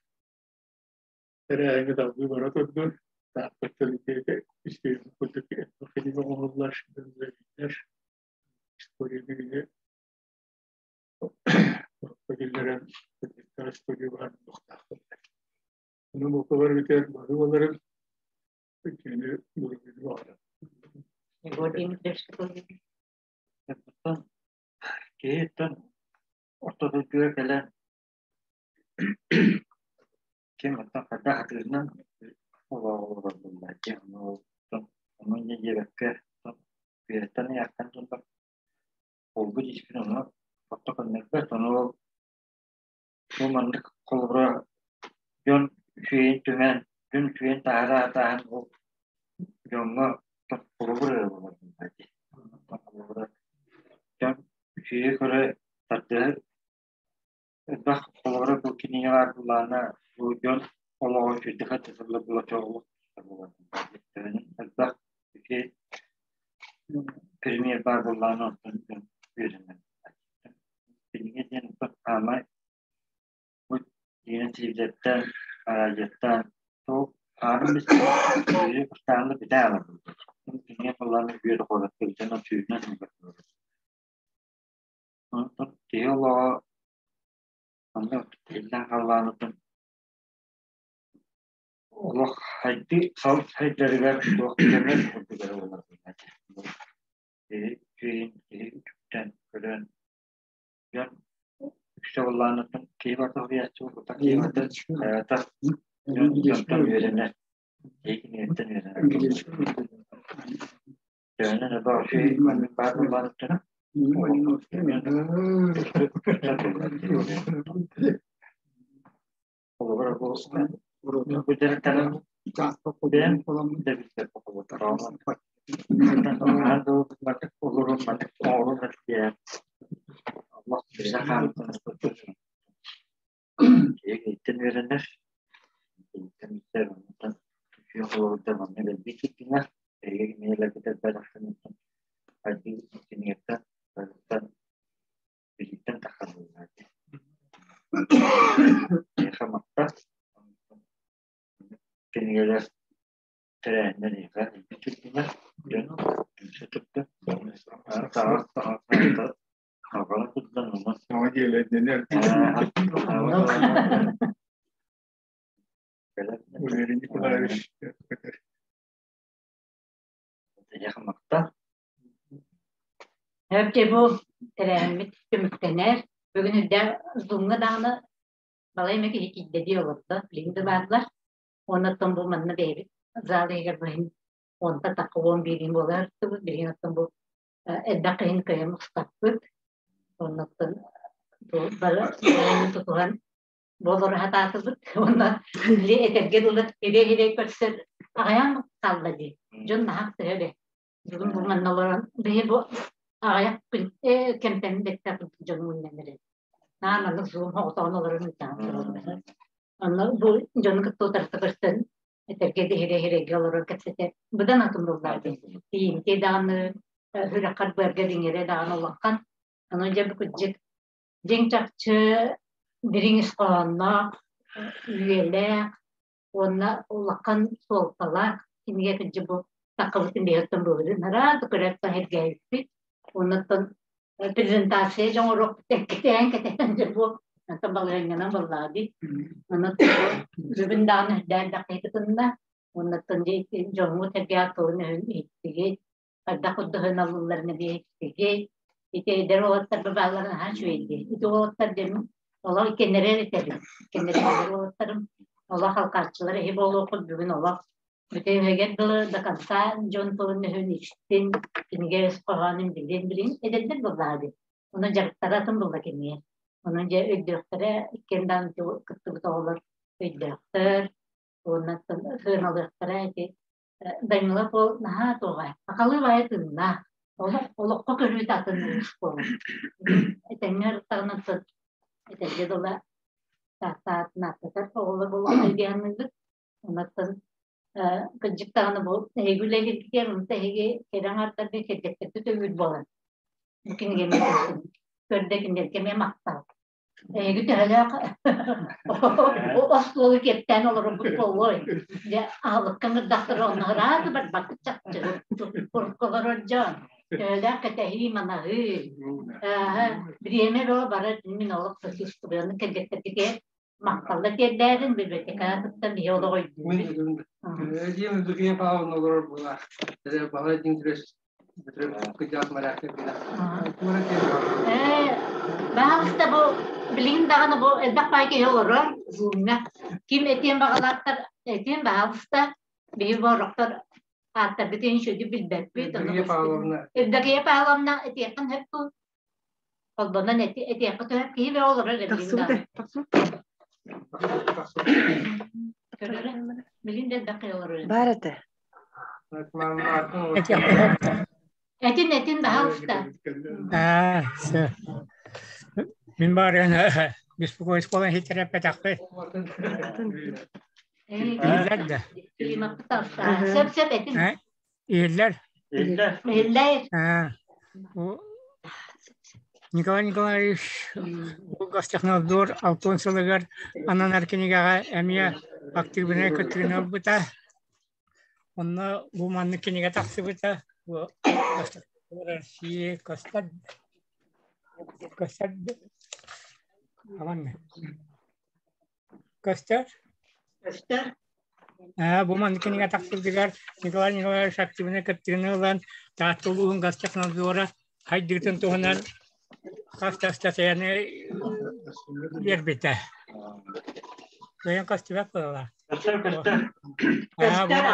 Тэрээһиҥҥэ салгыы бара турдун. Тааппыттан истиэхпит курдук элбэх кинигэ оҥоһуллар, үлэлииллэр. Историяны били киллэрэн история баар буолуохтаахтар. Ону бука барытыгар бары буоларын иккини буруйу баҕарабын.
Киһиттэн орто дойдуга кэлэн ким оттон хайдах атыырынан олоҕу олорор буолла дии. Ону инньэ диэбэккэ үөрэттэн ыйаахтан дьоннор буолбут испин ону орто көннөрбөт. Ону ол бу маннык холобура дьон үчүгэйин түмэн, дьон үчүгэйин таһаара сатааһын ол дьоҥҥо холобур эрэ буолар буолла дии. Холобура дьон үчүгэйи көрө тардыһар элбэх холобура бу кинигэ баар буоллаҕына бу дьон олоҕо үчүгэйдик сылдьар буолар буолар элбэх үчүгэй пример баар буоллаҕына онтон дьон үөрэнэр. Кинигэ диэн хаамай бу диэн телевизортан, араадьыйаттан туох хаарын билсибит кустаанна бүтэ аалар кинигэ буоллаҕына үөрэх олорор дьон сүүрүнэн сылдьар. Онтон киһи олоҕо онно тиллэн халлааныттан олох хайдыы сал сайдарыгар туох көмө курдук эрэ буолар киһи киһи киһи үтүктэн көрөн дьон үксэ буоллаҕына киһи барыта суруйааччы буолбатах киһи барыта хайата дьон дьонтон үөрэнэр киһи кинигэттэн үөрэнэр төһөнөн элбэх үчүгэй маннык баар буоллаҕына Холобура бу бу дьарыктанан бэйэм да билбэт Киһиттэн үөрэнэр, киһиттэн билсэр, онтон үчүгэй холобурдар манна элбии киирдилэр. Эһиги кинигэлэргит элбэтэхтэн хайдыы кинигэттэн барыттан билииттэн тахсар буоллаҕа дии. Миэхэ махтал. Кинигэлэр тэрээһиннэр эйиэхэ элбии киирдилэр. Дьон түмсэ турда. Аҕала турдан онон.
Саҥа дьиэлэрдэнэр. Валерий Николаевич көтөр.
Эйиэхэ махтал.
Өбдө бу тэрээһиммит түмүктэнэр. Бүгүн үрдээх Zoom-ҥа даҕаны балай эмэ киһи киирдэ дии олордо. Билигин да бааллар. Оннуттан бу манна бэйэбит зал иһигэр бу иһин уонтан тахха уон биирин буолар билигин оттон бу элбэх киһини кыайан устаппыт. Оннуттан бу бары тутуһан буолары сатаатыбыт. Уонна били этэргэ дылы илэ-илэ көрсөр аҕыйах хаалла дии. Дьон наһаа төһө бэ. Бүгүн бу манна олорон биһи бу аҕыйах күн кэмтэн бэттэх дьон мунньан эрэр. Наа маннык зуум оҕотоҕун олорон ыытаан тураллар. Онно бу дьону кытта утарыта көрсөн этэргэ иһирэ-иһирэйгэ олорон кэпсэтэ быдан атын буоллар дии. Тиийимтиэ даҕаны сүрэххэр быарга диҥэрэ даҕаны улахан. Онон дьэ бу кырдьык дьиҥ чахчы дириҥ ис хоһоонноох, үйэлээх уонна улахан суолталаах кинигэ кырдьык бу сахабытын биһиэттэн былырыын араас көрөөт сэргээбиппит. Оннуттан Презентация дьоҥоруох кэтээн кэтээн дьэ бу онтон балаһыанньанан баллаади. Онон бүгүн даҕаны үрдээн кытынна. Оннуттан дьэ дьоҥҥут эргээх тылын өһүн иһиттигит. Хайдах курдук алылларын эмиэ иһиттигит. Ити эдэр уолаттар баалларын аһаа үчүгэйдии. Ити уолаттар дьэ олох иккеннэрэр этэбин. Иккеннэрэр эдэр уолаттарым олох алкааччылар эһи буолуоххут бүгүн олох Бүтүнүгэр дылы до конца дьон тылын өһүн истин, кинигэ өс хоһоонун билин билин эдэрдэр буоллаҕа дии. Онон дьарыктара атын буолла кинигэ. Онон дьэ өйдөөхтөрө иккиэн даҕаны кыттыбыт оҕолор өйдөөхтөр, уонна сыаналыахтара ити Данила Пол наһаа туоҕа сахалыы баайа тыыннаах, олох олоххо көрүүтэ атын уус буолар. Этэҥҥэ ырыттаҕына этэргэ дылы тааттаатын ааттатар оҕолор буолуохтар диэн саныыбыт. Онон кырдьык даҕаны бу эһиги үлэлииргитигэр онто эһиги кэрэ аҥаардарга кэргэттэргэ төбүүр буолан бу кинигэни көрдө кинилэргэ эмиэ махтал. Эһиги төһөлөөх остуолу киэптээн олорорбут буолуой? Дьэ аһылыкка ыҥырдахтара онно ыраах барбаккыт чахчы. Урукку олорор дьон төһөлөөх кэтэһии манаһыы бириэмэ бөҕө барар мин олох сочувствуяны кэргэттэргитигэр Махталла тиэрдээрин библиотекаҕа кытта биһи олох өйдүүбүт.
Диэн Евдокия Павловна олорор буолар. Балай Дмитриевич кыдьаах моряктар билэр.
Ээ, баһаалыста бу билигин даҕаны бу элбэх баай киһи олорор Zoom-ҥа. Ким этиэн баҕалаахтар этиэн баһаалыста биһи бороктор ааттарбытын үчүгэйдик билбэппит.
Евдокия Павловна.
Евдокия Павловна этиэххин сөп дуу? Холбонон этиэххэ төһө киһи бөҕө олорор эбилин да. Билин да элбэх киһи олорор.
Бар этэ.
Этин этин баһаалыста.
Аа, все. Мин барыан беспокоить болан хитереппетахпы. Иһиллэр да.
Сөп сөп этин.
Иһиллэр.
Иһиллэр.
Аа, Николай Николаевич Гостехнадзор алтын сылыгар ананар кинигэҕэ эмиэ актыыбынай кыттыыны ылбыта. Онно бу маннык кинигэ тахсыбыта. Бу России көстөр көстөр Аман Көстөр?
Көстөр.
Бу маннык кинигэ тахсыбытыгар Николай Николаевич активнай кыттыыны ылан Таатта улууһун гостехнадзора хайдыытын туһунан хас да ыстатыйаны биэрбитэ. Кыайан көстүбэт буолла.
Көстөр, көстөр.
Көстөр,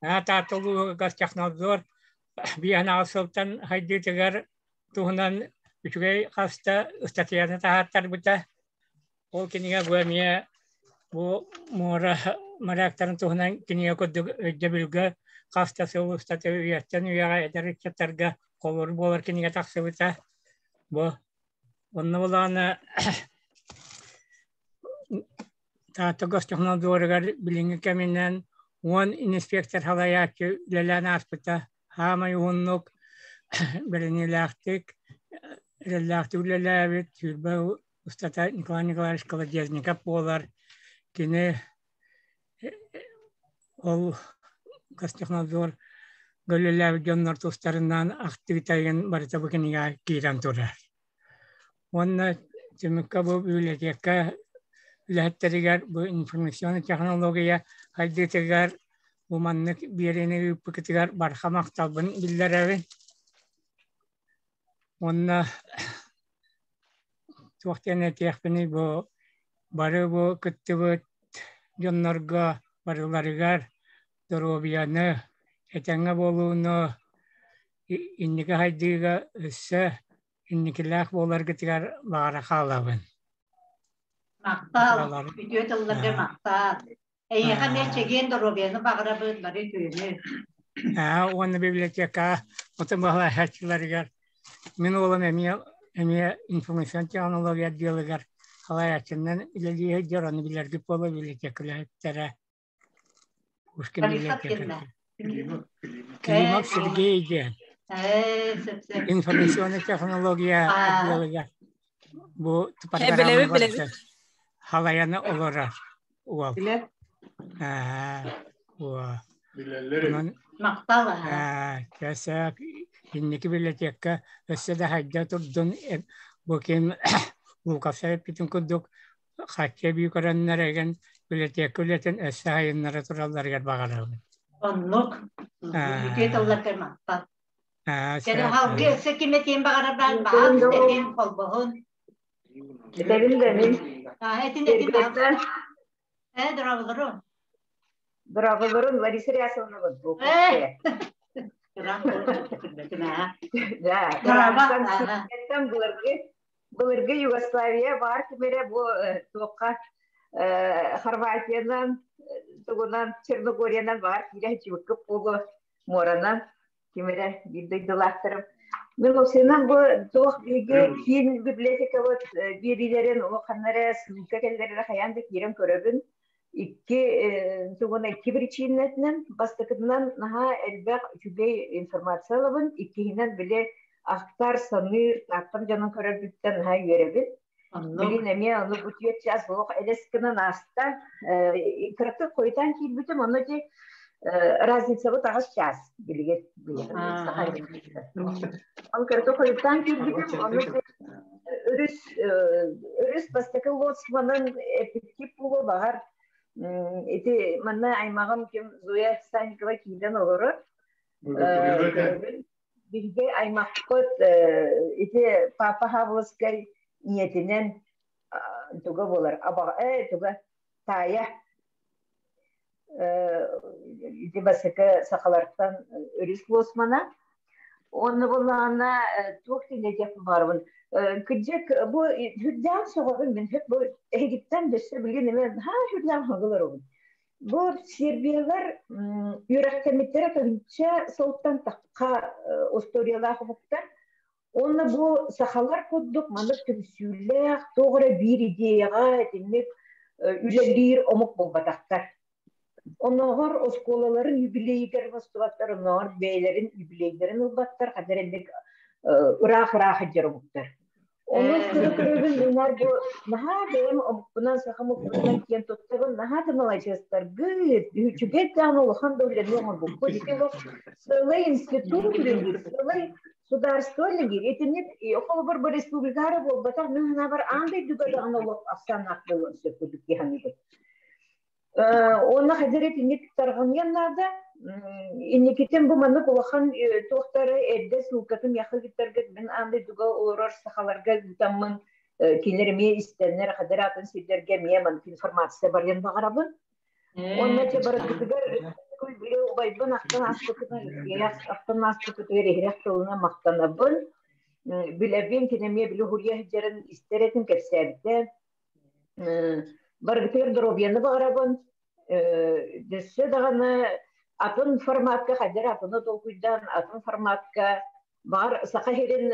аа. Таатта улууһун гостехнадзор биир сылтан хайдыытыгар туһунан үчүгэй хас да ыстатыйаны таһааттарбыта. Ол кинигэ бу эмиэ бу муора моряктарын туһунан кинигэ курдук өйдөбүлгэ хас да сыл устата үйэттэн үйэҕэ эдэр ыччаттарга холобур буолар кинигэ тахсыбыта. Бу онно булаана Таатта гостехнадзорыгар билиҥҥи кэминэн 10 инспектор салайааччы үлэлээн ааспыта. Хаамай уһуннук бэриниилээхтик, эрэллээхтик үлэлээбит, 20 устата Николай Николаевич Колодезников буолар. Кини ол гостехнадзор үлэлээбит дьоннор тустарынан ахтыытайын барыта бу кинигэ киирэн турар. Уонна түмүккэ бу библиотека үлэһиттэригэр бу информационнай технология хайдыытыгар бу маннык биэриини ыыппыкытыгар барҕа махталбын биллэрэбин. Уонна туох диэн этиэхпиний бу бары бу кыттыбыт дьоннорго барыларыгар доруобуйаны, этэҥҥэ буолууну, инники сайдыыга өссө инникилээх буоларгытыгар баҕара хаалабын.
Махтал, үтүө тылларга махтал. Эйиэхэ эмиэ чэгиэн доруобуйаны баҕарабыт, бары үтүөнү.
Уонна библиотека отон баһылааччыларыгар мин уолум эмиэ эмиэ информационная технология отделыгар салайааччынан үлэлии сылдьар, ону билэргит буолуо библиотека үлэһиттэрэ. Пушкин библиотеката. Климов Сергей диэн. Информационная технология отделыгар бу
Билэбит, билэбит.
халайаны олорор уол.
Билэр.
Аа, уо.
Билэллэр.
Онон
Махтал.
Кэсэк Инники библиотека өссө да хайда турдун бу ким Луковцев эппитин курдук хачча бүү көрөннөр эгэн библиотека үлэтин өссө хайыннара туралларыгар баҕарабын.
Оннук. Үтүө тылларга махтал. Кэлэ халгы өссө ким этиэн баҕарар баар баҕар этин холбоһун.
Этэбин да мин.
Этин этин баҕар. Э, дорооболорун.
Дорооболорун, Лариса Рясовна вот. Да, былыргы былыргы Югославия баар кимэрэ бу туохха Хорватиянан, тугунан, Черногориянан баар киирэ чыбыккып буолу муоранан кимэрэ биир дойдулаахтарым. Мин осынан бу туох биһиги киин библиотекабыт биэриилэрин улаханнара ссылка кэллэрэ хайаан да киирэн көрөбүн. Икки тугуна икки причиннэтинэн бастакытынан наһаа элбэх үчүгэй информация ылабын, иккиһинэн били ахтар, саныыр, тааттам дьонун көрөрбүттэн наһаа үөрэбин. Билин эмиэ ону бу түөрт час олох элэс гынан ааста. Кыратык хойутаан киирбитим, ону ди разницабыт аҕыс час билигин. Ол кыратык хойутаан киирбитим, ону өрүс өрүс бастакы лоцманын эппиттип буолуо баҕар ити манна аймаҕым ким Зоя Санникова киирэн олорор. Биһиги аймахпыт ити Папа Хабылыскай ийэтинэн туга буолар абаҕа туга таайа ити бастакы сахалартан өрүс лоцмана. Уонна буоллаҕына туох диэн баарбын кырдьык бу сүрдээх сөҕөбүн мин бу эһигиттэн өссө билигин эмиэ наһаа сүрдээх сөҕөлөрөбүн. Бу сербиялар үөрэхтэммиттэрэ тыһыынча сылтан тахха устуоруйалаах омуктар. Уонна бу сахалар курдук маннык түмсүүлээх, туох эрэ биир идеяҕа итинник үлэлиир омук буолбатахтар. Оннооҕор оскуолаларын юбилейигэр мустубаттар, оннооҕор бэйэлэрин юбилейдэрин ылбаттар, ханна эрэ инник ыраах-ыраах сылдьар омуктар. Ону көрө-көрөбүн мунар бу наһаа бэйэм омукпунан, сахам омукпунан киэн туттабын, наһаа да маладьыастаргыт, үчүгэй даҕаны улахан да үлэни оҥорбуккут. Ити олох сыалай институт үлэлиир, сыалай государство үлэлиир. Итинник холобур бу республика эрэ буолбатах, мин санаабар аан дойдуга даҕаны олох ахсааннаах буолуон сөп курдук дии саныыбын. Уонна хадыр итинник тарҕаныан наада. Инникитин бу маннык улахан туохтары эрдэ ссылкатын миэхэ ыыттаргыт мин аан дойдуга олорор сахаларга ыытаммын кинилэр эмиэ истэннэр хадыр атын сирдэргэ эмиэ маннык информация барыан баҕарабын. Уонна те барытыгар били убайбын ахтан ааспыкытын ахтан ааспыкытыгар иһирэх тылынан махтанабын. Билэбин кини эмиэ били хуруйа сылдьарын истэр этим кэпсээбитэ. Барыгытыгар доруобуйаны баҕарабын. Өссө даҕаны атын форматка хайдах атыны толкуйдаан атын форматка баҕар Саха сирин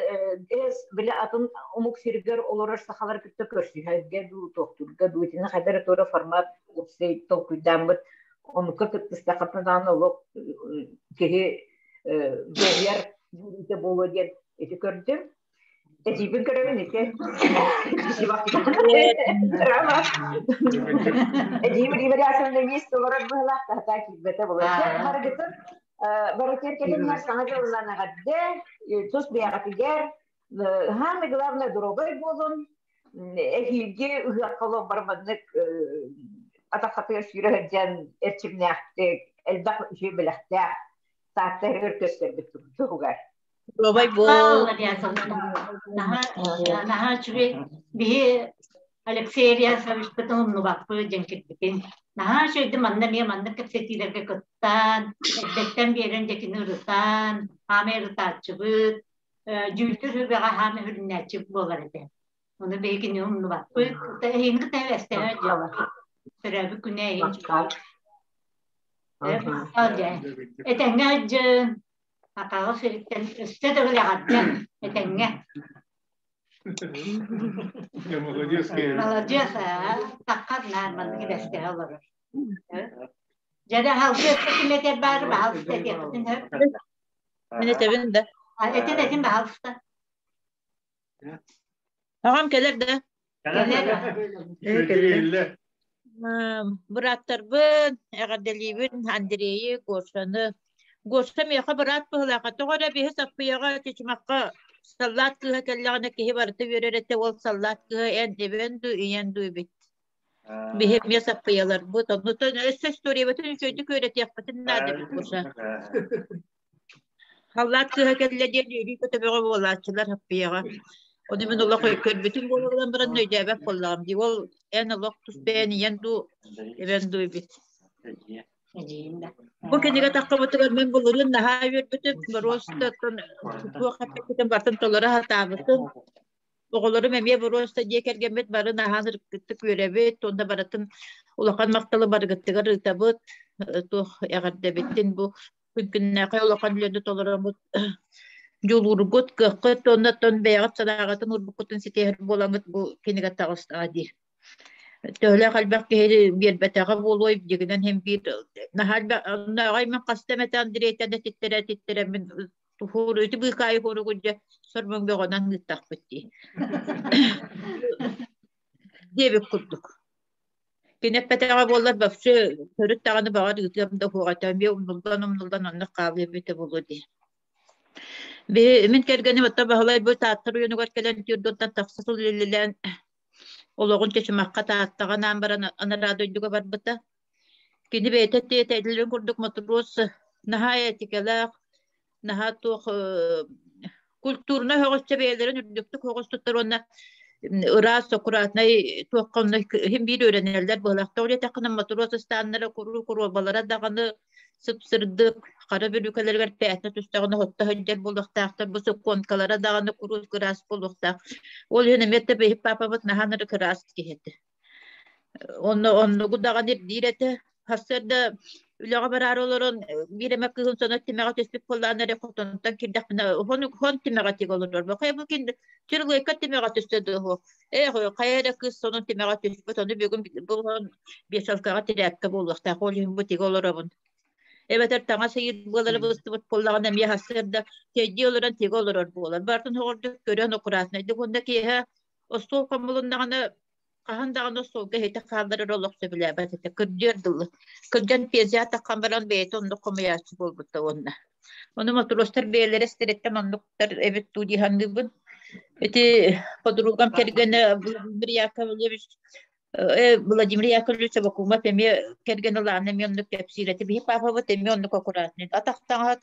били атын омук сиригэр олорор сахалар кытта көрсүһэргэ дуу, туохтуурга дуу итини хайдах эрэ туора формат уопсай толкуйдааммыт онукка кыттыстаххытына даҕаны олох киһи дуоһуйар буолуо диэн ити көрдүм. Эдьиийбин көрөбүн ити. Эдьиийим Риварясовна эмиэ олорор быһылаах таһата киирбэтэ буолар. Барыгытын барытыгар кэлиннэр саҥа дьылынан эҕэрдэ, тус бэйэҕитигэр самое главное доруобай буолун, эһиилги ыһыахха олох барбаннык атаххатыгар сүүрэ сылдьан эрчимнээхтик, элбэх үчүгэй бэлэхтээх Тааттаһыгар көстөрбүт туһугар.
Доруобай буол.
Наһаа үчүгэй. Биһи Алексей Ильясовичпытын умнубаппыт дьэҥкирбитин. Наһаа үчүгэйдик манна эмиэ маннык кэпсэтиилэргэ кыттан, эрдэттэн биэрэн дьэкини ырытан, хаамай ырытааччыбыт, дьүүлтүр сүбэҕэ хаамай үрүннээччи буолар этэ. Ону биһи кини умнубаппыт. Эһиини кытта эстэһэ дьыала. Төрөөбүт күнэ эһиин Этэҥҥэ дьын Акаҕа сириттэн өссө да үлэҕэрдэ этэҥҥэ.
Молодец,
Молодец, таххар наар маннык бэстэһэ олорор. Дьэ халгы өссө ким этэр баар баһалыста этиэхпитин сөп.
Мин этэбин да.
Этин этин баһалыста.
Аҕам кэлэр да.
Кэлэр.
Бырааттарбын эҕэрдэлиибин Андрейы, Гошаны.
Гоша миэхэ быраат быһыылаах, тоҕо эрэ биһи Саппыйаҕа Чычымахха саллаат кыыһа кэллэҕинэ киһи барыта үөрэр этэ, ол саллаат кыыһа эн эбэн дуу, ийэн дуу эбит. Биһи эмиэ саппыйаларбыт, оннуттан өссө историябытын үчүгэйдик үөрэтиэхпитин наада эбит Гоша. Халлаат кыыһа кэллэ диэн үөрүү көтөбөҕө буолааччылар Саппыйаҕа. Ону мин олох көрбүтүм буолан баран өйдөөбөт буоллаҕым дии. Ол эн олох тус бэйэн ийэн дуу, эбэн дуу эбит. Бу кинигэ таххыбытыгар мин былырыын наһаа үөрбүтүм, боруоста туох эппиккитин барытын толоро сатаабытым. Оҕолорум эмиэ боруоста дьиэ кэргэммит бары наһаа ырыктык үөрэбит, уонна барытын улахан махталы барыгыттыгар ыытабыт, туох эҕэрдэбиттин бу күн күннээхэй улахан үлэни толороммут дьулуургут, кыаххыт уонна оттон бэйэҕит санааҕытын уурбуккутун ситиһэр буоламмыт бу кинигэ таҕыстаҕа дии. Төһөлөөх элбэх киһи биэрбэтэҕэ буолуой, дьигинэн иһин биир наһаа элбэх оннооҕой мин хаста эмэтэ Андрейтан этиттэрэ этиттэрэ мин туһуур ити быыкаайы хуоругу дьэ сормуҥ бөҕөнөн ыыттахпыт дии диэбит курдук. Кини эппэтэҕэ буоллар вообще төрүт даҕаны баҕар ыытыам да суоҕа этэ, эмиэ умнуллан умнуллан оннук хаалыа эбитэ буолуо дии. Биһи мин кэргэним оттон Баһылай бу Таатта оройуонугар кэлэн түөрт тахса сыл үлэлээн олоҕун чычымахха Тааттаҕа анаан баран анараа дойдуга барбыта. Кини бэйэтэ этэллэрин курдук матрос наһаа этикэлээх, наһаа туох культурнай оһоҕосчо бэйэлэрин үрдүктүк оһоҕос туттар уонна ыраас, аккуратнай туохха онно иһин биир үөрэнэллэр быһыылаах. Тоҕо диэтэххинэ матрос ыстааннара куруук куруобалара даҕаны сып-сырдык, хара бүрүүкэлэригэр пятна түстэҕинэ хотто сылдьар буолуохтаахтар, бу суккуонкалара даҕаны куруук ыраас буолуохтаах. Ол иһин эмиэ да биһиги паапабыт наһаа ынырык ыраас киһи этэ. Онно оннугу даҕаны ирдиир этэ. Сарсыарда үлэҕэ бараары олорон биир эмэ кыыһым соно тимэҕэ түспүт буоллаҕына эрэ хотонтон киирдэхпинэ хон хон тимэҕэ тигэ олорор. Хайа бу кин чырылыйка тимэҕэ түстэ дуо? Ээ хайа эрэ кыыс сонун тимэҕэ түспүт, ону бүгүн бу бешалкаҕа тирээпкэ буолуохтаах, ол иһин бу тигэ олоробун. Эбэтэр таҥас ыйыыр буолара быстыбыт буоллаҕына эмиэ сарсыарда чэйдии олорон тигэ олорор буолар. Барытын оҕордук көрөн аккуратнайдык уонна киэһэ остуол хомулуннаҕына хаһан даҕаны остуолга иһитэ хаалларар олох сөбүлээбэт этэ. Кырдьыар дылы. Кырдьан пенсия таххан баран бэйэтэ оннук хомуйааччы буолбута уонна. Ону матростар бэйэлэрэ истэриттэн оннуктар эбит дуу дии саныыбын. Ити подругам кэргэнэ Владимир Яковлевич Владимир Яковлевич Абакумов эмиэ кэргэн ылаан эмиэ оннук кэпсиир этэ. Биһи папабыт эмиэ оннук аккуратный. Атахтаҥа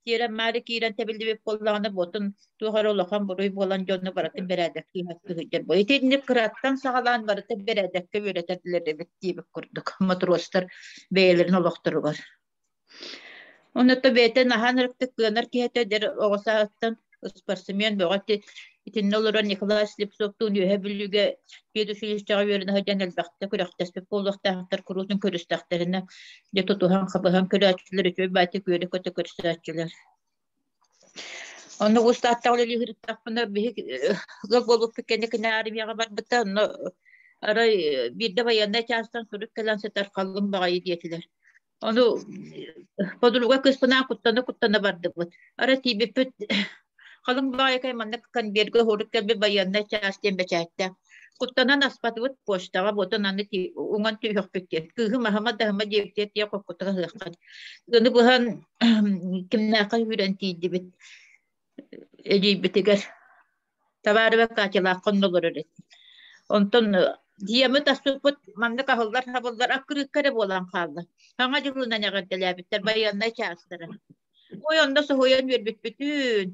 тиэрэн маары киирэн тэбиллибит буоллаҕына буотун туох эрэ улахан буруй буолан дьону барытын бэрээдэктии сылдьар бу. Итинник кыраттан саҕалаан барыта бэрээдэккэ үөрэтэллэр эбит диэбит курдук матростар бэйэлэрин олохторугар. Онно бэйэтэ наһаа ынырыктык кыанар киһи этэ, эдэр оҕо сааһыттан спортсмен бөҕө итиннэ олорон Николай Слепцовтуун Үөһэ Бүлүүгэ педучилищеҕа үөрэнэ сылдьан элбэхтэ күрэхтэспит буолуохтаахтар, куруутун көрүстэхтэринэ дьэ тутуһан-хабыһан көрөөччүлэр, үчүгэй баайдык үөрэ-көтө көрсөөччүлэр. Онно устааттаах үлэлии сырыттахпына биһи ыал буолбуппут кэннэ кини армияҕа барбыта, онно арай биирдэ байыаннай чаастан сурук кэлэн сытар халлым баҕайы диэтилэр. Ону подруга кыыспынаан куттана-куттана бардыбыт. Арай тиийбиппит халыҥ баҕайы маннык конверга уһурук кэлбит байыаннай чаас диэн бэчээттээх. Куттанан аспатыбыт почтаҕа буотун аны уҥан түһүөхпүт диэн. Кыыһым аһыма да аһыма диэбитигэр тиийэ хоккутуга ыһыаххын. Ыны быһан кимнээххэ үүрэн тиийдибит эдьиийбитигэр. Табаарыба Катялаахха онно олорор этим. Онтон дьиэмит аспыппыт маннык аһыллар-хабыллар аккырыыкка эрэ буолан хаалла. Саҥа дьылынан эҕэрдэлээбиттэр байыаннай чаастара. Ой, онно соһуйан үөрбүппүтүн.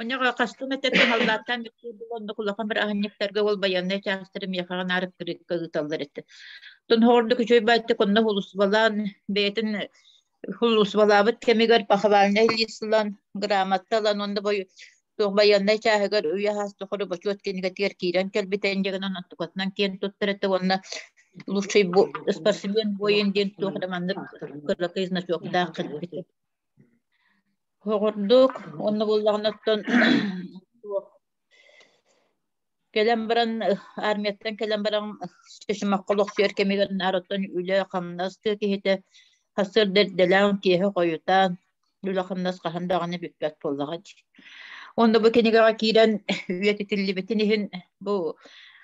Онньоҕо хастым этэ кыһаллааттаан оннук улахан бырааһынньыктарга ол байыаннай чаастары миэхэ наар аккырыыкка ыыталлар этэ. Оттон ордук үчүгэй баайтык онно хулусбалаан бэйэтин хулусбалаабыт кэмигэр похвальнай лист ылан, грамота ылан уонна туох байыаннай чааһыгар үйэ саас тухары бочуот кинигэтигэр киирэн кэлбитэ инньэ онтукатынан киэн туттар этэ уонна лучший спортсмен воин диэн туох да маннык кыракый значоктаах кэлбитэ. Оҕурдук онно буоллаҕына оттон кэлэн баран армияттан кэлэн баран чычымахха олохсуйар кэмигэр наар оттон үлэ-хамнас тыа киһитэ сарсыарда эрдэлээн киэһэ хойутаан үлэ-хамнас хаһан даҕаны бүппэт буоллаҕа дии. Онно бу кинигэҕэ киирэн үйэтитиллибитин иһин бу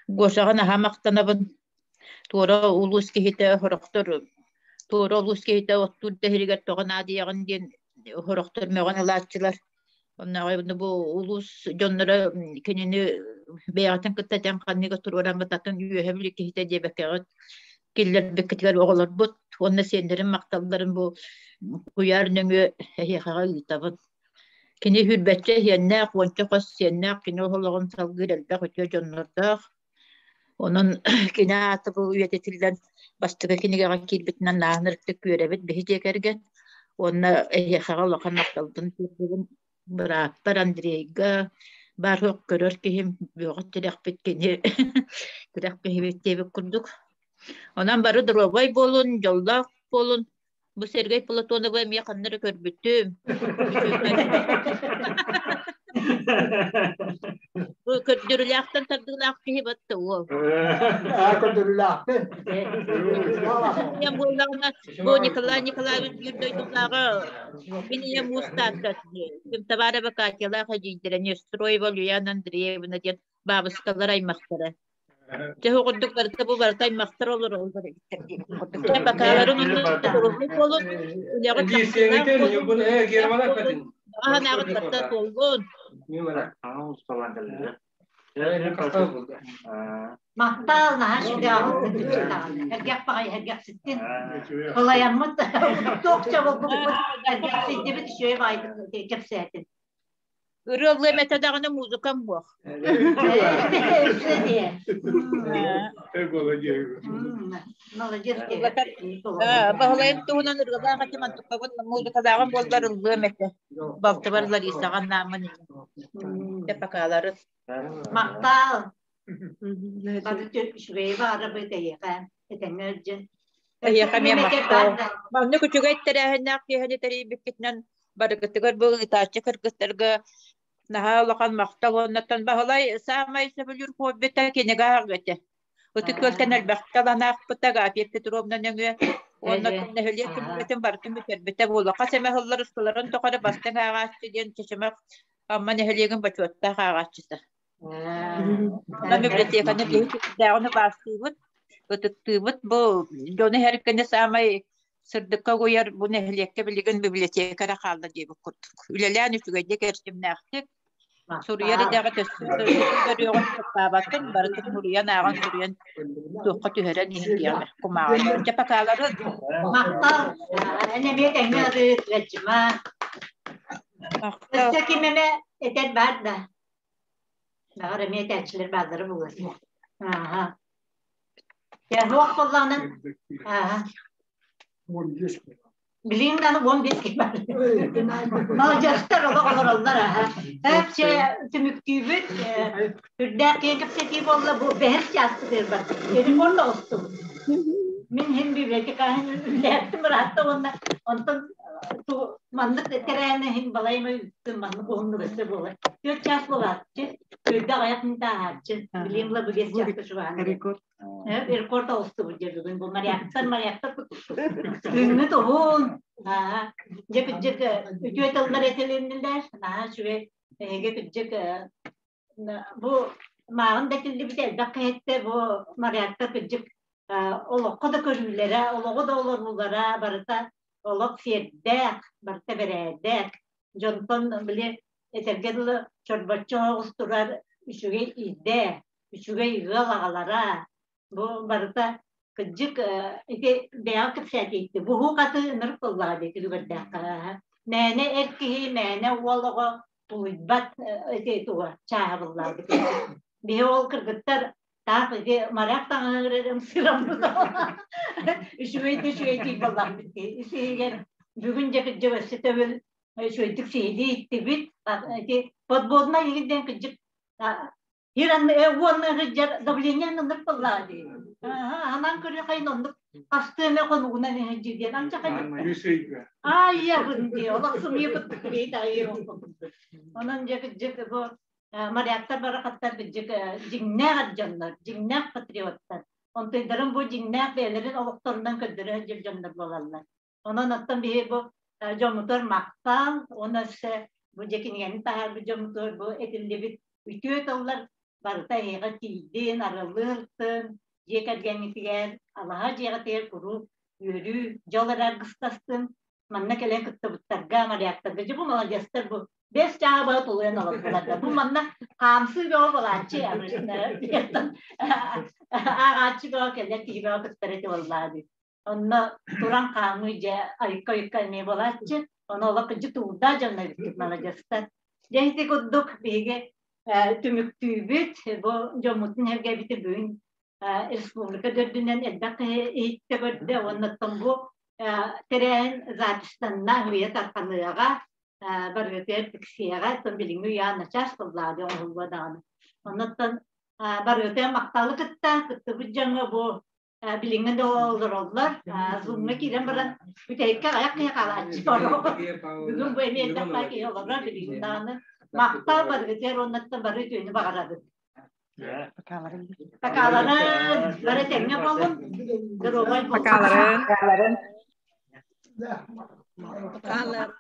Гошаҕа наһаа махтанабын. Туора улуус киһитэ сорохтор туора улуус киһитэ оттуур дэһиригэр тоҕо наадыйаҕын диэн Хорохтор мөҕөн ылааччылар. Оннооҕу бу улуус дьонноро кинини бэйэҕитин кытта тэҥ ханныга туруораҥҥыт атын үөһэ бүлүү киһитэ диэбэккэҕит киллэрбиккитигэр оҕолорбут уонна сиэннэрим махталларын бу куйаар нөҥүө эһиэхэҕэ ыытабын. Кини сүүрбэччэ сиэннээх, уонча хос сиэннээх, кини олоҕун салгыыр элбэх үтүө дьоннордоох. Онон кини аата бу үйэтитиллэн бастакы кинигэҕэ киирбитинэн нааһын ырыктык үөрэбит биһи дьиэ кэргэн. Уонна эһиэхэҕэ улахан махталбын тиэрдэбин бырааппар Андрейга баар суох көрөр киһим бүөҕү тирэхпит кини тирэх киһибит диэбит курдук. Онон бары доруобай буолун, дьоллоох буолун. Бу Сергей Платоновы эмиэ ханна эрэ көрбүтүм. Бу көрдөрүүлээхтэн тардыылаах киһи батта уол.
Аа көрдөрүүлээхпин.
Ийэм буоллаҕына, бу Николай Николаевич биир дойдулааҕа мин ийэм уус Таатта Товарова Катялаах эдьиийдэрэ Нестроева Ульяна Андреевна диэн баабыскалар аймахтара. Дьэ курдук барыта бу барыта аймахтар олороллор эбиттэр диэбит курдук. Дьэ бакааларын онно буолун, үлэҕит тахсыылаах буолун, аһанааҕыт барыта туоллун.
Махтал, наһаа сүрдээҕин Эргэх баҕайы эргэхситтин. Кылайаммыт туох чабылбыппыт эргэхсийдибит үчүгэй баҕайытык кэпсээтин.
Ырыаллыам этэ даҕаны музыкам буох. Баһылайым туһунан ырыалаах этим антуккабын музыкалааҕым буоллар ыллыам этэ. Балтыбар Ларисаҕа анааммын Тэпакаалары.
Махтал. Бары үчүгэйи баҕарабыт эйиэхэ. Этэҥҥэ ырдьын.
Эйиэхэ эмиэ махтал. Маннык үчүгэй тэрээһиннээх киэһэни тэрийбиккитинэн барыгытыгар бу ыытааччы кыргыттарга наһаа улахан махтал уоннаттан Баһылай саамай сөбүлүүр хоббита кинигэ ааҕыы этэ. Ытык Күөлтэн элбэхтэ ылан аахпыта Агафья Петровна нөҥүө уонна нэһилиэк кинигэтин барытын бүтэрбитэ буолуо. Хас эмэ сыллар усталарын тухары бастыҥ ааҕааччы диэн Чычымах Амма нэһилиэгин бочуоттаах ааҕааччыта. Онон библиотеканы киһи сүрдээҕин убаастыыбыт, ытыктыыбыт. Бу дьону иһэркэни саамай сырдыкка угуйар бу нэһилиэккэ билигин библиотека эрэ хаалла диэбит курдук. Үлэлээн үчүгэйдик эрчимнээхтик суруйар идэҕэ төссө көрүөҕүн сатаабатын барытын суруйан ааҕан суруйан туохха түһэрэн иһин диэҕэ кумааҕы. Дьэ покалары
Махтал. Эн эмиэ тэҥҥэ ырыт, Рэджима. Өссө ким эмэ этэр баар да? Баҕар эмиэ этээччилэр бааллара буолуо. Ааха. Туох буоллаҕына ааха. Билигин даҕаны 15 киһи бар. Маладьыастар олох олороллор аха. Эпче түмүктүүбүт. Үрдээх киэҥ кэпсэтии буолла бу бэһис чааспытыгар бар. Телефон да оҕустубут. Мин иһин библиотекаһын үллээттим ыраатта уонна онтон маннык тэрээһин иһин балайым ыыттым маннык уһуннук өссө буолар. Түөрт чаас буолааччы, төрдө аҕыйах мүнүүтэ ааһааччы. Билиэм ла бу биэс чааска чугаһаан. Рекорд. Рекорд оҕустубут дьэ бүгүн бу моряктар моряктар Күҥҥүт уһун. Дьэ кырдьык үтүө тыллар этилиннилэр. Наһаа үчүгэй. Эһиги кырдьык бу мааҕын да этиллибитэ элбэх киһиттэ бу моряктар кырдьык олоххо да көрүүлэрэ, олоҕу да олоруулара барыта олох сиэрдээх, барыта бэрээдэк. Дьонтон били этэргэ дылы чорбоччу оҕус турар үчүгэй идэ, үчүгэй ыал аҕалара. Бу барыта кырдьык ити бэйэҕэ кэпсээтийтти. Буһуу хаты ынырык буоллаҕа дии түгүбэрдээххэ. Мээнэ эр киһи, мээнэ уол оҕо тулуйбат ити туга чааһа буллаабыт. Биһи ол кыргыттар таах ити моряк таҥаһыгар ымсыыраммыт үчүгэй да үчүгэй тиий буоллахпыт дии. Ис иһигэр бүгүн дьэ кырдьык өссө төгүл үчүгэйдик сиһилии иттибит. Ити подводнай иһит диэн кырдьык Иран уонна сылдьар давление оннук буоллаҕа дии. Анаан көрүөхайын оннук хастыана хонугунан иһэлдьи диэн анча Айябын дии олох сымыйа куттук бейт айы Онон дьэ кырдьык бу моряктар барахаттар кырдьык дьиҥнээх дьоннор, дьиҥнээх патриоттар. Онтуйдарын бу дьиҥнээх бэйэлэрин олохторунан көрдөрө сылдьар дьоннор буолаллар. Онон оттон биһи бу дьоммутугар махтал уонна өссө бу дьэ кинигэни таһаарбыт дьоммутугар бу этиллибит үтүө тыллар барыта эһиэхэ тиийдин, арыллыыртын, дьиэ кэргэҥҥитигэр, алаһа дьиэҕитигэр куруук үөрүү, дьол эрэ аргыстастын. Манна кэлэн кыттыбыттарга, моряктарга, дьэ бу молодецтар бу. Бэс чааһы быһа тулуйан олордулар да. Бу манна хаамсыы бөҕө буолааччы, ааҕааччы бөҕө кэлэр киһи бөҕө кыттар этэ буоллаа дии. Онно туран хаамыы дьэ айыкка-айыкка эмиэ буолааччы. Ону олох кыдьы туурдаа дьонно эбиккит молодецтар. Дьэ ити курдук биһиги түмүктүүбүт. Бу дьоммутун эргэбити бүгүн республика төрдүнэн элбэх киһи иһиттэ көрдө уонна бу тэрээһин запистанна үйэ тарханыаҕа барыгытыгар тиксиэҕэ оттон билиҥҥи үйэ начаас тыллаады оҥоһуллуо даҕаны оннуттан барыгытыгар махталы кытта кыттыбыт дьоҥҥо бу билиҥҥи да олороллор зумҥа киирэн баран бүтэһиккэ аҕыйах киһи хаалааччы бүгүн бу эмиэ элбэх киһи олорор билигин даҕаны махтал барыгытыгар уоннаттан бары үтүөнү баҕарабыт Покаларын, бары тэҥҥэ буолун. Доруобай буолун.
Покаларын.
Покаларын.
Покаларын.